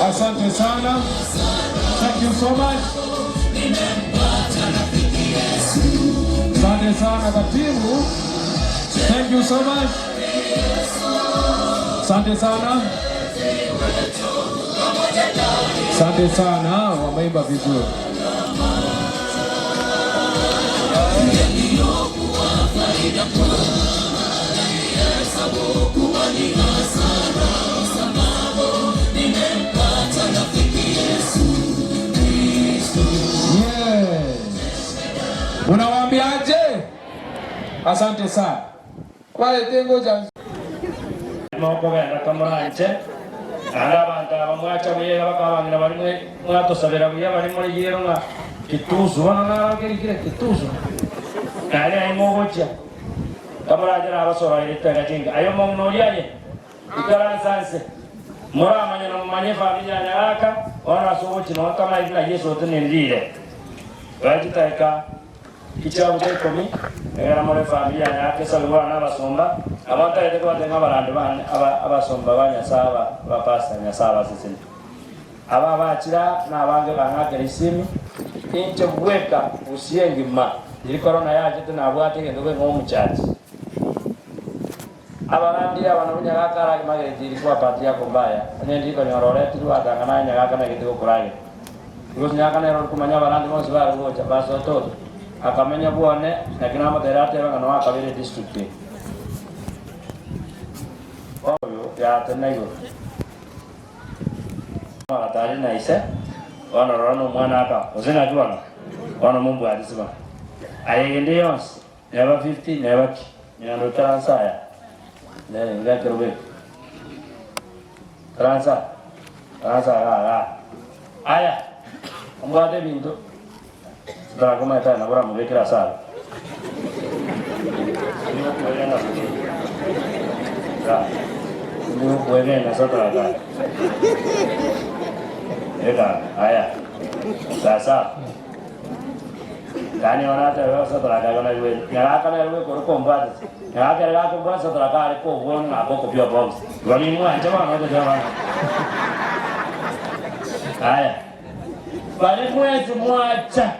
Asante sana. Thank you so much. Asante sana katibu. Thank you so much. Asante sana. Asante sana, wameimba vizuri. Yes. Unawaambiaje? Asante sana. Kwaete ngoja Mokogenda tomoranche, naende abanto aba mwacha buya iga bakaba abang'ina baria mwe mwatosabera buya baria more yero ng'a kitusu bono naro kerikire kitusu naende aye mogochia kamorache nabasoroire chiteka chinke aye omong'ina oria aye ikaransa nse moramanye na momanye efamiri ya nyagaka bono ase ogochia nonya tamaeti ng'a Yeso otenenrire Bae chiteka Chiabuta ikomi, egera more efamiri ya Nyagaka esabe bono nabasomba, nabo ntagete kobatebia ng'a abarandi bane aba abasomba ba Nyasae aba abapastor Nyasae abaseseni. Aba abachire aa nabange bang'akera isimi, inche bweka gusii engima riria korona yachete nabwate egento bweng'a omochachi. Abarandi aba nabwo Nyagaka arage magencho iri kwa pati yako mbaya, onye ndiri konyora oretirwe atang'ana aye Nyagaka naigete gokoragera. Gose Nyagaka nere ore komanya abarandi bonsi bare gocha, basoete oto. Akamenya bwone, naki namotebia atebe ng'a noe akabeire edistrict eye. Oyo yatenena igoro. Agatari na ise, bono rora nomwana akaba, gose ng'aki bono? Bono mombwatisi bono. Aye egende yonsi, Neba 50 neba ki? Nyando taransa aya. Ne ngakero be. Taransa. Taransa aga aga. Aya. Ombwate ebinto. Tarakomaeta na bora mubekera asare. Nigo kwegena Ra. Nigo kwegena sataraka. Eka aya. Sasa. Yaani oratebe ase torakaigwa naigwete. Nyagaka nere bweka ore kombwatisia. Nyagaka ere gakombwatisia torakare kobua ng'a agokobia box. Igo nimwanche bono goteba ng'a Aya. Baria mwensi mwacha.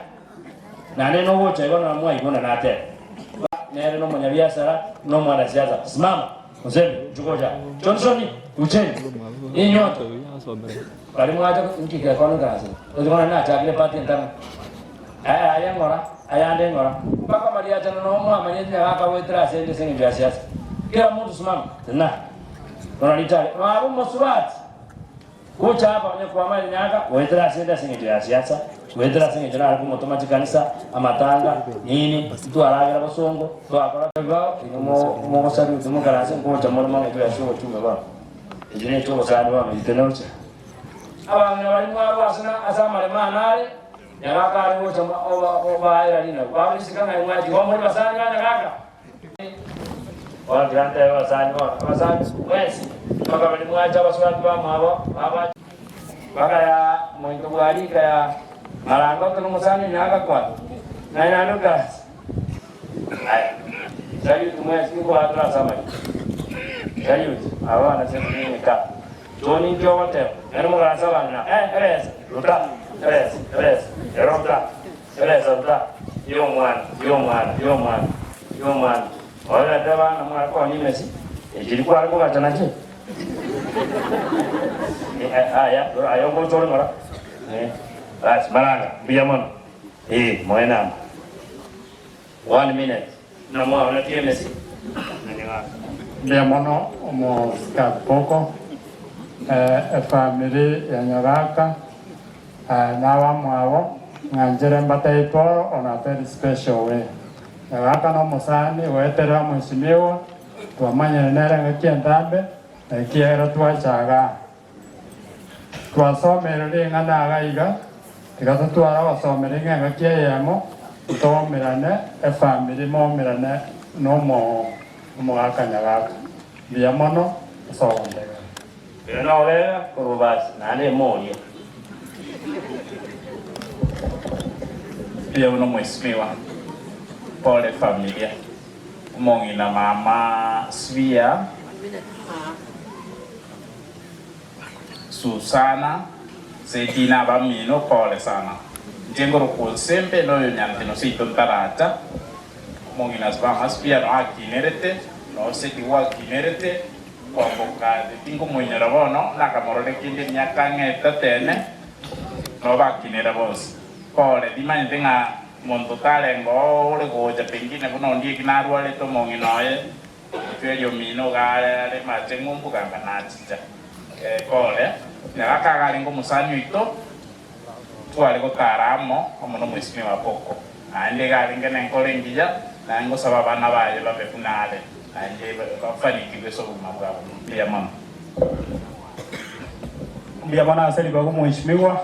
Naende nogocha igo na mwaigwa na nateba. Nere nomonyabiasara, nomwanasiasa. Simama, oseme, nchugocha. Johnson, ucheni. Inyote. Baria mwacha nki gekono ikaranse. Gose bono nachakire party entang'ani. Aya aye ng'ora, ayande ng'ora. Mpaka mariachana noo mwamanyete nyagaka goetera ase ende ase eng'encho ya siasa. Kera monto simama, tena. Bono ritari, mwaba omosubati. Gocha aba onye kwamanyete nyagaka goetera ase ende ase eng'encho ya siasa, goetera ase eng'encho nare komotoma chikanisa, amatanga, nini, ntwaragera bosongo, twakora ebibao, inwe mo mogosaluti mokaranse ngocha more mang'encho ya ase obochumbe bono. Echi nechi obosani bono, intwe nocha. Abang'ina baria mwarwa ase ase amaremo ane are, Nyagaka are gocha obaera rinagu. Bagoisika ng'a imwachire igo more basani ba Nyagaka. Bono tiga ntebe abasani bono, abasani mwensi, mpaka baria mwacha abasubati bamwabo babache. Mpaka ya omonto bwa rika ya Marangoto nomosani o Nyagaka kware, naye naende okaranse. Aya, salute mwensi nkobatora ase amariko. Salute, aba bana sente nemekano. John inki ogoteba? Naende mogaranse abang'ina, eh, ebesa, ruta, ebesa, ebesa, ero ruta, ebesa, ruta, y'omwana, y'omwana, y'omwana, y'omwana. Oyo nateba ng'a mware koonia emesi, echiri kware kogacha nachio. Eh, eh, aya, rora, aye ogocha ore ng'ora. Eh, basi, maranga, mbuya mono. Eh, moe namba. One minute. Buna mwaonetie emesi na nyegaka. Mbuya mono omosikari Poko, efamiri ya Nyagaka na abamwabo ng'a nchere mbatebi pole on a very special way. Nyagaka nomosani goetera omweshimiwa twamanyire nere engaki entambe na ekiagera twachaga. Twasomeire ring'ana iga iga, tiga totware ogosomera ing'e engaki eyemo, ntoumerane efamiri moumerane nomogaka nyagaka. Mbuya mono ase ogontegera. Oyo nobega korwa basi, naende emoria. Mbuya buna omwesimigwa. Pole familia. Omong'ina mama Svia. Susana, Sedina abamino, pole sana. Inche nkorokwa Osembe na oyo Nyantino seito ntaracha. Omong'ina ase b'amasibia noo akinerete, na Osedi gwakinerete, kwamboka tinkomoinyora bono, nakamorora ekende emiaka ang'e etato ene, noo bakinere bonsi. Pole, timanyete ng'a monto tarenge oo ore gocha pengine buna ondieki narwarete omong'ina oye, Omochweri omino iga are are mache ng'umbu ganga nachicha. Pole, nyagaka iga arenge omosani oito, tware gotara amo, amo nomoisimia wa Boko. Naende iga arenge nenkoro engiya, naye ngosaba abana baye babe buna are, naende bafanikigwe ase obogima bwabo. Mbuya mono. Mbuya mono ase ribaga omweshimiwa.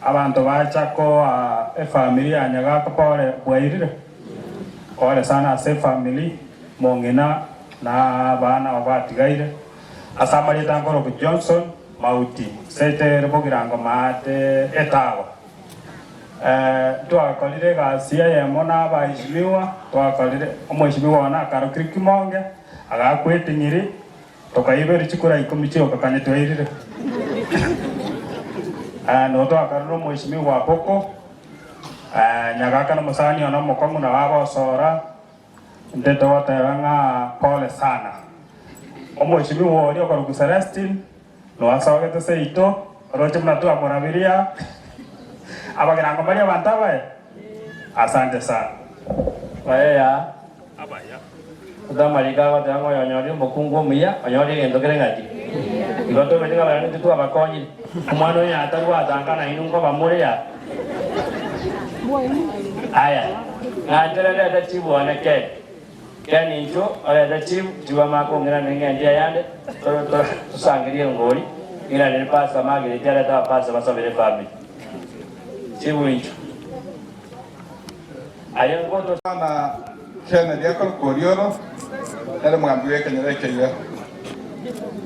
Abanto bacha koa efamiri ya Nyagaka pole bwairire? Pole sana ase efamiri, mong'ina na abana abo batigaire. Ase amarieta nkorokwa Johnson Mauti, setere bogirango maate etago. Twakorire egasi eyemo na abaeshimiwa, twakorire omweshimiwa one akarokire Kimonge, agakwa etinyiri, Tokaiberwa chikura ikomi chioka kanya twairire. Nigo twakarora omweshimiwa Boko, Nyagaka na omosani one omokong'u nabo abosora, intwe togoteba ng'a pole sana. Omweshimiwa oria okorokwa Celestine nigo asogete seito, oroche buna twamorabiria, abagirango mbaria abanto abaye? Asante sana. Baye yaa. Ase amariko agoteba ng'a oyonyorire omokungu omuya, onyorire egento kere ng'aki. Igo tobeche ng'a barabwo intwe twabakonyire. Omwana oyo atari gwatanga nainwe nkoba more aa. Aya, ng'anchere ndete chibu one Ken. Ken inchuo orete chibu, chibu amanye kong'irana eng'encho eyande, tosangerie engori, ng'iranere pastor Margaret arete abapastor basabere efamiri. Chibu inchuo. Aye ngoto. Na Kennedy akorokwa Orioro, nere omogambi bw'ekenyoro ekeyia.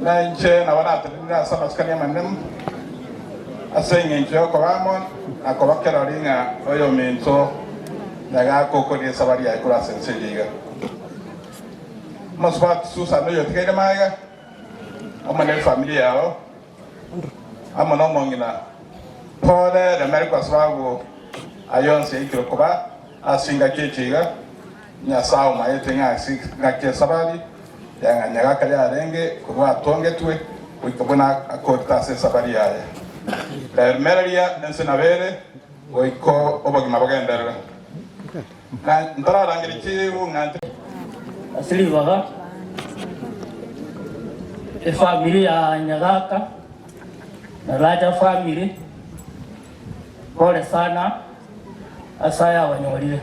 Na inche nabo natenenire ase amasikani amanene ase engencho y'okoba amo na koba kerori ng'a oyominto Nyagaka okorire esabari yaye korwa ase ense eye iga. Omosubati Susan oyotigaire magega, amo nefamiri yao, amo nomong'ina Pole remeri kwa sababu ayio onsi yaikire koba ase engaki eche iga, Nyasae omaete ng'a ase engaki esabari ya nyagaka yarenge korwa atongetwe goika buna akorete ase esabari yaye. Remereria ense nabere goika obogima bogenderere. Na ntararangeria ching'ancho. Ase ribaga efamiri ya Nyagaka na Raja family pole sana ase aya abanyorire.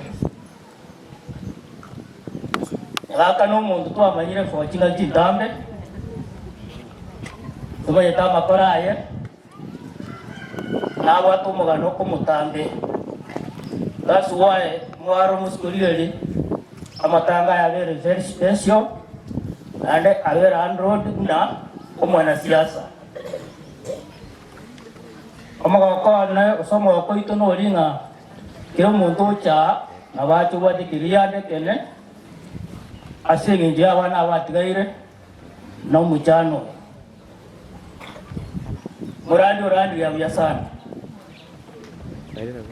Nyagaka na omonto twamanyire for chingaki chintambe, tomanyete amakora aye. Nabwate omogano omotambe. That's why mware omosiko rieri amatanga aya abere very special naende abere handled buna omwanasiasa. Omogoko one gose omogoko oito nori ng'a kera omonto ocha aa nabo ache obwate ekerianda ekene ase eng'encho y'abana aba batigaire na omochano oyo. Morandi orandirie buya sana.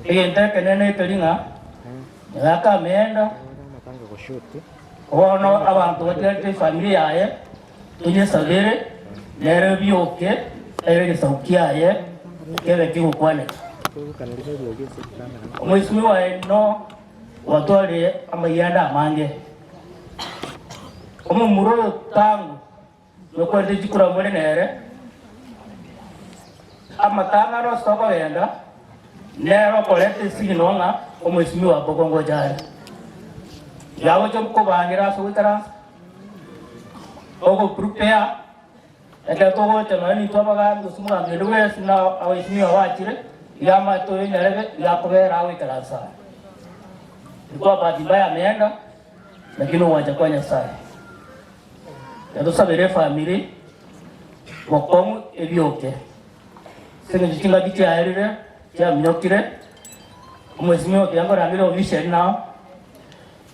Egento ekenene ekeri ng'a egaka ameenda, bono abanto batigarete efamiri yaye tonyesabere nere bioke ere egesaku kiaye kebe kegokwaneka. Omoisimia oye no gwatwarire amayianda amange. Omomura oyo tango Nokwerete chikura more nere, amatang'ana ase tokogenda, nere okoreta esigino ng'a omoisimigwa boko ngocha are. Yagocha kobangera ase ogoikaransa, ogoprepare, ekero togocha nonya nintwe abagambi gose omogambi onde bwensi buna abaisimiwa bachire, iga amato oyo nyarebe iga akobera agoikaransa aa. Ilikuwa bahati mbaya ameenda, lakini ogwancha kwa Nyasaye. Yatosabere efamiri bokong'u ebioke, ase eng'encho chingaki chiaerire chiaminyokire, omwesimigwa otiga nkorangere omission nao,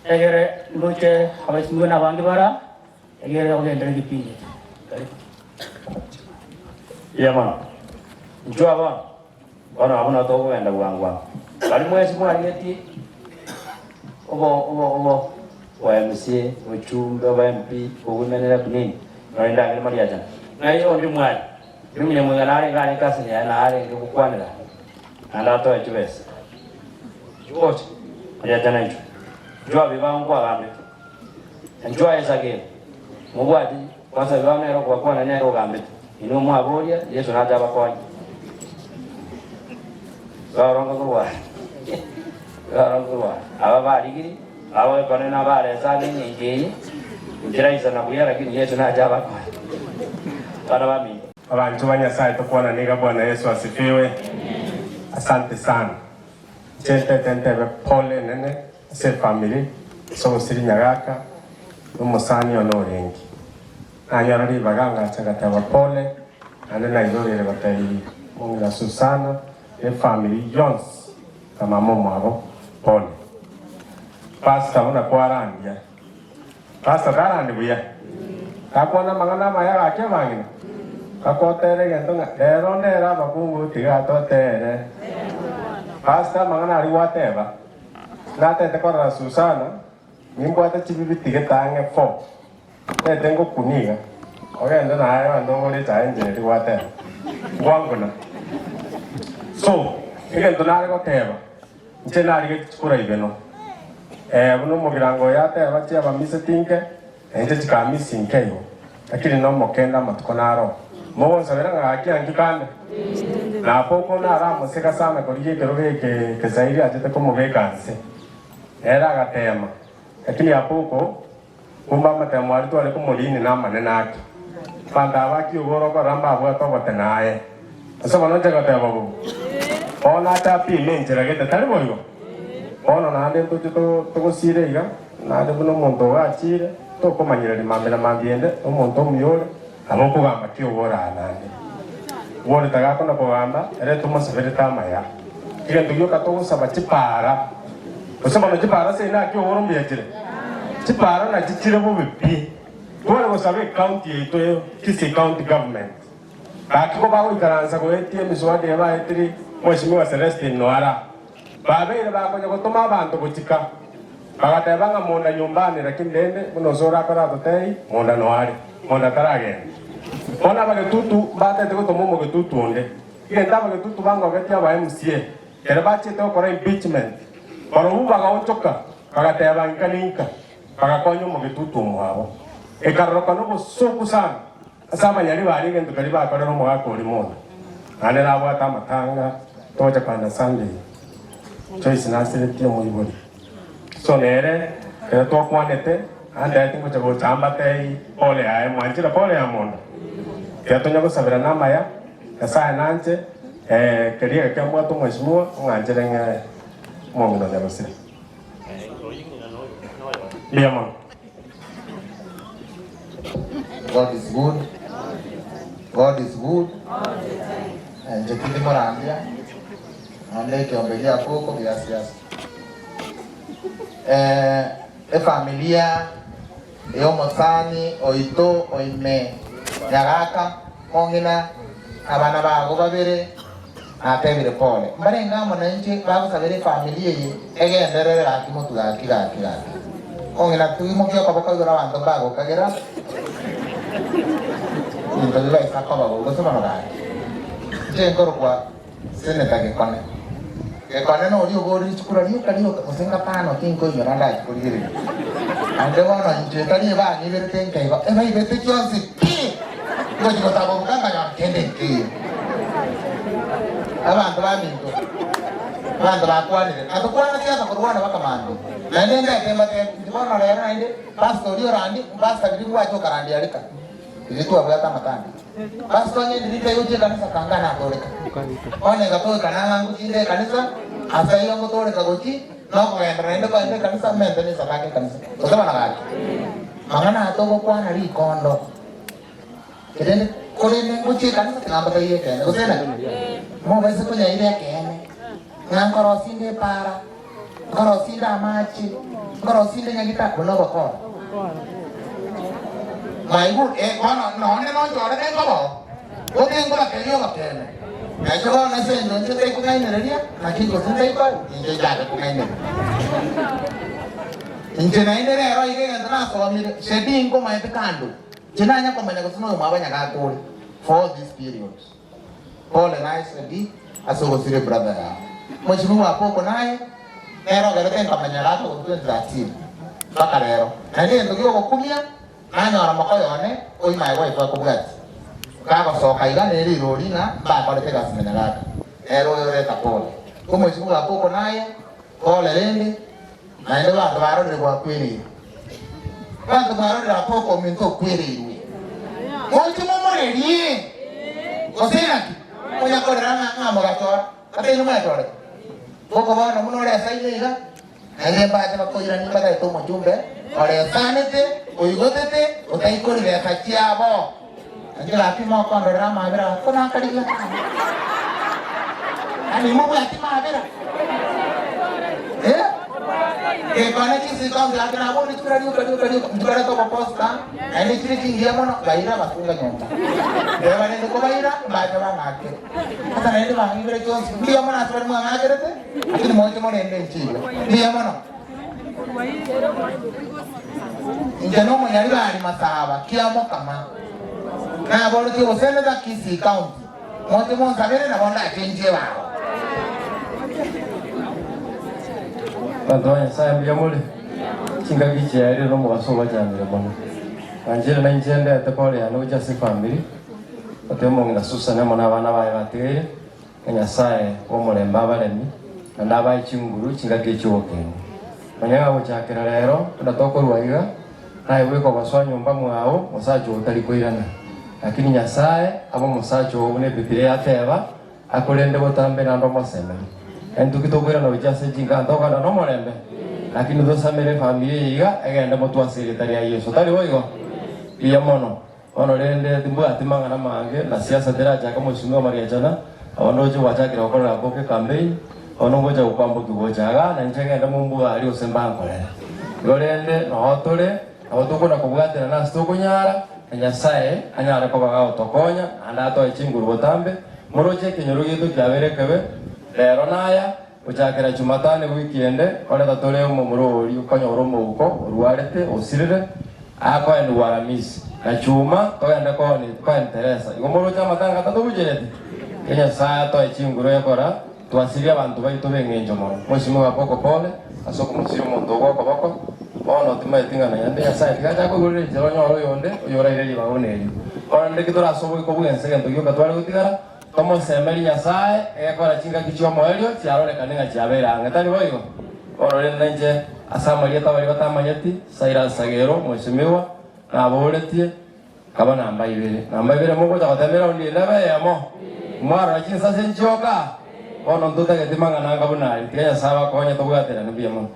egere ndoche abaesimigwa na abange bara. Egere ogenderere egepindi eke. Karibu. Mbuya mono. Inchuo bono, bono abwo nabo tokogenda bwango bwango. Baria mwensi mwarigetie obo obo obo obo MCA, ochumbe, obo MP, owomen rep nini, nonye ndagere mariachana. Ng'ai onde mwari, riria omonyamoiga narenge are cousin yaye narenge gokwanera naende atoe chibesa. Inchuo gocha, mariachana inchuo. Inchuo abwo ebango nkwagambete. Inchuo aye Sakeo, mobwati kwansa ebibago nere okobakwana nere ogambete. Inwe mwaboria, Yeso nache abakonye. Baronge korwa baronge korwa aba barigiri aba ekonene abaresa ase eng'encho eye nchiraisana buya lakini Yeso nache abakonye. Bana baminto. Abanto ba Nyasaye tokwanane iga Bwana Yesu asifiwe. Asante sana. Inche ntete ntebe pole enene ase efamiri ase ogosiria nyagaka na omosani one orenge. Nanyora ribaga ngacha ngateba pole naende nairorire gotebia omong'ina Susana na efamiri yonsi na mama omwabo pole. Pastor buna kwarandia. Pastor tarandi buya? Takwana amang'ana amaya gaki abang'ina? Gakotera egento ng'a rero ndere abakungu tiga totere. Pastor amang'ana aria gwateba, natete korora Susana nimbwate chibibi tigete ang'e four. Tete ngokuni iga, ogende naye onde ogore echae enchera eria gwateba. Ngwanguna. So, egento nare goteba, inche narigetie chikura ibeno. Eh, buna omogirango oyo ateba chiabamiseti inke, na inche chikamisi inke igo. Lakini nomokende amatuko naro. Mogonsabera ng'a gaki ankio kande? Na abwo naramoseka sana korigia ekerogo eke ekesairi achete komobeka nse. Nere agateema. Lakini abwo Kumbe amatemo aria tware komoriini namanene ake. Abanto aba akiugora okorora mbabwate ogotena aye. Ase bono inche ngoteba bobe. Bono ache apime enchera gete, tari boigo? Bono naende ntoche togosiira iga, naende buna omonto ogo achiire, tokomanyera rimambia na mambia ende, omonto omuya ore, nabo okogamba ki ogora aa naende. Bwori tagakona kogamba, ere tomosaberete amaya. Egento gioka togosaba chipaara. Gose bono chipaara ase inaki ogoro mbuya chire? Chipaara nachi chire bobe pi. Tware gosaba ecounty yaito Kisii County Government. Gaki kobagoikaransa goetia emiswada eye baetiri Mweshimiwa Celestine Noara. Babeire bakonya gotoma abanto gochika. Bagateba ng'a monda nyumbani lakini rende buna Osoro akore atotebie monda noare. Monda taragenda. Bono abagetutu mbatete gotoma omogetutu onde. Egento abagetutu bangogetie aba MCA ekero bachiete gokora impeachment barobwo bagaonchoka bagateba inka ninka bagakonya omogetutu omwabo. Ekarorokana obosoku sana ase abanyari baria egento keria bakorera omogaka oria mono. Naende nabwate amatanga togocha kogenda Sunday Joyce naseretie omoibori. So nere ekero twakwanete antebetie ngocha gocha mbatebie pole yaye mwanchire pole ya mondo. Tiga tonya gosaberana amaya Nyasaye nanche keria egeke mbwate omweshimiwa ong'anchere ng'e omong'ina o nyagosira. Mbuya mono. God is good. God is good. Inche tindi morandia, naende ekeombe giakwo gia siasa. Eh, efamilia y'omosani oito oime Nyagaka, mong'ina, abana bago babere, natebire pole. Mbarenge amo nainche bagosabera efamilia eye egenderere gaki motwe gaki gaki gaki. Mong'ina toimokia okoboko igoro abanto mbagokagera ebinto bibaisa koba bobe gose bono gaki. Inche nkorokwa Senator Gekone. Gekone noria oborire chikura rioka rioka gose ngatano tinkoinyora ndachi korigereria. Naende bono inche tari ebang'iberete nkaiba ebaibete chionsi pi! Ngochi gosaba oboka nkanyora kende nkeiyo. Abanto baminto, abanto bakwanire, na tokwana siasa korwana baka mambia. Naende ndete mbatebie inche bono rero naende pastor oria orandi, pastor riria gwacha okarandia rika, riria twabwate amatanga. Pastor onye ndiri taigochia ekanisa kanga natoreka. Onye gatoika nang'a ngochinde ekanisa, ase ayio ngotoreka gochi, nokogenda naende kogenda ekanisa, mente nesadaka ekanisa. Gose bono gaki? Mang'ana aya togokwana rikondo. Kerende korende ngochia ekanisa tiga mbatebie ekeene, gose naki? Mobaise konyaira ekeene, ng'a nkorosia inde epaara, nkorosia inde amache, nkorosia inde nyagitari, buna obokora. Mwaigure? Eh, bono nonde nonchorete nkobo, gotenkobakeria obokene. Nainche bono ase engencho inche ntaikong'ainereria, naki gose ntaikore, inche nchake kong'ainereria. Inche naende rero iga egento nasomire, Shedi nkomaete kando, inche nanya komanya gose noyomwabo nyagaka ore for all this period. Pole naye Shedi ase ogosira ebrother yao. Mheshimiwa Apoko naye nere ogerete nkamanya gaka korwa 2013 mpaka rero. Naende egento giogokumia nanyora mokoyo one oyio my wife akobwatia kagosoka iga nere rirori ng'a mbakorete egasi manya gaka. Nere oyo oreta pole. Ko Mheshimiwa Apoko naye pole rende naende abanto barorire gwakwereirwe. Abanto mwarorire Apoko ominto okwereirwe. Moche momorerie! Gose inaki monyakorera ng'a ng'a mogachora, ata inwe mwechorete? Boko bono buna ore esaine iga, naende mbache bakoiranie mbataete omochumbe oresanete, oigotete, otaikori besa chiabo. Inche gaki mokondorera amabera ako nakarigia, yaani imobwati mabera eh? Gekone chisiko gaki nabonde chikura rioka rioka rioka nchikoreta oboposta naende chire chingiya mono baira abakunga nyomba ekero barenge kobaira mbache bang'akere sasa naende bang'ibire chionsi mbuya mono ase baria mwang'akerete lakini moche morende inche iga mbuya mono. Inche nomonyaribari masaba kiamokama, naboretie oboseneta Kisii County, moche monsabere nabo ndachenchie ebango. Abanto ba Nyasae mbuya more? Chingaki chiaerire na omogaso obachandire mono. Nanchire nainche ndete pole yane gochia ase efamiri, gotebi omong'ina Susan amo na abana baye batigaire, Na Nyasae bw'omorembe abaremi, naende abae chinguru chingaki chi'obokendu. Manya ng'a gochakera rero, buna tokorua iga, naye bweka ogosoa nyomba mwao, mosacha oo otari koirana. Lakini Nyasae abe omosacha oo buna Ebibilia yateba, akorende botambe naende omosemeri. Entuki tokoirana gochia ase chinka ntokogenda nomorembe, lakini tosamere efamiri eye iga egende motwe ase erieta ria Yeso. Tari boigo? Mbuya mono. Bono rende timbwati mang'ana mange, na siasa terachake mosimi o mariachana, nabo ndoche gwachakire gokorera boka ekampeini, bono ngocha gokwambokia gocha igaa, na inche ngende mombuga aria gose mbankorere. Igo rende noo tore, nabo tokona kobwaterana ase tokonyara, na Nyasae anyare koba gagotokonya, naende atoe chinguru botambe, moroche ekenyoro giaito kiabeire ekebe, rero naya, gochakera Jumatano ewiki ende, koreta tore omomura oria okonyora omouko, orwarete, osirire, akoenigwa Aramisi, na Juma togende kooni koeni Teresa. Igo moroche amatanga tatobuchereti? Erio Nyasae atoe chinguru ekora, twasirie abanto baito b'engencho mono. Mwesimigwe Apoko pole ase okomosiria omonto ogo okoboko, bono timaeti ng'a naende Nyasae tiga ache akoigorere enchera onyore oyonde oyoraire ribaga buna erio. Bono rende ki tore ase oboiko bw'ense egento gioka tware gotigara, Tomosemerie Nyasae, egekora chingaki chi'omoerio chiarorekane ng'a chiabeire ang'e, tari boigo? Bono rende inche, ase amarieta baria batamanyeti, Silas Sagero, mwesimigwa, naboretie, nkaba namba ibere. Namba ibere mogocha gotema eraundi ende ebe eyemo? Mwarora chinsase nchioka? Bono ntotageti mang'ana anga buna aria. Tiga Nyasae abakonye tobwaterane buya mono.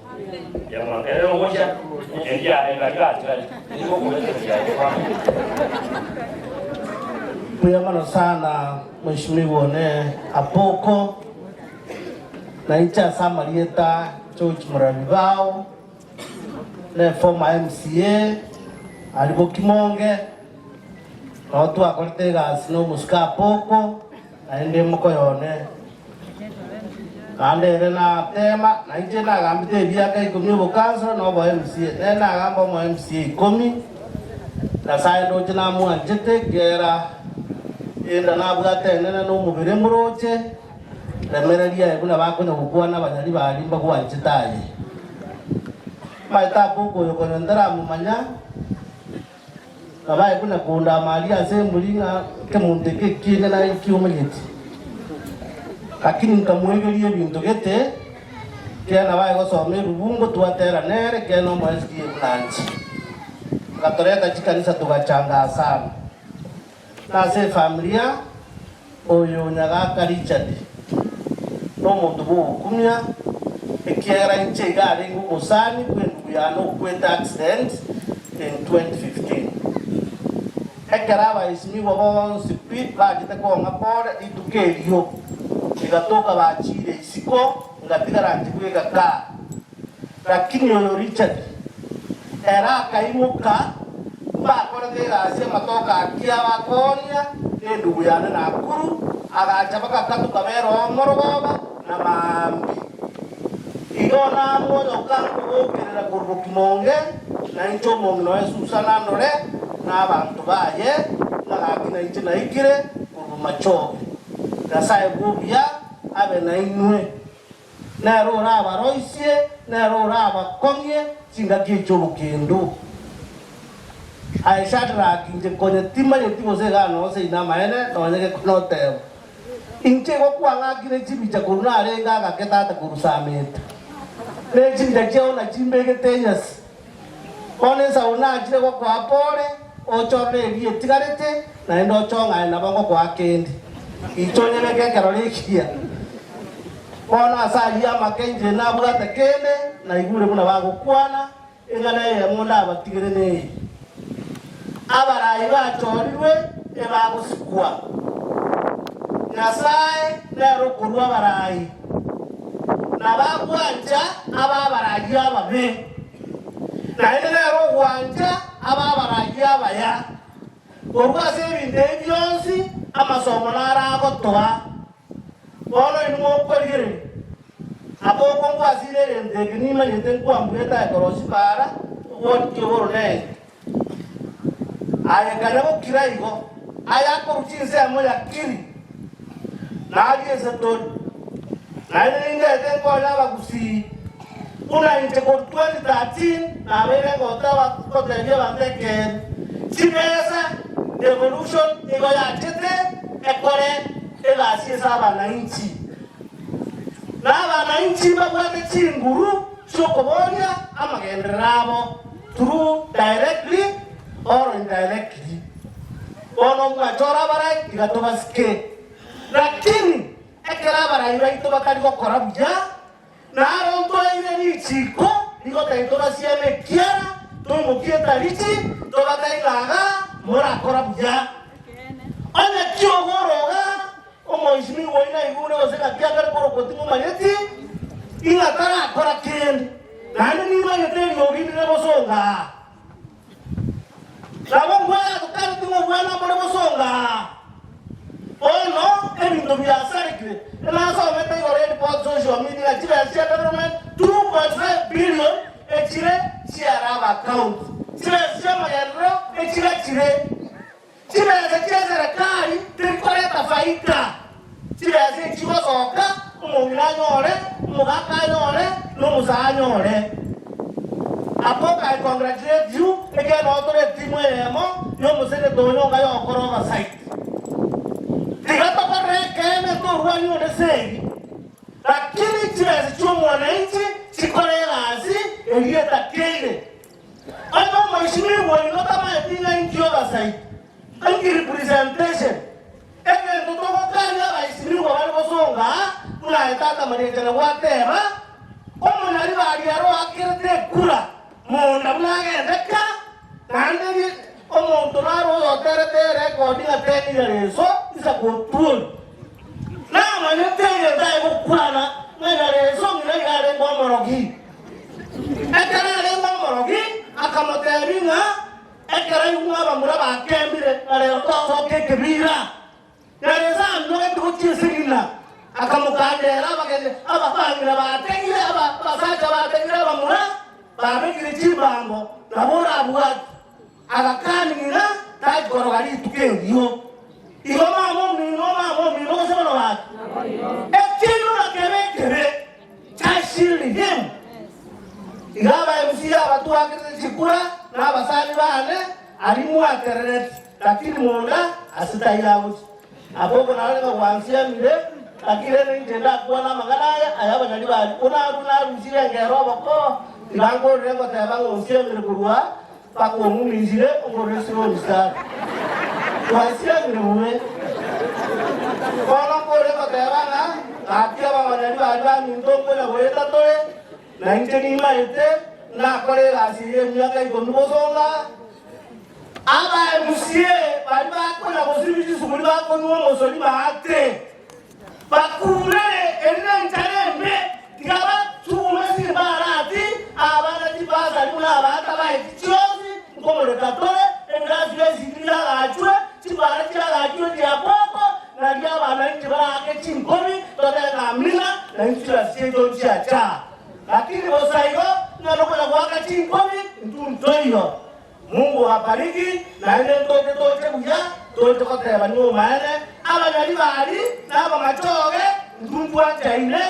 Mbuya mono sana Mheshimiwa one Apoko, na inche ase amarieta George Murabi Bao, ne former MCA aria Bokimonge, nabo twakorete egasi na omosike Apoko, naende mokoyo one. Naende ere natema, na inche nagambete ebiaka ikomi obokansoro na obo MCA, nere nagamba omo MCA ikomi, Nyasae ndoche namwanchete, ekiagera enda nabwate enene na omobere moroche, remereria aye buna bakonya gokwana abanyari baria mbagwanchete aye. Maete Abuku oyo konya ntaramomanya, Nabae buna kondama aria ase embori ng'a kemonto eke ekiene naye kiomanyeti. Lakini nkamwegeria ebinto gete, ekiagera nabae gosoma ebibungo twatera nere, ekiagera nomo SDA buna inche. Agatoreta chikanisa togachanga sana. Na ase efamilia, oyo Nyagaka Richard nomonto bw'ogokumia, ekiagera inche iga arenge omosani bw'endugu yane okwete accident in 2015. Ekero abaesimigwa bonsi pi bachete kong'a pore rituko erio, rigatoka bachiire isiko, ngatigara inche bweka kaa. Lakini oyo Richard ere akaimoka. Mbakorete egasi amatoke akia bakoonia, na endugu yane Nakuru, agacha bagakatuka bera omorogoba na maambia. Igo namwoyoka nkogokerera korwa kimonge, na inche omong'ina oye Susana andore, na abanto baye, ng'a gaki nainche naikire korwa machoge. Nyasae bw'obuya abe nainwe. Nere orabaroisie, nere orabakong'ie chingaki echi'obokendu. Aye Shadraki, inche konya timanyeti gose iga nonsi ine amaene, nonya gekonoteba. Inche igo kwang'akire chibicha korwa narenge agake tata korwa Sameta, ne chibicha chiao nachimbegete enyasi. Bono Esau nachire gokoa pore, ochorore eria etigarete, naende ochong'ane nabo ngokoa kende. Inche onyebeke ekerore ekiya. Bono ase ayio amake inche nabwate kende, naigure buna bagokwana, Eng'ana eyemo ndabatigere neye, Abarai bachorirwe ebagosikwa. Nyasae nere okorua abarai, na bagwancha abe abarai ababe, naende nere ogwancha abe abarai abaya. Korwa ase ebinto ebi bionsi amasomo naro agotoa. Bono inwe mokorigereria, abwo ngwasire egento eke nimanyete nkwambuete aye korosia bara, ogwatikia igoro nere. Aye kanya gokira igo, aye akorwa chinsemo ya Kiri, na aria ense tori. Naende nindete nkonye abagusii, buna inche korwa 2013 nabeire ngoteba ngotebia abanto ekeene, chibesa, devolution igo yachete ekore egasi ase abananchi. Na abananchi mbabwate chinguru chiokoboria amagenderero abo through directly or indirectly. Bono mwachora abarai tiga tobasike. Lakini ekero abarai baito batari gokora buya, naro ntoire richiko rigotari tobasieme ekiara toimokie etarichi tobatai ng'a iga morakora buya. Onye kiogoro iga Omoisimigwa oino aigure gose ng'aki akare korokwa timomanyeti, ing'a tarakora kende, naende nimanyete eriogi rire bosongo aa. Nabo ngwayatokaneti ng'a obwana mbore bosongo aa. Bono ebinto biasarekire, nasomete igoro y'eripoti social media ng'a chibesa chia development 2.5 billion echire chiaraba account, chibesa chi'amagenderero echigachire. Chibesa chia serikali terikoreta faida, chibesa echi chigosoka omong'ina anyore, omogaka anyore, na omosae anyore. Abwo I congratulate you ekiagera nabo tore etimu eyemo ya omosenetor oyo onga yogokora oversight. Tiga tokorere ekeene torwanie onde segi, lakini chibesa chia omwananchi chikore egasi eria etakeire. Onye omoisimigwa oino tamanyeti ng'a inki oversight, inki representation, egento togokania abaisimigwa bare gosonga aa, buna aye tata Mariachana gwateba, omonyaribari ere oakerete ekura monda buna agende ka, naende ri omonto naro oyoterete erekodi ng'a teniga reso isa gotwori. Namanyete egento aye gokwana ng'a Nyareso ng'ina iga arenge omorogi. Ekero arenge omorogi, akamoteebia ng'a ekero aigwa abamura bakembire na rero tosoka ekebira, Nyareso amiogetie gochia ase ng'ina, akamokandera abageni abang'ina bategire abasacha bategire abamura babekire chimbambo, nabo orabwate. Agakania ng'ina tari koroga rituko erio. Igo mama omino, mama omino gose bono gaki. Ekiina orakebe ekebe, just shield him. Iga aba MC abatwakerete chikura na abasani bane aria mwaterereti lakini monda ase taiyo agochia. Abwo nare ngagwansiamire, lakini rende inche ndakwane amang'ana aya aya abanyari baria. Buna arue narusire engero oboko, tibankorire ngoteba ng'a onsiamire korwa mpaka ong'umisire ongorere esironi sare. Gwansiamire bobe. Bono nkore ngoteba ng'a gaki abamanyari baria baminto nkonya goeta tore, na inche nimaete nakora egasi eye emiaka ikomi bosonga. Abaemusie baria bakonya gosibia chisuguri bakonywa omosori maate, bakuurere eri nenchara embe, tiga batugume chimbarati, abana chibasari buna abaata baeti chionsi, nkomoreka tore. Ebirasi bia esiti biagachwe, chibara chiagachwe chiaboko, nario abananchi baraake chinkobi, totebe ng'a amina, na intwe chibesa chiaito nchiacha. Lakini bosa igo, ng'a nokonya goaka chinkobi, intwe ntoiyo. Mungu abariki, naende ntoche toche buya, toche goteba nigomaene, abanyaribari na abamachoge, intwe ntwanchaine,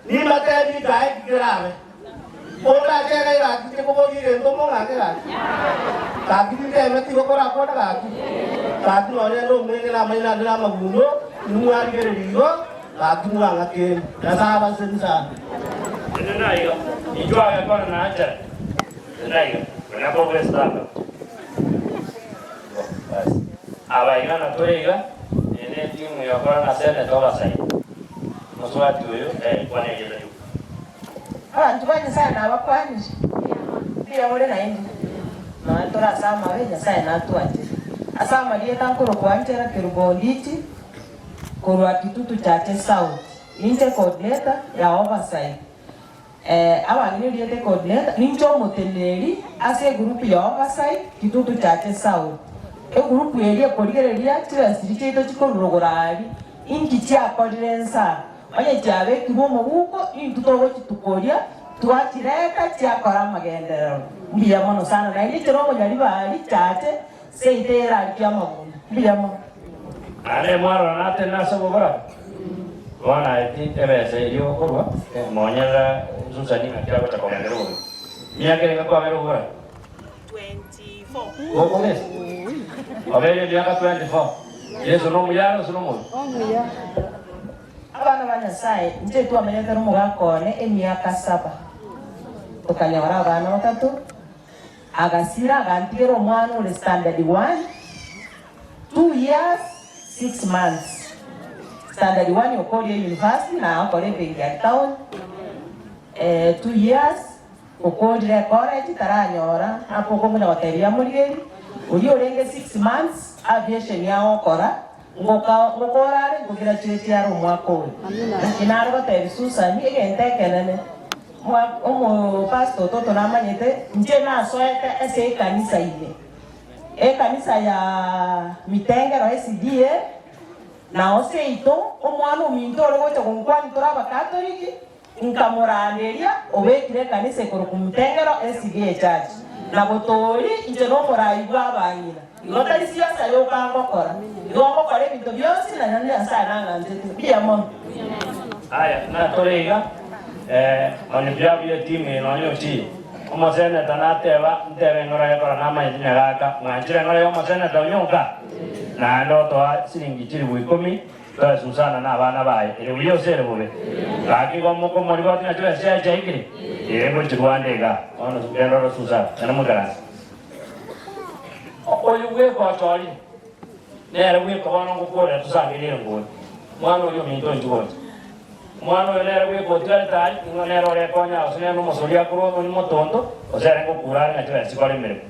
nimbatebi nkae ki kerabe. Ondache iga egaki inche koboria egento omong'ake gaki. Gaki ninteme tigo korakwane gaki. Gaki nonya inde omwenge na amaino ande na amagundo, inwe mwarigereria igo, gaki mwang'akeni. Nyasae abasesenie sana. Tenena iga, inchuo agekwana na Angela. Tenena iga, konya kobua esitaka. Basi. Aba iga na tore iga, eye ne etimu yokora na Seneta obasaini. Mosubati oyo, eh, kwana erieta rioka. Abanto ba Nyasae nabakwanire, Mbuya more naende, nonya tore ase amabe, Nyasae natwanchere. Ase amarieta nkorokwa Angela Kerubo Onditi, korwa Kitutu Chache South. Ninche coordinator ya oversight. Abang'ina erieta ecoordinator, ninche omoteneneri ase egroup ya oversight Kitutu Chache South. Egroup eria ekorigereria chibesa chiaito chikorurogora aria, inki chiakorire ensaa. Onye chiabekirwe omoguko, intwe togochitukoria, twachireta chiakora amagenderero. Mbuya mono sana. Naende inche nomonyaribari chache seito eyerarikie amabundu. Mbuya mono. Naende mwarora natenena ase obobora, bono aye ti ebesa eria okorua, monyerera Susani ng'aki agocha kogenderera obogima. Emiaka enga kwabeire obobora? Gokobesa? Obeire emiaka 24. Yeso nomuya are gose nomobe? Abana ba Nyasae, inche twamenyete nomogaka one emiaka saba, tokanyora abana batato, agasira agantigera omwana ore standard one, 2 years 6 months. Standard one okoria university na agokora ebenki ya town, 2 years Okoorire ecollege taranyora ase okomonya gotebia amorigeri oria orenge 6 months aviation agokora ngokora are ngograduate are omwaka oyo. Naki nare gotebi Susan egento ekenene omopastor ototo namanyete inche nasoete ase ekanisa ime ekanisa ya Mitengero SDA nao seito omwana ominto ore gocha gonkwani tore abakatoliki Nkamoranderia, obekire ekanisa ekorokwa Mutengero SDA Church, na botoori inche nomorai bw'abang'ina. Igo tari siasa yoka ngokora, igo ngokora ebinto bionsi na Nyasae nang'anchete. Mbuya mono. Aya, natore iga, eh, onye biabu y'etimu eye nonya ochire. Omoseneta nateba, ntebe eng'ora gekora namanyete nyagaka, mwanchire eng'ora y'omoseneta onyonka? Naende otoa siringi chilifu ikomi, Toe Susana na abana baye, ere buya gose ere bobe? Gaki igo mokomorigoti ng'a chibesa chiaye chiaikire? Ee, ngochirwande iga. Bono genda ore Susana, genda moikaranse. Oyo bweka ochorire, nere bweka bono ngokorera tosangererie engori. Mwana oyio ominto inchuo gocha. Omwana oyo nere bweka otigarete aria, nigo nere orekonya gose nere nomosori akorwa onye motonto, gose ere ngokura are ng'a chibesa chikore emeremo.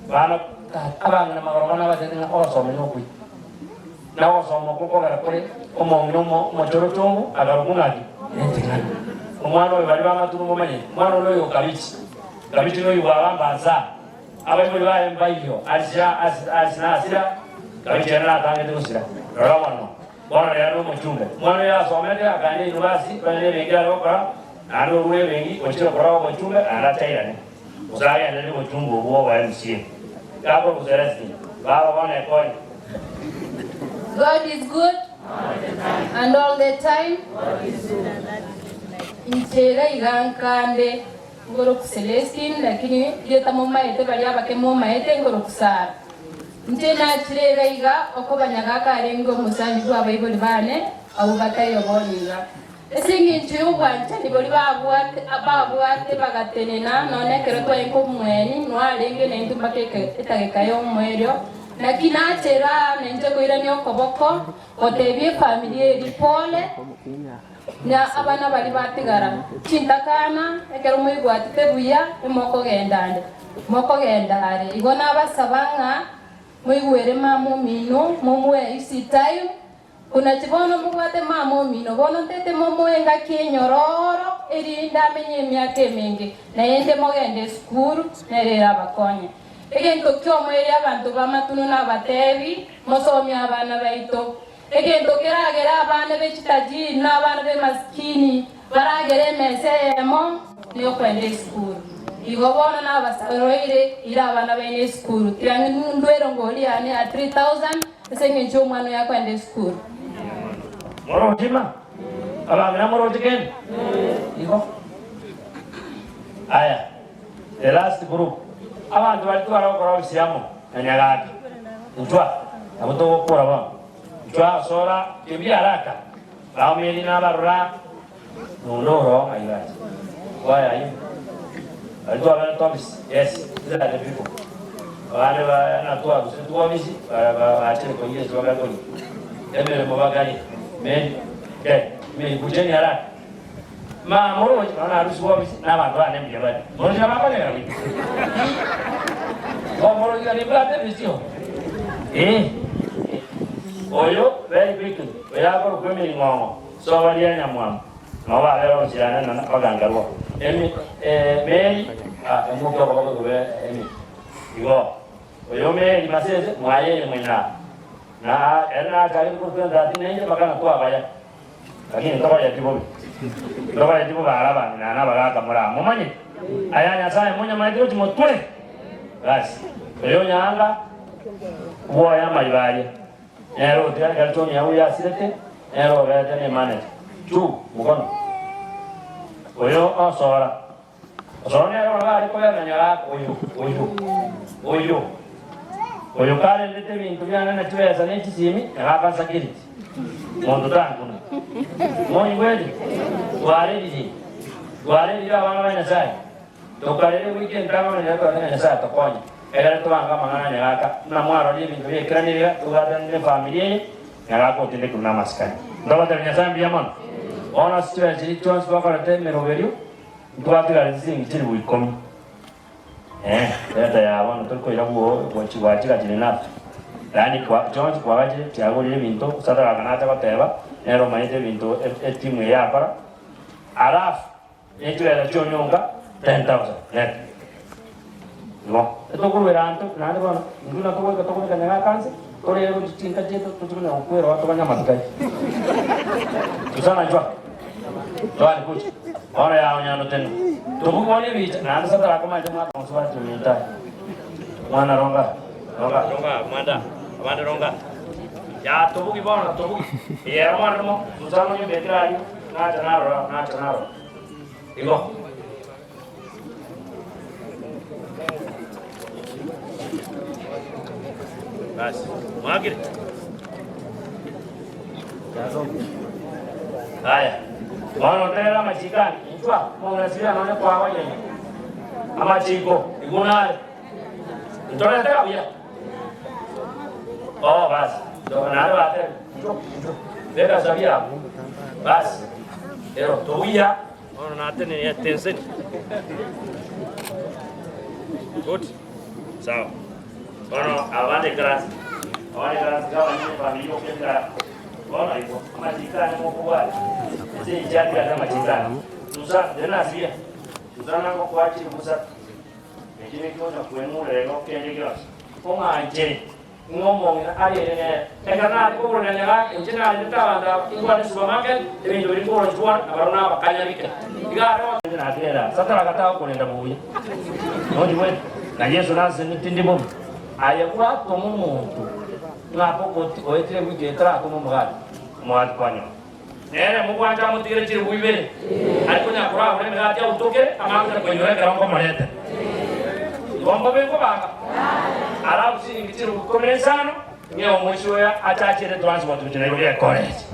Bana, abang'ina magoro bono abatebete ng'a ogosoma nokuya. Na ogosoma okwo nkogera kore omong'ina omochorochongo akarokwa ng'aki? Enting'ana. Omwana oyo baria b'amatuko momanyete, omwana one oyo Kabichi. Kabichi noyo bwabamba nsa, abaibori baye mbaiyo, asira asira asira, Kabichi ere natangete gosira. Rora bono, bono rero nomochumbe. Omwana oyo asomete akaenda university, onye nebenki are gokora, naende orure ebenki, ochire gokora obochumbe, naende achairane. Gose agenderere obochumbe obwo oba MCA. Gakorwa Celestine, baba bono ekonye. God is good and all the time. Inche iga iga nkande ngoroku Celestine lakini rieta momaete baria abake momaete ngoroku Sarah. Inche nachire iga iga okoba nyagaka arenge omosani bwa abaibori bane abwo bataiyo bono iga. Ase engencho y'obwanchani boria babwate, babwate bagatenena nonya ekero twarenge omweni, nwarenge naintwe mpaka etageka y'omoerio. Naki nachera aa nainche koirania okoboko, gotebia efamiri eria pole, na abana baria batigara chintakana, ekero moigwatete buya, imokogenda ande, mokogenda are. Igo nabasaba ng'a moigwere mama omino, momoe easy time, Buna bono mobwate mama omino, bono ntete momoe engaki enyororo, erinde amenye emiaka emenge, naende mogende esukuru, nere erabakonye. Egento ki'omoerio abanto b'amatunu nabatebi, Mosomie abana baito. Egento keragere abana be chitajiri na abana b'emasikini baragere emesa eyemo neyokwenda esukuru. Igo bono nabasaroire ira abana baino esukuru. Tiga ndue erongori yane ya 3000 ase engencho y'omwana oyo akwenda esukuru. Moroche ma? Abang'ina moroche kende? Igo. Aya, the last group. Abanto baria tware gokora ofisi amo na Nyagaka, intwa nabo togokora bono. Intwa osora kebia haraka, baumeri nabarora nonde oroo ng'ai bache. Why are you? Baria twaberete ofisi, yes, these are the people. Abande ba natwarusetwe ofisi, ba- ba- bachire koiga ase bakare koria. Emeremo bakare, meri, okay, meri kucheni haraka. Ma moroche nonya narusigwe obisi na abanto bane mbuya bare. Moroche nabo akonyegera goika. Bo moroche ng'a nimbwate ebisio. Eh. Oyo very quickly, oyo akorokwa emiring'ong'o, soba ria nyamwamu, nabo babere obosirane na bagangarwa. Emi eh Mary, ah omokia okoboko kobe emi. Igo. Oyo Mary masese mwaye mwina. Na ere nachagete korokwa endati nainche mpaka nakwa abaya. Lakini ntokoreti bobe, ntokoreti bobe ara abang'ina na abagaaka more amo. Momanyete aya Nyasae monyamaete gochia motwe. Basi, oyo onyaanga bwoye amariba aria, nere otiga ekero Tony agwo asirete, nere obete ne manager. Juu mokono. Oyo osora. Osora nere bono gare kobera nyaraka oyo, oyo, oyo. Oyo karendete ebinto biane na chibesa ne chisimi, nyaraka nsakiriti. Monto tankuna. Moigwete? Twarerire. Twarerire abana ba Nyasaye. Tokarere goika entang'ano nere torore ng'a Nyasaye atokonye. Ekero tobange amang'ana nyaraka, buna mwarorire ebinto biaikeranirie iga, tobwatanire nefamiri eye, nyaraka otindekirwe namasikani. Ntogotebi Nyasaye mbuya mono. Bono ase chibesa chiria chionsi twakorete emeroberio, Ntwatigare chisiringi chilifu ikomi. Eh, leta ya bono tori koira bwo gochi gwachigachire enough. Yaani kwa chionsi kwagachire chiagorire ebinto Sadaraka nacha goteba nere omanyete ebinto e- etimu eye yakora. Alafu ne chibesa chionyonka 10,000 leta. Igo etokoruera anto naende bono intwe na togoika tokobeka nyagaka nse torere gochi chinka chiaito tochi konya gokwera oo toganye amatuko aye. Susana nchwa. Twari kucha. Bono yago nyando tena. Tobugwa nebicha naende Satani akomaete mwaka mosubati ominto aye. Mwana ronga. Ronga. Ronga mwanda. Abande ronga. Ya tobugi bono tobugi. Yera mwana mo. Susana onyumbekire aria. Nacha narora nacha narora. Igo. Basi. Mwakire. Haya. Bono nterere amachiko ane. Inchwa, mong'ina nonye kwagonyenya. Amachiko, iguna are. Ntorete buya. Oh, basi. Nare batebe. Inchwa, inchwa. Beka sabia. Basi. Ero, tobuya. Bono natenenia tenseni. Good. Sawa. Bono abande class. Abande class gabanyene familia okendera. Bono igo amachiko ane mokobwata. Ase enchati ase amachiko ane. Susa, denasiria. Susana ngokwachire busa. Eki nekiocha kwenurera igo kende gionsi. Ong'anchere. Ng'a omong'ina arere nere. Ekero nare kogorera nyagaka, inche narendete abanto aba, inkwane supermarket, ebinto biria nkogora chigwana, na barabwo nabakanyabike. Iga are goteba. Inche natigere aa, Satani agataka korenda buya. Nonigwete? Na Yeso nansemi tindi bobe. Aye gwatoma omonto ng'a akogoti oetire ewiki eye taratoma omogati, omogati kwanyora. Nere mogwancha amotigere chilifu ibere, aria konya koragora emegati agutokere, amagote koinyora ekero nkomoreta. Igo mbobe nkobanga? Alafu siringi chilifu ikomi na isano, ng'ee omoisia oyo achachere transport gochia Nairobi ekoreche.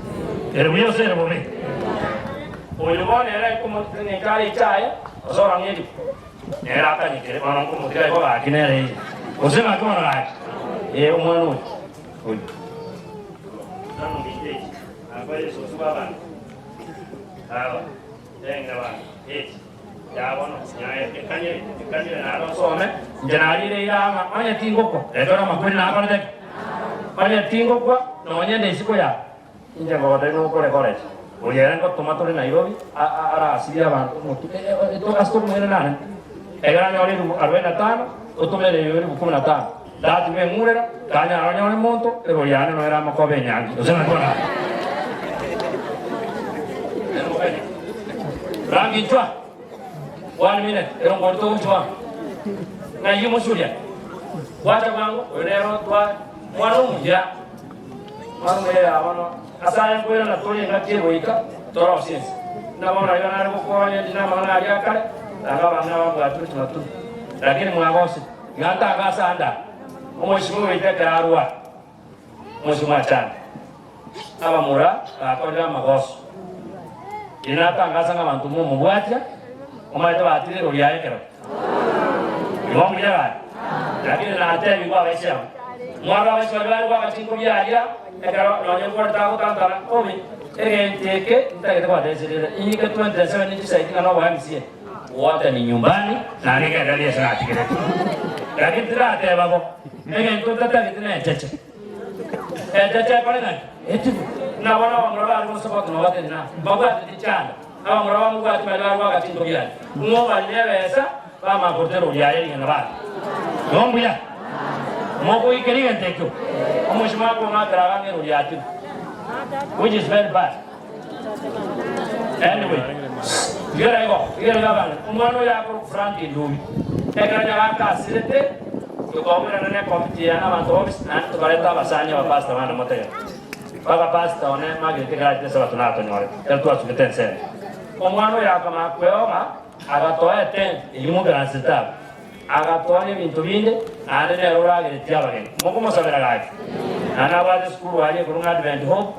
Ere buya gose ere bobe? Oyo bono ere nkomotenenka are echaye, gose orang'e elifu, nere akanyekere, bono nkomotiga igo gaki nere eye. Gose ng'aki bono gaki? Ee, omwana oyo, oyo. Nano minto echi. Inche narire eira ng'a onye tingokwa, ekero amakweri nakorete ki? Onye tingokwa, nonye nde isiko ya inche ngogotebia ng'a okore college. Oria ere ngotoma tore Nairobi arasirie abanto omotwe ase tokomwene nare. Ekero anyore elifu arobaini na tano. Otomere eyo elifu kumi na tano. Ndatiga eng'urera, tanyara onyore monto, erori yane noyo ere amakoba enyangi. Gose naki bono aya? Rangi inchwa. One minute, erongori togochwa. Ng'ai omosuria? Gwacha bwango, oyo nero twa mwana omuya. Mwana omuya ya bono. Ase aya nkoirana tore engaki egoika, torosie ense. Buna bono aiga nare gokonya indi namang'ana aria akare, nanga abang'ina bambwatire chimatunu. Lakini mwagosire, iga ntange ase ande aa, omoisimwa oito ekero arware, omoisimwa achande. Abamura bakorire amagoso. Ere natangasa ng'a abanto momobwatia, omanyete batire erori yaye ekero. Igo mbuya gaki. Lakini natebigwe abaisia abwo. Mwarora abaisia baria bare goaka chinkobi aria, ekero nonye nkwarete agotantana, obe, egento eke ntagete gwateserera, inyike 27 nchisaidi ng'a noboa MCA. Wote ni nyumbani, naende ngendererie ase natigerete. Lakini tirateba bo, egento ntatagete necheche. Echeche ekore ng'aki? Etigwe. Buna bono abamura bare gosupport nobatebie na mbabwate tichanda. Abamura bamobwati baria bare goaka chinkobi aria. Ng'o bari nebesa bamanya korutera oria aye ring'ana bari. Igo mbuya? Mogoikeria egento ekio? Omochie mwakong'akera abang'e erori atigwe. Which is very bad. Anyway, tigera igo, tigera igo abang'ina. Omwana oyo akorokwa Frank Ndubi. Ekero Nyagaka asirete, tokaomerana ne committee yane abanto bonsi, naende tokareta abasani abapastor bande motegere. Mpaka pastor one Margaret ekero achete esabato natonyorete, ekero twasugete ensemo. Omwana oyo akamanya kweoga, agatoa etent eyio mokeransete abwo. Agatoa nebinto binde, naende nere orageretie abageni. Mokomosabera gaki. Naende nabwate esukuru aria ekorwa ng'a Advent Hope,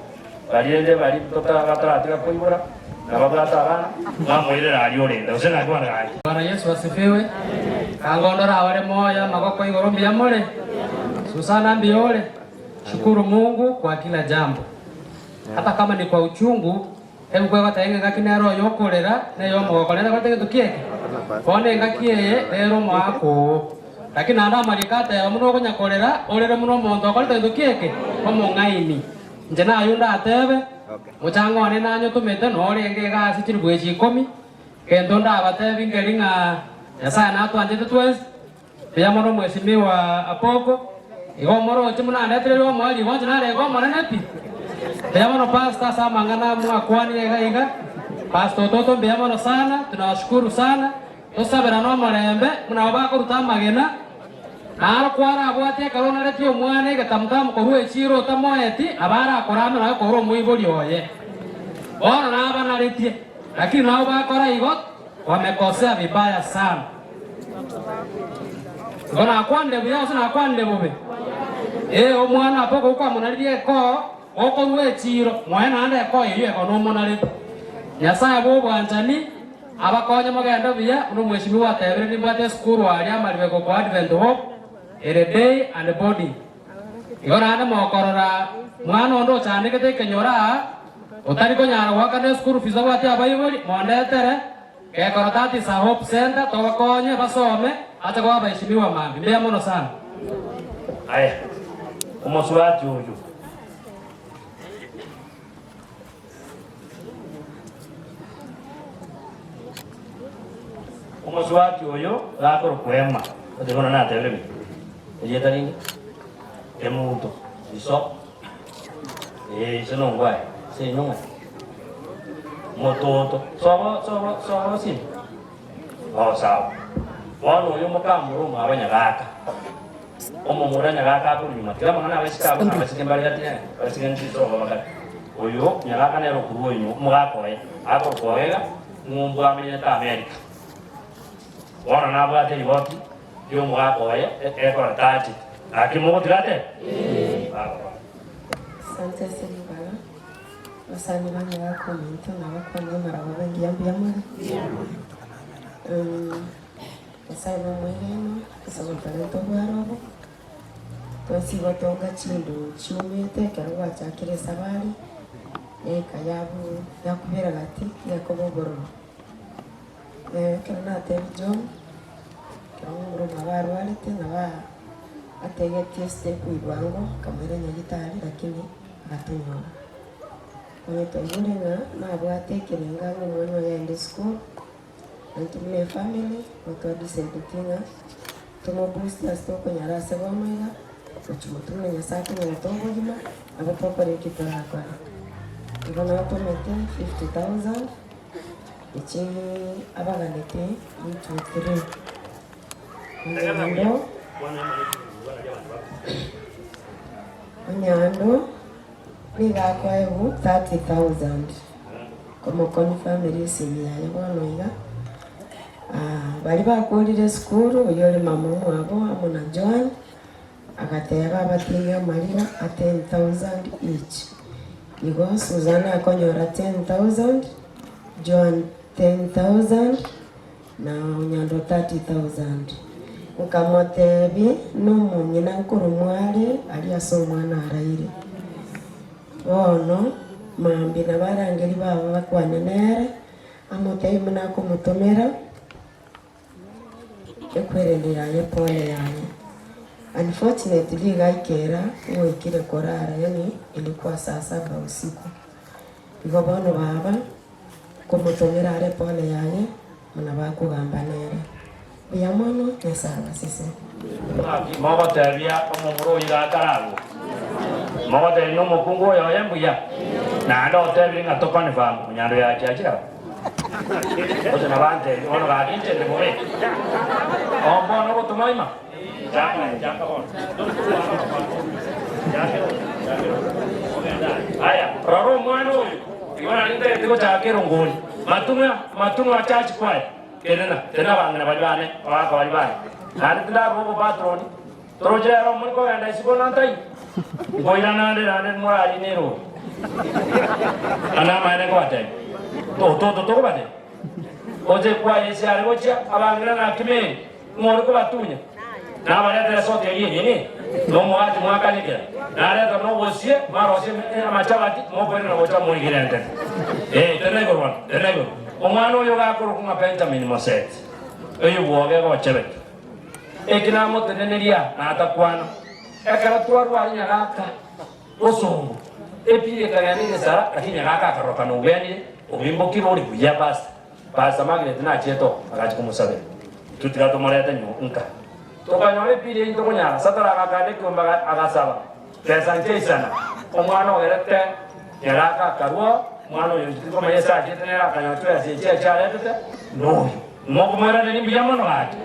Baria ende baria bataratiga koibora, na babwate abana, mwamoirera aria orende, gose naki bono gaki. Bwana Yesu asifiwe. Kangondora abare moyo amagoko igoro mbuya more? Susana mbuya ore? Shukuru Mungu kwa kila jambo. Hata kama ni kwa uchungu, ebuku egoteba ng'a engaki nere oyo okorera na ey'omogoko nere ekorete gento ki eke? Bono engaki eye nere omoaka oo. Lakini naende amariko ateba buna okonya korera, orere buna omonto okorete gento ki eke? Omong'aini. Inche naye ndatebe, Mochango one nanyotomete norenge iga ase chilifu echi ikomi, gento ndabatebi nkeri ng'a Nyasae natwanchete twensi, mbuya mono Mheshimiwa Apoko, igo omoroche buna andetereria omoerio igo inche narenge omonene pi. Mbuya mono Pastor ase amang'ana mwakwanire iga iga, Pastor Ototo mbuya mono sana, tunashukuru sana, Tosaberane omorembe buna abwo bakoruta amagena, naro kwarabwate ekero onaretie omwana egetamutamu korwa echiiro otamoeti, nabo arakorame naye korwa omoibori oye. Bono nabanaretie, lakini nabo bakora igo, wamekosea vibaya sana. Igo nakwanire buya gose nakwanire bobe? Ee, omwana abe okobua kwamonaririe ekoo, okorua echiiro, moe naende ekoo eyio eko nomonarete. Nyasae bw'obwanchani Abakonye mogende buya, buna omweshimiwa atebire, nimbwate esukuru aria amaribeko kwa Advent Hope ere day and boarding. Igo naende mokorora mwana onde ochandegete ekenyoro aa, otari konyara goakana eschool fees abwate abaibori, mondetere, gekoro that is a Hope Centre, tobakonye basome, bache koba abaeshimiwa mambia. Mbuya mono sana. Aye, omosubati oyo. Omosubati oyo gakorokwa Emma, gose bono natebire buya erieta rinde, Kemunto, iso, ee iso nongwae, ase inwe ng'ai? Mototo, sobo sobo sobo simi? Oh sawa. Bono oyo mokamura omwabo nyagaka, Omomura nyagaka akorwa nyuma, tiga amang'ana abaiseke abwo na abasike mbare gati yaye, abasike nchisogo bakare. Oyo nyagaka nere okorwa oyo nyuma, omogaka oye, akorokwa Ogega, ng'umbu amenyete Amerika. Bono nabwate eriboti ri'omogaka oye ekora tachete. Gaki mogotiga ate? Bagokora. Asante ase ribaga. Abasani ba nyagaka ominto nabakwanie amarogoba engiya mbuya more? Nyasae nomwegenwa ase ogotorenta obware obo, twensi igo tonga chindu chiumete ekero gwachakire esabari, eka yabu yakubera gati gekoba obororo. Ekero natebia John, ekero momura omwabo arwarete nabo ategetie estep bwango akamoira nyagitari lakini agatonyora. Onye twaigure ng'a nabwate ekerengo ang'e omwana oye aende esukuru, Intwe buna efamiri nigo twa decideti ng'a. Tomo boost ase tokonyara ase bono iga, gochia motwe buna Nyasae atonyerete obogima, nabo tokora eki torakore. Igo natomete 50,000, echi abaganete intwe three. Onyando, Onyando nigo akoegwa 30,000 komoconfirmera esimi yaye bono iga. Baria bakorire esukuru, oyio ore mama omwabo amo na Joan, agateba abatinge amariga a 10,000 each. Igo Suzana akonyora 10,000, Joan 10,000 na Onyando 30,000. Nkamotebia, Nomong'ina nkoromwa are aria ase omwana araire. Bono mambia nabarangeria baba bakwane nere, Amotebie buna akomotomera ekwerende yaye pole yaye. Unfortunately iga aikera ngoikire korara yaani ilikuwa saa saba usiku. Igo bono baba nkomotomera are pole yaye buna bakogamba nere. Mbuya mono Nyasae abasese. Mogotebia omomura oyio gakaragwe, mogotebia nomokungu oyo oye mbuya, naende otebire ng'a tokonfirm onyando yachiachire abwo. Gose nabantebie bono gaki inche ndi bobe. Oo mbono ogotoma ima? Chaka aye, chaka bono. Aya, rora omwana oyo, igo nari ntagete gochaka erongori. Matunwa, matunwa church choir. Tenena, tenena abang'ina baria bane, abagaaka baria bane, naende tindarua obopatroni. Toroche rero more kogenda isiko na ntai? Nkoirana nde naende morarine erori. Na namaene nkobatebia, Ototo tokobatebia, oche kwaye ase are gochia, abang'ina naki meri, ng'o ore kobatunya? Nabaretera esoti eria enyene, na omogati mwakanyekera, nareta nobosie, mwarosia amachabati, mokoirana gocha moigire entete. Ee, tenena igoro bono, tenena igoro. Omwana oyo gakorokwa ng'a Benjamin Moseti, oyo bwoge gochebeti. Eki namoteneneria natakwana, ekero twarware nyagaka bosongo, epira ekagenda egesara, lakini nyagaka akarorokana obuyanire, obimbokire ore buya pastor. Pastor Margaret nachiete oo, agachia komosabera. Intwe tiga tomorete nyuma nka. Tokanyora epira eyio tokonyara, Satara agakanda ekiombe agasaba, Besa nchaisana. Omwana ogerete nyaraka akarua oo, omwana oyo inche tikomanya ase achiete nere akanyora chibesa echi achiaretete, noyo. Mokomoiraneria mbuya mono gaki.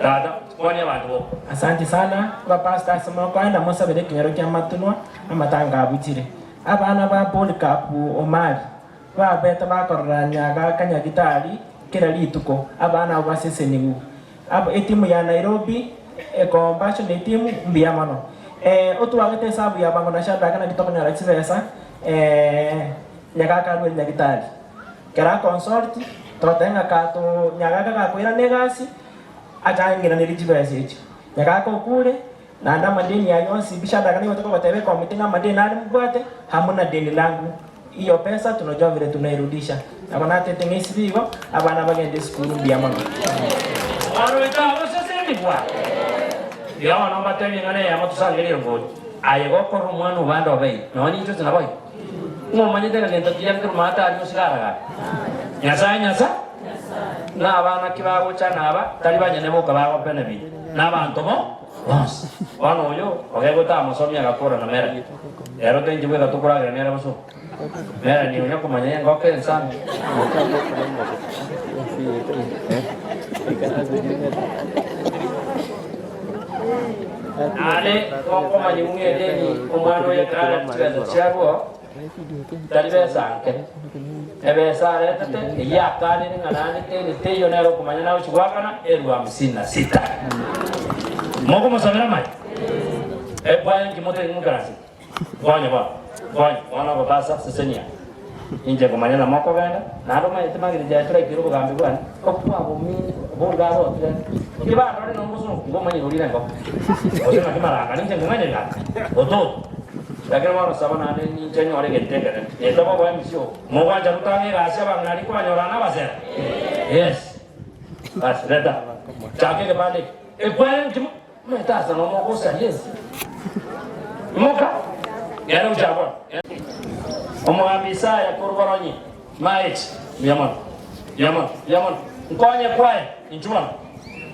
Tata, kwania abanto boka. Asanti sana abapastor ase mokoenda mosabere ekenyoro kia matunwa amatanga abuchire. Abana ba Polycarp Omari Babete bakorora nyagaka nyagitari kera rituko, abana abwo basesenigwe. Aba etimu ya Nairobi ecompassion etimu mbuya mono. Otwagete esabu ya bango na Shadrack naki tokonyora chibesa nyagaka arwere nyagitari. Kero aconsult togoteba ng'a kato nyagaka gakoirana egasi achang'iranerie chibesa echio. Nyagaka okure naende amadeni ayio onsi pi Shadrack nigo tokogoteba ekomiti ng'a amadeni nare mobwate hamuna deni langu. Iyo pesa tunajua vile tunairudisha. Nabo natete ng'a esibi igo abana bagende esukuru mbuya mono. Omwana oito agosesenigwa. Iga bono mbatebie ing'ana eyemo tosangererie erongori. Aye gokorora omwana obande obeire, nonya inche ose naboigo. Ng'a omanyete ng'a gento kiya nkerwa maate aria osiga aragare. Nyasae Nyasa na abana ki bagocha naba tari banyene boka bagobenefit, na abanto bo bonsi. Bono oyo ogegote amosomia agakora na Melanie. Ero tenchi bweka tokoragera nere boso. Melanie onya komanya engoko ensambe. Naende gokomanya ng'a edeni omwana oyo ekero arete chibesa chiarwo, tari besa nke. Ebesa aretete eyio akanire ng'a naende teni teiyo nere okomanya nagochia goakana elfu hamsini na sita. Mokomosabera amaya? Ekwaya inki motari ng'ukaranse? Nkonye bono, nkonye bono obopasa sesenia. Inche nkomanya na mokogenda, naende omanyete magena jaye toraikere obogambi bwane, okwabomini boruga arotire. Inche bandore nomosongo, ngomanyire orire engoko. Gose naki marangani inche nkong'aineri gaki, ototo. Lakini bono saba naende ninche nyore egento ekenene. Netoka oboe emisi oo. Mogwancha gotanga egasi abang'ina aria kwanyorana abasera? Yes. Basi reta. Chaka ekebande eke. Ekwere nki Omanyete ase nomo ogosaria ense. Imoka, genda gochia bono. Omogambi Isaya korwa Boronyi, Maechi, mbuya mono, mbuya mono, mbuya mono. Nkonye kwaye, inchuo bono.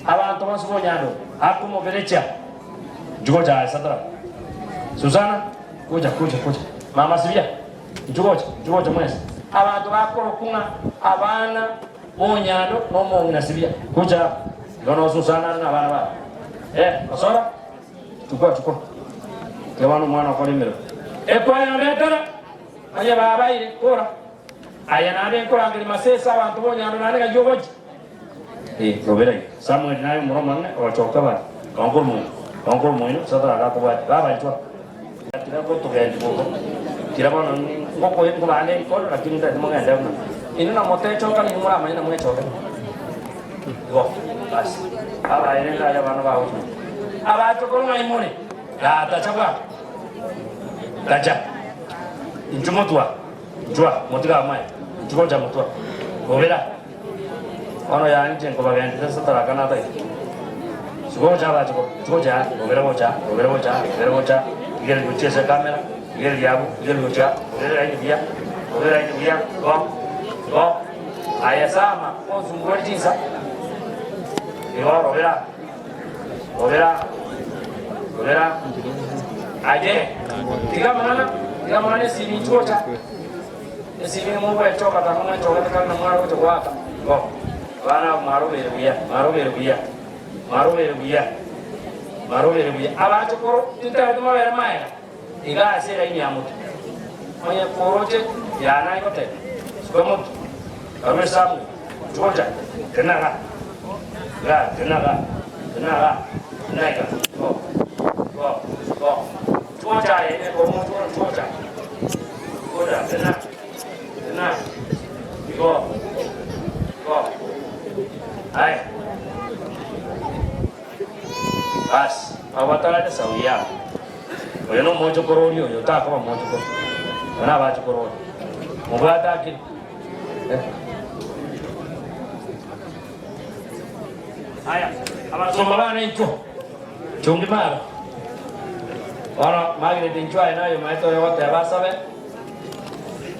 Abanto bonsi b'Onyandori. Akomoberecha. Inchuo gocha aye Sadraka. Susana, gocha, gocha, gocha. Mama Sibia, inchuo gocha, inchuo gocha mwensi. Abanto bakorokwa ng'a abana b'onyando na omong'ina Sibia, gocha aa. Igo noo Susana are na abana baye. Eh, Osoro, chukua, chukua. Tiga bono omwana okore emeremo. Ekwaya ndetere, onye babaire, kora. Aye naende nkorangeria masese abanto b'onyando naende ng'ai ogochia. Eh, robera iga. Samueli naye omura omonene ogochoka bare, Onkoro moino, onkoro moino, Sadraka akobwatia, Baba inchwa. Kira gotogendi bobe, kira bono ngoko nkobana erikondo lakini ntagete mogende buna inwe na motechoka ninwe moramanye na mwechoke. Igo, basi. Baba aye rende aye abana bao chuma. Abachokoro ng'ai more? Yaa tacha bwango. Tacha. Inchu motwa. Inchwa, motige amaye. Inchu gocha motwa. Gobera. Bono yaani inche nkobagenderera ase taraka natagete. Sigocha abache ko, sigocha yaani, gobera gocha, gobera gocha, gobera gocha, rigereria gochia ase ekamera, rigereria abwo, rigereria gochia, gobera eraini buya, gobera eraini buya, go, go. Aye sama, onsumbuere chinsa, igo robera, robera, robera. Aye, tiga amang'ana, tiga amang'ana esimi inchu gocha. Esimi nimogwechoka tanga mwechogete kare na mware gocha goaka igo. Abana aba mwarobeire buya, mwarobeire buya, mwarobeire buya, mwarobeire buya. Abachokoro tintagete mobere maega iga ase eraini ya motwe. Onye koroche yana egoteba, suka motwe, karue Samuel, gocha, tena iga, iga, tena iga, tena iga, tena iga, go, go, go. Gocha aye, omonto one, gocha. Gocha, tena, tena, igo, igo. Aye. Basi, abo batarete sauri yabo. Oyo nomochokoro oria oyo otakoba mochokoro. Oyo nabachokoro oyo. Mobwate akire. Eh. Aya, abasomba bane inchuo. Chungi mara. Bono Margaret inchuo aye naye omaete oyo ogoteba asabe,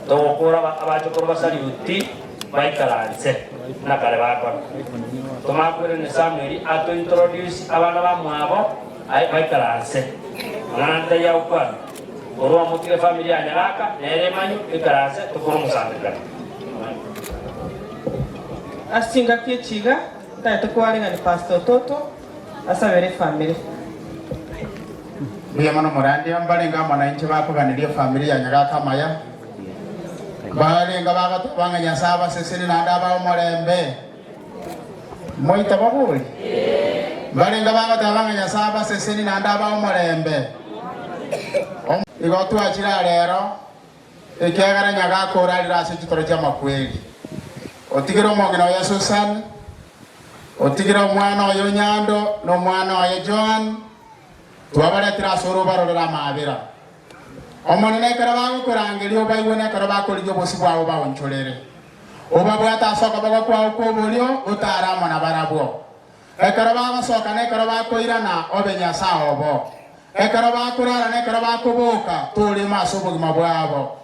togokora abachokoro basariuti baikaranse buna kare bakora. Tomakwere Samuel ato introduce abana bamwabo aye baikaranse. Mang'ana ande taiyo agokwana. Korwa omotige family ya Nyagaka nere emanyu ekaranse tokore omosangererekano. Ase chingaki echi iga, ntagete koareng'ani Pastor Ototo asabere efamiri. Mbuya mono morandia, mbarenge amo nainche bakoganeria efamiri ya Nyagaka amaya, mbarenge bagoteba ng'a Nyasae abasesenie naende abae omorembe. Moita babori? Mbarenge bagoteba ng'a Nyasae abasesenie naende abae omorembe. Igo twachire aa rero, ekiagera Nyagaka orarire ase chitoro chi'amakweri. Otigire omong'ina oye Susan, otigire omwana oye Onyando, na omwana oye Joan, twabaretire ase ore obarorere amaabera. Omonene, ekero bagokorangeria obaigwe, na ekero bakorigia obosio bwao obaonchorere. Obabwate ase okoboko kwao kw'oborio, otaare amo nabarabwo. Ekero bagosoka na ekero bakoirana, obe Nyasae obo. Ekero bakorara na ekero bakoboka, torema ase obogima bwabo.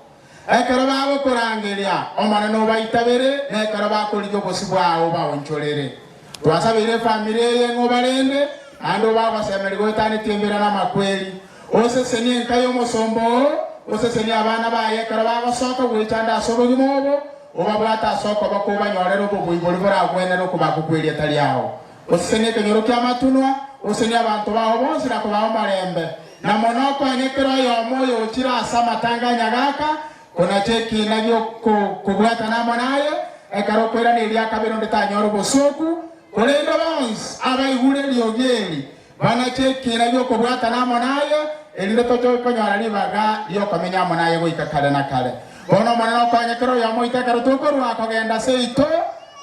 Ekero bagokorangeria, Omonene obaitabere, na ekero bakorigia obosio bwao obaonchorere. Twasabeire efamiri eye ng'a obarende, naende obagosemerie goetanetie embera namakweri. Osesenie enka y'omosomba oo, osesenie abana baye ekero bagosoka goichanda ase obogima obo, obabwate ase okoboko obanyorere obobui boria boragwenere okobakwa kw'erieta riao. Osesenie ekenyoro ki'amatunwa, osesenie abanto bao bonsi na kobaa omorembe, na mono okonye kera oyomo oyochire ase amatanga a Nyagaka konacha ekiina gi'okobwatana amo naye, ekero okoirana eria kabere onde tanyora obosooku, korende bonsi abaigure eriogi eri banache ekiina gi'okobwatana amo naye, erinde toche konyora ribaga ri'okomenya amo naye goika kare na kare. Bono Omonene okonye kera oyomo oito ekero tokorua kogenda seito,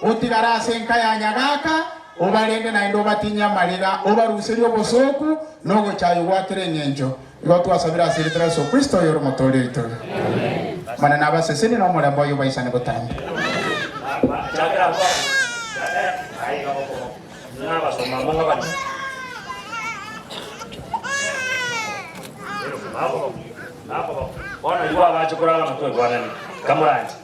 otigare ase enka ya Nyagaka, obarende naende obatinyie amariga, obaruserie obosooku na ogochaywa gwa kera engencho. Igo twasabire ase erieta ria Yeso Kristo, oyore Omotooria oito. Omonene abasesenie na omorembe oye obaisane botambe. Bono igo abache korara na toigwanani, kamoranche,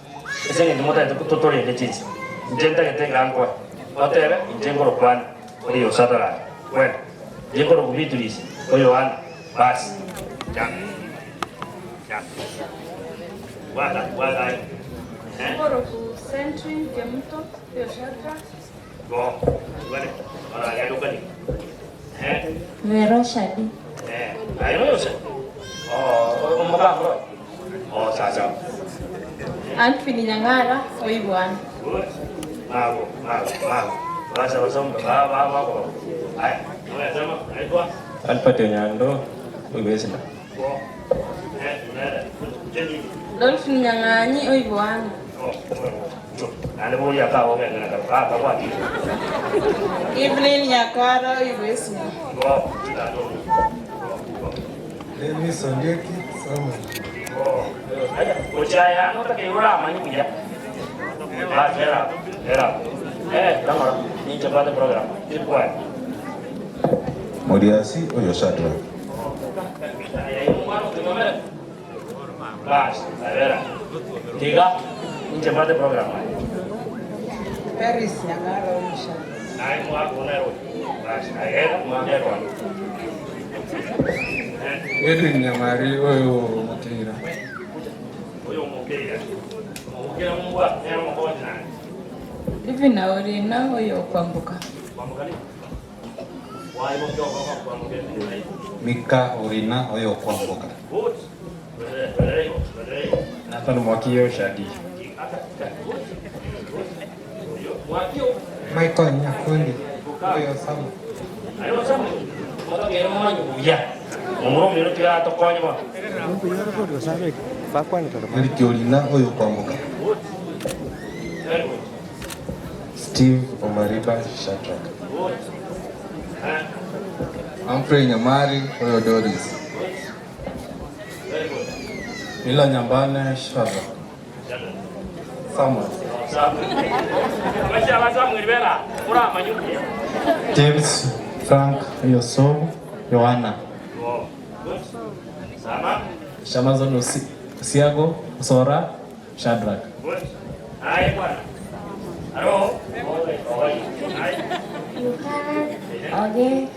ase engencho motagete totorende chinse, inche ntagete ng'a nkoe, otebe, inche nkorokwane, oria Sutherland, kwenda. Inche nkorokwa Beatrice o Yohana. Basi. Chaka. Chaka. Bwata, bwata aye. Eh? Nkoroku Sentry Kemuto oyo Shadrack. Bo. Bwane. Bara yadukani. Eh? Vero Shadi. Eh, aye noyose. Oh, omogambro. Oh, sasa. Anthony Nyang'ara oigwana. Good. Mago, mago, mago. Basa basa ba ba ba ba. Aya, unasema unaitwa? Albert Onyando Oigwesina. Bo. Eh, unaenda. Kucheni. Dolphin Nyang'anyi oigwana. Oh. Nani boli akawo ngena ka ka ka kwa. Evelyn Nyakwara oigwesina. Bo. Tando. Dennis Ondieki Samuel. Oh. Aya, ochaya no ta ke ura mani kuya. Ba, era, era. Eh, tangora. Ni chapate program. Ilikuwa. Moriasi oyo Shadrack. Bas, a ver. Tiga, inche pate program. Paris Nyang'ara oigwesina. Ai mwa kunero. Bas, a ver, mwa nero. Edwin Nyamari oyo Mutira. Oyo mukira. Mukira mwa nero mkoja. Livina Orina oyo Kwamboka. Kwamukani. Wai mukio kwa kwa mukira. Mika Orina oyo Kwamboka. Good. Very good. Very good. Nathan Mwakio Shadi. Mwakio. Michael Nyakundi oyo Samuel. Ayo samu. Motokero mwanyu buya. Mumuro miro tira tokonya ba. Eric Orina oyo Kwamboka. Good. Very good. Steve Omariba Shadrack. Good. Eh, Humphrey Nyamari oyo Doris. very good. Mila Nyambane Shadrack. Samuel. James Frank Yosov Yohana. Shamazon Usiago Sora Shadrack. Oge.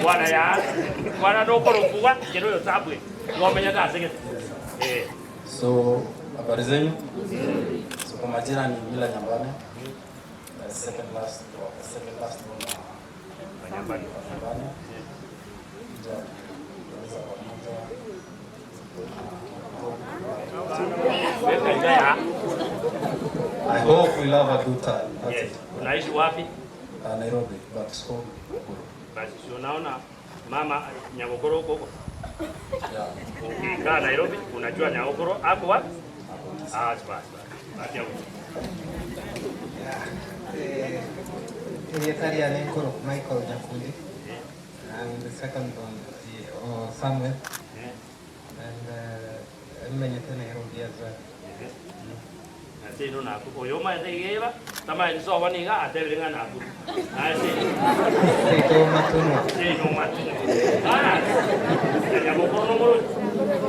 Bwana ya bwana nokorokuwa kero yotabwe ngomenya tasegete eh So, habari zenyu? So, kwa majina ni Mila Nyambane. The second last, the second last one wa Nyambane. Ja, tunaweza pamoja. I hope we'll have a good time. That's Yes. it. Unaishi wapi? Nairobi, but home Nakuru. Basi si unaona mama Nyagokoro huko huko. Yeah. Ukikaa Nairobi unajua Nyagokoro hapo wapi? Ah, basi basi. Basi hapo. Etaria Nenkoro Michael Nyakundi. I'm the second one, or Samuel. And menyete Nairobi as well. Ase no naku. Oyo ma te geba, tama ni so wani ga ate renga naku. Ase. Seito Matunwa. Se no matu. Ah. Nyagokoro no moro.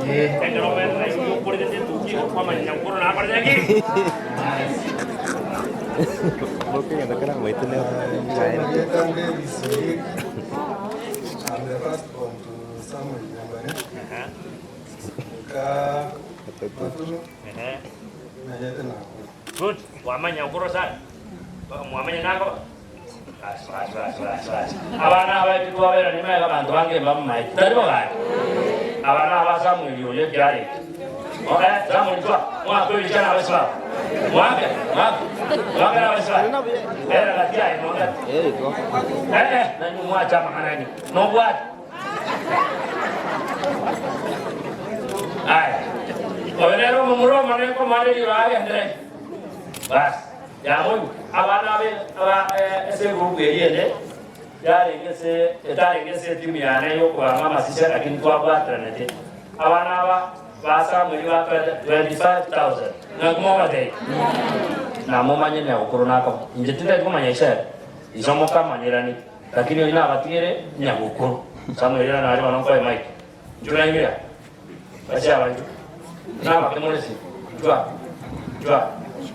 Eh. Ekero men Nairobi kore de tuki kwa ma Nyagokoro na pare ki. I'm the first born to Samuel Nyambane. Nika Matunwa. Menyete Nakuru. Good. Wamanya Nyagokoro sana. Mwamanya nako. Basi basi basi basi basi. Abana abaitu twabera nimega bantu bange bammayi. Tari bogani. Abana aba Samuel oyo kyari. Okay, Samuel twa. Mwa kweli chana abasiba. Mwake, mwake. Mwake na abasiba. Era katia ino. Eh eh, nanyu mwacha mahanani. No bwat. Aya. Oyo nere omomura omonene nkomoa riroa agenderere. Basi, yamoigwa. Abana abe aba ase egurupu eria ende yarenge ase etarenge ase etimu yane y'okobanga amasisio lakini twabwateranete. Abana aba ba Samueli batoete 25,000. Ng'aki mogotebi? Namomanye nyagokoro nakoma. Inche tintageti komanya ise ere. Inche omokamanyerani, lakini oyio nabatigere nyagokoro. Samueli ere naria bono nkoe mic. Inchuo nainwe aa. Ase abanto nabake more se, inchuo aa, inchuo aa.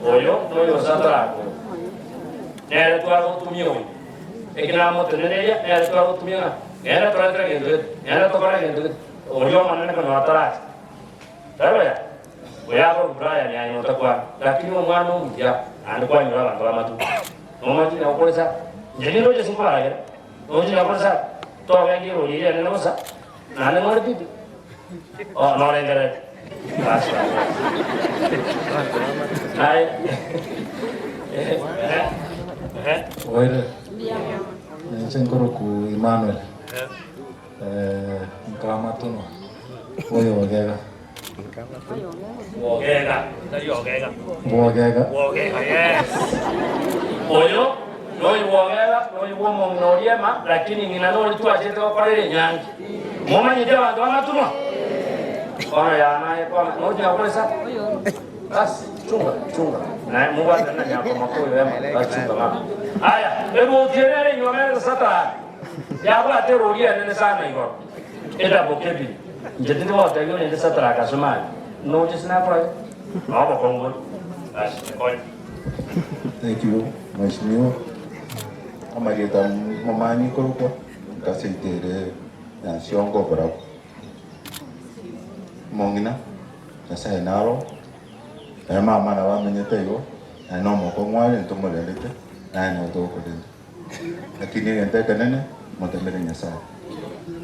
Oyo noyo gose atarakore. Nere twagotumia oyo. Eki namoteneneria, nere twagotumia ng'a nere toretere egento gete, nere tokore egento gete. Oria omonene konyora ataracha. Tari buya? Oyo akorokwa Brian aye notakwana, lakini omwana omuya naende kwanyora abanto b'amatuko. Nomanyete nyagokore sana. Inche nindoche sinkobaragera, noche nyagokore sana. Togendia erori eria enene bosa, naende more pipi. Oh, norengererete. Basi, basi. Naye. Eh, eh. Oire, ninche nkoroku Emmanuel. Eh, nkamatunwa oyo ogega. Wogega, tari ogega. Bwogega. Wogega, yes. Oyo noyo bwogega, noyo bw'omong'ina oria ema, lakini ng'ina nori twachete gokorera enyangi. Momanyete abanto b'amatunwa? Bono yanaye kwana, nochi nakoresa? Basi, chunga, chunga. Naye mobwatane na nyakomako oyo ema, basi chunga mama. Aya, eruoti ere ere enyuoma ere Satani. Yabwate erori enene sana igoro, etaboka ebiri. Inche tindi gotebia onye inde Sadraka ase mani, noche sinakorage, na obokong'u bore. Basi, nkonye. Thank you, Mheshimiwa. Amarieta momani korokwa nkaseite ere Nyansiongo oborabu. Omong'ina, Nyasaye naro, naye mama nabo amenyete igo, naye nomokong'u are ntomorendete, naye nabo togokorenda. Lakini egento ekenene motemere Nyasaye.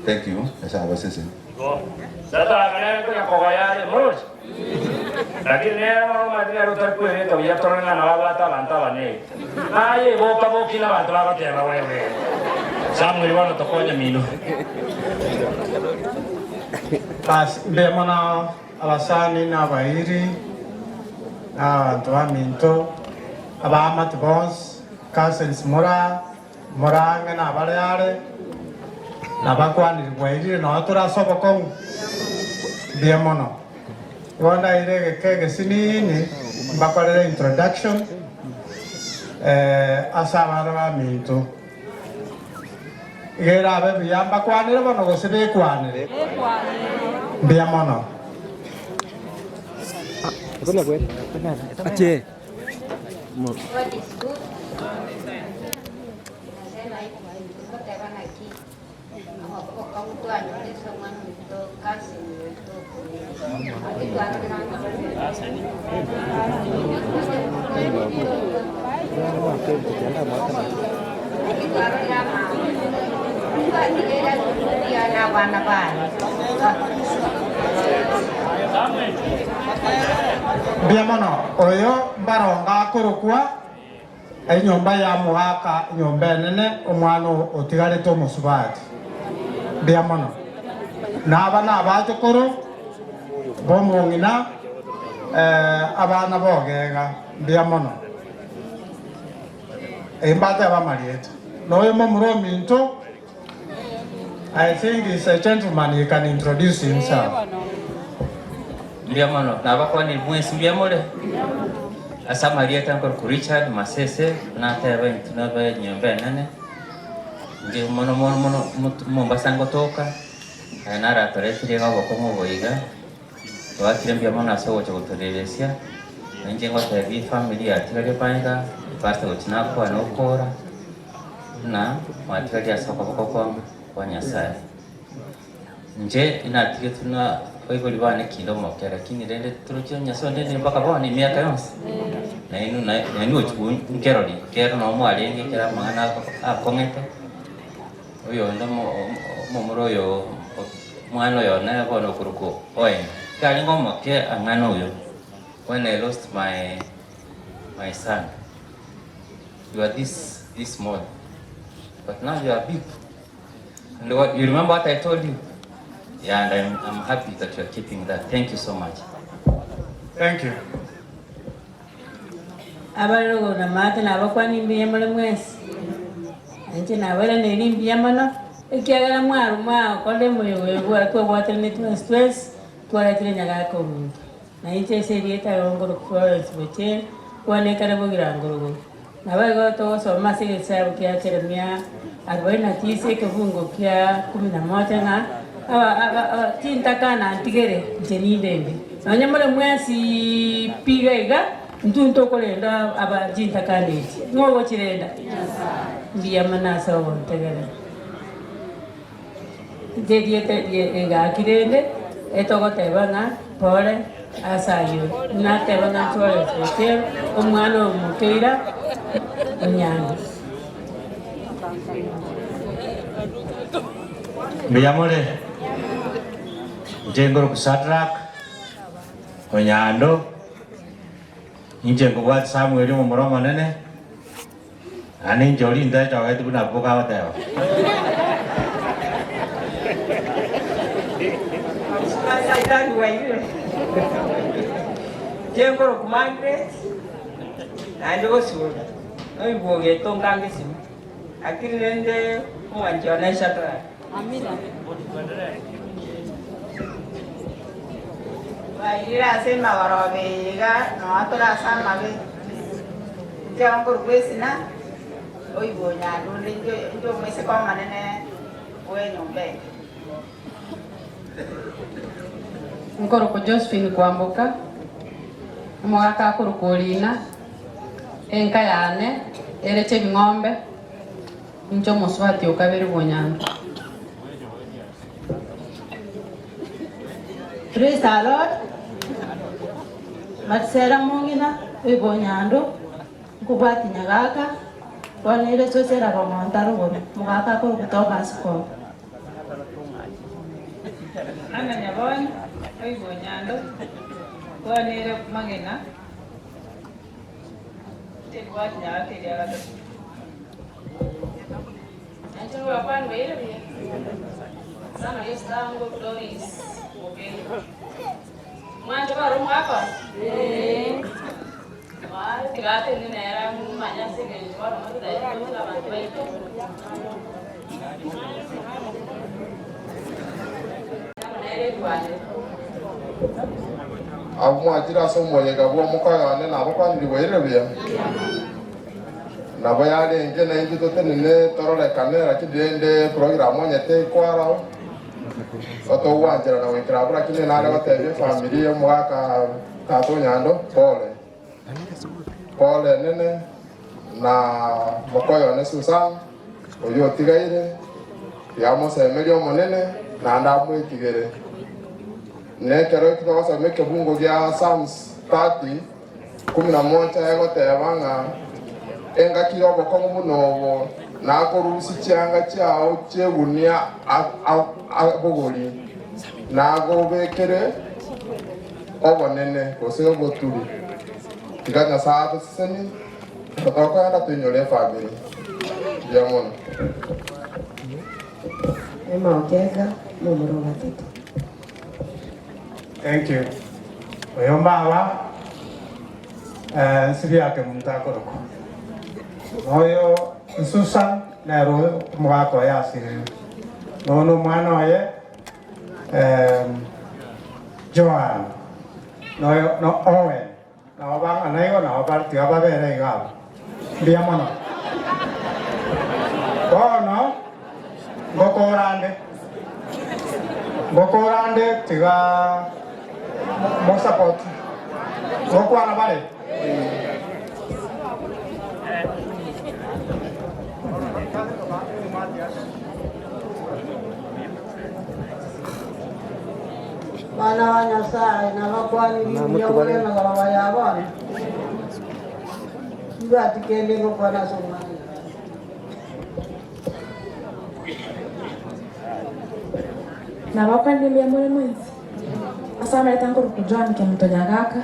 Thank you, Nyasaye abasesenie. Igo Sadraka nere konya kogoya are moroche, lakini nere bono omanyete nere otari kwebeka buya torore ng'a nabo abwate abanto abanene. Naye igo okabokia na abanto bagoteba wewe. Samuel bono tokonye mino. Bas, mbuya mono abasani na abairi na abanto baminto, abaamate bonsi. Cousins mora more ang'e nabare are, nabakwanire bwairire nonya tore ase obokong'u. Mbuya mono. Igo ndaire egeka egesinini mbakorere introduction ase abana baminto. Iga erabe buya mbakwanere bono gose bekwanere? Mbuya mono. God is good. Ngoteba naki obokong'u twanyora ase omwana oito cousin oito okure. Naki twarorire amang'ana twatigeire ase omokia na abana baye. Mbuya mono, oyo mbarongo akorokwa enyomba ya Mogaka, enyomba enene, omwana otigarete omosubati. Mbuya mono. Na aba nabachokoro b'omong'ina, abana b'ogega. Mbuya mono. Mbatebe amarieta. Noyo momura ominto. I think he's a gentleman, he can introduce himself. Mbuya mono, nabakwanire mwensi mbuya more? Ase amarieta nkorokwa Richard Masese, nateba intwe nabe enyomba enene, inche mono mono mono Mombasa ngotoka, aye naratoretire iga obokong'u obo iga, twakire mbuya mono ase ogocha gotoreresia, na inche ngotebia efamiri yatigaria paenga, epastor gochia nakwane okora. Buna mwatigaria ase okoboko kwa Nyasae. Inche inatigetwe na abaibori bane kinde omoke, lakini rende toroche Nyasae onde mpaka bono emiaka yonsi. Nainwe nainwe gochia nkerori, ekero nabo mwarenge ekero amang'ana akong'ete, oyonde omomura oyo omwana oyo one bono okorokwa Owen, iga arenge omoke ang'ana oyo, when I lost my my son. You are this this small but now you are big and what, you remember what I told you? Yeah, and I'm, I'm happy that you are keeping that. Thank you so much. Thank you. Abare rogoro na maate nabakwanie mbuya more mwensi, na inche nabairaneire mbuya mono, ekiagera mwaruma gokora omoyega oyo bwa twabwatanire twensi twensi, twaretire nyagaka omonto. Na inche ase erieta riao ngoroka Florence Bochere, kwane ekare bogirango rogoro. Naboigo togosoma ase egesabu kia Jeremia arobaini na tisa ekebungo kia kumi na moja ng'a chintakana ntigere inche nindende. Nonya more mwensi pi iga iga, intwe ntokorenda aba chintakana echi. Ng'o ogochirenda? Mbuya mono ase ogontegerera. Inche erieta egaki rende etogoteba ng'a pore ase ayio. Nateba ng'a Florence Otieno, omwana o Mokeira Onyango. Mbuya more? Inche nkorokwa Shadrack Onyando, inche nkobwati Samuel omomura omonene. Naende inche oria intechogeti buna abwo bagoteba. Saitani bwairire. Inche nkorokwa Margaret, naende gosura, noigwa ogetonga ngesima, lakini rende omwanchi one Shadrack. Twairire ase emagoroba eye iga, nonya tore ase amabe. Inche nkorokwa esina, oigwe onyandonde inche inche omoiseke omonene bw'enyomba eye. Nkorokwa Josephine Kwamboka, omogaka akorokwa Orina, enka yane ere Chebing'ombe. Inche omosubati o kabere bw'Onyango. Praise the Lord. Matisera mong'ina oiba onyando nkobwati nyagaka bono ere sosera bomonto arogoro mogaka akorokwa Thomas Kongo. Anna Nyabonyi oiba onyando bono ere magena inche nkobwati nyagaka eria gatato. Abwo mwachire ase omoyega bw'omoka yone nabakwanire bwairire buya. Nabo yarenge naintwe totenene tororekane, lakini rende program onye tekwarao, igo togwancherana goikera abwo, lakini nare gotebia efamiri y'omogaka tata Onyando pole, pole enene na moka one Susan oyio otigaire, tiga amosemerie Omonene naende amwetigere. Na ekero ekio togosoma ekebungo gia Psalms 30, 11 egoteba ng'a engaki y'obokong'u buna obo nakorusie chianga chiao chi'egunia abogori, nagobekere obonene gose oboturi. Tiga Nyasae atosesenie, ekero tokogenda toinyore efamiri. Mbuya mono. Emma Ogega, momura o gatato. Thank you. Oyo mbaba eh, nsibi yake muntu akorokwa. Noyo Susan nero omogaka oye asirire. Nono omwana oye eh, Joan noyo no Owen nabo bang'ana igo nabo bare tiga babere iga abwo. Mbuya mono. Bono ngokora nde, ngokora nde tiga mo support. Ngokwana bare? Bana ba Nyasaye nabakwanirie mbuya more emegoroba ya bono. Tibwati kende ngokwana ase Omwana o Nyasae. Nabakwanire mbuya more mwensi. Ase amaete nkorokwa Joan Kemunto Nyagaka,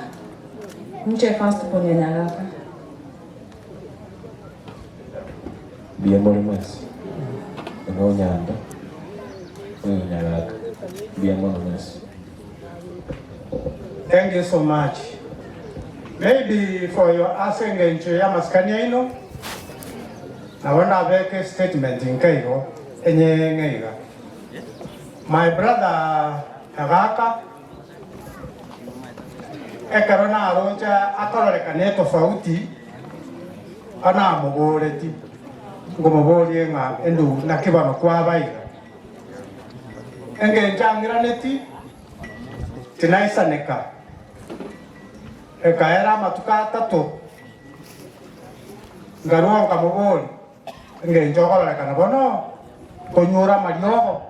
inche first born ya Nyagaka. Mbuya more mwensi, one Onyando, oyo Nyagaka, mbuya mono mwensi. Thank you so much. Maybe for your ase engencho y'amasikani aino, nabo ndabeke statement nke igo enyeng'e iga. My brother Nyagaka, ekero naroche akororekana etofauti, anamoboreti, nkomoborie ng'a endugu naki bono kwaba iga. Engencho ang'iraneti, tinaisaneka. Ekaera amatuko atato, nkarua nkamoboria, Engencho okororekana bono konyora amariogo?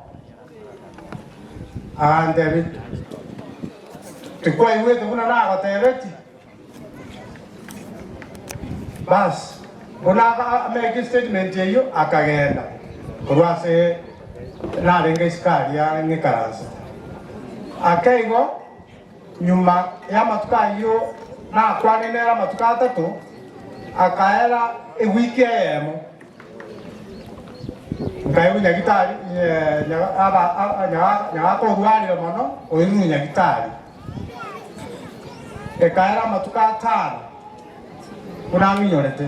Agantebia, Tikwaigwete buna nagotebetie? Bas, buna ameke statement eyio akagenda korwa ase narenge isiko aria ng'ikaransete. Ake igo nyuma y'amatuko ayio nakwane nere amatuko atato, akaera ewiki eyemo. Nkaigwa nyagitari nyagaka orwarire mono oirwe nyagitari. Ekaera amatuko atano buna ang'inyorete,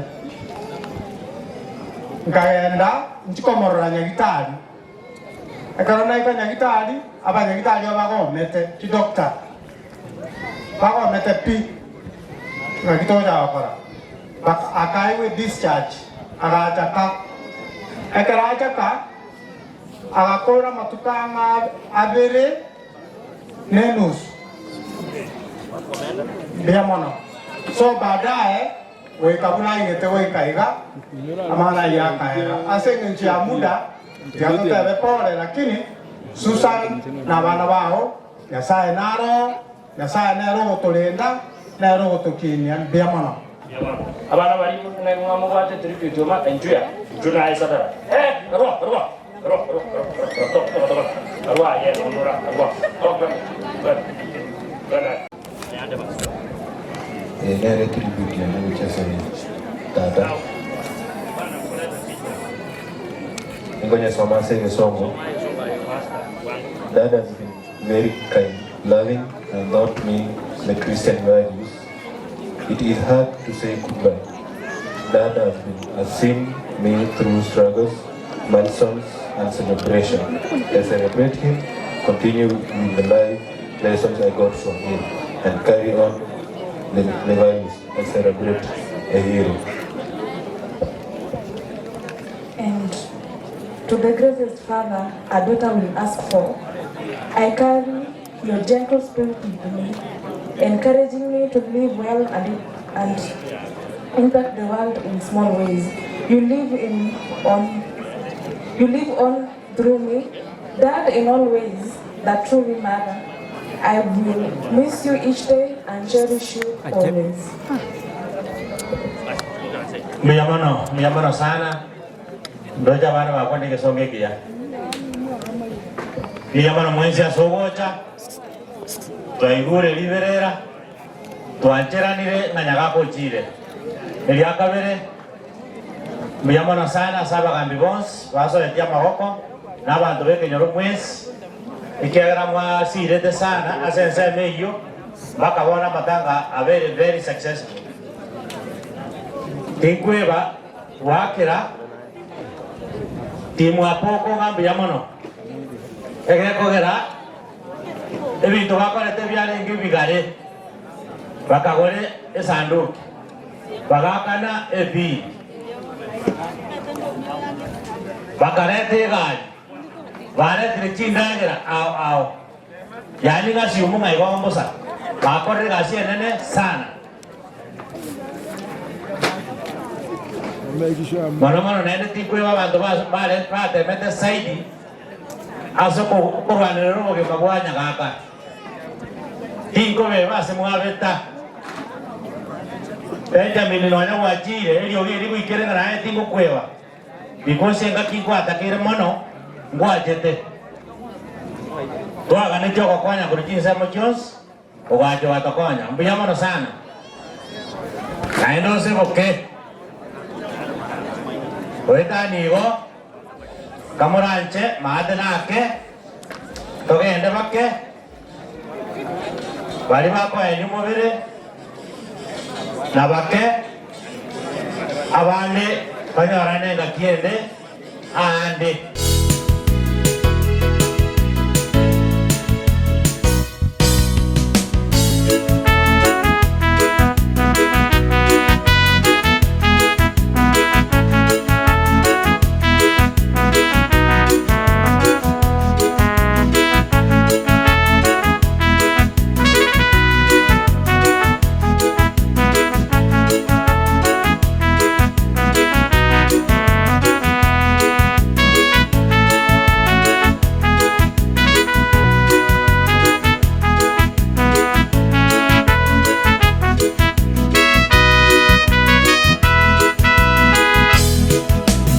nkagenda inche komorora nyagitari. Ekero naika nyagitari, abanyagitari aba bagomete, chidoctor, bagomete pi, ng'aki togocha gokora? Baka akaegwa edischarge, agacha ka. Ekero acha ka, agakora amatuko ang'e abere. Nenusu. Mbuya mono. So baadaye goika buna aigete goika iga, amang'ana ayio akaera. Ase engencho ya muda, tiga totebe pole, lakini Susan na abana bao, Nyasaye naroo, Nyasaye nere ogotorenda, nere ogotokinia. Mbuya mono. Abana baria mwamobwate tribute oma enchuya inchu naye sadara eh rwa rwa rwa rwa rwa rwa rwa aye onora rwa rwa rwa yande basi. Eye nere tribute yane gochia ase tata. Ninkonyesoma ase egesongo. Dad has been very kind, loving and taught me the Christian values. It is hard to say goodbye. Dad has been has seen me through struggles, milestones and celebration. I celebrate him, continue with the life lessons I got from him and carry on the, the values. I celebrate a hero. And to the greatest father a daughter will ask for, I carry your gentle spirit with me, encouraging me to live well and, and impact the world in small ways. You live in on you live on through me, Dad, in all ways that truly matter. I will miss you each day and cherish you always. Mbuya mono, mbuya mono sana. Ndoche abana bakwa negesongo ekiya. Mbuya mono mwensi ase ogocha. Twaigure riberera, twancheranire ng'a Nyagaka ochire. Eria kabere, mbuya mono sana ase abagambi bonsi basoetie amagoko na abanto b'ekenyoro mwensi, ekiagera mwasirete sana ase ensemo eyio mpaka bono amatanga abeire very successful. Tinkweba Goakera timwapoko ng'a mbuya mono, egekogera ebinto bakorete biarenge ebigare, bakagora esanduki, bagaakana ebiiri, bakareta egari, baretire chindagera ao ao, yaani ng'a siumu ng'a igo mbosa, bakorire egasi enene sana. Mono mono naende tinkweba abanto bare batemete zaidi ase okorwanerera obogima bwa Nyagaka. Tinkobeba ase mwabeta. Benjamin nonya gwachire eriogi eri goikere ng'a naye tingokweba because engaki nkwatakeire mono ngwachete. Twaganetie ogokonya korwa chinsemo chionsi. Ogacha ogatokonya. Mbuya mono sana. Naende oseboke. Goetania igo, kamoranche maate nake, togende bake, baria bakoenia omobere. Na bake abande banyorane engaki ende aande.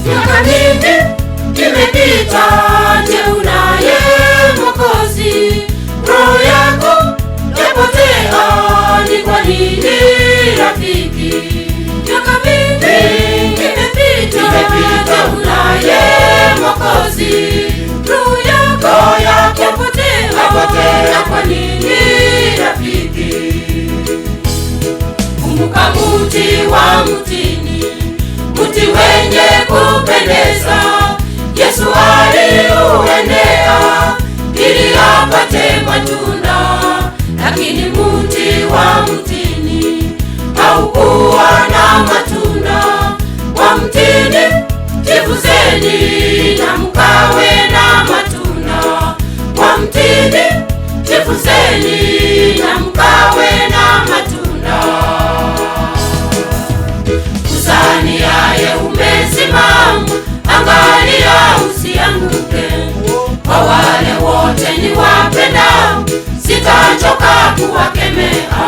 Miaka mingi imepita, je, unaye Mwokozi? Roho yako yapotea, ni kwa nini rafiki? Miaka mingi imepita, je, unaye Mwokozi? Roho yako yapotea, kwa nini rafiki? Kumbuka muti wa mtini, mti wenye kupendeza, Yesu aliuendea ili apate matunda, lakini mti wa mtini haukuwa na matunda. Wa mtini jifuzeni na mkawe na matunda. Wa mtini jifuzeni na mkawe na matunda. Usaniaye umesimama, angalia usianguke. Kwa wale wote ni wapendao, sitachoka kuwakemea.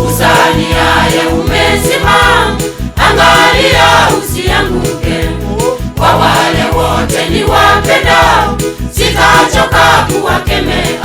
Usaniaye umesimama, angalia usianguke. Kwa wale wote ni wapendao, sitachoka kuwakemea.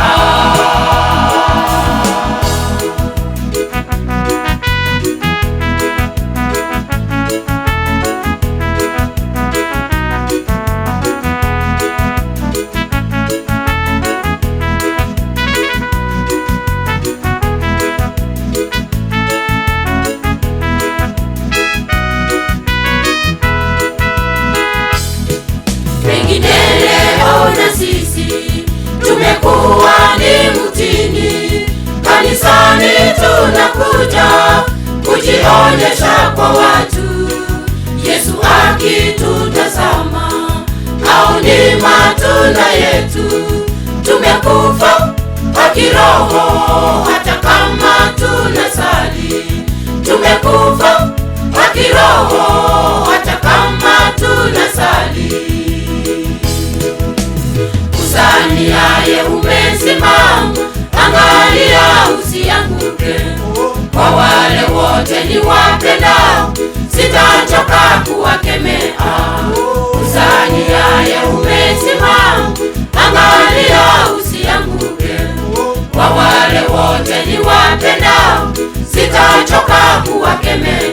Pengine leo na sisi tumekuwa ni mtini, kanisani tunakuja kujionyesha kwa watu. Yesu akitutazama au ni matunda yetu, tumekufa kwa kiroho hata kama tunasali, tumekufa kwa kiroho hata kama tunasali. Usaniaye umesimama, angalia usianguke. Kwa wale wote ni wapendao, sitachoka kuwakemea. Usaniaye umesimama, angalia usianguke. Kwa wale wote ni wapendao, sitachoka kuwakemea.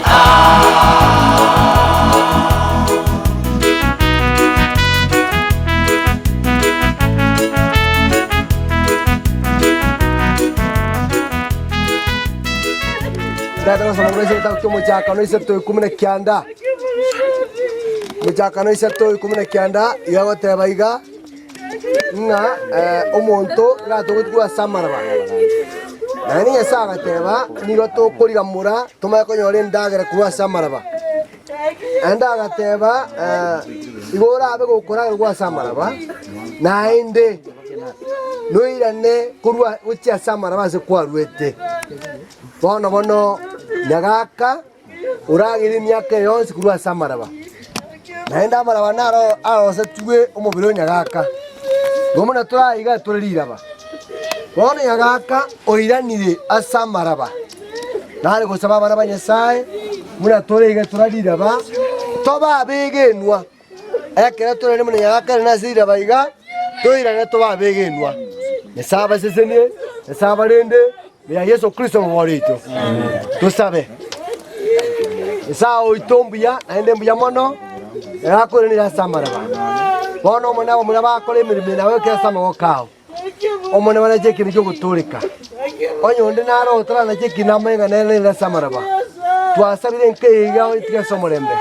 Ndata gosoma korwa ase egetabu kia omochakano isato ikomi na kianda, omochakano isato ikomi na kianda, iga agoteba iga, ng'a omonto iga atogotigwa korwa ase amaraba. Naende Nyasae agateba, nigo tokorigamora tomanye konyora endagera korwa ase amaraba. Naende agateba, igo orabe gokoragera korwa ase amaraba, naende noirane korwa gochia ase amaraba ase kwaruete. Bono bono nyagaka oragere emiaka eye yonsi korwa ase amaraba. Naende amaraba naro arosetwe omobere o nyagaka. Igo buna toraiga tore riraba. Bono nyagaka oiranire ase amaraba. Nare gosaba abana ba Nyasae buna tore iga tora riraba, tobe abegenwa. Ekero torende buna nyagaka ere nase riraba iga, toirane tobe abegenwa. Nyasae abasesenie, Nyasae abarende, Mbuya Yeso Kristo omobori oito. Tosabe. Nyasae oito mbuya, naende mbuya mono, erakoiranere ase amaraba. Bono Omonene abamura bakore emeremo eye nababekere ase amaboko ao. Omonene banache ekiina ki'ogotooreka. Onye onde naro otaranache ekiina amanye ng'a nere nairane ase amaraba. Twasabire enka eye iga oyetige ase omorembe.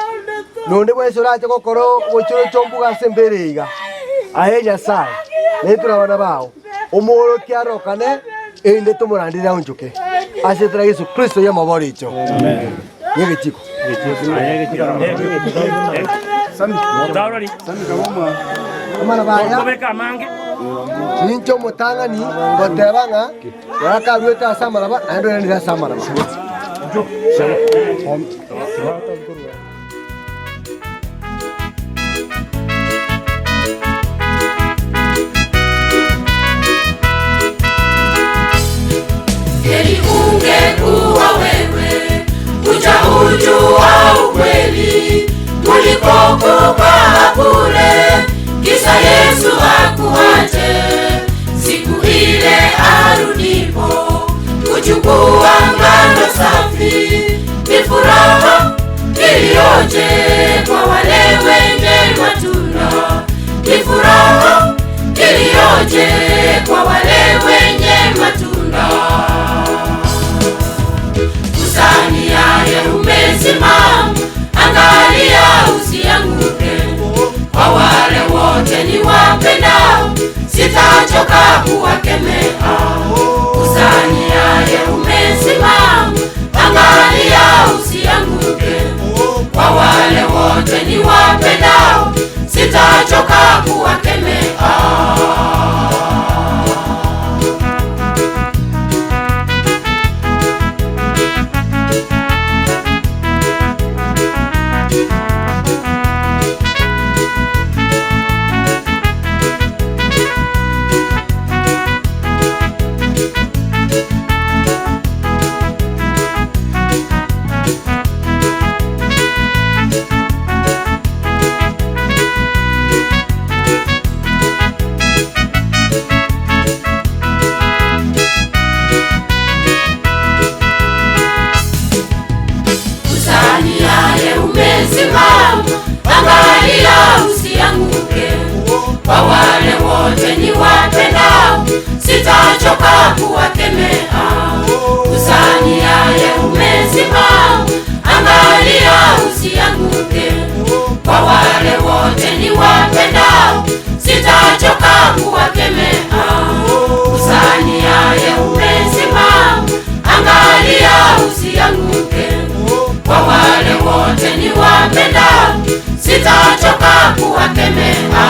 Na onde bwensi orache gokora obochorocho mbuga ase embera eye iga, aye Nyasae, na intwe nabana bao, omoorokia arokane, erinde tomorandere aonchoke. Ase erieta ria Yeso Kristo y'amaboricho. Negechiko. Ninche omotang'ani goteba ng'a Baraka aruete ase amaraba, naende oiranire ase amaraba. Heri ungekuwa wewe utaujua ukweli kuliko kukaa bure, kisa Yesu akuache siku ile arudipo kuchukua ngano safi. Ni furaha iliyoje kwa wale wenye matunda, ni furaha iliyoje kwa wale wenye matunda. Kusaniaye umesimama, angalia usianguke. Kwa wale wote niwapendao, sitachoka kuwakemea. Kusaniaye umesimama, angalia usianguke. Kwa wale wote niwapendao, sitachoka kuwakemea. Kusaniaye umesimama, angalia usianguke. Kwa wale wote niwapendao, sitachoka kuwakemea. Kusaniaye umesimama, angalia usianguke. Kwa wale wote niwapendao, sitachoka kuwakemea. Kusaniaye umesimama, angalia usianguke. Kwa wale wote niwapendao, sitachoka kuwakemea.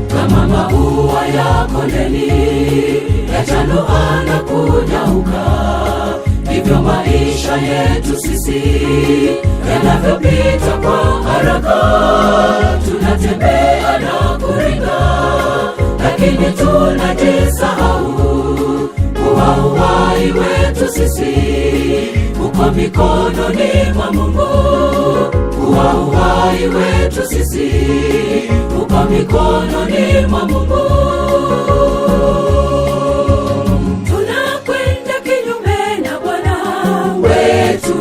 Kama maua ya kondeni yachanua na kunyauka, ndivyo maisha yetu sisi yanavyopita kwa haraka. Tunatembea na kuringa, lakini tunajisahau kuwa uhai wetu sisi uko mikononi mwa Mungu, kuwa uhai wetu sisi uko mikononi mwa Mungu. Tunakwenda kinyume na Bwana wetu,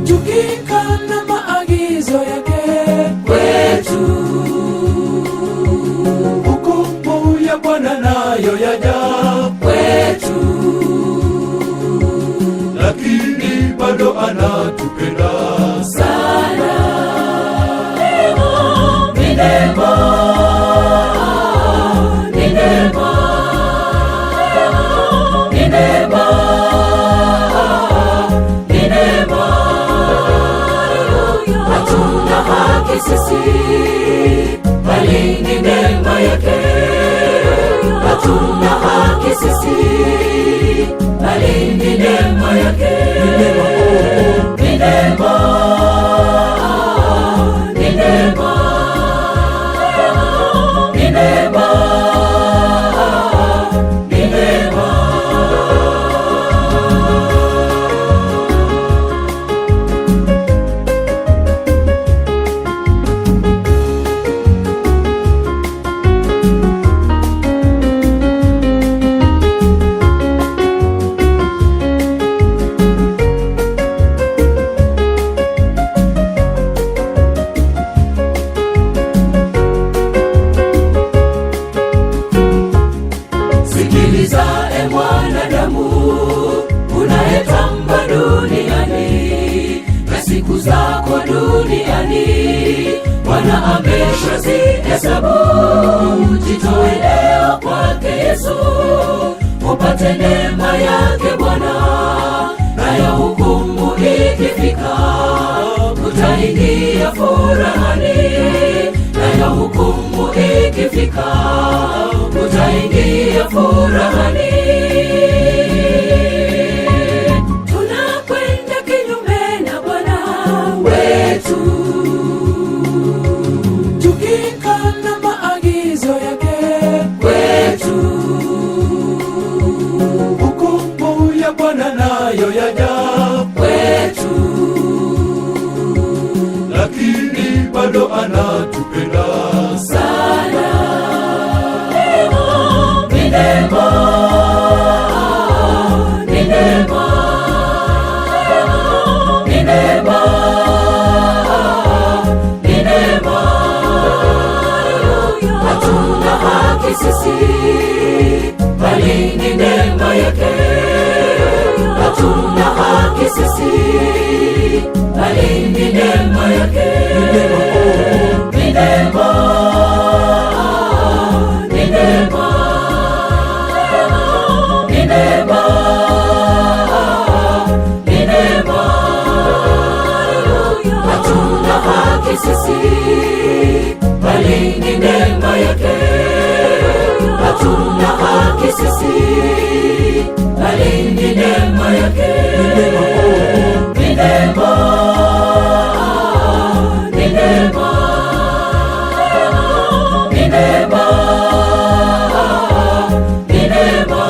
tukikana maagizo yake kwetu. Hukumu ya Bwana nayo yaja kwetu, lakini bado anatupenda sana. Ni neema, ni neema, ni neema, ni neema. Hatuna haki sisi, bali ni neema yake. Hatuna haki sisi, bali ni neema yake. Ni neema, ni neema, ni neema, ni neema. Siku zako duniani Bwana ameshazihesabu. Jitoe leo kwake Yesu, upate neema yake Bwana, nayo hukumu ikifika, utaingia furahani. Nayo hukumu ikifika, utaingia furahani. Tunakwenda kinyume na Bwana wetu, tukikana maagizo yake kwetu. Hukumu ya Bwana nayo yaja kwetu, lakini bado anatupenda sana. Ni neema, ni neema, ni neema, ni neema. Hatuna haki sisi, bali ni neema yake. Hatuna haki sisi, bali ni neema yake. Ni neema, ni neema, ni neema, ni neema. Hatuna haki sisi, bali ni neema yake. Hatuna haki sisi, bali ni neema yake. Ni neema, ni neema, ni neema, ni neema.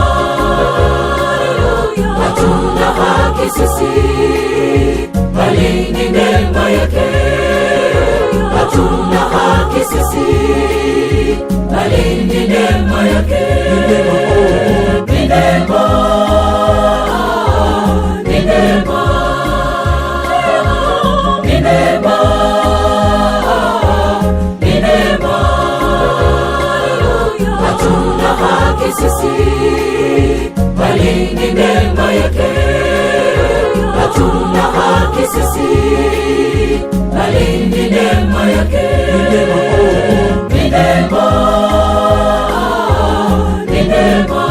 Hatuna haki sisi, bali ni neema yake. Hatuna haki sisi, bali ni neema yake. Ni neema, ni neema, ni neema, ni neema. Hatuna haki sisi, bali ni neema yake. Hatuna haki sisi, bali ni neema yake. Ni neema, ni neema,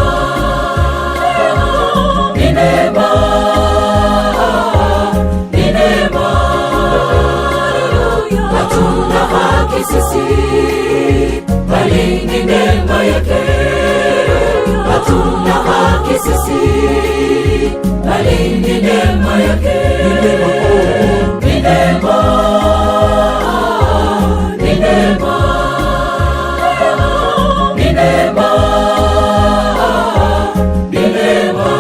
ni neema, ni neema. Hatuna haki sisi, bali ni neema yake. Hatuna haki sisi, bali ni neema yake. Ni neema, ni neema, ni neema, ni neema.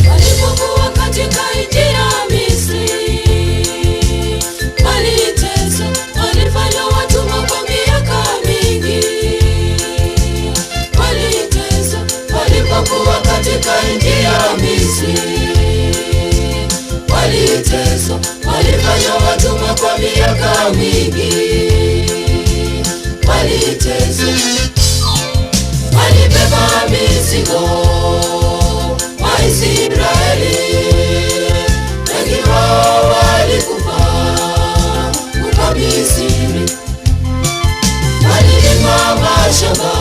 Walipokuwa katika nchi ya Misri, waliteswa, walifanywa watumwa kwa miaka mingi. Waliteswa walipokuwa katika nchi ya Misri, waliteswa, walifanywa watumwa kwa miaka mingi. Waliteswa, walibeba mizigo Waisraeli wengi wao walikufa huko Misri, walilima mashamba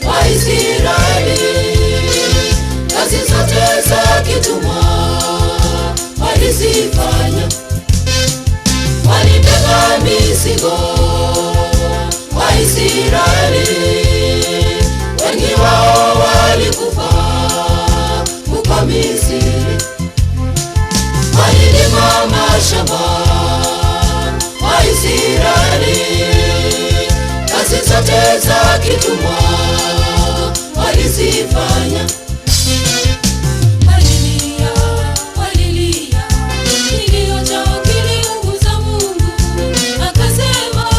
Waisraeli, kazi zote za kitumwa walizifanya, walibeba mashamba Waisraeli, kazi zote za kitumwa walizifanya. Walilia, walilia, kilio chao kiliunguza Mungu. Akasema,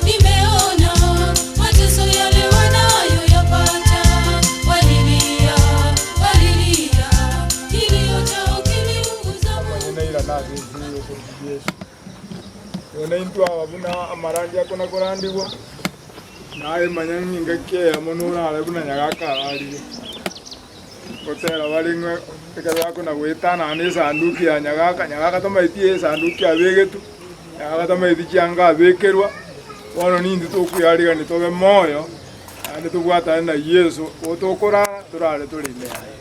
nimeona mateso yale wanayoyapata. Walilia, walilia, kilio chao kiliunguza Mungu. Ira nageziire korwa Yesu yona intwe aba buna amarandi ako nakorandigwa naye manya ng'inga kieyamo norare buna nyagaka ararire gotera bare ng'e ekero bakona goetana na esanduki ya nyagaka nyagaka tamaeti esanduki abegetwe nyagaka tamaeti chianga abekerwa bono nintwe tokoyarigani tobe moyo naende tobwatane na Yeso gotokorara torare tore ime yaye.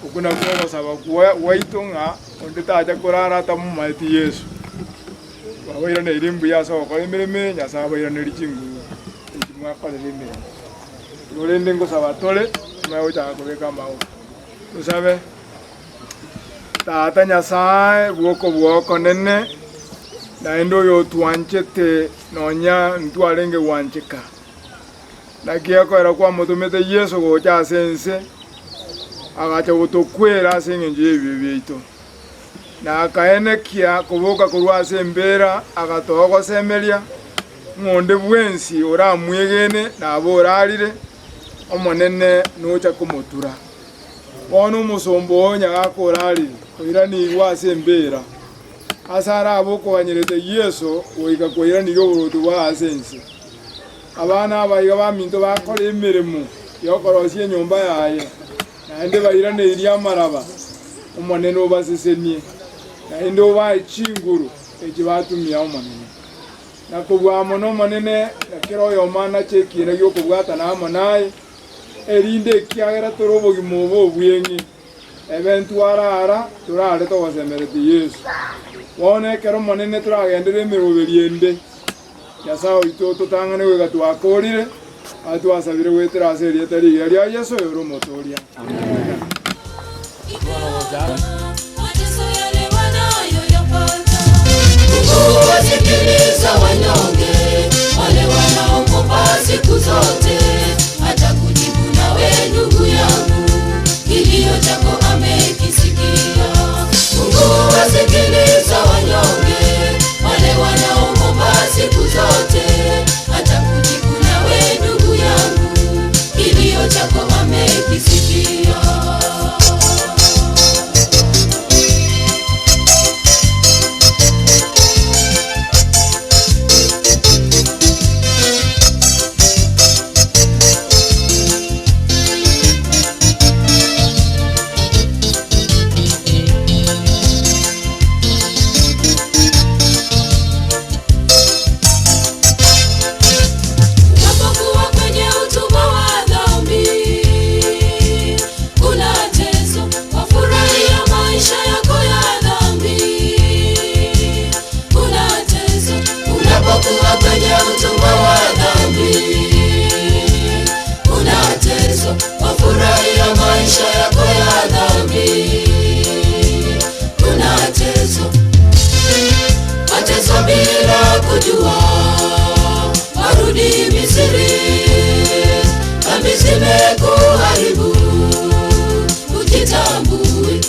Okwo nakwo ogosaba gwaito ng'a onde tacha korara atamomaeti Yeso. Twabairaneire mbuya ase ogokora emeremo eye, Nyasae abairanerie chinguru echi mwakorera emeremo. Igo rende ngosaba tore, timanye gochaka kobeka amagoro. Tosabe, Tata Nyasae bw'okobua okonene, naende oyotwanchete nonya ntwarenge gwancheka, Naki ekoera kwamotomete Yeso gocha ase ense, agacha gotokwera ase engencho y'ebibe biaito, na akaenekia koboka korwa ase embeera, agatoa ogosemeria, ng'a onde bwensi oramwegene nabe orarire, Omonene nocha komotura. Bono omosomba oo nyagaka orarire, oiranigwe ase embeera, ase arabe okoganyerete Yeso goika kwairanirie oboruoti bwaye ase ense. Abana aba iga baminto bakora emeremo y'okorosia enyomba yaye, naende bairaneirie amaraba. Omonene obasesenie, naende obae chinguru echi batumia Omonene. Na kobua amo n'Omonene, na kera oyomo anache ekiina gi'okobwatana amo naye, erinde ekiagera tore obogima obo obweng'e, ebe ntwarara torare togosemeretie Yeso. Bono ekero Omonene toragenderere emeroberio ende, Nyasae oito totang'ane goika twakoorire, aya twasabire goetera ase erieta rigiya ria Yeso oyore Omotooria. Amina. Mateso yale wanayoyapata. Mungu wasikiliza wanyonge, wale wanaoomba siku zote, atakujibu nawe ndugu yangu, kilio chako amekisikia. Mungu wasikiliza wanyonge, wale wanaoomba siku zote, atakujibu nawe ndugu yangu, kilio chako amekisikia. Unapokuwa kwenye utumwa wa dhambi, unateswa, wafurahia maisha yako ya dhambi. Unateswa, unapokuwa kwenye utumwa wa dhambi, unateswa, wafurahia maisha yako ya dhambi. Unateswa, wateswa bila kujua warudi Misri, dhambi zimekuharibu, ujitambue.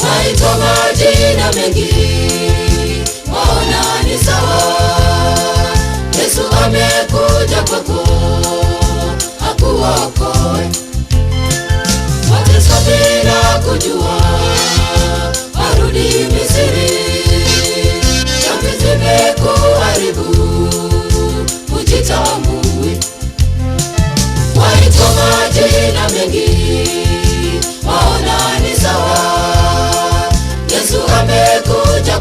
Waitwa majina mengi, waona ni sawa. Yesu amekuja kwako akuokoe. Wateswa bila kujua, warudi Misri, dhambi zimekuharibu, ujitambue. Waitwa majina mengi, waona ni sawa. Yesu amekuja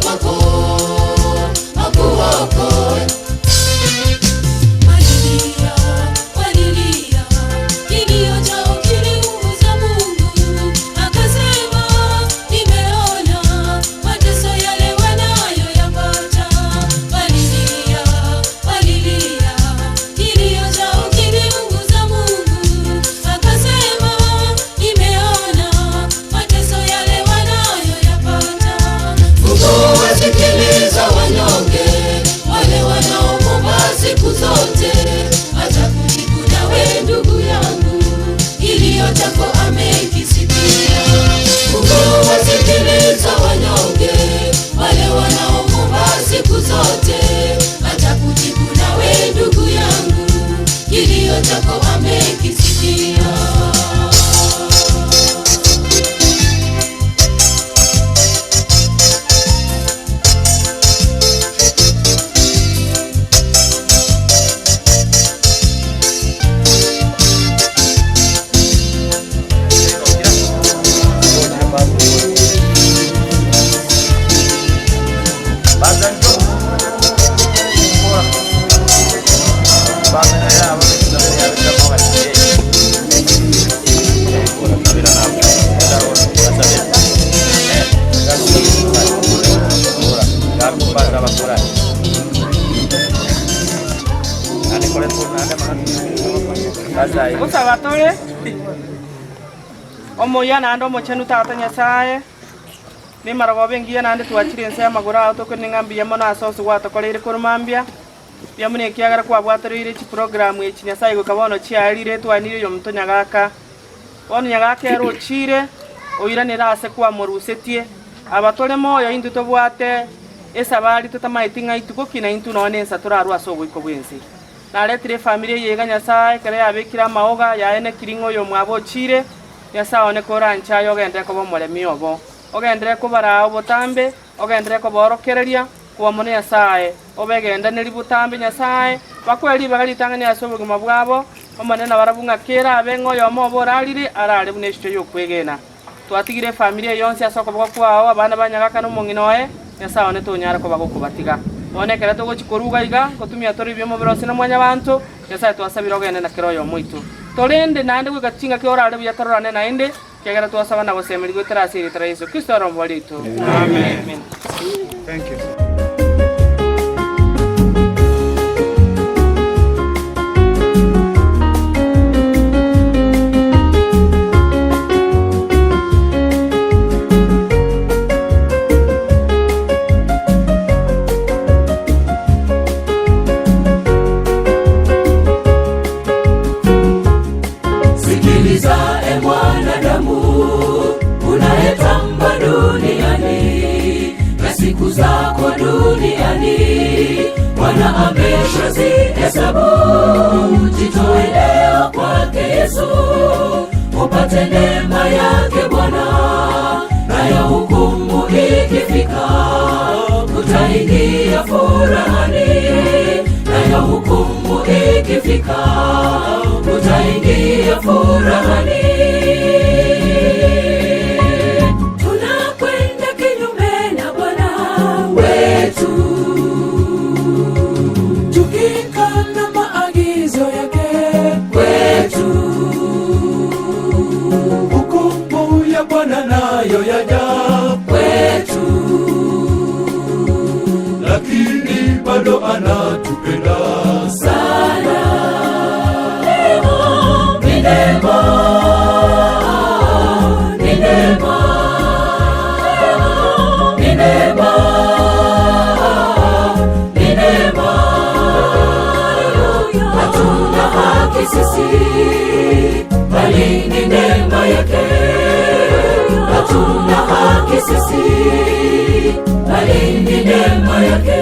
Gosaba tore omuya naende omochenu Tata Nyasae, Nimarogoba engiya naende twachire ense y'amagoro ao tokorire ng'a mbuya mono ase onsi gwatokoreire korwa mambia. Mbuya mono ekiagera kwabwatoreire chiprogramu echi Nyasae goika bono chiaerire twanire oyomonto nyagaka. Bono nyagaka ere ochiire oiranere aase kwamorusetie. Aba tore moyo intwe tobwate esabari totamaeti ng'a ituko ki naintwe nonya nensa torarue ase oboiko bw'ense. Naretire efamiri eye iga Nyasae ekero yabekire amaoga yaenekiri ng'a oyomwabo ochiire, Nyasae one koranche aye ogenderere koba omoremi obo, ogenderere kobaraa obotambe, ogenderere kobaorokereria, koba mono Nyasae, obegendaneri botambe Nyasae, bakoe ribaga ritang'ani ase obogima bwabo, Omonene nabarabwo ng'a kerabe ng'a oyomo obo orarire, arare buna esicho y'okwegena. Twatigire efamiri eye yonsi ase okoboko kwao, abana ba nyagaka na omong'ina oye, Nyasae one tonyare koba gokobatiga. Bono ekero togochia koruga iga, ngotumia tore ebibe omobere ose na mwanyabanto, Nyasae twasabire ogende na kera oyomo oito. Torende naende goika chingaki orare buya tororane naende, ekiagera twasaba na gosemeria goetera ase erieta ria Yeso Kristo ere Omobori oito. Amen. Thank you. Sikiliza e mwanadamu, unayetamba duniani na siku zako duniani, Bwana ameshazihesabu. Jitoe leo kwake Yesu, upate neema yake Bwana, nayo hukumu ikifika, utaingia furahani. Nayo hukumu ikifika, utaingia furahani. Tunakwenda kinyume na Bwana wetu, Tukikana maagizo yake wetu. Hukumu ya Bwana nayo yaja kwetu, lakini bado anatupenda sana. Ni neema, ni neema, ni neema, ni neema. Hatuna haki sisi, bali ni neema yake. Hatuna haki sisi, bali ni neema yake.